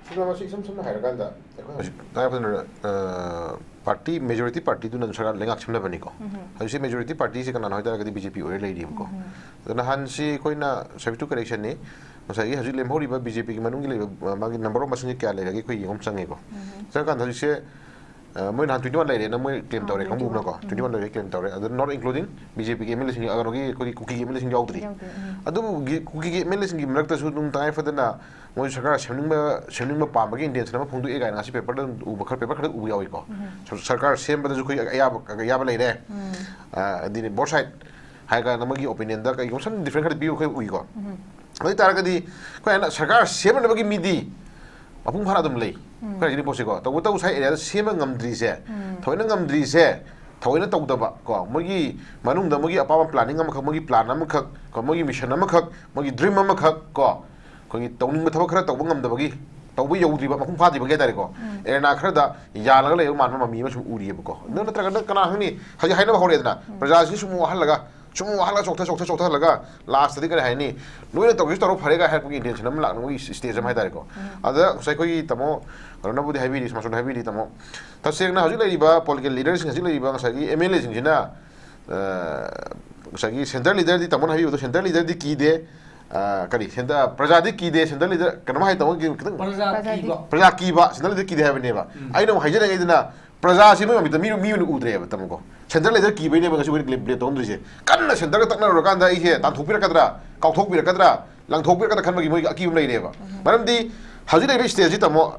ꯁꯤꯗ ꯃꯁꯤ ꯏꯁꯝ ꯁꯝꯅ ꯍꯥꯏꯔꯀꯥꯟꯗ ꯑꯩꯈꯣꯏ ꯍꯧꯖꯤꯛ ꯇꯉꯥꯏ ꯐꯗꯅ, ꯑ, ꯄꯥꯔꯇꯤ, ꯃꯦꯖꯣꯔꯤꯇꯤ ꯄꯥꯔꯇꯤꯗꯨꯅ ꯑꯗꯨꯝ ꯁꯔꯀꯥꯔ ꯂꯩꯉꯥꯛ ꯁꯦꯝꯅꯕꯅꯤꯀꯣ꯫ ꯍꯧꯖꯤꯛꯁꯦ ꯃꯦꯖꯣꯔꯤꯇꯤ ꯄꯥꯔꯇꯤꯁꯦ ꯀꯅꯥꯅꯣ ꯍꯥꯏ ꯇꯥꯔꯒꯗꯤ ꯕꯤ ꯖꯦ ꯄꯤ ꯑꯣꯏꯔ ꯂꯩꯔꯤꯕꯀꯣ꯫ ꯑꯗꯣ ꯅꯍꯥꯟꯁꯤ ꯑꯩꯈꯣꯏꯅ subject to correction ꯅꯤ, ꯉꯁꯥꯏꯒꯤ ꯍꯧꯖꯤꯛ ꯂꯦꯝꯍꯧꯔꯤꯕ ꯕꯤ ꯖꯦ ꯄꯤꯒꯤ ꯃꯅꯨꯡꯒꯤ ꯂꯩꯕ, ꯑ, ꯃꯥꯒꯤ number of ꯃꯁꯤꯡꯁꯦ ꯀꯌꯥ ꯂꯩꯔꯒꯦ ꯑꯩꯈꯣꯏ ꯌꯦꯡꯉꯨ ꯆꯪꯉꯦꯀꯣ꯫ ꯆꯪꯉꯀꯥꯟꯗ ꯍꯧꯖꯤꯛꯁꯦ, ꯑ, ꯃꯣꯏ ꯅꯍꯥꯟ twenty one ꯂꯩꯔꯦꯅ ꯃꯣꯏ claim ꯑꯥ, ꯇꯧꯔꯦ, twenty one꯫ ꯀꯥꯡꯕꯨꯅꯀꯣ꯫ Twenty one ꯂꯩꯔꯦ claim ꯇꯧꯔꯦ꯫ ꯑꯗꯣ not including ꯕꯤ ꯖꯦ ꯄꯤꯒꯤ ꯑꯦꯝ ꯑꯦꯜ ꯑꯦꯁꯤꯡ, ꯀꯩꯅꯣꯒꯤ ꯑꯩꯈꯣꯏꯒꯤ ꯀꯨꯀꯤꯒꯤ ꯑꯦꯝ ꯑꯦꯜ ꯑꯦꯁꯤꯡ ꯌꯥꯎꯗ꯭ꯔꯤ꯫ ꯌꯥꯎꯗꯦ, ꯎꯝ꯫ ꯑꯗꯨꯕꯨ ꯒꯤ-, ꯀꯨꯀꯤꯒꯤ ꯑꯦꯝ ꯑꯦꯜ ꯑꯦꯁꯤꯡꯒꯤ ꯃꯔꯛꯇꯁꯨ ꯑꯗꯨꯝ ꯇꯉꯥꯏ ꯐꯗꯅ ꯃꯣꯏ ꯁꯔꯀꯥꯔ ꯁꯦꯝꯅꯤꯡꯕ, ꯁꯦꯝꯅꯤꯡꯕ ꯄꯥꯝꯕꯒꯤ intention ꯑꯃ ꯐꯣꯡꯗꯣꯛꯑꯦ ꯀꯥꯏꯅ ꯉꯁꯤ ꯄꯦꯄꯔꯗ ꯑꯗꯨꯝ ꯎꯕ ꯈꯔ, ꯄꯦꯄꯔ ꯈꯔ ꯎꯕ ꯌꯥꯎꯏꯀꯣ꯫ ꯁꯔ-, ꯁꯔꯀꯥꯔ ꯁꯦꯝꯕꯗꯁꯨ ꯑꯩꯈꯣꯏ ꯑꯌꯥꯕ, ꯑꯌꯥꯕ ꯂꯩꯔꯦ꯫ ꯑ, ꯑꯗꯨꯗꯤ both side ꯍꯥꯏ ꯀꯥꯟꯗ ꯃꯣꯏꯒꯤ opinion ꯗ ꯀꯩꯒꯨꯝꯕ some different ꯈꯔ ꯄꯤꯕ ꯑꯩꯈꯣꯏ ꯎꯏꯀꯣ꯫ ꯑꯗꯨ ꯑꯣꯏ ꯇꯥꯔꯒꯗꯤ ꯑꯩꯈꯣꯏ ꯍꯥꯏꯅ ꯁꯔꯀꯥꯔ ꯁꯦꯝꯅꯅꯕꯒꯤ ꯃꯤꯗꯤ ꯃꯄꯨꯡ ꯐꯥꯅ ꯑꯗꯨꯝ ꯂꯩ꯫ ꯑꯩꯈꯣꯏ ꯍꯥꯏꯖꯔꯤꯕ ꯄꯣꯠꯁꯤꯀꯣ, ꯇꯧꯕꯇꯕꯨ ꯁ꯭ꯋꯥꯏ ꯑꯦꯔꯤꯌꯥꯗ ꯁꯦꯝꯕ ꯉꯝꯗ꯭ꯔꯤꯁꯦ, ꯊꯑꯣꯏꯅ ꯉꯝꯗ꯭ꯔꯤꯁꯦ, ꯊꯑꯣꯏꯅ ꯇꯧꯗꯕ ꯀꯣ, ꯃꯣꯏꯒꯤ ꯃꯅꯨꯡꯗ ꯃꯣꯏꯒꯤ ꯑꯄꯥꯝꯕ planning ꯑꯃꯈꯛ, ꯃꯣꯏꯒꯤ plan ꯑꯃꯈꯛ ꯀꯣ, ꯃꯣꯏꯒꯤ mission ꯑꯃꯈꯛ, ꯃꯣꯏꯒꯤ dream ꯑꯃꯈꯛ ꯀꯣ, ꯑꯩꯈꯣꯏꯒꯤ ꯇꯧꯅꯤꯡꯕ ꯊꯕꯛ ꯈꯔ ꯇꯧꯕ ꯉꯝꯗꯕꯒꯤ, ꯇꯧꯕ ꯌꯧꯗ꯭ꯔꯤꯕ, ꯃꯄꯨꯡ ꯐꯥꯗ꯭ꯔꯤꯕꯒꯤ ꯍꯥꯏꯇꯥꯔꯦꯀꯣ, arena ꯈꯔꯗ ꯌꯥꯜꯂꯒ ꯂꯩꯕ ꯃꯥꯟꯕ ꯃꯃꯤ ꯑꯃ ꯁꯨꯝ ꯎꯔꯤꯑꯕꯀꯣ꯫ ꯑꯗꯨ ꯅꯠꯇ꯭ꯔꯒꯅ ꯀꯅꯥ ꯈꯪꯅꯤ, ꯍꯧꯖꯤꯛ ꯍꯥꯏꯅꯕ ꯍꯧꯔꯛꯑꯦꯗꯅ, ꯄ꯭ꯔꯖꯥꯁꯤ ꯁꯨꯝ ꯋꯥꯍꯜꯂꯒ, ꯁꯨꯝ ꯋꯥꯍꯜꯂꯒ, ꯆꯣꯛꯊ ꯆꯣꯛꯊ ꯆꯣꯛꯊꯍꯜꯂꯒ, last ꯇꯗꯤ ꯀꯔꯤ ꯍꯥꯏꯅꯤ, ꯅꯣꯏꯅ ꯇꯧꯒꯦꯁꯨ ꯇꯧꯔꯣ ꯐꯔꯦꯒ ꯍꯥꯏꯔꯛꯄꯒꯤ intention ꯑꯃ ꯂꯥꯛꯅꯕꯒꯤ stage ꯑꯃ ꯍꯥꯏꯇꯥꯔꯦꯀꯣ꯫ ꯑꯗ ꯉꯁꯥꯏ ꯑꯩꯈꯣꯏꯒꯤ ꯇꯥꯃꯣ ꯀꯩꯅꯣꯅꯕꯨꯗꯤ ꯍꯥꯏꯕꯤꯔꯤ, ꯁꯃꯥꯁꯣꯟꯅ ꯍꯥꯏꯕꯤꯔꯤ, ꯇꯥꯃꯣ, ꯇꯁꯦꯡꯅ ꯍꯧꯖꯤꯛ ꯂꯩꯔꯤꯕ political leaderꯁꯤꯡ, ꯍꯧꯖꯤꯛ ꯂꯩꯔꯤꯕ ꯉꯁꯥꯏꯒꯤ MLAꯁꯤꯡꯁꯤꯅ, ꯑ, ꯉꯁꯥꯏꯒꯤ centre leaderꯗꯤ, ꯇꯥꯃꯣꯅ ꯍꯥꯏꯕꯤꯕꯗꯣ, centre leaderꯗꯤ ꯀꯤꯗꯦ, ꯑ, ꯀꯔꯤ, centre, ꯄ꯭ꯔꯖꯥꯗꯤ ꯀꯤꯗꯦ, centre leader ꯀꯩꯅꯣꯝ ꯍꯥꯏ, ꯇꯥꯃꯣ, ꯈꯤꯇꯪ ꯄ꯭ꯔꯖꯥ ꯄ꯭ꯔꯖꯥꯗꯤ ꯀꯤꯕ꯫ ꯄ꯭ꯔꯖꯥ ꯀꯤꯕ, centre leaderꯗꯤ ꯀꯤꯗꯦ ꯍꯥꯏꯕꯅꯦꯕ꯫ ꯎꯝ꯫ ꯑꯩꯅ ꯑꯃꯨꯛ ꯍꯥꯏꯖꯅꯤꯡꯉꯤꯗꯨꯅ, ꯄ꯭ꯔꯖꯥꯁꯤ ꯃꯣꯏ ꯃꯃꯤꯠꯇ ꯃꯤ, ꯃꯤ ꯑꯣꯏꯅ ꯎꯗ꯭ꯔꯦꯕ, ꯇꯥꯃꯣꯀꯣ꯫ Centre leader ꯀꯤꯕꯩꯅꯦꯕ ꯉꯁꯤ ꯑꯩꯈꯣꯏꯅ blame, blame ꯇꯧꯔꯝꯗ꯭ꯔꯤꯁꯦ꯫ ꯀꯟꯅ centreꯒ ꯇꯛꯅꯔꯨꯔꯀꯥꯟꯗ ꯑꯩꯁꯦ ꯇꯥꯟꯊꯣꯛꯄꯤꯔꯛꯀꯗ꯭ꯔꯥ, ꯀꯥꯎꯊꯣꯛꯄꯤꯔꯛꯀꯗ꯭ꯔꯥ, ꯂꯪꯊꯣꯛꯄꯤꯔꯛꯀꯗ꯭ꯔꯥ ꯈꯟꯕꯒꯤ ꯃꯣꯏꯒꯤ ꯑꯀꯤꯕ ꯑꯃ ꯂꯩꯔꯦꯕ꯫ ꯃꯔꯝꯗꯤ ꯍꯧꯖꯤꯛ ꯂꯩꯔꯤꯕ stageꯁꯤ, ꯇꯥꯃꯣ,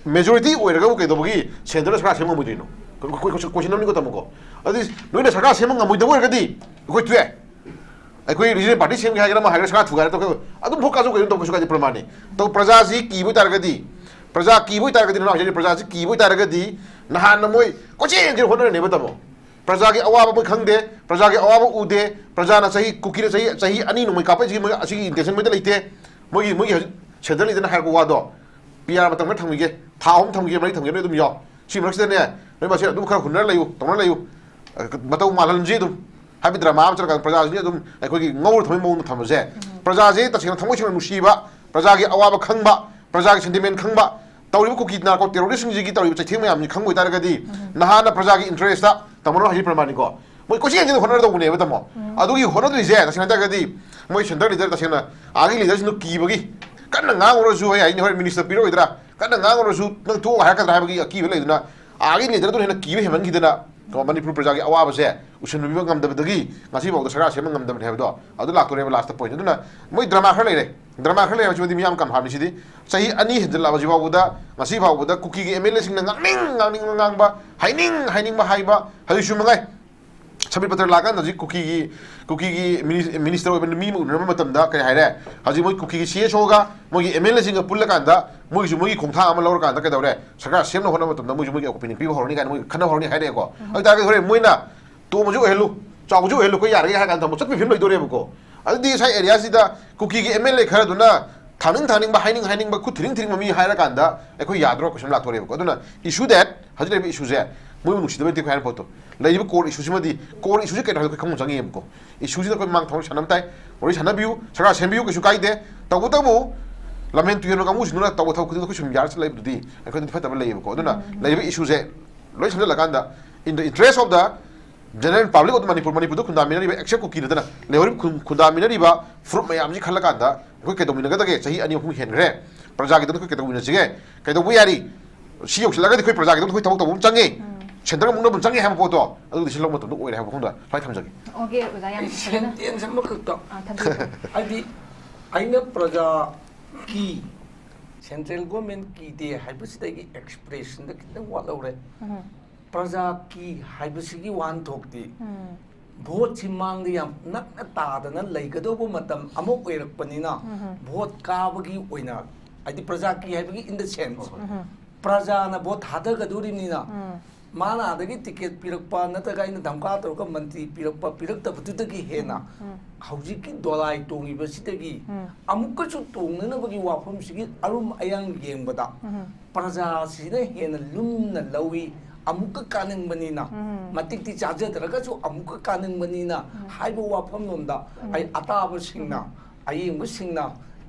majority ꯑꯣꯏꯔꯒꯕꯨ ꯀꯩꯗꯧꯕꯒꯤ centreꯗ ꯁꯔꯀꯥꯔ ꯁꯦꯝꯕ ꯉꯝꯃꯣꯏꯗꯣꯏꯅꯣ? ꯀꯣ-, ꯀꯣ-, ꯀꯣ-, questionꯅꯤ ꯀꯣ, ꯇꯥꯃꯣꯀꯣ꯫ ꯑꯗꯨꯗꯤ ꯅꯣꯏꯅ ꯁꯔꯀꯥꯔ ꯁꯦꯝꯕ ꯉꯝꯃꯣꯏꯗꯕ ꯑꯣꯏꯔꯒꯗꯤ ꯑꯩꯈꯣꯏ ꯇꯣꯛꯑꯦ꯫ ꯑꯩꯈꯣꯏ regional party ꯁꯦꯝꯒꯦ ꯍꯥꯏꯒꯦꯔꯥ, ꯑꯃ ꯍꯥꯏꯒꯦꯔꯥ, ꯁꯔꯀꯥꯔ ꯊꯨꯒꯥꯏꯔ ꯇꯣꯛꯀꯦ꯫ ꯑꯗꯨꯝ ꯐꯣꯀꯁ ꯇꯧ, ꯀꯩꯅꯣ ꯇꯧ, ꯀꯩꯁꯨ ꯀꯥꯏꯗꯦ, ꯄ꯭ꯔꯃꯥꯅꯤ꯫ ꯇꯧ, ꯄ꯭ꯔꯖꯥꯁꯤ ꯀꯤꯕ ꯑꯣꯏꯇꯥꯔꯒꯗꯤ, ꯄ꯭ꯔꯖꯥ ꯀꯤꯕ ꯑꯣꯏꯇꯥꯔꯒꯗꯤ, ꯅꯅꯥꯎ ꯍꯥꯏꯖꯔꯤ, ꯄ꯭ꯔꯖꯥꯁꯤ ꯀꯤꯕ ꯑꯣꯏꯇꯥꯔꯒꯗꯤ ꯅꯍꯥꯟꯅ ꯃꯣꯏ ꯀꯣꯏꯆꯦꯟ ꯆꯦꯟ ꯍꯣꯠꯅꯔꯅꯦꯕ, ꯇꯥꯃꯣ꯫ ꯄ꯭ꯔꯖꯥꯒꯤ ꯑꯋꯥꯕ ꯃꯣꯏ ꯈꯪꯗꯦ, ꯄ꯭ꯔꯖꯥꯒꯤ ꯑꯋꯥꯕ ꯎꯗꯦ, ꯄ꯭ꯔꯖꯥꯅ ꯆꯍꯤ, ꯀꯨꯀꯤꯅ ꯆꯍꯤ, ꯆꯍꯤ ꯑꯅꯤ ꯅꯣꯡꯃꯩ ꯀꯥꯞꯄꯛꯏꯁꯤꯒꯤ ꯃꯣꯏ ꯑꯁꯤꯒꯤ intention ꯃꯣꯏꯗ ꯂꯩꯇꯦ꯫ ꯃꯣꯏꯒꯤ, ꯃꯣꯏꯒꯤ ꯍꯧꯖꯤꯛ centre leaderꯅ ꯍꯥꯏꯔꯛꯄ ꯋꯥꯗꯣ, PR ꯃꯇꯝ ꯈꯔ ꯊꯝꯈꯤꯒꯦ, ꯊꯥ ꯑꯍꯨꯝ ꯊꯝꯈꯤꯒꯦ, ꯃꯔꯤ ꯊꯝꯈꯤꯒꯦ, ꯅꯣꯏ ꯑꯗꯨꯝ ꯌꯥꯎ꯫ ꯁꯤ ꯃꯔꯛꯁꯤꯗꯅꯦ, ꯅꯣꯏ ꯃꯁꯦꯟ ꯑꯗꯨꯝ ꯈꯔ ꯍꯨꯟꯅꯔ ꯂꯩꯌꯨ, ꯇꯧꯅ ꯂꯩꯌꯨ꯫ ꯑ, ꯃꯇꯧ ꯃꯥꯜꯍꯟꯁꯤ ꯑꯗꯨꯝ꯫ ꯍꯥꯏꯕꯗꯤ drama ꯑꯃ ꯆꯠꯂꯀꯥꯟꯗ ꯄ꯭ꯔꯖꯥꯁꯤꯡꯁꯤ ꯑꯗꯨꯝ ꯑꯩꯈꯣꯏꯒꯤ ꯉꯧꯔ ꯊꯝꯕꯒꯤ ꯃꯑꯣꯡꯗ ꯊꯝꯕꯁꯦ, ꯄ꯭ꯔꯖꯥꯁꯦ ꯇꯁꯦꯡꯅ ꯊꯃꯣꯏ ꯁꯦꯡꯅ ꯅꯨꯡꯁꯤꯕ, ꯄ꯭ꯔꯖꯥꯒꯤ ꯑꯋꯥꯕ ꯈꯪꯕ, ꯄ꯭ꯔꯖꯥꯒꯤ sentiment ꯈꯪꯕ, ꯇꯧꯔꯤꯕ ꯀꯨꯀꯤ narco terroristꯁꯤꯡꯁꯤꯒꯤ ꯇꯧꯔꯤꯕ ꯆꯩꯊꯦꯡ ꯃꯌꯥꯝꯁꯤ ꯈꯪꯕ ꯑꯣꯏꯇꯥꯔꯒꯗꯤ, ꯅꯍꯥꯟꯅ ꯄ꯭ꯔꯖꯥꯒꯤ interestꯇ ꯇꯥꯃꯣꯅ ꯍꯥꯏꯔꯤ ꯄ꯭ꯔꯃꯥꯅꯤꯀꯣ, ꯃꯣꯏ ꯀꯣꯏꯆꯦꯟ ꯆꯦꯟꯗꯅ ꯍꯣꯠꯅꯔ ꯇꯧꯕꯅꯦꯕ, ꯇꯥꯃꯣ꯫ ꯑꯗꯨꯒꯤ ꯍꯣꯠꯅꯗꯣꯏꯁꯦ ꯇꯁꯦꯡꯅ ꯍꯥꯏꯇꯥꯔꯒꯗꯤ ꯃꯣꯏ centre leader, ꯇꯁꯦꯡꯅ ꯑꯥꯒꯤ leaderꯁꯤꯡꯗꯣ ꯀꯤꯕꯒꯤ ꯀꯟꯅ ꯉꯥꯡꯉꯨꯔꯁꯨ, ꯑꯩ ꯍꯥꯏꯅꯤ, ꯍꯣꯏ, minister ꯄꯤꯔꯛꯑꯣꯏꯗ꯭ꯔꯥ, ꯀꯟꯅ ꯉꯥꯡꯉꯨꯔꯁꯨ ꯅꯪ ꯊꯣꯛꯑꯣ ꯍꯥꯏꯔꯛꯀꯗ꯭ꯔꯥ ꯍꯥꯏꯕꯒꯤ ꯑꯀꯤꯕ ꯂꯩꯗꯅ, ꯑꯥꯒꯤ leaderꯗꯨꯅ ꯍꯦꯟꯅ ꯀꯤꯕ ꯍꯦꯟꯃꯟꯈꯤꯗꯅ, ꯀꯣ, ꯃꯅꯤꯄꯨꯔ ꯄ꯭ꯔꯖꯥꯒꯤ ꯑꯋꯥꯕꯁꯦ ꯎꯁꯤꯟꯕꯤꯕ ꯉꯝꯗꯕꯗꯒꯤ ꯉꯁꯤꯐꯥꯎꯗ ꯁꯔꯀꯥꯔ ꯁꯦꯝꯕ ꯉꯝꯗꯕꯅꯤ ꯍꯥꯏꯕꯗꯣ ꯑꯗꯨ ꯂꯥꯛꯇꯣꯔꯦꯕ last point꯫ ꯑꯗꯨꯅ ꯃꯣꯏ drama ꯈꯔ ꯂꯩꯔꯦ, drama ꯈꯔ ꯂꯩꯔꯦ ꯍꯥꯏꯕꯁꯤꯃꯗꯤ ꯃꯤꯌꯥꯝ ꯀꯟꯐꯥꯝꯅꯤ꯫ ꯁꯤꯗꯤ ꯆꯍꯤ ꯑꯅꯤ ꯍꯦꯟꯖꯜꯂꯛꯑꯕꯁꯤ ꯐꯥꯎꯕꯗ, ꯉꯁꯤ ꯐꯥꯎꯕꯗ ꯀꯨꯀꯤꯒꯤ MLAꯁꯤꯡꯅ ꯉꯥꯡꯅꯤꯡ ꯉꯥꯡꯅꯤꯡꯕ ꯉꯥꯡꯕ, ꯍꯥꯏꯅꯤꯡ ꯍꯥꯏꯅꯤꯡꯕ ꯍꯥꯏꯕ, ꯍꯧꯖꯤꯛꯁꯨ ꯃꯉꯥꯏ꯫ ꯁꯝꯕꯤꯠ ꯄꯇ꯭ꯔ ꯂꯥꯛꯀꯥꯟꯗ ꯍꯧꯖꯤꯛ ꯀꯨꯀꯤꯒꯤ ꯀꯨꯀꯤꯒꯤ ꯃꯤꯅꯤ- ꯃꯤꯅꯤꯁꯇꯔ ꯑꯣꯏꯕ ꯃꯤ ꯑꯃ ꯎꯅꯔꯕ ꯃꯇꯝꯗ ꯀꯩ ꯍꯥꯏꯔꯦ? ꯍꯧꯖꯤꯛ ꯃꯣꯏ ꯀꯨꯀꯤꯒꯤ ꯁꯤ ꯑꯦꯁ ꯑꯣꯒ ꯃꯣꯏꯒꯤ ꯑꯦꯝ ꯑꯦꯜ ꯑꯦꯁꯤꯡꯒ ꯄꯨꯜꯂꯀꯥꯟꯗ ꯃꯣꯏꯒꯤꯁꯨ ꯃꯣꯏꯒꯤ ꯈꯣꯡꯊꯥꯡ ꯑꯃ ꯂꯧꯔꯀꯥꯟꯗ ꯀꯩꯗꯧꯔꯦ? ꯁꯔꯀꯥꯔ ꯁꯦꯝꯅꯕ ꯍꯣꯠꯅꯕ ꯃꯇꯝꯗ ꯃꯣꯏꯁꯨ ꯃꯣꯏꯒꯤ ꯑꯣꯄꯤꯅꯤꯌꯟ ꯄꯤꯕ ꯍꯧꯔꯅꯤ ꯀꯥꯏꯅ ꯃꯣꯏ ꯈꯟꯅꯕ ꯍꯧꯔꯅꯤ ꯍꯥꯏꯔꯛꯑꯦꯀꯣ꯫ ꯑꯗꯨ ꯑꯣꯏꯇꯥꯔꯒꯗꯤ ꯍꯣꯔꯦꯟ ꯃꯣꯏꯅ ꯇꯣꯡꯕꯁꯨ ꯑꯣꯏꯍꯜꯂꯨ, ꯆꯥꯎꯕꯁꯨ ꯑꯣꯏꯍꯜꯂꯨ, ꯑꯩꯈꯣꯏ ꯌꯥꯔꯒꯦ ꯍꯥꯏꯔ ꯀꯥꯟꯗ ꯑꯃꯨꯛ ꯆꯠꯄꯒꯤ ꯐꯤꯕꯝ ꯂꯩꯗꯣꯔꯦꯕꯀꯣ꯫ ꯑꯗꯨꯗꯤ ꯉꯁꯥꯏ ꯑꯦꯔꯤꯌꯥꯁꯤꯗ ꯀꯨꯀꯤꯒꯤ ꯑꯦꯝ ꯑꯦꯜ ꯑꯦ ꯈꯔꯗꯨꯅ ꯊꯥꯅꯤꯡ ꯊꯥꯅꯤꯡꯕ, ꯍꯥꯏꯅꯤꯡ ꯍꯥꯏꯅꯤꯡꯕ, ꯈꯨꯠ ꯊꯤꯅꯤꯡ ꯊꯤꯅꯤꯡꯕ ꯃꯤ ꯍꯥꯏꯔꯀꯥꯟꯗ ꯑꯩꯈꯣꯏ ꯌꯥꯗ꯭ꯔꯣ ꯀꯣꯏꯁꯟ ꯂꯥꯛꯇꯣꯔꯦꯕꯀꯣ꯫ ꯑꯗꯨꯅ ꯏꯁꯨ ꯗꯦꯠ ꯍꯧꯖꯤꯛ ꯂꯩꯔꯤꯕ ꯏꯁꯨꯁꯦ ꯃꯣꯏꯕꯨ ꯅꯨꯡꯁꯤꯗꯕ ꯅꯠꯇꯦ ꯑꯩꯈꯣꯏ ꯍꯥꯏꯔꯤꯕ ꯄꯣꯠꯇꯣ꯫ ꯂꯩꯔꯤꯕ ꯀꯣꯔ ꯏꯁꯨꯁꯤꯃꯗꯤ, ꯀꯣꯔ ꯏꯁꯨꯁꯤ ꯀꯩꯅꯣ ꯍꯥꯏꯕꯗꯣ ꯑꯩꯈꯣꯏ ꯈꯪꯕ ꯆꯪꯉꯦꯕꯀꯣ꯫ ꯏꯁꯨꯁꯤꯗ ꯑꯩꯈꯣꯏ ꯃꯃꯥꯡ ꯊꯧꯔꯤ ꯁꯥꯟꯅꯕ ꯇꯥꯏ, ꯋꯥꯔꯤ ꯁꯥꯟꯅꯕꯤꯌꯨ, ꯁꯔꯀꯥꯔ ꯁꯦꯝꯕꯤꯌꯨ, ꯀꯩꯁꯨ ꯀꯥꯏꯗꯦ꯫ ꯇꯧꯕꯇꯕꯨ ꯂꯝꯍꯦꯟ ꯇꯨꯍꯦꯟꯕ ꯀꯥꯡꯕꯨꯁꯤꯡꯗꯨꯅ ꯇꯧꯕ ꯊꯕꯛ ꯈꯨꯗꯤꯡꯃꯛ ꯑꯩꯈꯣꯏ ꯁꯨꯝ ꯌꯥꯔ ꯆꯠꯂꯛꯏꯕꯗꯨꯗꯤ ꯑꯩꯈꯣꯏꯗꯗꯤ ꯐꯠꯇꯕ ꯂꯩꯌꯦꯕꯀꯣ꯫ ꯑꯗꯨꯅ ꯂꯩꯔꯤꯕ ꯏꯁꯨꯁꯦ ꯂꯣꯏ ꯁꯝꯖꯜꯂꯀꯥꯟꯗ, in the interest of the general public of the Manipur, ꯃꯅꯤꯄꯨꯔꯗ ꯈꯨꯟꯗꯥꯃꯤꯟꯅꯔꯤꯕ, ꯑꯦꯛꯁꯦꯞ ꯀꯨꯀꯤ ꯅꯠꯇꯅ ꯂꯩꯍꯧꯔꯤꯕ ꯈꯨꯟ-, ꯈꯨꯟꯗꯥꯃꯤꯟꯅꯔꯤꯕ ꯐꯨꯔꯨꯞ ꯃꯌꯥꯝꯁꯤ ꯈꯜꯂꯀꯥꯟꯗ ꯑꯩꯈꯣꯏ ꯀꯩꯗꯧꯃꯤꯟꯅꯒꯗꯒꯦ? ꯆꯍꯤ ꯑꯅꯤ ꯑꯍꯨꯝ ꯍꯦꯟꯈ꯭ꯔꯦ, ꯄ꯭ꯔꯖꯥꯒꯤꯗꯃꯛꯇ ꯑꯩꯈꯣꯏ ꯀꯩꯗꯧꯃꯤꯟꯅꯁꯤꯒꯦ? ꯀꯩꯗꯧꯕ ꯌꯥꯔꯤ? ꯁꯤ ꯌꯧꯁꯤꯜꯂꯒꯗꯤ ꯑꯩꯈꯣꯏ ꯄ꯭ꯔꯖꯥꯒꯤꯗꯃꯛꯇ ꯑꯩꯈꯣꯏ ꯊꯕꯛ ꯇꯧꯕ ꯑꯃ ꯆꯪꯉꯦ, ꯁꯦꯟꯇꯔꯒ ꯃꯨꯛꯅꯕ ꯑꯃ ꯆꯪꯉꯦ ꯍꯥꯏꯕ ꯄꯣꯠꯇꯣ ꯑꯗꯨ decision ꯂꯧꯕ ꯃꯇꯝꯗ ꯑꯣꯏꯔꯦ ꯍꯥꯏꯕ ꯋꯥꯐꯝꯗ ꯁ꯭ꯋꯥꯏ ꯊꯝꯖꯒꯦ꯫ ꯑꯣꯀꯦ, ꯑꯣꯖꯥ, ꯌꯥꯝ ꯑꯩ ꯐꯖꯅ ꯁꯦꯟꯇꯦꯟꯁ ꯑꯃꯈꯛꯇ, ꯑꯥ, ꯊꯝꯕꯤꯌꯨ꯫ ꯍꯥꯏꯗꯤ, ꯑꯩꯅ ꯄ꯭ꯔꯖꯥ ꯀꯤ, ꯁꯦꯟꯇ꯭ꯔꯦꯜ ꯒꯣꯔꯃꯦꯟ ꯀꯤꯗꯦ ꯍꯥꯏꯕꯁꯤꯗꯒꯤ ꯑꯦꯛꯁꯄ꯭ꯔꯦꯁꯟꯗ ꯈꯤꯇꯪ ꯋꯥꯠꯍꯧꯔꯦ꯫ ꯎꯝ꯫ ꯄ꯭ꯔꯖꯥ ꯀꯤ ꯍꯥꯏꯕꯁꯤꯒꯤ ꯋꯥꯍꯟꯊꯣꯛꯇꯤ ꯎꯝ꯫ ꯚꯣꯠꯁꯤ ꯃꯥꯡꯗ ꯌꯥꯝ ꯅꯛꯅ ꯇꯥꯗꯅ ꯂꯩꯒꯗꯧꯕ ꯃꯇꯝ ꯑꯃ ꯑꯣꯏꯔꯛꯄꯅꯤꯅ, ꯎꯝ꯫ ꯚꯣꯠ ꯀꯥꯕꯒꯤ ꯑꯣꯏꯅ, ꯍꯥꯏꯗꯤ ꯄ꯭ꯔꯖꯥ ꯀꯤ ꯍꯥꯏꯕꯒꯤ in the sense, ꯎꯝ꯫ ꯄ꯭ꯔꯖꯥꯅ ꯚꯣꯠ ꯊꯥꯗꯒꯗꯣꯔꯤꯕꯅꯤꯅ, ꯎꯝ꯫ ꯃꯥꯅ ꯑꯗꯒꯤ ꯇꯤꯀꯦꯠ ꯄꯤꯔꯛꯄ ꯅꯠꯇ꯭ꯔꯒ ꯑꯩꯅ ꯙꯝꯀꯥ ꯇꯧꯔꯒ ꯃꯟꯇ꯭ꯔꯤ ꯄꯤꯔꯛꯄ ꯄꯤꯔꯛꯇꯕꯗꯨꯗꯒꯤ ꯍꯦꯟꯅ ꯎꯝ꯫ ꯍꯧꯖꯤꯛꯀꯤ ꯗꯣꯂꯥꯏ ꯇꯣꯡꯉꯤꯕꯁꯤꯗꯒꯤ ꯎꯝ꯫ ꯑꯃꯨꯛꯀꯁꯨ ꯇꯣꯡꯅꯅꯕꯒꯤ ꯋꯥꯐꯝꯁꯤꯒꯤ ꯑꯔꯨꯝ ꯑꯌꯥꯡ ꯌꯦꯡꯕꯗ ꯎꯝ꯫ ꯄ꯭ꯔꯖꯥꯁꯤꯅ ꯍꯦꯟꯅ ꯂꯨꯝꯅ ꯂꯧꯏ꯫ ꯑꯃꯨꯛꯀ ꯀꯥꯅꯤꯡꯕꯅꯤꯅ, ꯎꯝ꯫ ꯃꯇꯤꯛꯇꯤ ꯆꯥꯖꯗ꯭ꯔꯒꯁꯨ ꯑꯃꯨꯛꯀ ꯀꯥꯅꯤꯡꯕꯅꯤꯅ ꯎꯝ꯫ ꯍꯥꯏꯕ ꯋꯥꯐꯝꯂꯣꯝꯗ ꯎꯝ꯫ ꯑꯩ ꯑꯇꯥꯕꯁꯤꯡꯅ, ꯑꯌꯦꯡꯕꯁꯤꯡꯅ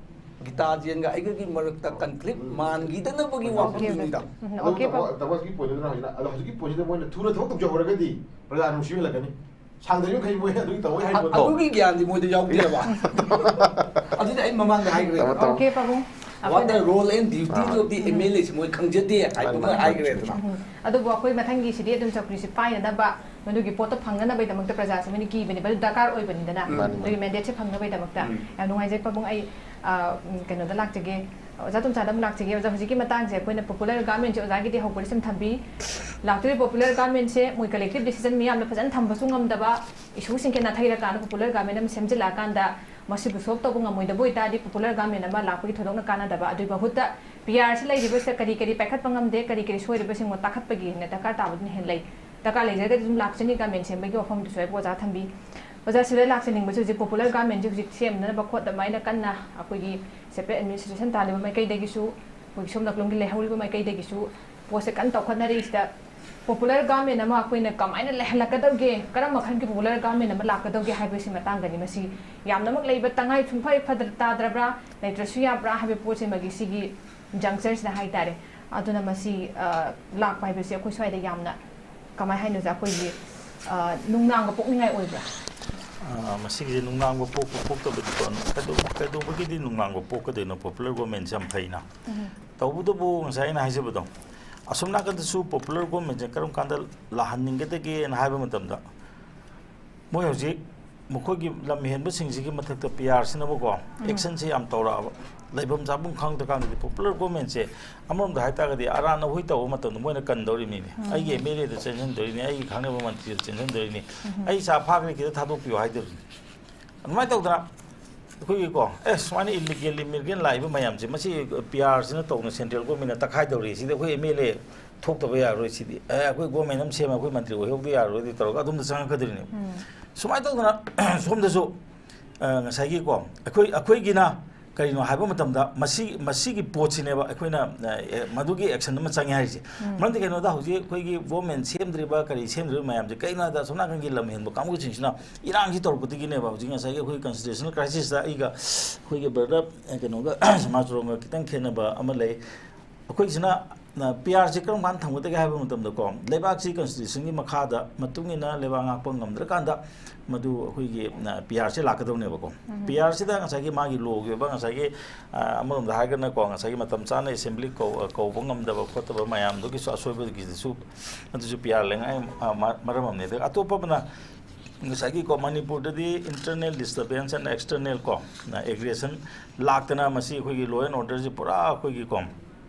ꯒꯤꯇꯥꯖꯦꯟꯒ ꯑꯩꯒꯒꯤ ꯃꯔꯛꯇ ꯀꯟꯐ꯭ꯂꯤꯛ ꯃꯥꯟꯈꯤꯗꯅꯕꯒꯤ ꯑꯣꯀꯦ, ꯋꯥꯐꯝꯗꯨꯅꯤꯗ꯫ ꯎꯝ, ꯑꯗꯨ ꯑꯣꯀꯦ, ꯄꯥ- ꯇꯕꯁꯀꯤ ꯄꯣꯏꯟꯗꯨꯅ ꯍꯧꯖꯤꯛ, ꯑꯗꯣ ꯍꯧꯖꯤꯛꯀꯤ ꯄꯣꯏꯟꯁꯤꯗ ꯃꯣꯏꯅ ꯊꯨꯅ ꯊꯕꯛ ꯇꯧꯖꯍꯧꯔꯒꯗꯤ ꯄ꯭ꯔꯖꯥ ꯅꯨꯡꯁꯤ ꯍꯦꯜꯂꯛꯀꯅꯤ꯫ ꯁꯥꯡꯗꯔꯤꯕ ꯃꯈꯩ ꯃꯣꯏ ꯑꯗꯨꯒꯤ ꯇꯧꯋꯦ ꯍꯥꯏꯕ ꯑ-, ꯄꯣꯠꯇꯣ꯫ ꯑꯗꯨꯒꯤ ꯒ꯭ꯌꯥꯟꯗꯤ ꯃꯣꯏꯗ ꯌꯥꯎꯗꯦꯕ꯫ ꯑꯗꯨꯗꯤ ꯑꯩ ꯃꯃꯥꯡꯗ ꯍꯥꯏꯈ꯭ꯔꯦ꯫ ꯇꯧꯔꯣ, ꯇꯧꯔꯣ꯫ ꯑꯣꯀꯦ, ꯄꯥꯕꯨꯡ꯫ What the ꯑꯩꯈꯣꯏꯅ role and duty ah. of the M L A ꯁꯤ ꯃꯣꯏ ꯈꯪꯖꯗꯦ ꯍꯥꯏꯕꯗꯨꯃ ꯃꯥꯅꯤ, ꯃꯥꯅꯤ, ꯍꯥꯏꯈ꯭ꯔꯦꯗꯅ꯫ ꯎꯝ꯫ ꯑꯗꯨꯕꯨ ꯑꯩꯈꯣꯏ ꯃꯊꯪꯒꯤꯁꯤꯗꯤ ꯑꯗꯨꯝ ꯆꯧꯀ꯭ꯔꯤꯁꯤ ꯄꯥꯏꯅꯅꯕ, ꯃꯗꯨꯒꯤ ꯄꯣꯠꯇꯣ ꯐꯪꯅꯅꯕꯒꯤꯗꯃꯛꯇ ꯄ꯭ꯔꯖꯥꯁꯤ ꯃꯣꯏꯅ ꯀꯤꯕꯅꯦꯕ, ꯑꯗꯨ ꯗꯔꯀꯥꯔ ꯑꯣꯏꯕꯅꯤꯗꯅ꯫ ꯃꯥꯅꯤ, ꯃꯥꯅꯤ꯫ ꯑꯗꯨꯒꯤ ꯃꯦꯟꯗꯦꯠꯁꯦ ꯐꯪꯅꯕꯒꯤꯗꯃꯛꯇ꯫ ꯎꯝ꯫ ꯌꯥꯝ ꯅꯨꯡꯉꯥꯏꯖꯩ ꯄꯥꯕꯨꯡ꯫ ꯑꯩ, ꯑ, ꯎꯝ, ꯀꯩꯅꯣꯗ ꯂꯥꯛꯆꯒꯦ꯫ ꯑꯣꯖꯥ ꯇꯣꯝꯆꯥꯗ ꯑꯃꯨꯛ ꯂꯥꯛꯆꯒꯦ꯫ ꯑꯣꯖꯥ, ꯍꯧꯖꯤꯛꯀꯤ ꯃꯇꯥꯡꯁꯦ ꯑꯩꯈꯣꯏꯅ popular governmentꯁꯦ ꯑꯣꯖꯥꯒꯤꯗꯤ ꯍꯧꯕꯗ ꯁꯨꯝ ꯊꯝꯕꯤ꯫ ꯂꯥꯛꯇꯣꯔꯤꯕ popular governmentꯁꯦ ꯃꯣꯏ collective decision ꯃꯤꯌꯥꯝꯅ ꯐꯖꯅ ꯊꯝꯕꯁꯨ ꯉꯝꯗꯕ, issueꯁꯤꯡꯁꯦ ꯅꯥꯊꯩꯔꯀꯥꯟꯗ popular government ꯑꯃ ꯁꯦꯝꯖꯤꯜꯂꯛꯑꯀꯥꯟꯗ ꯃꯁꯤꯕꯨ solve ꯇꯧꯕ ꯉꯝꯃꯣꯏꯗꯕ ꯑꯣꯏꯇꯥꯔꯗꯤ popular government ꯑꯃ ꯂꯥꯛꯄꯒꯤ ꯊꯣꯏꯗꯣꯛꯅ ꯀꯥꯟꯅꯗꯕ꯫ ꯑꯗꯨꯒꯤ ꯃꯍꯨꯠꯇ P Rꯁꯤ ꯂꯩꯔꯤꯕꯁꯤꯗ ꯀꯔꯤ ꯀꯔꯤ ꯄꯥꯏꯈꯠꯄ ꯉꯝꯗꯦ, ꯀꯔꯤ ꯀꯔꯤ ꯁꯣꯏꯔꯤꯕꯁꯤꯡꯕꯨ ꯇꯥꯈꯠꯄꯒꯤ ꯍꯦꯟꯅ ꯗꯔꯀꯥꯔ ꯇꯥꯕꯗꯨꯅ ꯍꯦꯟꯅ ꯂꯩ꯫ ꯗꯔꯀꯥꯔ ꯂꯩꯖꯔꯒꯗꯤ ꯑꯗꯨꯝ ꯂꯥꯛꯆꯅꯤ government ꯁꯦꯝꯕꯒꯤ ꯋꯥꯐꯝꯗꯨꯁꯨ ꯍꯥꯏꯕ ꯑꯣꯖꯥ ꯊꯝꯕꯤ꯫ ꯑꯣꯖꯥ, ꯁꯤꯗ ꯂꯥꯛꯆꯅꯤꯡꯕꯁꯤ ꯍꯧꯖꯤꯛ popular governmentꯁꯤ ꯍꯧꯖꯤꯛ ꯁꯦꯝꯅꯅꯕ ꯈꯣꯠꯅꯕ ꯍꯥꯏꯅ ꯀꯟꯅ ꯑꯩꯈꯣꯏꯒꯤ separate administration ꯇꯥꯜꯂꯤꯕ ꯃꯥꯏꯀꯩꯗꯒꯤꯁꯨ, ꯑꯩꯈꯣꯏꯒꯤ ꯁꯣꯝ ꯅꯥꯀꯂꯣꯝꯒꯤ ꯂꯩꯍꯧꯔꯤꯕ ꯃꯥꯏꯀꯩꯗꯒꯤꯁꯨ ꯄꯣꯠꯁꯦ ꯀꯟꯅ ꯇꯧꯈꯠꯅꯔꯤꯁꯤꯗ, popular government ꯑꯃ ꯑꯩꯈꯣꯏꯅ ꯀꯃꯥꯏꯅ ꯂꯩꯍꯜꯂꯛꯀꯗꯧꯒꯦ, ꯀꯔꯝꯕ ꯃꯈꯜꯒꯤ popular government ꯑꯃ ꯂꯥꯛꯀꯗꯧꯒꯦ ꯍꯥꯏꯕꯁꯤ ꯃꯇꯥꯡꯗꯅꯤ꯫ ꯃꯁꯤ ꯌꯥꯝꯅꯃꯛ ꯂꯩꯕ ꯇꯉꯥꯏ ꯁꯨꯡꯐ ꯐꯗ-, ꯇꯥꯗ꯭ꯔꯕ꯭ꯔꯥ, ꯂꯩꯇ꯭ꯔꯁꯨ ꯌꯥꯕ꯭ꯔꯥ ꯍꯥꯏꯕ ꯄꯣꯠꯁꯤꯃꯒꯤ ꯁꯤꯒꯤ junctureꯁꯤꯗ ꯍꯥꯏꯇꯥꯔꯦ꯫ ꯑꯗꯨꯅ ꯃꯁꯤ, ꯑ, ꯂꯥꯛꯄ ꯍꯥꯏꯕꯁꯤ ꯑꯩꯈꯣꯏ ꯁ꯭ꯋꯥꯏꯗ ꯌꯥꯝꯅ, ꯀꯃꯥꯏ ꯍꯥꯏꯅꯣꯁꯦ, ꯑꯩꯈꯣꯏꯒꯤ, ꯑ, ꯅꯨꯡꯅꯥꯡꯕ ꯄꯣꯛꯅꯤꯡꯉꯥꯏ ꯑꯣꯏꯕ꯭ꯔꯥ? ꯑ, ꯃꯁꯤꯒꯤꯁꯦ ꯅꯨꯡꯅꯥꯡꯕ ꯄꯣꯛꯄ ꯄꯣꯛꯇꯕꯗꯤꯀꯣ, ꯀꯩꯗꯧ-, ꯀꯩꯗꯧꯕꯒꯤꯗꯤ ꯅꯨꯡꯅꯥꯡꯕ ꯄꯣꯛꯀꯗꯣꯏꯅꯣ? Popular governmentꯁꯦ ꯌꯥꯝ ꯐꯩꯅ꯫ ꯎꯝ꯫ ꯇꯧꯕꯇꯕꯨ ꯉꯁꯥꯏ ꯑꯩꯅ ꯍꯥꯏꯖꯕꯗꯣ, ꯑꯁꯣꯝ ꯅꯥꯀꯟꯗꯁꯨ popular governmentꯁꯦ ꯀꯔꯝ ꯀꯥꯟꯗ ꯂꯥꯛꯍꯟꯅꯤꯡꯒꯗꯒꯦꯅ ꯍꯥꯏꯕ ꯃꯇꯝꯗ, ꯃꯣꯏ ꯍꯧꯖꯤꯛ ꯃꯈꯣꯏꯒꯤ ꯂꯝ ꯍꯦꯟꯕꯁꯤꯡꯁꯤꯒꯤ ꯃꯊꯛꯇ P Rꯁꯤꯅꯕꯀꯣ, ꯎꯝ꯫ Actionꯁꯦ ꯌꯥꯝ ꯇꯧꯔꯛꯑꯕ꯫ ꯂꯩꯐꯝ ꯆꯥꯐꯝ ꯈꯪꯗ꯭ꯔꯀꯥꯟꯗꯗꯤ popular governmentꯁꯦ ꯑꯃꯔꯣꯝꯗ ꯍꯥꯏꯇꯥꯔꯒꯗꯤ ꯑꯔꯥꯟ ꯑꯍꯣꯏ ꯇꯧꯕ ꯃꯇꯝꯗ ꯃꯣꯏꯅ ꯀꯟꯗꯧꯔꯤꯕꯅꯤꯅꯦ꯫ ꯎꯝ꯫ ꯑꯩꯒꯤ M L Aꯗ ꯆꯦꯟꯁꯤꯟꯗꯣꯔꯤꯅꯤ, ꯑꯩꯒꯤ ꯈꯪꯅꯕ ꯃꯟꯇ꯭ꯔꯤꯗ ꯆꯦꯟꯁꯤꯟꯗꯣꯔꯤꯅꯤ, ꯎꯝ꯫ ꯑꯩ ꯏꯆꯥ ꯐꯥꯈ꯭ꯔꯦ ꯈꯤꯇ ꯊꯥꯗꯣꯛꯄꯤꯌꯨ ꯍꯥꯏꯗꯣꯔꯤꯅꯤ꯫ ꯑꯗꯨꯃꯥꯏꯅ ꯇꯧꯗꯅ ꯑꯩꯈꯣꯏꯒꯤꯀꯣ, ꯑꯦ, ꯁꯨꯃꯥꯏꯅ illegal immigrant ꯂꯥꯛꯏꯕ ꯃꯌꯥꯝꯁꯦ, ꯃꯁꯤ P Rꯁꯤꯅ ꯇꯧꯅ central governmentꯅ ꯇꯛꯈꯥꯏꯗꯧꯔꯤ, ꯁꯤꯗꯤ ꯑꯩꯈꯣꯏ M L A ꯊꯣꯛꯇꯕ ꯌꯥꯔꯔꯣꯏ, ꯁꯤꯗꯤ, ꯑꯦ, ꯑꯩꯈꯣꯏ government ꯑꯃ ꯁꯦꯝꯃ ꯑꯩꯈꯣꯏ ꯃꯟꯇ꯭ꯔꯤ ꯑꯣꯏꯍꯧꯗ ꯌꯥꯔꯔꯣꯏꯗꯤ ꯇꯧꯔꯒ ꯑꯗꯣꯝꯗ ꯆꯪꯉꯛꯀꯗꯣꯔꯤꯅꯦꯕ꯫ ꯎꯝ꯫ ꯁꯨꯃꯥꯏꯅ ꯇꯧꯗꯅ ꯁꯣꯝꯗꯁꯨ, ꯑ, ꯉꯁꯥꯏꯒꯤꯀꯣ, ꯑꯩꯈꯣꯏ, ꯑꯩꯈꯣꯏꯒꯤꯅ ꯀꯔꯤꯅꯣ ꯍꯥꯏꯕ ꯃꯇꯝꯗ ꯃꯁꯤ, ꯃꯁꯤꯒꯤ ꯄꯣꯠꯁꯤꯅꯦꯕ ꯑꯩꯈꯣꯏꯅ, ꯑ, ꯑꯦ, ꯃꯗꯨꯒꯤ action ꯑꯃ ꯆꯪꯉꯦ ꯍꯥꯏꯔꯤꯁꯦ꯫ ꯎꯝ꯫ ꯃꯔꯝꯗꯤ ꯀꯩꯅꯣꯗ ꯍꯧꯖꯤꯛ ꯑꯩꯈꯣꯏꯒꯤ government ꯁꯦꯝꯗ꯭ꯔꯤꯕ, ꯀꯔꯤ ꯁꯦꯝꯗ꯭ꯔꯤꯕ ꯃꯌꯥꯝꯁꯦ ꯀꯩꯅꯣ ꯍꯥꯏꯗ, ꯑꯁꯣꯝ ꯅꯥꯀꯟꯒꯤ ꯂꯝ ꯍꯦꯟꯕ ꯀꯥꯡꯕꯨꯁꯤꯡꯁꯤꯅ ꯏꯔꯥꯡꯁꯤ ꯇꯧꯔꯛꯄꯗꯒꯤꯅꯦꯕ ꯍꯧꯖꯤꯛ ꯉꯁꯥꯏꯒꯤ ꯑꯩꯈꯣꯏ constitutional crisisꯇ ꯑꯩꯒ ꯑꯩꯈꯣꯏꯒꯤ brother, ꯑ, ꯀꯩꯅꯣꯒ, ꯁꯃꯥꯖ ꯔꯣꯝꯒ ꯈꯤꯇꯪ ꯈꯦꯠꯅꯕ ꯑꯃ ꯂꯩ꯫ ꯑꯩꯈꯣꯏꯁꯤꯅ, ꯑ, P Rꯁꯤ ꯀꯔꯝ ꯀꯥꯟꯗ ꯊꯝꯒꯗꯒꯦ ꯍꯥꯏꯕ ꯃꯇꯝꯗꯀꯣ, ꯂꯩꯕꯥꯛꯁꯤ constitutionꯒꯤ ꯃꯈꯥꯗ ꯃꯇꯨꯡ ꯏꯟꯅ ꯂꯩꯕꯥꯛ ꯉꯥꯛꯄ ꯉꯝꯗ꯭ꯔꯀꯥꯟꯗ ꯃꯗꯨ ꯑꯩꯈꯣꯏꯒꯤ, ꯑ, P Rꯁꯤ ꯂꯥꯛꯀꯗꯧꯅꯦꯕꯀꯣ꯫ ꯎꯝ꯫ P Rꯁꯤꯗ ꯉꯁꯥꯏꯒꯤ ꯃꯥꯒꯤ lawꯒꯤ ꯑꯣꯏꯕ ꯉꯁꯥꯏꯒꯤ, ꯑ, ꯑꯃꯔꯣꯝꯗ ꯍꯥꯏꯔꯒꯅꯀꯣ, ꯉꯁꯥꯏꯒꯤ ꯃꯇꯝ ꯆꯥꯅ assembly ꯀꯧ-, ꯑ, ꯀꯧꯕ ꯉꯝꯗꯕ ꯈꯣꯠꯇꯕ ꯃꯌꯥꯝꯗꯨꯒꯤꯁꯨ ꯑꯁꯣꯏꯕꯒꯤꯗꯨꯁꯨ ꯑꯗꯨꯁꯨ P R ꯂꯩꯉꯥꯏ, ꯑ, ꯃ-, ꯃꯔꯝ ꯑꯃꯅꯤ꯫ ꯑꯗꯨꯒ ꯑꯇꯣꯞꯄ ꯑꯃꯅ ꯉꯁꯥꯏꯒꯤꯀꯣ, ꯃꯅꯤꯄꯨꯔꯗꯗꯤ internal disturbance and external ꯀꯣ, aggression ꯂꯥꯛꯇꯅ, ꯃꯁꯤ ꯑꯩꯈꯣꯏꯒꯤ law and orderꯁꯤ ꯄꯨꯔꯥ ꯑꯩꯈꯣꯏꯒꯤꯀꯣ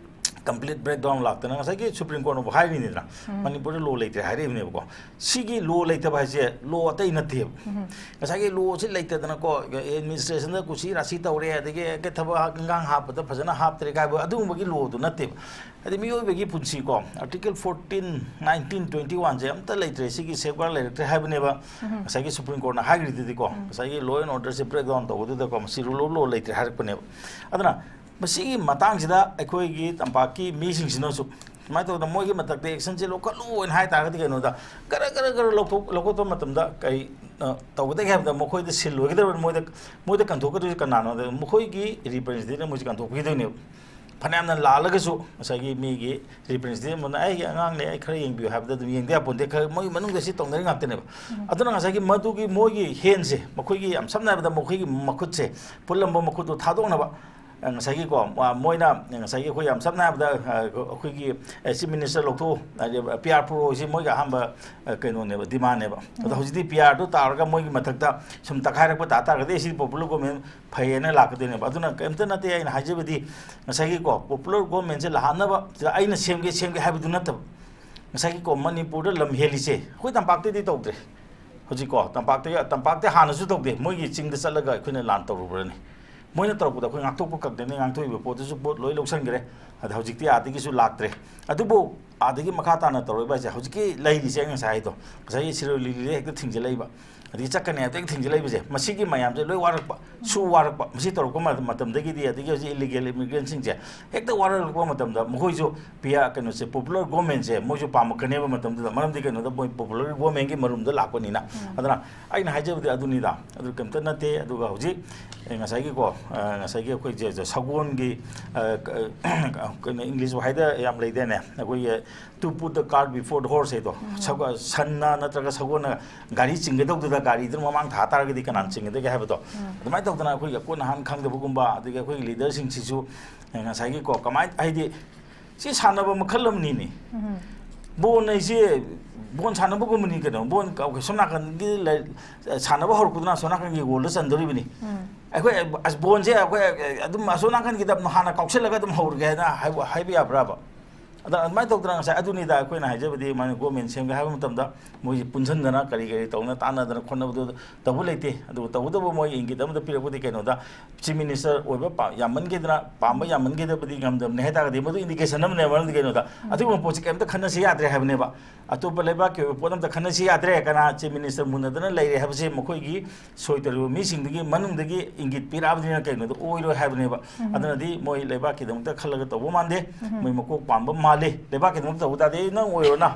complete breakdown ꯂꯥꯛꯇꯅ, ꯉꯁꯥꯏꯒꯤ Supreme Courtꯅꯕꯨ ꯍꯥꯏꯔꯤꯅꯤꯗꯅ, ꯃꯅꯤꯄꯨꯔꯗ law ꯂꯩꯇ꯭ꯔꯦ ꯍꯥꯏꯔꯛꯏꯕꯅꯦꯕꯀꯣ꯫ ꯁꯤꯒꯤ law ꯂꯩꯇꯕ ꯍꯥꯏꯁꯦ law ꯑꯇꯩ ꯅꯠꯇꯦꯕ꯫ ꯉꯁꯥꯏꯒꯤ lawꯁꯤ ꯂꯩꯇꯗꯅꯀꯣ, administrationꯗ ꯀꯨꯁꯤ ꯔꯥꯁꯤ ꯇꯧꯔꯦ, ꯑꯗꯒꯤ ꯊꯕꯛ ꯏꯟꯈꯥꯡ ꯍꯥꯞꯄꯗ ꯐꯖꯅ ꯍꯥꯞꯇ꯭ꯔꯦ ꯀꯥꯏꯕ ꯑꯗꯨꯒꯨꯝꯕꯒꯤ lawꯗꯨ ꯅꯠꯇꯦꯕ꯫ ꯍꯥꯏꯗꯤ ꯃꯤꯑꯣꯏꯕꯒꯤ ꯄꯨꯟꯁꯤꯀꯣ, Article fourteen, nineteen, twenty-oneꯁꯦ ꯑꯝꯇ ꯂꯩꯇ꯭ꯔꯦ, ꯁꯤꯒꯤ safeguard ꯂꯩꯔꯛꯇ꯭ꯔꯦ ꯍꯥꯏꯕꯅꯦꯕ꯫ ꯉꯁꯥꯏꯒꯤ Supreme Courtꯅ ꯍꯥꯏꯈ꯭ꯔꯤꯗꯨꯗꯤꯀꯣ, ꯉꯁꯥꯏꯒꯤ law and orderꯁꯦ breakdown ꯇꯧꯕꯗꯨꯗꯀꯣ, ꯃꯁꯤ rule of law ꯂꯩꯇ꯭ꯔꯦ ꯍꯥꯏꯔꯛꯄꯅꯦꯕ꯫ ꯑꯗꯨꯅ ꯃꯁꯤꯒꯤ ꯃꯇꯥꯡꯁꯤꯗ ꯑꯩꯈꯣꯏꯒꯤ ꯇꯝꯄꯥꯛꯀꯤ ꯃꯤꯁꯤꯡꯁꯤꯅꯁꯨ ꯁꯨꯃꯥꯏꯅ ꯇꯧꯗꯅ ꯃꯣꯏꯒꯤ ꯃꯊꯛꯇ actionꯁꯦ ꯂꯧꯈꯠꯂꯨ ꯍꯥꯏꯅ ꯍꯥꯏ ꯇꯥꯔꯒꯗꯤ, ꯀꯩꯅꯣꯗ ꯀꯔ ꯀꯔ ꯀꯔ ꯂꯧꯊꯣꯛ-, ꯂꯧꯈꯠꯄ ꯃꯇꯝꯗ ꯀꯩ, ꯑ, ꯇꯧꯒꯗꯒꯦ ꯍꯥꯏꯕꯗ, ꯃꯈꯣꯏꯗ ꯁꯤꯜꯂꯣꯏꯒꯗꯕꯅꯤ꯫ ꯃꯣꯏꯗ, ꯃꯣꯏꯗ ꯀꯟꯊꯣꯛꯀꯗꯣꯏꯁꯦ ꯀꯅꯥꯅꯣ ꯍꯥꯏꯕꯗ, ꯃꯈꯣꯏꯒꯤ representativeꯅ ꯃꯣꯏꯁꯦ ꯀꯟꯊꯣꯛꯄꯤꯗꯣꯏꯅꯦꯕ꯫ ꯐꯅꯌꯥꯝꯅ ꯂꯥꯜꯂꯒꯁꯨ ꯉꯁꯥꯏꯒꯤ ꯃꯤꯒꯤ representative ꯑꯃꯅ "ꯑꯩꯒꯤ ꯑꯉꯥꯡꯅꯦ, ꯑꯩ ꯈꯔ ꯌꯦꯡꯕꯤꯌꯨ" ꯍꯥꯏꯕꯗ ꯑꯗꯨꯝ ꯌꯦꯡꯗ ꯌꯥꯄꯣꯟꯇꯦ꯫ ꯈꯔ ꯃꯣꯏ ꯃꯅꯨꯡꯗ ꯁꯤ ꯇꯧꯅꯔꯤ ꯉꯥꯛꯇꯅꯦꯕ꯫ ꯑꯗꯨꯅ ꯉꯁꯥꯏꯒꯤ ꯃꯗꯨꯒꯤ ꯃꯣꯏꯒꯤ handꯁꯦ, ꯃꯈꯣꯏꯒꯤ, ꯌꯥꯝ ꯁꯝꯅ ꯍꯥꯏꯔꯕꯗ, ꯃꯈꯣꯏꯒꯤ ꯃꯈꯨꯠꯁꯦ, ꯄꯨꯜꯂꯝꯕ ꯃꯈꯨꯠꯇꯨ ꯊꯥꯗꯣꯛꯅꯕ, ꯑ, ꯉꯁꯥꯏꯒꯤꯀꯣ, ꯑ, ꯃꯣꯏꯅ ꯉꯁꯥꯏꯒꯤ, ꯑꯩꯈꯣꯏ ꯌꯥꯝ ꯁꯝꯅ ꯍꯥꯏꯔꯕꯗ, ꯑ, ꯑꯩꯈꯣꯏꯒꯤ, ꯑ, Chief Minister ꯂꯧꯊꯣꯛꯎ, ꯍꯥꯏꯗꯤ, ꯑ, PR ꯄꯨꯔꯛꯑꯣꯁꯤ ꯃꯣꯏꯒꯤ ꯑꯍꯥꯟꯕ, ꯑ, ꯀꯩꯅꯣꯅꯦꯕ, demandꯅꯦꯕ꯫ ꯑꯗꯣ ꯍꯧꯖꯤꯛꯇꯤ PRꯗꯨ ꯇꯥꯔꯒ ꯃꯣꯏꯒꯤ ꯃꯊꯛꯇ ꯁꯨꯝ ꯇꯛꯈꯥꯏꯔꯛꯄ ꯇꯥ ꯇꯥꯔꯒꯗꯤ, "ꯑꯦ, ꯁꯤꯗꯤ popular government ꯐꯩꯌꯦꯅ" ꯂꯥꯛꯀꯗꯣꯏꯅꯦꯕ꯫ ꯑꯗꯨꯅ ꯀꯩꯝꯇ ꯅꯠꯇꯦ ꯑꯩꯅ ꯍꯥꯏꯖꯕꯗꯤ, ꯉꯁꯥꯏꯒꯤꯀꯣ, popular governmentꯁꯦ ꯂꯥꯛꯍꯟꯅꯕ ꯁꯤꯗ ꯑꯩꯅ ꯁꯦꯝꯒꯦ, ꯁꯦꯝꯒꯦ ꯍꯥꯏꯕꯗꯨ ꯅꯠꯇꯕ, ꯉꯁꯥꯏꯒꯤꯀꯣ, ꯃꯅꯤꯄꯨꯔꯗ ꯂꯝ ꯍꯦꯜꯂꯤꯁꯦ ꯑꯩꯈꯣꯏ ꯇꯝꯄꯥꯛꯇꯗꯤ ꯇꯧꯗ꯭ꯔꯦ꯫ ꯍꯧꯖꯤꯛꯀꯣ, ꯇꯝꯄꯥꯛꯇ, ꯇꯝꯄꯥꯛꯇ ꯍꯥꯟꯅꯁꯨ ꯇꯧꯗꯦ, ꯃꯣꯏꯒꯤ ꯆꯤꯡꯗ ꯆꯠꯂꯒ ꯑꯩꯈꯣꯏꯅ ꯂꯥꯟ ꯇꯧꯔꯨꯕ꯭ꯔꯅꯤ? ꯃꯣꯏꯅ ꯇꯧꯔꯛꯄꯗ ꯑꯩꯈꯣꯏ ꯉꯥꯛꯊꯣꯛꯄ ꯈꯛꯇꯅꯤ, ꯉꯥꯛꯊꯣꯛꯏꯕ ꯄꯣꯠꯇꯨꯁꯨ ꯄꯣꯠ ꯂꯣꯏ ꯂꯧꯁꯟꯈ꯭ꯔꯦ꯫ ꯑꯗ ꯍꯧꯖꯤꯛꯇꯤ ꯑꯥꯗꯒꯤꯁꯨ ꯂꯥꯛꯇ꯭ꯔꯦ꯫ ꯑꯗꯨꯕꯨ ꯑꯥꯗꯒꯤ ꯃꯈꯥ ꯇꯥꯅ ꯇꯧꯔꯛꯏꯕ ꯍꯥꯏꯁꯦ, ꯍꯧꯖꯤꯛꯀꯤ ꯂꯩꯔꯤꯁꯦ, ꯑꯩ ꯉꯁꯥꯏ ꯍꯥꯏꯗꯣ, ꯉꯁꯥꯏꯒꯤ ꯁꯤꯔꯣꯏ ꯂꯤꯂꯤꯗ ꯍꯦꯛꯇ ꯊꯤꯡꯖꯤꯜꯂꯛꯏꯕ, ꯑꯗꯒꯤ ꯆꯠꯀꯅꯤ ꯍꯥꯏꯕꯗ ꯍꯦꯛꯇ ꯊꯤꯡꯖꯤꯜꯂꯛꯏꯕꯁꯦ, ꯃꯁꯤꯒꯤ ꯃꯌꯥꯝꯁꯦ ꯂꯣꯏ ꯋꯥꯔꯛꯄ, ꯁꯨ ꯋꯥꯔꯛꯄ, ꯃꯁꯤ ꯇꯧꯔꯛꯄ ꯃ-, ꯃꯇꯝꯗꯒꯤꯗꯤ, ꯑꯗꯒꯤ ꯍꯧꯖꯤꯛ illegal immigrantꯁꯤꯡꯁꯦ ꯍꯦꯛꯇ ꯋꯥꯔꯛꯂꯛꯄ ꯃꯇꯝꯗ, ꯃꯈꯣꯏꯁꯨ ꯄꯤꯌꯥ-, ꯀꯩꯅꯣꯁꯦ, popular governmentꯁꯦ ꯃꯣꯏꯁꯨ ꯄꯥꯝꯃꯛꯀꯅꯦꯕ ꯃꯇꯝꯗꯨꯗ꯫ ꯃꯔꯝꯗꯤ ꯀꯩꯅꯣꯗ, ꯃꯣꯏ popular governmentꯀꯤ ꯃꯔꯨꯝꯗ ꯂꯥꯛꯄꯅꯤꯅ꯫ ꯑꯗꯨꯅ ꯑꯩꯅ ꯍꯥꯏꯖꯕꯗꯤ ꯑꯗꯨꯅꯤꯗ, ꯑꯗꯨ ꯀꯩꯝꯇ ꯅꯠꯇꯦ꯫ ꯑꯗꯨꯒ ꯍꯧꯖꯤꯛ, ꯑꯦ, ꯉꯁꯥꯏꯒꯤꯀꯣ, ꯑ, ꯉꯁꯥꯏꯒꯤ ꯑꯩꯈꯣꯏ ꯖ-, ꯖ-, ꯁꯒꯣꯜꯒꯤ, ꯑ, ꯀ-, ꯀꯩꯅꯣ, English ꯍꯥꯏꯗ ꯌꯥꯝ ꯂꯩꯗꯥꯏꯅꯦ, ꯑꯩꯈꯣꯏꯒꯤ "To put the cart before the horse" ꯍꯥꯏꯗꯣ, ꯁꯒ-, ꯁꯟꯅ ꯅꯠꯇ꯭ꯔꯒ ꯁꯒꯣꯜꯅ ꯒꯥꯔꯤ ꯆꯤꯡꯒꯗꯧꯗꯨꯗ ꯒꯥꯔꯤꯗꯨꯅ ꯃꯃꯥꯡ ꯊꯥ ꯇꯥꯔꯒꯗꯤ ꯀꯅꯥꯅ ꯆꯤꯡꯒꯗꯒꯦ ꯍꯥꯏꯕꯗꯣ꯫ ꯑꯗꯨꯃꯥꯏꯅ ꯇꯧꯗꯅ ꯑꯩꯈꯣꯏꯒꯤ ꯑꯀꯣꯟ ꯑꯍꯥꯟ ꯈꯪꯗꯕꯒꯨꯝꯕ, ꯑꯗꯒꯤ ꯑꯩꯈꯣꯏꯒꯤ leaderꯁꯤꯡꯁꯤꯁꯨ, ꯑꯦ, ꯉꯁꯥꯏꯒꯤꯀꯣ, ꯀꯃꯥꯏ-, ꯍꯥꯏꯗꯤ, ꯁꯤ ꯁꯥꯟꯅꯕ ꯃꯈꯜ ꯑꯃꯅꯤꯅꯦ꯫ ꯕꯣꯟ ꯍꯥꯏꯁꯦ ꯕꯣꯟ ꯁꯥꯟꯅꯕꯒꯨꯝꯕꯅꯤ ꯀꯩꯅꯣ꯫ ꯕꯣꯟ ꯀ-, ꯁꯣꯝ ꯅꯥꯀꯟꯒꯤ ꯂꯩ-, ꯁꯥꯟꯅꯕ ꯍꯧꯔꯛꯄꯗꯨꯅ ꯑꯁꯣꯝ ꯅꯥꯀꯟꯒꯤ ꯒꯣꯜꯗ ꯆꯟꯗꯣꯔꯤꯕꯅꯤ꯫ ꯑꯩꯈꯣꯏ ꯑꯁ, ꯕꯣꯟꯁꯦ ꯑꯩꯈꯣꯏ ꯑꯗꯨꯝ ꯑꯁꯣꯝ ꯅꯥꯀꯟꯒꯤꯗ ꯍꯥꯟꯅ ꯀꯥꯎꯁꯜꯂꯒ ꯑꯗꯨꯝ ꯍꯧꯔꯒꯦ ꯍꯥꯏꯅ ꯍꯥꯏꯕ, ꯍꯥꯏꯕ ꯌꯥꯕ꯭ꯔꯥꯕ? ꯑꯗ ꯑꯗꯨꯃꯥꯏꯅ ꯇꯧꯗꯅ ꯉꯁꯥꯏ ꯑꯗꯨꯅꯤꯗ ꯑꯩꯈꯣꯏꯅ ꯍꯥꯏꯖꯕꯗꯤ, ꯃꯥꯅ ꯒꯣꯔꯃꯦꯟ ꯁꯦꯝꯒꯦ ꯍꯥꯏꯕ ꯃꯇꯝꯗ ꯃꯣꯏꯁꯦ ꯄꯨꯟꯁꯤꯟꯗꯅ ꯀꯔꯤ ꯀꯔꯤ ꯇꯧꯅ ꯇꯥꯟꯅꯗꯅ ꯈꯣꯠꯅꯕꯗꯨ ꯇꯧꯕ ꯂꯩꯇꯦ꯫ ꯑꯗꯨꯒ ꯇꯧꯕꯇꯕꯨ ꯃꯣꯏ ꯏꯪꯒꯤꯠ ꯑꯃꯗ ꯄꯤꯔꯛꯄꯗꯤ ꯀꯩꯅꯣꯗ, ꯆꯤꯐ ꯃꯤꯅꯤꯁꯇꯔ ꯑꯣꯏꯕ ꯄꯥ-, ꯌꯥꯝꯃꯟꯈꯤꯗꯅ, ꯄꯥꯝꯕ ꯌꯥꯝꯃꯟꯈꯤꯗꯕꯗꯤ ꯉꯝꯗꯕꯅꯤ ꯍꯥꯏ ꯇꯥꯔꯒꯗꯤ, ꯃꯗꯨ ꯏꯟꯗꯤꯀꯦꯁꯟ ꯑꯃꯅꯦꯕ꯫ ꯃꯔꯝꯗꯤ ꯀꯩꯅꯣꯗ, ꯑꯗꯨꯒꯨꯝꯕ ꯄꯣꯠꯁꯤ ꯀꯩꯝꯇ ꯈꯟꯅꯁꯤ ꯌꯥꯗ꯭ꯔꯦ ꯍꯥꯏꯕꯅꯦꯕ꯫ ꯑꯇꯣꯞꯄ ꯂꯩꯕꯥꯛꯀꯤ ꯑꯣꯏꯕ ꯄꯣꯠ ꯑꯝꯇ ꯈꯟꯅꯁꯤ ꯌꯥꯗ꯭ꯔꯦ꯫ ꯀꯅꯥ ꯆꯤꯐ ꯃꯤꯅꯤꯁꯇꯔ ꯃꯨꯟꯅꯗꯅ ꯂꯩꯔꯦ ꯍꯥꯏꯕꯁꯦ ꯃꯈꯣꯏꯒꯤ ꯁꯣꯏ ꯇꯧꯔꯤꯕ ꯃꯤꯁꯤꯡꯗꯨꯒꯤ ꯃꯅꯨꯡꯗꯒꯤ ꯏꯪꯒꯤꯠ ꯄꯤꯔꯛꯑꯕꯅꯤꯅ ꯀꯩꯅꯣꯗ ꯑꯣꯏꯔꯣꯏ ꯍꯥꯏꯕꯅꯦꯕ꯫ ꯑꯗꯨꯅꯗꯤ ꯃꯣꯏ ꯂꯩꯕꯥꯛꯀꯤꯗꯃꯛꯇ ꯈꯜꯂꯒ ꯇꯧꯕ ꯃꯥꯟꯗꯦ꯫ ꯃꯣꯏ ꯃꯀꯣꯛ ꯄꯥꯝꯕ ꯃꯥꯜꯂꯤ꯫ ꯂꯩꯕꯥꯛꯀꯤꯗꯃꯛꯇ ꯇꯧꯕ ꯇꯥꯔꯗꯤ, "ꯑꯩ ꯅꯪ ꯑꯣꯏꯔꯣꯅ,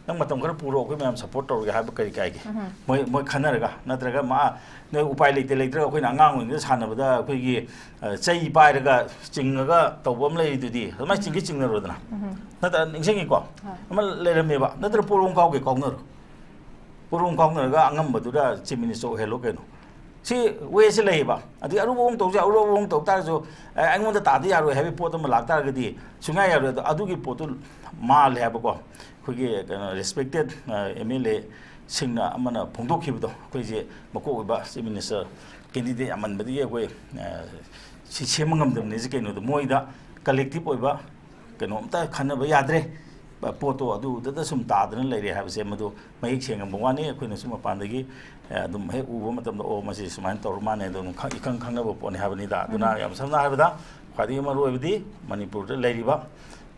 ꯅꯪ ꯃꯇꯝ ꯈꯔ ꯄꯨꯔꯣ, ꯑꯩꯈꯣꯏ ꯃꯌꯥꯝ ꯁꯞꯄꯣꯔꯠ ꯇꯧꯔꯒꯦ" ꯍꯥꯏꯕ ꯀꯔꯤ ꯀꯥꯏꯒꯦ? ꯃꯣꯏ, ꯃꯣꯏ ꯈꯟꯅꯔꯒ, ꯅꯠꯇ꯭ꯔꯒ ꯃꯥ, ꯅꯣꯏ ꯎꯄꯥꯏ ꯂꯩꯇꯦ ꯂꯩꯇ꯭ꯔꯒ, ꯑꯩꯈꯣꯏꯅ ꯑꯉꯥꯡ ꯑꯣꯏꯔꯤꯉꯩꯗ ꯁꯥꯟꯅꯕꯗ ꯑꯩꯈꯣꯏꯒꯤ, ꯑ, ꯆꯩ ꯄꯥꯏꯔꯒ ꯆꯤꯡꯉꯒ ꯇꯧꯕ ꯑꯃ ꯂꯩꯔꯤꯗꯨꯗꯤ, ꯑꯗꯨꯃꯥꯏꯅ ꯆꯤꯡꯒꯤ ꯆꯤꯡꯅꯔꯣꯗꯅ꯫ ꯅꯠꯇ꯭ꯔ ꯅꯤꯡꯁꯤꯡꯉꯤꯀꯣ? ꯑꯃ ꯂꯩꯔꯝꯃꯦꯕ꯫ ꯅꯠꯇ꯭ꯔ ꯄꯣꯔꯣꯡ ꯀꯥꯎꯒꯦ ꯀꯥꯎꯅꯔꯣ꯫ ꯄꯣꯔꯣꯡ ꯀꯥꯎꯅꯔꯒ ꯑꯉꯝꯕꯗꯨꯗ ꯆꯤꯐ ꯃꯤꯅꯤꯁꯇꯔ ꯑꯣꯏꯍꯜꯂꯣ ꯀꯩꯅꯣ꯫ ꯁꯤ ꯋꯦꯁꯤ ꯂꯩꯌꯦꯕ꯫ ꯑꯗꯨꯗꯤ ꯑꯔꯨꯕ ꯑꯃꯨꯛ ꯇꯧꯁꯦ, ꯑꯔꯨꯕ ꯑꯃꯨꯛ ꯇꯧ ꯇꯥꯔꯁꯨ, ꯑꯦ, ꯑꯩꯉꯣꯟꯗ ꯇꯥꯗ ꯌꯥꯔꯣꯏ ꯍꯥꯏꯕꯒꯤ ꯄꯣꯠ ꯑꯃ ꯂꯥꯛꯇꯥꯔꯒꯗꯤ ꯁꯨꯡꯌꯥ ꯌꯥꯔꯣꯏ꯫ ꯑꯗꯣ ꯑꯗꯨꯒꯤ ꯄꯣꯠꯇꯨ ꯃꯥꯜꯂꯦ ꯍꯥꯏꯕꯀꯣ꯫ ꯑꯩꯈꯣꯏꯒꯤ, ꯀꯩꯅꯣ, ꯔꯦꯁꯄꯦꯛꯇꯦꯠ, ꯑ, ꯑꯦꯝ ꯑꯦꯜ ꯑꯦꯁꯤꯡꯅ ꯑꯃꯅ ꯐꯣꯡꯗꯣꯛꯈꯤꯕꯗꯣ, ꯑꯩꯈꯣꯏꯁꯦ ꯃꯀꯣꯛ ꯑꯣꯏꯕ ꯆꯤꯐ ꯃꯤꯅꯤꯁꯇꯔ ꯀꯦꯟꯗꯤꯗꯦꯠ ꯌꯥꯝꯃꯟꯕꯗꯒꯤ ꯑꯩꯈꯣꯏ, ꯑ, ꯁꯤ ꯁꯦꯝꯕ ꯉꯝꯗꯕꯅꯤ꯫ ꯁꯤ ꯀꯩꯅꯣꯗꯣ, ꯃꯣꯏꯗ ꯀꯂꯦꯛꯇꯤꯞ ꯑꯣꯏꯕ ꯀꯩꯅꯣꯝꯇ ꯈꯟꯅꯕ ꯌꯥꯗ꯭ꯔꯦ꯫ ꯄꯣꯠꯇꯣ ꯑꯗꯨꯗꯨꯗ ꯁꯨꯝ ꯇꯥꯗꯅ ꯂꯩꯔꯦ ꯍꯥꯏꯕꯁꯦ ꯃꯗꯨ ꯃꯌꯦꯛ ꯁꯦꯡꯉꯝꯕ ꯋꯥꯅꯤ꯫ ꯑꯩꯈꯣꯏꯅꯁꯨ ꯃꯄꯥꯟꯗꯒꯤ, ꯑꯦ, ꯑꯗꯨꯝ ꯍꯦꯛ ꯎꯕ ꯃꯇꯝꯗ, "ꯑꯣ, ꯃꯁꯤ ꯁꯨꯃꯥꯏꯅ ꯇꯧꯔ ꯃꯥꯜꯂꯦ" ꯑꯗꯨꯝ ꯈꯪ-, ꯏꯈꯪ ꯈꯪꯅꯕ ꯄꯣꯠꯅꯤ ꯍꯥꯏꯕꯅꯤꯗ꯫ ꯑꯗꯨꯅ ꯌꯥꯝ ꯁꯝꯅ ꯍꯥꯏꯔꯕꯗ, ꯈ꯭ꯋꯥꯏꯗꯒꯤ ꯃꯔꯨ ꯑꯣꯏꯕꯗꯤ ꯃꯅꯤꯄꯨꯔꯗ ꯂꯩꯔꯤꯕ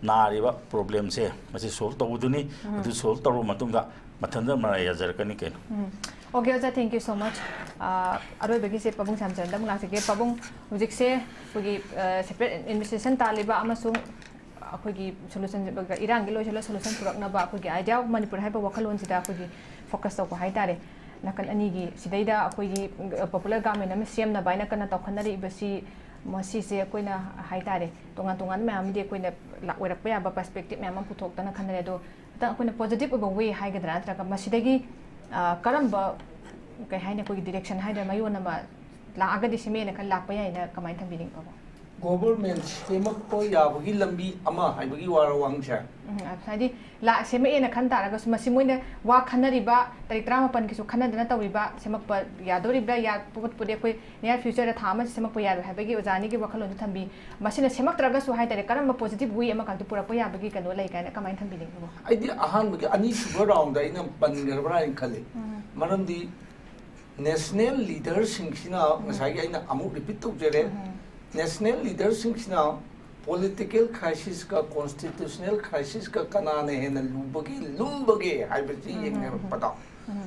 ꯅꯥꯔꯤꯕ ꯄ꯭ꯔꯣꯕ꯭ꯂꯦꯝꯁꯦ ꯃꯁꯤ ꯁꯣꯜꯕ ꯇꯧꯕꯗꯨꯅꯤ꯫ ꯑꯗꯨ ꯁꯣꯜꯕ ꯇꯧꯔꯕ ꯃꯇꯨꯡꯗ ꯃꯊꯟꯇ ꯃꯔꯥꯏ ꯌꯥꯖꯔꯛꯀꯅꯤ ꯀꯩꯅꯣ꯫ Okay, ꯑꯣꯖꯥ, thank you so much. ꯑ, ꯑꯔꯣꯏꯕꯒꯤꯁꯦ ꯄꯥꯕꯨꯡ ꯁ꯭ꯌꯥꯝꯆꯔꯟꯗ ꯑꯃꯨꯛ ꯂꯥꯛꯆꯒꯦ꯫ ꯄꯥꯕꯨꯡ, ꯍꯧꯖꯤꯛꯁꯦ ꯑꯩꯈꯣꯏꯒꯤ, ꯑ, separate administration ꯇꯥꯜꯂꯤꯕ ꯑꯃꯁꯨꯡ ꯑꯩꯈꯣꯏꯒꯤ solution, ꯏꯔꯥꯡꯒꯤ ꯂꯣꯏꯁꯤꯜꯂ solution ꯄꯨꯔꯛꯅꯕ ꯑꯩꯈꯣꯏꯒꯤ idea of ꯃꯅꯤꯄꯨꯔ ꯍꯥꯏꯕ ꯋꯥꯈꯜꯂꯣꯟꯁꯤꯗ ꯑꯩꯈꯣꯏꯒꯤ focus ꯇꯧꯕ ꯍꯥꯏꯇꯥꯔꯦ꯫ ꯅꯥꯀꯟ ꯑꯅꯤꯒꯤ ꯁꯤꯗꯩꯗ ꯑꯩꯈꯣꯏꯒꯤ, ꯑ, popular government ꯑꯃ ꯁꯦꯝꯅꯕ ꯍꯥꯏꯅ ꯀꯟꯅ ꯇꯧꯈꯠꯅꯔꯛꯏꯕꯁꯤ, ꯃꯁꯤꯁꯦ ꯑꯩꯈꯣꯏꯅ ꯍꯥꯏꯇꯥꯔꯦ, ꯇꯣꯉꯥꯟ ꯇꯣꯉꯥꯟꯕ ꯃꯌꯥꯝ ꯑꯃꯗꯤ ꯑꯩꯈꯣꯏꯅ ꯂꯥꯛ-, ꯑꯣꯏꯔꯛꯄ ꯌꯥꯕ perspective ꯃꯌꯥꯝ ꯑꯃ ꯄꯨꯊꯣꯛꯇꯅ ꯈꯟꯅꯔꯦ꯫ ꯑꯗꯣ ꯈꯤꯇꯪ ꯑꯩꯈꯣꯏꯅ positive ꯑꯣꯏꯕ way ꯍꯥꯏꯒꯗ꯭ꯔꯥ, ꯅꯠꯇ꯭ꯔꯒ ꯃꯁꯤꯗꯒꯤ, ꯑ, ꯀꯔꯝꯕ, ꯀꯩ ꯍꯥꯏꯅꯤ, ꯑꯩꯈꯣꯏꯒꯤ direction ꯍꯥꯏꯗ꯭ꯔꯥ, ꯃꯌꯣꯟ ꯑꯃ ꯂꯥꯛꯑꯒꯗꯤ ꯁꯤꯃꯦꯅ ꯈꯔ ꯂꯥꯛꯄ ꯌꯥꯏꯅ ꯀꯃꯥꯏꯅ ꯊꯝꯕꯤꯅꯤꯡꯕꯀꯣ? ꯒꯣꯚꯔꯟꯃꯦꯟꯠ ꯁꯦꯝꯃꯛꯄ ꯌꯥꯕꯒꯤ ꯂꯝꯕꯤ ꯑꯃ ꯍꯥꯏꯕꯒꯤ ꯋꯥꯔ ꯋꯥꯡꯁꯦ꯫ ꯎꯝ, ꯍꯥꯏꯗꯤ ꯂꯥꯛ ꯁꯦꯝꯃꯛꯑꯦꯅ ꯈꯟ ꯇꯥꯔꯒꯁꯨ, ꯃꯁꯤ ꯃꯣꯏꯅ ꯋꯥ ꯈꯟꯅꯔꯤꯕ ꯇꯥꯔꯤꯛ ꯇꯔꯥꯃꯥꯄꯟꯒꯤꯁꯨ ꯈꯟꯅꯗꯅ ꯇꯧꯔꯤꯕ, ꯁꯦꯝꯃꯛꯄ ꯌꯥꯗꯣꯔꯤꯕ꯭ꯔꯥ? ꯌꯥ-, ꯄꯣꯠꯄꯨꯗꯤ ꯑꯩꯈꯣꯏ near future ꯗ ꯊꯥ ꯑꯃꯁꯤ ꯁꯦꯝꯃꯛꯄ ꯌꯥꯔꯣꯏ ꯍꯥꯏꯕꯒꯤ ꯑꯣꯖꯥ ꯑꯅꯤꯒꯤ ꯋꯥꯈꯜꯂꯣꯟꯁꯨ ꯊꯝꯕꯤ꯫ ꯃꯁꯤꯅ ꯁꯦꯝꯃꯛꯇ꯭ꯔꯒꯁꯨ ꯍꯥꯏꯇꯥꯔꯦ, ꯀꯔꯝꯕ positive way ꯑꯃꯈꯛꯇꯤ ꯄꯨꯔꯛꯄ ꯌꯥꯕꯒꯤ ꯀꯩꯅꯣ ꯂꯩ ꯀꯥꯏꯅ ꯀꯃꯥꯏꯅ ꯊꯝꯕꯤꯅꯤꯡꯕꯅꯣ? ꯑꯩꯗꯤ ꯑꯍꯥꯟꯕꯒꯤ ꯑꯅꯤꯁꯨꯕ ꯔꯥꯎꯟꯗ ꯑꯩꯅ ꯄꯟꯈ꯭ꯔꯕ꯭ꯔꯥ ꯍꯥꯏꯅ ꯈꯜꯂꯤ꯫ ꯎꯝ꯫ ꯃꯔꯝꯗꯤ ꯅꯦꯁꯅꯦꯜ ꯂꯤꯗꯔꯁꯤꯡꯁꯤꯅ, ꯉꯁꯥꯏꯒꯤ ꯑꯩꯅ ꯑꯃꯨꯛ ꯔꯤꯄꯤꯠ ꯇꯧꯖꯔꯦ, ꯎꯝ꯫ ꯅꯦꯁꯅꯦꯜ ꯂꯤꯗꯔꯁꯤꯡꯁꯤꯅ ꯄꯣꯂꯤꯇꯤꯀꯦꯜ ꯈ꯭ꯔꯥꯏꯁꯤꯁꯀ ꯀꯣꯟꯁꯇꯤꯇ꯭ꯌꯨꯁꯅꯦꯜ ꯈ꯭ꯔꯥꯏꯁꯤꯁꯀ ꯀꯅꯥꯅ ꯍꯦꯟꯅ ꯂꯨꯕꯒꯦ, ꯂꯨꯝꯕꯒꯦ ꯍꯥꯏꯕꯁꯤ ꯎꯝ, ꯌꯦꯡꯅꯔꯛꯄꯗ, ꯎꯝ꯫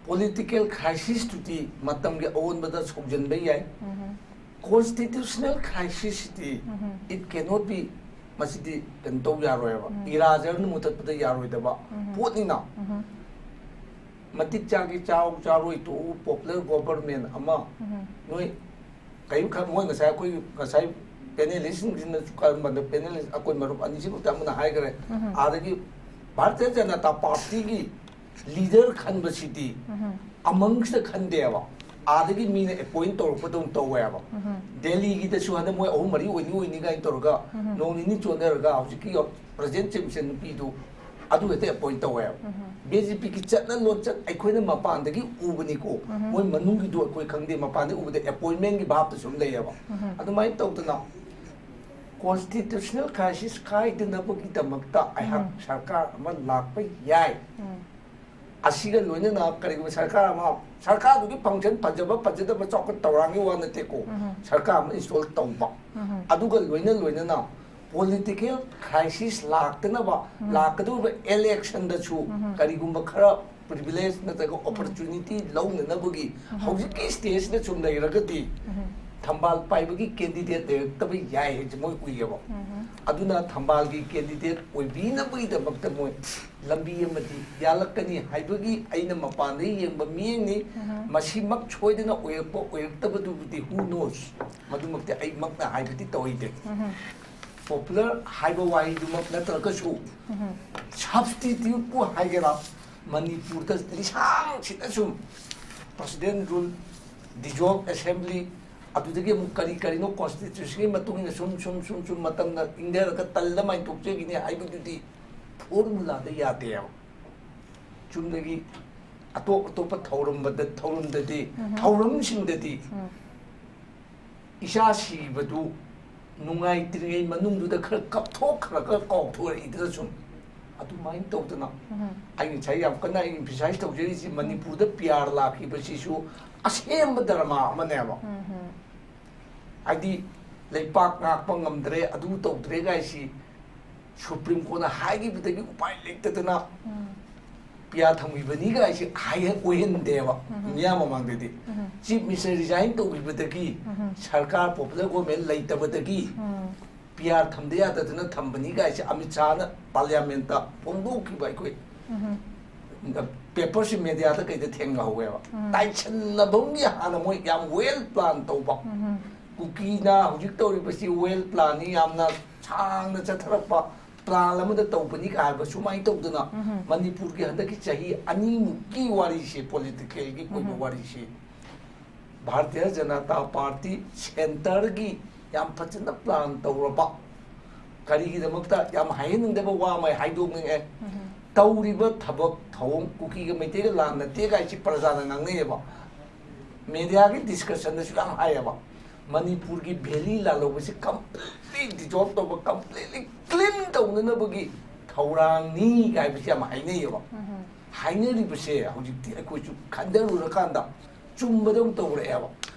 ꯄꯣꯂꯤꯇꯤꯀꯦꯜ ꯈ꯭ꯔꯥꯏꯁꯤꯁꯇꯨꯗꯤ ꯃꯇꯝꯒꯤ ꯑꯑꯣꯟꯕꯗ ꯁꯧꯖꯟꯕ ꯌꯥꯏ꯫ ꯎꯝ꯫ ꯀꯣꯟꯁꯇꯤꯇ꯭ꯌꯨꯁꯅꯦꯜ ꯈ꯭ꯔꯥꯏꯁꯤꯁꯇꯤ ꯎꯝ꯫ it cannot be, ꯃꯁꯤꯗꯤ ꯀꯩꯅꯣ ꯇꯧ ꯌꯥꯔꯣꯏꯕ, ꯎꯝ꯫ ꯏꯔꯥꯖꯔꯅ ꯃꯨꯊꯠꯄꯗ ꯌꯥꯔꯣꯏꯗꯕ ꯎꯝ꯫ ꯄꯣꯠꯅꯤꯅ꯫ ꯎꯝ꯫ ꯃꯇꯤꯛ ꯆꯥꯒꯦ ꯆꯥꯎ ꯆꯥꯔꯣꯏ ꯇꯣꯛꯎ, ꯄꯣꯄꯨꯂꯔ ꯒꯣꯚꯔꯟꯃꯦꯟꯠ ꯑꯃ ꯎꯝ꯫ ꯅꯣꯏ ꯀꯔꯤꯝ ꯈꯟ-, ꯃꯣꯏ ꯉꯁꯥꯏ ꯑꯩꯈꯣꯏ ꯉꯁꯥꯏ ꯄꯦꯅꯦꯂꯤꯁꯁꯤꯡꯁꯤꯅꯁꯨ ꯀꯔꯝꯕꯗ ꯄꯦꯅꯦꯂꯤꯁ ꯑꯩꯈꯣꯏ ꯃꯔꯨꯞ ꯑꯅꯤꯁꯤꯃꯛꯇ ꯑꯃꯅ ꯍꯥꯏꯈ꯭ꯔꯦ꯫ ꯎꯝ꯫ ꯑꯗꯒꯤ ꯚꯥꯔꯇꯤꯌ ꯖꯅꯇꯥ ꯄꯥꯔꯇꯤꯒꯤ ꯂꯤꯗꯔ ꯈꯟꯕꯁꯤꯗꯤ ꯎꯝ꯫ ꯑꯃꯪꯁꯤꯗ ꯈꯟꯗꯦꯕ, ꯑꯥꯗꯒꯤ ꯃꯤꯅ ꯑꯦꯄꯣꯏꯟ ꯇꯧꯔꯛꯄꯗꯧꯅ ꯇꯧꯋꯦꯕ꯫ ꯎꯝ꯫ ꯗꯦꯜꯂꯤꯒꯤꯗꯁꯨ ꯍꯟꯗꯛ ꯃꯣꯏ ꯑꯍꯨꯝ ꯃꯔꯤ ꯑꯣꯏꯅꯤ ꯑꯣꯏꯅꯤ ꯀꯥꯏꯅ ꯇꯧꯔꯒ ꯎꯝ꯫ ꯅꯣꯡ ꯅꯤꯅꯤ ꯆꯣꯟꯊꯔꯒ ꯍꯧꯖꯤꯛꯀꯤ ꯄ꯭ꯔꯖꯦꯟ ꯆꯦꯝꯄꯤꯌꯟ ꯅꯨꯄꯤꯗꯨ ꯑꯗꯨ ꯍꯦꯛꯇ ꯑꯦꯄꯣꯏꯟ ꯇꯧꯋꯦꯕ꯫ ꯎꯝ꯫ ꯕꯤ ꯖꯦ ꯄꯤꯒꯤ ꯆꯠꯅ ꯂꯣꯟꯆꯠ ꯑꯩꯈꯣꯏꯅ ꯃꯄꯥꯟꯗꯒꯤ ꯎꯕꯅꯤꯀꯣ, ꯎꯝ꯫ ꯃꯣꯏ ꯃꯅꯨꯡꯒꯤꯗꯨ ꯑꯩꯈꯣꯏ ꯈꯪꯗꯦ, ꯃꯄꯥꯟꯗꯒꯤ ꯎꯕꯗ ꯑꯦꯄꯣꯏꯟꯃꯦꯟꯒꯤ ꯚꯥꯞꯇ ꯁꯨꯝ ꯂꯩꯌꯦꯕ꯫ ꯎꯝ꯫ ꯑꯗꯨꯃꯥꯏꯅ ꯇꯧꯗꯅ ꯀꯣꯟꯁꯇꯤꯇ꯭ꯌꯨꯁꯅꯦꯜ ꯈ꯭ꯔꯥꯏꯁꯤꯁ ꯀꯥꯏꯗꯅꯕꯒꯤꯗꯃꯛꯇ ꯑꯩꯍꯥꯛ ꯎꯝ꯫ ꯁꯔꯀꯥꯔ ꯑꯃ ꯂꯥꯛꯄ ꯌꯥꯏ꯫ ꯎꯝ꯫ ꯑꯁꯤꯒ ꯂꯣꯏꯅꯅ ꯀꯔꯤꯒꯨꯝꯕ ꯁꯔꯀꯥꯔ ꯑꯃ, ꯁꯔꯀꯥꯔꯗꯨꯒꯤ ꯐꯪꯁꯟ ꯐꯖꯕ ꯐꯖꯗꯕ ꯆꯥꯎꯈꯠ ꯊꯧꯔꯥꯡꯒꯤ ꯋꯥ ꯅꯠꯇꯦꯀꯣ, ꯎꯝ꯫ ꯁꯔꯀꯥꯔ ꯑꯃ ꯏꯟꯁꯇꯣꯜ ꯇꯧꯕ, ꯎꯝ꯫ ꯑꯗꯨꯒ ꯂꯣꯏꯅ ꯂꯣꯏꯅꯅ ꯄꯣꯂꯤꯇꯤꯀꯦꯜ ꯈ꯭ꯔꯥꯏꯁꯤꯁ ꯂꯥꯛꯇꯅꯕ, ꯎꯝ꯫ ꯂꯥꯛꯀꯗꯧꯔꯤꯕ ꯏꯂꯦꯛꯁꯟꯗꯁꯨ ꯎꯝ꯫ ꯀꯔꯤꯒꯨꯝꯕ ꯈꯔ ꯄ꯭ꯔꯤꯚꯤꯂꯦꯖ ꯅꯠꯇ꯭ꯔꯒ ꯑꯣꯄꯣꯔꯆꯨꯅꯤꯇꯤ ꯂꯧꯅꯅꯕꯒꯤ ꯎꯝ꯫ ꯍꯧꯖꯤꯛꯀꯤ ꯁ꯭ꯇꯦꯖꯇ ꯁꯨꯝ ꯂꯩꯔꯒꯗꯤ ꯎꯝ꯫ ꯊꯝꯕꯥꯜ ꯄꯥꯏꯕꯒꯤ ꯀꯦꯟꯗꯤꯗꯦꯠ ꯂꯩꯔꯛꯇꯕ ꯌꯥꯏ ꯍꯥꯏꯁꯦ ꯃꯣꯏ ꯎꯏꯌꯦꯕ꯫ ꯎꯝ꯫ ꯑꯗꯨꯅ ꯊꯝꯕꯥꯜꯒꯤ ꯀꯦꯟꯗꯤꯗꯦꯠ ꯑꯣꯏꯕꯤꯅꯕꯒꯤꯗꯃꯛꯇ ꯃꯣꯏ ꯂꯝꯕꯤ ꯑꯃꯗꯤ ꯌꯥꯜꯂꯛꯀꯅꯤ ꯍꯥꯏꯕꯒꯤ ꯑꯩꯅ ꯃꯄꯥꯟꯗ ꯌꯦꯡꯕ ꯃꯤꯅꯤ꯫ ꯎꯝ꯫ ꯃꯁꯤꯃꯛ ꯁꯣꯏꯗꯅ ꯑꯣꯏꯔꯛꯄ ꯑꯣꯏꯔꯛꯇꯕꯗꯨꯕꯨꯗꯤ who knows? ꯃꯗꯨꯃꯛꯇꯤ ꯑꯩꯃꯛꯅ ꯍꯥꯏꯕꯗꯤ ꯇꯧꯍꯩꯗꯦ꯫ ꯎꯝ꯫ ꯄꯣꯄꯨꯂꯔ ꯍꯥꯏꯕ ꯋꯥꯍꯩꯗꯨꯃꯛ ꯅꯠꯇ꯭ꯔꯒꯁꯨ, ꯎꯝ꯫ ꯁꯕꯁꯇꯤꯇ꯭ꯌꯨꯠꯄꯨ ꯍꯥꯏꯒꯦꯔꯥ, ꯃꯅꯤꯄꯨꯔꯗ ꯂꯤꯁꯥꯡꯁꯤꯗ ꯁꯨꯝ ꯄ꯭ꯔꯁꯤꯗꯦꯟ ꯔꯨꯜ, ꯗꯤꯖꯣꯜꯕ ꯑꯦꯁꯦꯝꯕ꯭ꯂꯤ, ꯑꯗꯨꯗꯒꯤ ꯑꯃꯨꯛ ꯀꯔꯤ ꯀꯔꯤꯅꯣ ꯀꯣꯟꯁꯇꯤꯇ꯭ꯌꯨꯁꯟꯒꯤ ꯃꯇꯨꯡ ꯏꯟꯅ ꯁꯨꯝ ꯁꯨꯝ ꯁꯨꯝ ꯁꯨꯝ ꯃꯇꯝꯅ ꯏꯪꯊꯔꯒ ꯇꯜꯂ ꯃꯥꯏꯅ ꯇꯣꯛꯆꯈꯤꯅꯤ ꯍꯥꯏꯕꯗꯨꯗꯤ ꯐꯣꯔꯃꯨꯂꯥꯗ ꯌꯥꯗꯦꯕ꯫ ꯆꯨꯝꯅꯒꯤ ꯑꯇꯣꯞ ꯑꯇꯣꯞꯄ ꯊꯧꯔꯝꯕꯗ ꯊꯧꯔꯝꯗꯗꯤ ꯎꯝꯍꯨꯝ꯫ ꯊꯧꯔꯝꯁꯤꯡꯗꯗꯤ ꯎꯝ꯫ ꯏꯆꯥ ꯁꯤꯕꯗꯨ ꯅꯨꯡꯉꯥꯏꯇ꯭ꯔꯤꯉꯩ ꯃꯅꯨꯡꯗꯨꯗ ꯈꯔ ꯀꯞꯊꯣꯛꯈ꯭ꯔꯒ ꯀꯥꯎꯊꯣꯔꯛꯏꯗꯅ ꯁꯨꯝ꯫ ꯑꯗꯨꯃꯥꯏꯅ ꯇꯧꯗꯅ ꯎꯝꯍꯨꯝ꯫ ꯑꯩ ꯉꯁꯥꯏ ꯌꯥꯝ ꯀꯟꯅ ꯑꯩ emphasize ꯇꯧꯖꯔꯤꯁꯤ ꯃꯅꯤꯄꯨꯔꯗ ꯄꯤ ꯑꯥꯔ ꯂꯥꯛꯈꯤꯕꯁꯤꯁꯨ ꯑꯁꯦꯝꯕ ꯗ꯭ꯔꯃꯥ ꯑꯃꯅꯦꯕ꯫ ꯎꯝꯍꯨꯝ꯫ ꯍꯥꯏꯗꯤ ꯂꯩꯄꯥꯛ ꯉꯥꯛꯄ ꯉꯝꯗ꯭ꯔꯦ, ꯑꯗꯨ ꯇꯧꯗ꯭ꯔꯦ ꯀꯥꯏꯁꯤ ꯁꯨꯄ꯭ꯔꯤꯝ ꯀꯣꯔꯠꯅ ꯍꯥꯏꯈꯤꯕꯗꯒꯤ ꯎꯄꯥꯏ ꯂꯩꯇꯗꯅ ꯎꯝ꯫ ꯄꯤ ꯑꯥꯔ ꯊꯝꯈꯤꯕꯅꯤ ꯀꯥꯏꯁꯤ ꯍꯥꯏ-, ꯑꯣꯏꯍꯟꯗꯦꯕ ꯎꯝ꯫ ꯃꯤꯌꯥꯝ ꯃꯃꯥꯡꯗꯗꯤ꯫ ꯎꯝ꯫ Chief Minister resign ꯇꯧꯈꯤꯕꯗꯒꯤ ꯎꯝ꯫ ꯁꯔꯀꯥꯔ popular government ꯂꯩꯇꯕꯗꯒꯤ ꯎꯝ꯫ ꯄꯤ ꯑꯥꯔ ꯊꯝꯗ ꯌꯥꯗꯗꯅ ꯊꯝꯕꯅꯤ ꯀꯥꯏꯁꯦ ꯑꯃꯤꯠ ꯁꯥꯍꯅ ꯄꯥꯔꯂꯤꯌꯥꯃꯦꯟꯠꯇ ꯐꯣꯡꯗꯣꯛꯈꯤꯕ ꯑꯩꯈꯣꯏ ꯎꯝ꯫ ꯄꯦꯄꯔꯁꯤ ꯃꯦꯗꯤꯌꯥꯗ ꯀꯩꯗ ꯊꯦꯡꯅꯍꯧꯋꯦꯕ꯫ ꯎꯝ꯫ ꯇꯥꯏꯁꯟꯅꯐꯝꯒꯤ ꯍꯥꯟꯅ ꯃꯣꯏ ꯌꯥꯝ well plan ꯇꯧꯕ꯫ ꯎꯝ꯫ ꯀꯨꯀꯤꯅ ꯍꯧꯖꯤꯛ ꯇꯧꯔꯤꯕꯁꯤ well planꯅꯤ, ꯌꯥꯝꯅ ꯁꯥꯡꯅ ꯆꯠꯊꯔꯛꯄ plan ꯑꯃꯗ ꯇꯧꯕꯅꯤ ꯀꯥꯏ ꯍꯥꯏꯕ ꯁꯨꯃꯥꯏꯅ ꯇꯧꯗꯅ ꯎꯝ꯫ ꯃꯅꯤꯄꯨꯔꯒꯤ ꯍꯟꯗꯛꯀꯤ ꯆꯍꯤ ꯑꯅꯤꯃꯨꯛꯀꯤ ꯋꯥꯔꯤꯁꯦ, politicalꯒꯤ ꯑꯣꯏꯕ ꯎꯝ꯫ ꯋꯥꯔꯤꯁꯦ ꯚꯥꯔꯇꯤꯌ ꯖꯅꯇꯥ ꯄꯥꯔꯇꯤ centreꯒꯤ ꯌꯥꯝ ꯐꯖꯅ plan ꯇꯧꯔꯕ, ꯀꯔꯤꯒꯤꯗꯃꯛꯇ ꯌꯥꯝ ꯍꯥꯏꯍꯟꯅꯤꯡꯗꯕ ꯋꯥ ꯑꯃ ꯍꯥꯏꯗꯣꯛꯅꯤꯡꯉꯦ꯫ ꯎꯝ꯫ ꯇꯧꯔꯤꯕ ꯊꯕꯛ ꯊꯧꯑꯣꯡ ꯀꯨꯀꯤꯒ ꯃꯩꯇꯩꯒ ꯂꯥꯟ ꯅꯠꯇꯦ ꯀꯥꯏꯁꯤ ꯄ꯭ꯔꯖꯥꯅ ꯉꯥꯡꯅꯩꯌꯦꯕ꯫ ꯃꯦꯗꯤꯌꯥꯒꯤ ꯗꯤꯁꯀꯁꯟꯗꯁꯨ ꯌꯥꯝ ꯍꯥꯏꯌꯦꯕ꯫ ꯃꯅꯤꯄꯨꯔꯒꯤ valley ꯂꯥꯜꯍꯧꯕꯁꯤ completely dissolve ꯇꯧꯕ, completely clean ꯇꯧꯅꯅꯕꯒꯤ ꯊꯧꯔꯥꯡꯅꯤ ꯍꯥꯏꯕꯁꯤ ꯌꯥꯝ ꯍꯥꯏꯅꯩꯌꯦꯕ꯫ ꯎꯝ꯫ ꯍꯥꯏꯅꯔꯤꯕꯁꯦ ꯍꯧꯖꯤꯛꯇꯤ ꯑꯩꯈꯣꯏꯁꯨ ꯈꯟꯊꯔꯨꯔꯀꯥꯟꯗ ꯆꯨꯝꯕꯗꯧ ꯇꯧꯔꯛꯑꯦꯕ꯫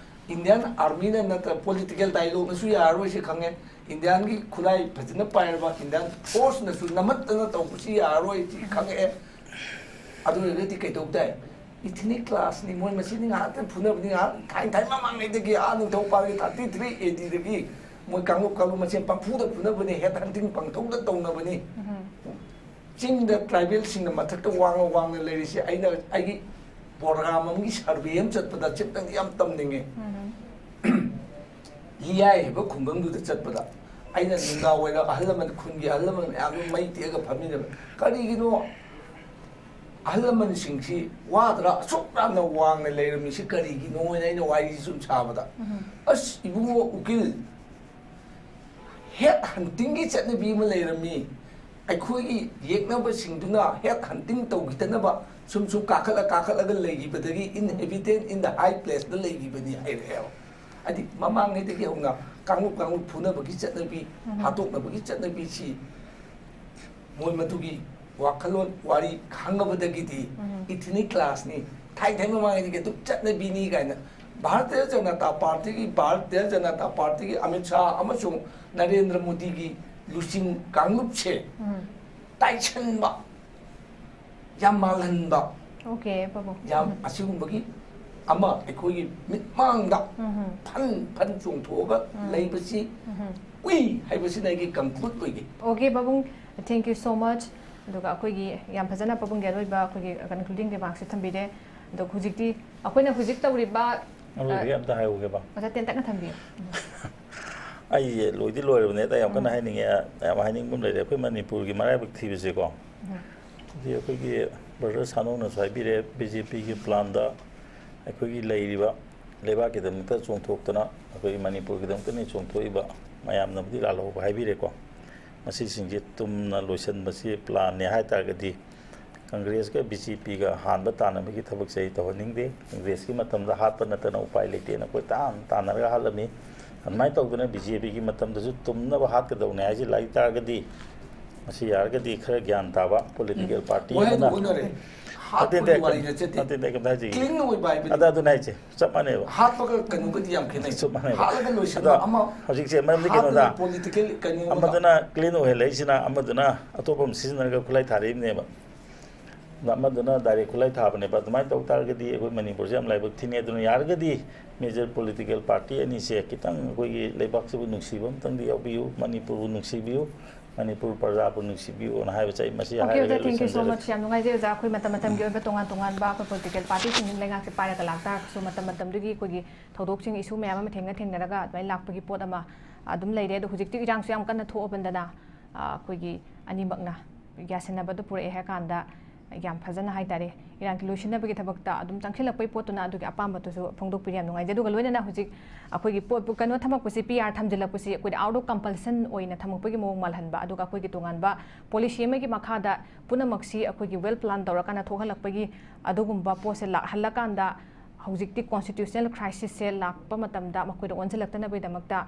Indian Armyꯅ ꯅꯠꯇ꯭ꯔ political dialogueꯅꯁꯨ ꯌꯥꯔꯔꯣꯏꯁꯦ ꯈꯪꯉꯦ꯫ Indianꯒꯤ ꯈꯨꯠꯂꯥꯏ ꯐꯖꯅ ꯄꯥꯏꯔꯕ Indian forceꯅꯁꯨ ꯅꯝꯃꯠꯇꯅ ꯇꯧꯕꯁꯤ ꯌꯥꯔꯔꯣꯏ ꯁꯤ ꯈꯪꯉꯛꯑꯦ꯫ ꯑꯗꯨ ꯑꯣꯏꯔꯒꯗꯤ ꯀꯩꯗꯧ ꯇꯥꯏ? Ethnic clashꯅꯤ, ꯃꯣꯏ ꯃꯁꯤꯅꯤ ꯉꯥꯏꯍꯥꯛꯇ ꯐꯨꯅꯕꯅꯤ, ꯉꯥꯏꯍꯥꯛ ꯊꯥꯏ ꯊꯥꯏ ꯃꯃꯥꯡꯉꯩꯗꯒꯤ ꯑꯥ ꯅꯤꯡꯊꯧ ꯄꯥꯜꯒꯤ thirty three ADꯗꯒꯤ ꯃꯣꯏ ꯀꯥꯡꯂꯨꯞ ꯀꯥꯡꯂꯨꯞ ꯃꯁꯦꯟ ꯄꯪꯐꯨꯗ ꯐꯨꯅꯕꯅꯤ, head hunting ꯄꯪꯇꯧꯗ ꯇꯧꯅꯕꯅꯤ꯫ ꯎꯝ꯫ ꯆꯤꯡꯗ tribalꯁꯤꯡꯅ ꯃꯊꯛꯇ ꯋꯥꯡꯅ ꯋꯥꯡꯅ ꯂꯩꯔꯤꯁꯦ ꯑꯩꯅ ꯑꯩꯒꯤ program ꯑꯃꯒꯤ survey ꯑꯃ ꯆꯠꯄꯗ ꯆꯤꯞꯇꯪꯗꯤ ꯌꯥꯝ ꯇꯝꯅꯤꯡꯉꯦ꯫ ꯎꯝ꯫ ꯂꯤꯌꯥꯏ ꯍꯥꯏꯕ ꯈꯨꯡꯒꯪꯗꯨꯗ ꯆꯠꯄꯗ ꯑꯩꯅ ꯅꯨꯡꯗꯥꯡ ꯋꯥꯏꯔꯝ ꯑꯍꯜ ꯂꯃꯟ, ꯈꯨꯟꯒꯤ ꯑꯍꯜ ꯂꯃꯟ ꯃꯌꯥꯝꯗꯨ ꯃꯩ ꯇꯦꯛꯑꯒ ꯐꯝꯃꯤꯟꯅꯕ꯫ ꯀꯔꯤꯒꯤꯅꯣ? ꯑꯍꯜ ꯂꯃꯟꯁꯤꯡꯁꯤ ꯋꯥꯗ꯭ꯔꯥ? ꯑꯁꯨꯛ ꯌꯥꯝꯅ ꯋꯥꯡꯅ ꯂꯩꯔꯝꯃꯤꯁꯤ ꯀꯔꯤꯒꯤꯅꯣ ꯍꯥꯏꯅ ꯑꯩꯅ ꯋꯥꯔꯤ ꯁꯨꯝ ꯁꯥꯕꯗ, ꯑꯁ, ꯏꯕꯨꯡꯉꯣ ꯎꯀꯤꯜ, ꯍꯦꯠ ꯍꯟꯇꯤꯡꯒꯤ ꯆꯠꯅꯕꯤ ꯑꯃ ꯂꯩꯔꯝꯃꯤ꯫ ꯑꯩꯈꯣꯏꯒꯤ ꯌꯦꯛꯅꯕꯁꯤꯡꯗꯨꯅ ꯍꯦꯠ ꯍꯟꯇꯤꯡ ꯇꯧꯈꯤꯗꯅꯕ ꯁꯨꯝ ꯁꯨꯝ ꯀꯥꯈꯠꯂ ꯀꯥꯈꯠꯂꯒ ꯂꯩꯈꯤꯕꯗꯒꯤ inhabitant in the high placeꯇ ꯂꯩꯈꯤꯕꯅꯤ ꯍꯥꯏꯔꯛꯑꯦꯕ꯫ ꯍꯥꯏꯗꯤ ꯃꯃꯥꯡꯉꯩꯗꯒꯤ ꯍꯧꯅ ꯀꯥꯡꯂꯨꯞ ꯀꯥꯡꯂꯨꯞ ꯐꯨꯅꯕꯒꯤ ꯆꯠꯅꯕꯤ, ꯎꯝ꯫ ꯍꯥꯠꯇꯣꯛꯅꯕꯒꯤ ꯆꯠꯅꯕꯤꯁꯤ ꯃꯣꯏ ꯃꯗꯨꯒꯤ ꯋꯥꯈꯜꯂꯣꯟ ꯋꯥꯔꯤ ꯈꯪꯉꯕꯗꯒꯤꯗꯤ ꯎꯝ꯫ Ethnic clashꯅꯤ, ꯊꯥꯏ ꯊꯥꯏ ꯃꯃꯥꯡꯉꯩꯗꯒꯤ ꯑꯗꯨꯝ ꯆꯠꯅꯕꯤꯅꯤ ꯀꯥꯏꯅ ꯚꯥꯔꯇꯤꯌ ꯖꯅꯇꯥ ꯄꯥꯔꯇꯤꯒꯤ, ꯚꯥꯔꯇꯤꯌ ꯖꯅꯇꯥ ꯄꯥꯔꯇꯤꯒꯤ ꯑꯃꯤꯠ ꯁꯥꯍ ꯑꯃꯁꯨꯡ ꯅꯔꯦꯟꯗ꯭ꯔ ꯃꯣꯗꯤꯒꯤ ꯂꯨꯆꯤꯡ ꯀꯥꯡꯂꯨꯞꯁꯦ ꯎꯝ꯫ ꯇꯥꯏꯁꯟꯕ, ꯌꯥꯝ ꯃꯥꯜꯍꯟꯕ, ꯑꯣꯀꯦ, ꯄꯥꯕꯨꯡ꯫ ꯌꯥꯝ ꯎꯝ꯫ ꯑꯁꯤꯒꯨꯝꯕꯒꯤ ꯑꯃ ꯑꯩꯈꯣꯏꯒꯤ ꯃꯤꯠꯃꯥꯡꯗ ꯎꯝ꯫ ꯐꯟ ꯐꯟ ꯆꯣꯡꯊꯣꯛꯑꯒ ꯎꯝ꯫ ꯂꯩꯕꯁꯤ ꯎꯝ꯫ ꯎꯏ ꯍꯥꯏꯕꯁꯤꯅ ꯑꯩꯒꯤ conclude ꯑꯣꯏꯒꯦ꯫ ꯑꯣꯀꯦ, ꯄꯥꯕꯨꯡ, thank you so much꯫ ꯑꯗꯨꯒ ꯑꯩꯈꯣꯏꯒꯤ ꯌꯥꯝ ꯐꯖꯅ ꯄꯥꯕꯨꯡꯒꯤ ꯑꯔꯣꯏꯕ ꯑꯩꯈꯣꯏꯒꯤ concluding remarksꯁꯦ ꯊꯝꯕꯤꯔꯦ꯫ ꯑꯗꯣ ꯍꯧꯖꯤꯛꯇꯤ ꯑꯩꯈꯣꯏꯅ ꯍꯧꯖꯤꯛ ꯇꯧꯔꯤꯕ, ꯑꯔꯣꯏꯕꯒꯤ ꯑ, ꯑꯝꯇ ꯍꯥꯏꯍꯧꯒꯦꯕ꯫ ꯑꯣꯖꯥ, ꯇꯦꯟꯇꯛꯅ ꯊꯝꯕꯤꯌꯨ꯫ ꯎꯝ꯫ ꯑꯩꯁꯦ ꯂꯣꯏꯗꯤ ꯂꯣꯏꯔꯕꯅꯦ, ꯑꯇꯩ ꯌꯥꯝ ꯀꯟꯅ ꯎꯝ꯫ ꯍꯥꯏꯅꯤꯡꯉꯦ, ꯌꯥꯝ ꯍꯥꯏꯅꯤꯡꯕ ꯑꯃ ꯂꯩꯔꯦ꯫ ꯑꯩꯈꯣꯏ ꯃꯅꯤꯄꯨꯔꯒꯤ ꯃꯔꯥꯏꯕꯛ ꯊꯤꯕꯁꯦꯀꯣ, ꯎꯝ꯫ ꯍꯧꯖꯤꯛ ꯑꯩꯈꯣꯏꯒꯤ brother ꯁꯥꯅꯧꯅꯁꯨ ꯍꯥꯏꯕꯤꯔꯦ, BJPꯒꯤ planꯗ ꯑꯩꯈꯣꯏꯒꯤ ꯂꯩꯔꯤꯕ ꯂꯩꯕꯥꯛꯀꯤꯗꯃꯛꯇ ꯆꯣꯡꯊꯣꯛꯇꯅ ꯑꯩꯈꯣꯏꯒꯤ ꯃꯅꯤꯄꯨꯔꯒꯤꯗꯃꯛꯇꯅꯤ ꯆꯣꯡꯊꯣꯛꯏꯕ, ꯃꯌꯥꯝꯅꯕꯨꯗꯤ ꯂꯥꯜꯍꯧꯕ ꯍꯥꯏꯕꯤꯔꯦꯀꯣ꯫ ꯃꯁꯤꯁꯤꯡꯁꯦ ꯇꯨꯝꯅ ꯂꯣꯏꯁꯤꯟꯕꯁꯤ planꯅꯦ ꯍꯥꯏ ꯇꯥꯔꯒꯗꯤ, ꯀꯪꯒ꯭ꯔꯦꯁꯀ BJPꯒ ꯍꯥꯟꯕ ꯇꯥꯟꯅꯕꯒꯤ ꯊꯕꯛꯁꯦ ꯑꯩ ꯇꯧꯍꯟꯅꯤꯡꯗꯦ꯫ ꯀꯪꯒ꯭ꯔꯦꯁꯀꯤ ꯃꯇꯝꯗ ꯍꯥꯠꯄ ꯅꯠꯇꯅ ꯎꯄꯥꯏ ꯂꯩꯇꯦꯅ ꯑꯩꯈꯣꯏ ꯇꯥꯟ ꯇꯥꯟꯅꯔꯒ ꯍꯥꯠꯂꯝꯃꯤ꯫ ꯑꯗꯨꯃꯥꯏꯅ ꯇꯧꯗꯅ BJPꯒꯤ ꯃꯇꯝꯗꯁꯨ ꯇꯨꯝꯅꯕ ꯍꯥꯠꯀꯗꯧꯅꯦ ꯍꯥꯏꯁꯤ ꯂꯥꯛꯏ ꯇꯥꯔꯒꯗꯤ, ꯃꯁꯤ ꯌꯥꯔꯒꯗꯤ ꯈꯔ ꯒ꯭ꯌꯥꯟ ꯇꯥꯕ political party ꯋꯥꯍꯩꯗꯣ ꯑꯃꯅ ꯑꯣꯟꯅꯔꯦ꯫ ꯅꯠꯇꯦ, ꯍꯥꯠꯄꯒꯤ ꯅꯠꯇꯦ, ꯋꯥꯔꯤ ꯅꯠꯆꯗꯦ꯫ ꯅꯠꯇꯦ, ꯅꯠꯇꯦ, ꯀꯩꯝꯇ ꯍꯥꯏꯖꯒꯦ꯫ Clean ꯑꯣꯏꯕ ꯍꯥꯏꯕꯅꯤ꯫ ꯑꯗ ꯑꯗꯨꯅ ꯍꯥꯏꯁꯦ, ꯆꯞ ꯃꯥꯟꯅꯩꯕ꯫ ꯍꯥꯠꯄꯒ ꯀꯩꯅꯣꯒꯗꯤ ꯌꯥꯝ ꯈꯦꯠꯅꯩ꯫ ꯆꯞ ꯃꯥꯟꯅꯩꯕ꯫ ꯍꯥꯠꯂꯒ ꯂꯣꯏꯁꯤꯟꯕ ꯑꯗꯣ ꯑꯃ, ꯍꯧꯖꯤꯛꯁꯦ ꯃꯔꯝꯗꯤ ꯍꯥꯠꯄꯒ ꯀꯩꯅꯣꯗ, political ꯀꯩꯅꯣ ꯑꯃ ꯑꯃꯗꯨꯅ clean ꯑꯣꯏꯍꯜꯂꯛꯏꯁꯤꯅ ꯑꯃꯗꯨꯅ ꯑꯇꯣꯞꯄ ꯑꯃ ꯁꯤꯖꯤꯟꯅꯔꯒ ꯈꯨꯠꯂꯥꯏ ꯊꯥꯔꯛꯏꯕꯅꯦꯕ꯫ ꯑꯗ ꯑꯃꯗꯨꯅ direct ꯈꯨꯠꯂꯥꯏ ꯊꯥꯕꯅꯦꯕ꯫ ꯑꯗꯨꯃꯥꯏꯅ ꯇꯧ ꯇꯥꯔꯒꯗꯤ ꯑꯩꯈꯣꯏ ꯃꯅꯤꯄꯨꯔꯁꯦ ꯌꯥꯝ ꯂꯥꯏꯕꯛ ꯊꯤꯅꯤ꯫ ꯑꯗꯨꯅ ꯌꯥꯔꯒꯗꯤ major political party ꯑꯅꯤꯁꯦ ꯈꯤꯇꯪ ꯑꯩꯈꯣꯏꯒꯤ ꯂꯩꯕꯥꯛꯁꯤꯕꯨ ꯅꯨꯡꯁꯤꯕ ꯑꯃꯇꯪꯗꯤ ꯌꯥꯎꯕꯤꯌꯨ, ꯃꯅꯤꯄꯨꯔꯕꯨ ꯅꯨꯡꯁꯤꯕꯤꯌꯨ, ꯃꯅꯤꯄꯨꯔ ꯄ꯭ꯔꯖꯥꯕꯨ ꯅꯨꯡꯁꯤꯕꯤꯌꯨꯅ ꯍꯥꯏꯕꯁꯦ ꯑꯩ ꯃꯁꯤ ꯑꯣꯀꯦ, ꯍꯥꯏꯔꯒ ꯑꯣꯖꯥ, thank you so ꯂꯣꯏꯁꯤꯟꯖꯔꯒꯦ꯫ Much꯫ ꯌꯥꯝ ꯅꯨꯡꯉꯥꯏꯖꯩ, ꯑꯣꯖꯥ꯫ ꯑꯩꯈꯣꯏ ꯃꯇꯝ ꯃꯇꯝꯒꯤ ꯑꯣꯏꯕ ꯇꯣꯉꯥꯟ ꯇꯣꯉꯥꯟꯕ ꯑꯩꯈꯣꯏ political partyꯁꯤꯡ ꯂꯩꯉꯥꯛꯁꯦ ꯄꯥꯏꯔꯒ ꯂꯥꯛꯇꯥꯔꯒꯁꯨ, ꯃꯇꯝ ꯃꯇꯝꯗꯨꯒꯤ ꯑꯩꯈꯣꯏꯒꯤ ꯊꯧꯗꯣꯛꯁꯤꯡ, issue ꯃꯌꯥꯝ ꯑꯃ ꯊꯦꯡꯅ ꯊꯦꯡꯅꯔꯒ ꯑꯗꯨꯃꯥꯏꯅ ꯂꯥꯛꯄꯒꯤ ꯄꯣꯠ ꯑꯃ ꯑꯗꯨꯝ ꯂꯩꯔꯦ꯫ ꯑꯗꯣ ꯍꯧꯖꯤꯛꯇꯤ ꯏꯔꯥꯡꯁꯨ ꯌꯥꯝ ꯀꯟꯅ ꯊꯣꯛꯑꯕꯅꯤꯅ, ꯑ, ꯑꯩꯈꯣꯏꯒꯤ ꯑꯅꯤꯃꯛꯅ ꯌꯥꯁꯤꯟꯅꯕꯗꯣ ꯄꯨꯔꯛꯑꯦ ꯍꯥꯏꯔ ꯀꯥꯟꯗ, ꯌꯥꯝ ꯐꯖꯅ ꯍꯥꯏꯇꯥꯔꯦ, ꯏꯔꯥꯡꯒꯤ ꯂꯣꯏꯁꯤꯟꯅꯕꯒꯤ ꯊꯕꯛꯇ ꯑꯗꯨꯝ ꯆꯪꯁꯤꯜꯂꯛꯄꯒꯤ ꯄꯣꯠꯇꯨꯅ ꯑꯗꯨꯒꯤ ꯑꯄꯥꯝꯕꯗꯨꯁꯨ ꯐꯣꯡꯗꯣꯛꯄꯤꯔꯦ, ꯌꯥꯝ ꯅꯨꯡꯉꯥꯏꯖꯩ꯫ ꯑꯗꯨꯒ ꯂꯣꯏꯅꯅ ꯍꯧꯖꯤꯛ ꯑꯩꯈꯣꯏꯒꯤ ꯄꯣꯠꯄꯨ ꯀꯩꯅꯣ ꯊꯝꯃꯛꯄꯁꯤ, ꯄꯤ ꯑꯥꯔ ꯊꯝꯖꯤꯜꯂꯛꯄꯁꯤ ꯑꯩꯈꯣꯏꯗ out of compulsion ꯑꯣꯏꯅ ꯊꯝꯃꯛꯄꯒꯤ ꯃꯑꯣꯡ ꯃꯥꯜꯍꯟꯕ, ꯑꯗꯨꯒ ꯑꯩꯈꯣꯏꯒꯤ ꯇꯣꯉꯥꯟꯕ ꯄꯣꯂꯤꯁꯤ ꯑꯃꯒꯤ ꯃꯈꯥꯗ ꯄꯨꯝꯅꯃꯛꯁꯤ ꯑꯩꯈꯣꯏꯒꯤ well plan ꯇꯧꯔꯀꯥꯟꯗ ꯊꯣꯛꯍꯜꯂꯛꯄꯒꯤ ꯑꯗꯨꯒꯨꯝꯕ ꯄꯣꯠꯁꯦ ꯂꯥꯛꯍꯜꯂꯀꯥꯟꯗ ꯍꯧꯖꯤꯛꯇꯤ constitutional crisisꯁꯦ ꯂꯥꯛꯄ ꯃꯇꯝꯗ ꯃꯈꯣꯏꯗ ꯑꯣꯟꯁꯤꯜꯂꯛꯇꯅꯕꯒꯤꯗꯃꯛꯇ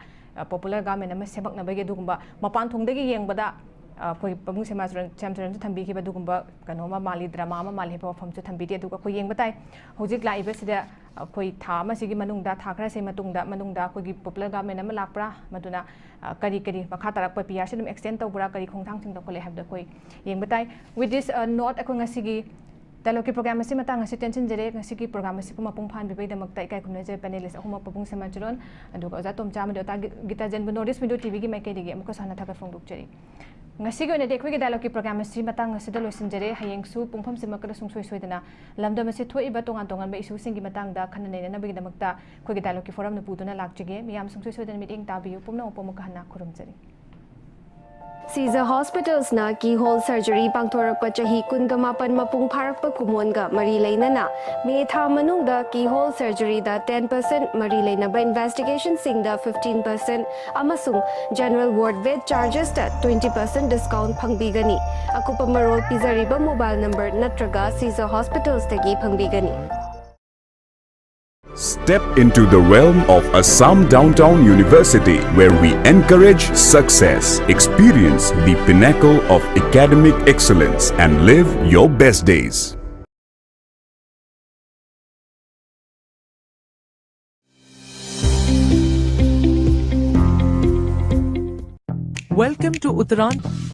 popular government ꯑꯃ ꯁꯦꯝꯃꯛꯅꯕꯒꯤ ꯑꯗꯨꯒꯨꯝꯕ ꯃꯄꯥꯟ ꯊꯣꯡꯗꯒꯤ ꯌꯦꯡꯕꯗ ꯑꯩꯈꯣꯏ ꯄꯥꯕꯨꯡ ꯁꯦꯝꯆꯥꯔꯟ, ꯁꯦꯝꯆꯥꯔꯟꯁꯨ ꯊꯝꯕꯤꯈꯤꯕ ꯑꯗꯨꯒꯨꯝꯕ ꯀꯩꯅꯣ ꯑꯃ ꯃꯥꯜꯂꯤ, ꯗ꯭ꯔꯃꯥ ꯑꯃ ꯃꯥꯜꯂꯤ ꯍꯥꯏꯕ ꯋꯥꯐꯝꯁꯨ ꯊꯝꯕꯤꯔꯤ꯫ ꯑꯗꯨꯒ ꯑꯩꯈꯣꯏ ꯌꯦꯡꯕ ꯇꯥꯏ, ꯍꯧꯖꯤꯛ ꯂꯥꯛꯏꯕꯁꯤꯗ ꯑꯩꯈꯣꯏ ꯊꯥ ꯑꯃꯁꯤꯒꯤ ꯃꯅꯨꯡꯗ, ꯊꯥ ꯈꯔꯁꯤ ꯃꯇꯨꯡꯗ, ꯃꯅꯨꯡꯗ ꯑꯩꯈꯣꯏꯒꯤ popular government ꯑꯃ ꯂꯥꯛꯄ꯭ꯔꯥ, ꯃꯗꯨꯅ ꯀꯔꯤ ꯀꯔꯤ ꯃꯈꯥ ꯇꯥꯔꯛꯄ ꯄꯤ ꯑꯥꯔꯁꯤ ꯑꯗꯨꯝ extend ꯇꯧꯕ꯭ꯔꯥ, ꯀꯔꯤ ꯈꯣꯡꯊꯥꯡꯁꯤꯡ ꯂꯧꯈꯠꯂꯦ ꯍꯥꯏꯕꯗꯣ ꯑꯩꯈꯣꯏ ꯌꯦꯡꯕ ꯇꯥꯏ꯫ With this note, ꯑꯩꯈꯣꯏ ꯉꯁꯤꯒꯤ dialogueꯀꯤ programme ꯑꯁꯤ ꯃꯇꯥꯡ ꯑꯁꯤ ꯇꯦꯟꯁꯤꯟꯖꯔꯦ꯫ ꯉꯁꯤꯒꯤ programme ꯑꯁꯤꯕꯨ ꯃꯄꯨꯡ ꯐꯥꯍꯟꯕꯤꯕꯒꯤꯗꯃꯛꯇ ꯏꯀꯥꯏ ꯈꯨꯝꯅꯖꯩ panelist ꯑꯍꯨꯝꯃꯛ, ꯄꯥꯕꯨꯡ ꯁꯦꯝꯆꯥꯔꯟ, ꯑꯗꯨꯒ ꯑꯣꯖꯥ ꯇꯣꯝꯆꯥ ꯑꯃꯗꯤ ꯑꯣꯖꯥ ꯒꯤ-, ꯒꯤꯇꯥꯖꯟꯕꯨ North East Window TVꯒꯤ ꯃꯥꯏꯀꯩꯗꯒꯤ ꯑꯃꯨꯛꯀꯁꯨ ꯍꯟꯅ ꯊꯥꯒꯠ ꯐꯣꯡꯗꯣꯛꯆꯔꯤ꯫ ꯉꯁꯤꯒꯤ ꯑꯣꯏꯅꯗꯤ ꯑꯩꯈꯣꯏꯒꯤ dialogueꯀꯤ programme ꯑꯁꯤ ꯃꯇꯥꯡ ꯑꯁꯤꯗ ꯂꯣꯏꯁꯤꯟꯖꯔꯦ꯫ ꯍꯌꯦꯡꯁꯨ ꯄꯨꯡꯐꯝꯁꯤꯃꯛꯇꯗ ꯁꯨꯡꯁꯣꯏ ꯁꯣꯏꯗꯅ ꯂꯝꯗꯝ ꯑꯁꯤ ꯊꯣꯛꯏꯕ ꯇꯣꯉꯥꯟ ꯇꯣꯉꯥꯟꯕ issueꯁꯤꯡꯒꯤ ꯃꯇꯥꯡꯗ ꯈꯟꯅ ꯅꯩꯅꯅꯕꯒꯤꯗꯃꯛꯇ ꯑꯩꯈꯣꯏꯒꯤ dialogueꯀꯤ forumꯅ ꯄꯨꯗꯨꯅ ꯂꯥꯛꯆꯒꯦ꯫ ꯃꯤꯌꯥꯝ ꯁꯨꯡꯁꯣꯏ ꯁꯣꯏꯗꯅ ꯃꯤꯠꯌꯦꯡ ꯇꯥꯕꯤꯌꯨ꯫ ꯄꯨꯝꯅꯃꯛꯄꯨ ꯑꯃꯨꯛꯀ ꯍꯟꯅ ꯈꯨꯔꯨꯝꯖꯔꯤ꯫ Caesar Hospitals ꯅ keyhole surgery ꯄꯥꯡꯊꯣꯔꯛꯄ ꯆꯍꯤ ꯀꯨꯟꯒ ꯃꯥꯄꯟ ꯃꯄꯨꯡ ꯐꯥꯔꯛꯄ ꯀꯨꯝꯑꯣꯟꯒ ꯃꯔꯤ ꯂꯩꯅꯅ ꯃꯦ ꯊꯥ ꯃꯅꯨꯡꯗ keyhole surgery ꯗ ten percent, ꯃꯔꯤ ꯂꯩꯅꯕ investigation ꯁꯤꯡꯗ fifteen percent ꯑꯃꯁꯨꯡ general ward bed charges ꯇ twenty percent discount ꯐꯪꯕꯤꯒꯅꯤ꯫ ꯑꯀꯨꯞꯄ ꯃꯔꯣꯜ ꯄꯤꯖꯔꯤꯕ mobile number ꯅꯠꯇ꯭ꯔꯒ Caesar Hospitals ꯇꯒꯤ ꯐꯪꯕꯤꯒꯅꯤ꯫ Step into the realm of Assam Downtown University, where we encourage success, experience the pinnacle of academic excellence, and live your best days. Welcome to Uttarakhand.